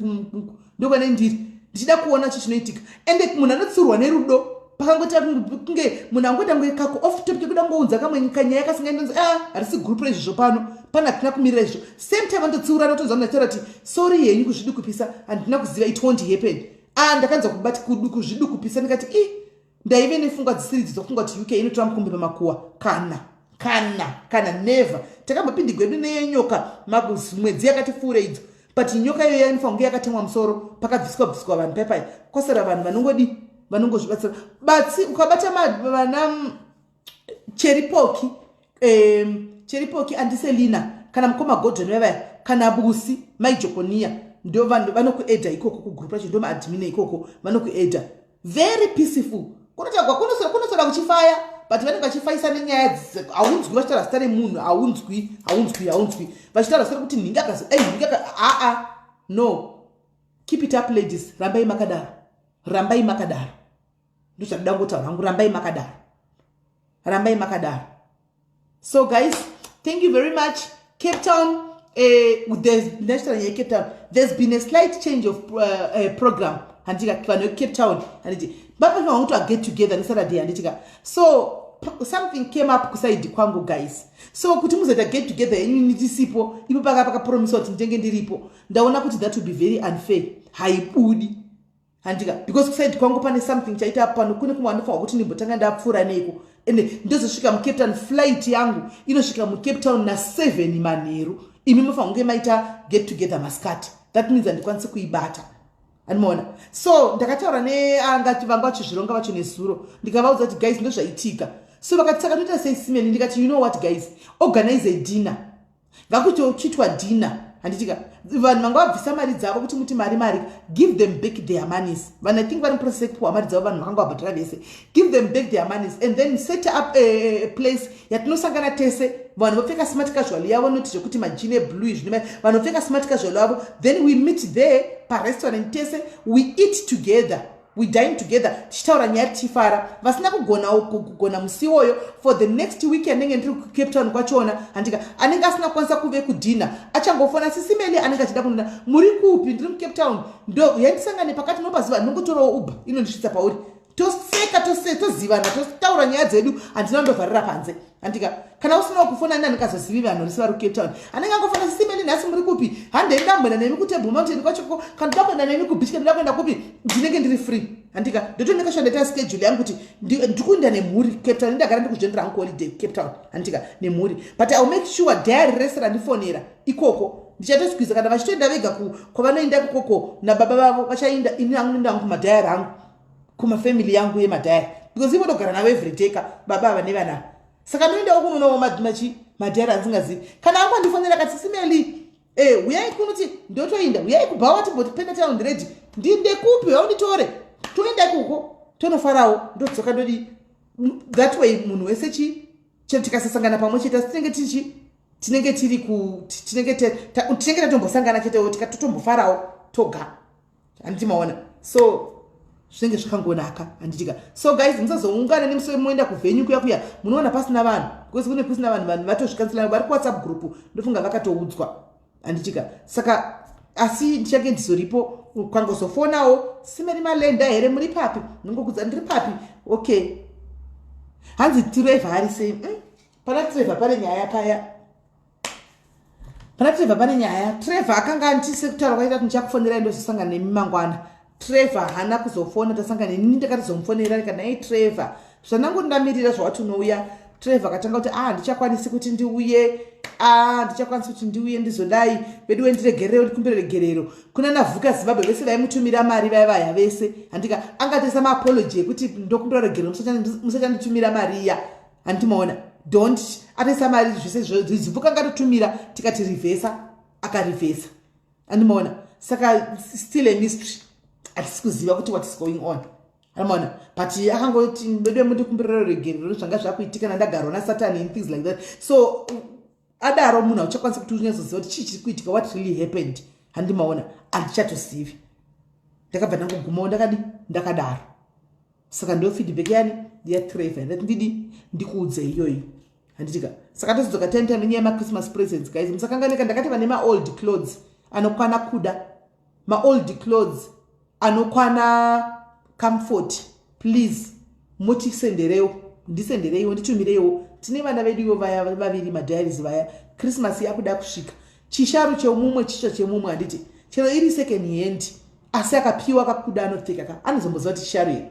[SPEAKER 1] ndokwane ndiri ndichida kuona chi chinoitika ende munhu anotsurwa nerudo pakangoita kunge munhu angoita kunge kako off topic kuda kungounza kamwe kanyaya kasingaendonzi a ah, harisi group reizvozvo pano pana hatina kumirira izvo same time anototsiurana otonzwa munhu achitaura kuti sorry henyu kuzvidukupisa handina kuziva it won't happen a ah, ndakanzwa kubati kuzvidukupisa ndikati i ndaive nefungwa dzisiri idzo dzokufunga kuti uk inotora mukombe pamakuwa kana kana kana never takambopindigwa edu neyenyoka mwedzi yakati fuure idzo but nyoka iyoyo yainofanira kunge yakatemwa musoro pakabviswa bviswa vanhu paipai kwasara vanhu vanongodi vanongozvibatsira batsi ukabata vana cheripoki um, cheripoki andiselina kana mukoma godon vavaya kana busi maijokoniya ndo vanhu vanokuedha ikoko kugroup racho ndo maadmine ikoko vanokuedha very peaceful kunotagwa kunoswera kuchifaya But vanenge vachifaisa nenyaya, haunzwi vachitaura zita remunhu, haunzwi, haunzwi, haunzwi vachitaura zita rekuti nhingi akazi ei, nhingi aka. Aa, no, keep it up, ladies. Rambai makadaro, rambai makadaro. Ndozvandoda kungotaura hangu. Rambai makadaro, rambai makadaro. So guys, thank you very much. Cape Town, there's national yeCape Town, there's been a slight change of program, handika? Vanhu veCape Town, handiti vapafanira kuti vaget together neSaturday, handitika? So something came up kuside kwangu, guys. So kuti muzoita get together yenyu ndisipo, ipo paka pakapromisa kuti nditenge ndiripo, ndaona kuti that would be very unfair. Haibudi, handika? Because kuside kwangu pane something chaita pano, kune kumwe anofanwa kuti ndimbotanga ndapfuura neiko, ende ndozosvika muCape Town. Flight yangu inosvika muCape Town na7 manheru. Imi mofanira kunge maita get together masikati. That means handikwanisi kuibata, andimaona? So ndakataura neangati vanga vachizvironga vacho nezuro, ndikavaudza kuti, "Guys, ndozvaitika." So vakati, "Saka toita sei, Simeni?" Ndikati, "You know what, guys? Organize a dinner. Ngakuti uchiitwa dinner, handitika? Vanhu vanga vabvisa mari dzavo kuti muti mari mari, give them back their monies." Vanhu, I think vari muprocess yekupiwa mari dzavo, vanhu vakanga vabhadhara vese. Give them back their monies and then set up a place yatinosangana tese. Vanhu vopfeka smart casual yavo, noti zvekuti majeans eblue izvi, vanhu vopfeka smart casual yavo. Then we meet there parestaurant tese, we eat together, we dine together, tichitaura nyaya, tichifara. Vasina kugona kugona musi iwoyo, for the next week anenge ndiri kuCape Town kwachona, handika? Anenge asina kukwanisa kuve kudinner achangofona, "Sisi Meli," anenge achida kunona, "muri kupi?" "Ndiri muCape Town." Ndo yandisangane pakati nopaziva, ndinongotorawo Uber inondisvitsa pauri. Toseka, tozivana, totaura nyaya dzedu. Handina ndovharira panze, handika? Kana usinawo kufona nani, ndikazozivi vanhu vese vari kuCape Town, anenge angofona, "Sisi Meli, nhasi muri kupi? Handei, ndamboenda nemi kuTable Mountain kwachoko, kana ndoda kuenda nemi kubeach, kana ndoda kuenda kupi." Ndinenge ndiri free, handika? Ndotoneka shandaita schedule yangu kuti ndikuenda nemhuri Cape Town. Ndagara ndikuzviendera hangu holiday Cape Town, handika, nemhuri. But I will make sure diary rese randifonera ikoko ndichatosqueeza. Kana vachitoenda vega kwavanoenda ikoko nababa vavo, vachaenda. Ini hangu ndoenda hangu kumadiary angu, kumafamily yangu yemadiary, because ivo ndogara navo everyday ka, baba ava nevana. Saka ndoendawo kunonawo machi madiary andisingazivi. Kana angu andifonera kati, "Sisi Meli, uyai kunoti," ndotoinda. "Uyai kubhawa timboti penda town ready." Ndindekupi? Haunditore, toenda ikoko, tonofarawo, ndodzoka, ndodi. That way munhu wese chi chero tikasasangana pamwe chete, asi tinenge tichi tinenge tiri ku tinenge tatombosangana chetewo, tikatotombofarawo toga, handiti maona? So zvinenge zvakangonaka, handitika? So guys, musazoungana nemusi wemoenda kuvenue kuya kuya munoona pasina vanhu, because kune kusina vanhu. Vanhu vatozvikanzela vari kuWhatsApp group, ndofunga vakatoudzwa, handitika? Saka asi ndichange ndizoripo. Kwangozofonawo, "Simeri Malenda here? Muri papi?" Ndingokudza ndiri papi. Okay, hanzi Trevor ari sei? Pana Trevor pane nyaya paya, pana Trevor pane nyaya. Trevor akanga andise kutaura kwaita kuti ndichakufonerai, ndozosangana nemi mangwana. Trevor haana kuzofona. Tasangana neni, ndakatizomufonera kana ei, "Trevor, zvandangu ndamirira zvawati unouya." Trevor akatanga kuti, "Ah, ndichakwanisi kuti ndiuye, a ndichakwanisi kuti ndiuye, ndizodai veduwe, ndiregererewo, ndikumbire regerero kuna naVhuka Zimbabwe vese vaimutumira mari vaya vaya vese," handika? Angatoisa maapology ekuti, "Ndokumbira regerero, musachanditumira mari iya," handimaona? Don't atoisa mari zvese zvivuka angatotumira, tikati reverse, akareversa, handimaona? Saka still a mystery, hatisi kuziva kuti what is going on, amaona? But akangoti, "Veduwe, mundikumbiriro regerero, zvanga zvakuitika nandagarwa nasatani," and things like that. So adaro munhu hauchakwanisi kuti unyatsoziva kuti chii chiri kuitika, what really happened, handimaona? Handichatozivi. Ndakabva ndangogumawo ndakadi ndakadaro. Saka ndo feedback yani yaTrevor ndati ndidi ndikuudze iyoyo, handitika? Saka tozodzoka 10 nenyaya yemachristmas presents. Guys, musakanganika, ndakati vane maold clothes anokwana kuda maold clothes anokwana Comfort, please mutisenderewo, ndisendereiwo, nditumireiwo. Tine vana vedu ivo vaya vaviri madiaries vaya. Christmas yakuda kusvika. Chisharu chemumwe chicho chemumwe, handiti? Chero iri second hand, asi akapiwa akakuda anopfeka ka, anozomboziva kuti chisharu here?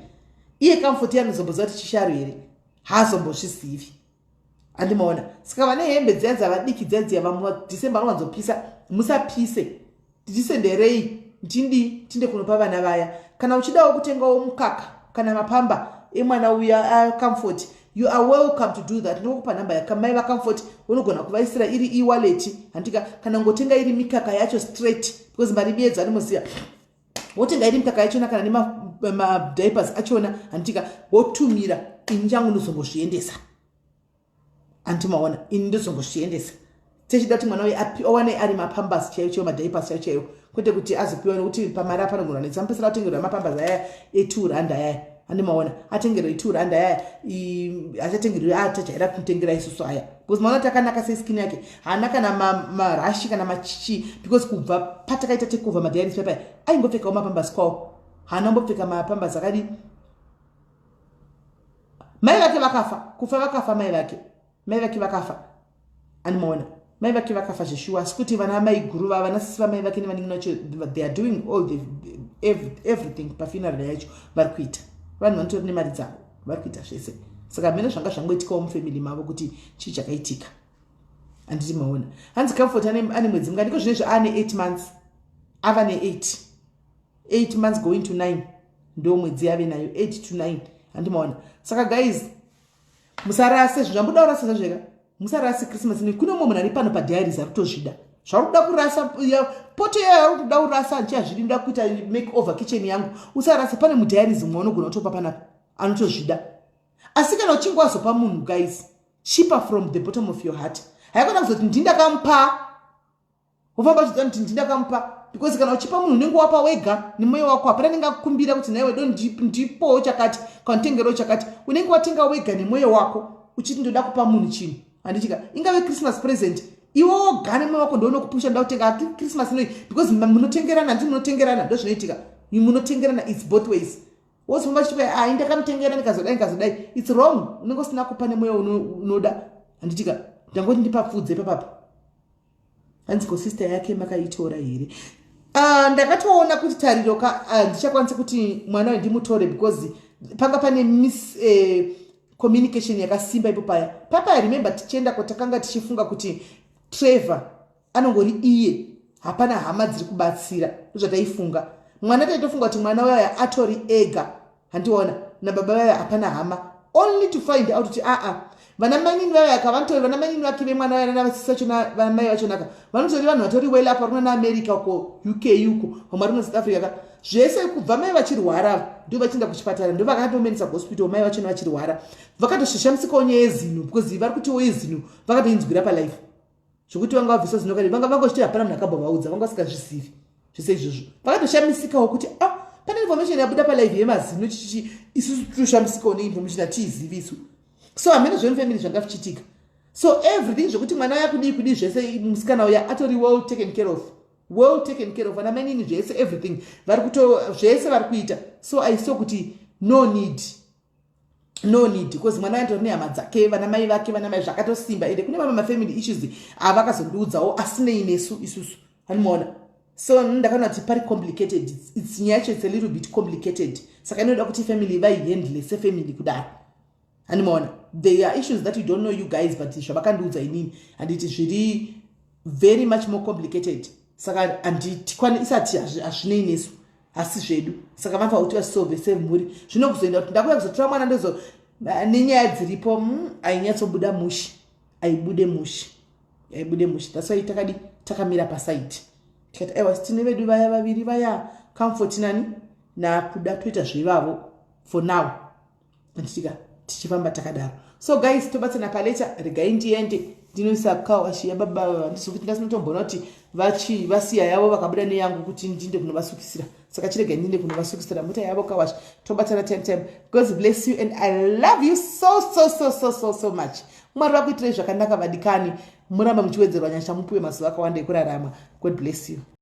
[SPEAKER 1] Iye Comfort anozomboziva kuti chisharu here? Haazombozvizivi, handimaona? Saka vane hembe dziya dzavadiki dziya dziya, vamwe December anowanzopisa, musapise, tichisenderei, ndindi tinde kunopa vana vaya. Kana uchidawo kutengawo mukaka kana mapamba emwana uya Comfort, you are welcome to do that. Ndinokupa nhamba yakamai vaComfort, unogona kuvaisira iri e-wallet, handika? Kana ngotenga iri mikaka yacho straight, because mari miedzo animoziva, wotenga iri mikaka yachona kana nemadiapers achona, handitika? Wotumira. Ini changu ndozongozviendesa, anti maona, ini ndozongozviendesa. Techida kuti mwana uyu awane ari mapampers chaiyo chaiyo, madiapers chaiyo chaiyo, kwete kuti azopiwa nekuti pamari apanogona netsa mupesera atengerwa mapampers aya e2 rand ayaya. Andimaona atengerwa e2 rand ayaya, achatengerwa atajaira kumutengera isusu aya, because maona takanaka seskin yake, haana kana marash kana machichi, because kubva patakaita takeover madiaries pepaya aingopfekawo mapampers kwawo, haana kumbopfeka mapampers akadi. Mai vake vakafa, kufa vakafa mai vake, mai vake vakafa. Animaona mai vake vakafa zveshuwa, asi kuti vana mai guru va vana sisi vamai vake nevanin'ina vacho, they are doing all the everything pafuneral yacho vari kuita. Vanhu vanotori nemari dzavo, vari kuita zvese. Saka mhene zvanga zvangoitikawo mufamily mavo kuti chii chakaitika, handiti maona? Hanzi Comfort ane mwedzi mungani iko zvinezvi? Aane 8 months, ava ne8, 8 months going to 9, ndo mwedzi yave nayo, 8 to 9, handimaona? Saka guys, musarase zvinhu zvambuda kurasa zvazveka, musarase Christmas. Kune mumwe munhu ari pano padiaries ari kutozvida zvauri kuda kurasa, poto yayo ari kutoda kurasa, ndichazvidi, ndoda kuita make over kitchen yangu. Usarasa, pane mudiaries mumwe unogona kutopa panapa anotozvida. Asi kana uchinge wazopa munhu, guys, chipa from the bottom of your heart. Haikona kuzoti ndindakamupa, wofamba uchiziva kuti ndindakamupa, because kana uchipa munhu unenge wapa wega nemwoyo wako. Hapana anenge akukumbira kuti naiwe do ndipowo chakati kana utengerewo chakati. Unenge watenga wega nemwoyo wako uchiti ndoda kupa munhu chinhu, handitika? Ingave Christmas present, iwe woga nemwoyo wako ndounokupusha, ndoda kutenga Christmas inoi, because munotengerana, handiti? Munotengerana, ndo zvinoitika, munotengerana, it's both ways. Wozofamba chiti ai ndakamutengera, ndikazodai, ndikazodai, it's wrong. Unenge usina kupa nemwoyo unoda, handitika? Ndangoti ndipapfudze papapa. Hanzi ko sister yake makaitora here? Ndakatoona kuti tariro ka ndichakwanisa kuti mwana uyu ndimutore, because panga pane mis communication yakasimba ipo paya papa. Remember tichiendako takanga tichifunga kuti Trevor anongori iye, hapana hama dziri kubatsira, ndozvataifunga. Mwana taitofunga kuti mwana uyaya atori ega, handiona nababa vaya, hapana hama, only to find out kuti aa, vana mainini vaya kavanotori vana mainini vake vemwana vaya navasisi vachona, vanamai vachonaka vanotori vanhu vatori well up, vari kuna America uko, UK uko, vamwe vari kuna South Africa ka. Zvese kubva mai vachirwara ndo vachienda kuchipatara, ndo vakatomenesa kuhospital mai vachona vachirwara, vakatosvishamisikawo nyaya yezino, because vari kutiwo yezino vakatoinzwira palife zvokuti vanga vabvisa zino kare, vanga vangosviti hapana munhu akambovaudza, vanga vasingazvizivi zvese izvozvo. Vakatoshamisikawo kuti ah, pane information yabuda palive yemazino chichichi, isusu totoshamisikawo neinformation hatiizivi isu. So hamene zvemufamily zvanga zvichiitika. So everything zvekuti mwana uya kudii kudii zvese, musikana uya atori well taken care of, well taken care of, ana mainini zvese, everything vari kuto zvese vari kuita. So I saw kuti no need, no need, because mwana atori nehama dzake, vana mai vake, vana mai zvakatosimba. Ende kune mamwe mafamily issues avakazondiudzawo asinei nesu isusu, anomaona? So ndakaona kuti pari complicated, it's nyaya yacho, it's a little bit complicated. Saka inoda kuti family vaihandle sefamily kudaro, handimaona? There are issues that you don't know, you guys, but zvavakandiudza inini, handiti, zviri very much more complicated. Saka handikwani isati hazvinei nesu, hasi zvedu. Saka vanofanira kuti vasolve semhuri. Zvino kuzoenda kuti ndakuya kuzotora mwana ndozo nenyaya dziripo, ainyatsobuda mushi, aibude mushi, aibude mushi. That's why takadi takamira paside, tikati aiwa, tine vedu vaya vaviri vaya, Comfort nani naKuda, toita zvevavo for now, anditika tichifamba takadaro. So guys, tobatsana palater. Regai ndiende ndinoisa carwash yababa, ndizokuti ndasinotomboona kuti vachi vasiya yavo vakabuda neyangu kuti ndinde kunovasukisira. Saka chiregai ndinde kunovasukisira mota yavo carwash. Tobatsana time time. God bless you and I love you so so so so so so much. Mwari vakuitirai zvakanaka, vadikani. Muramba muchiwedzerwa nyasha, mupiwe mazuva akawanda ekurarama. God bless you.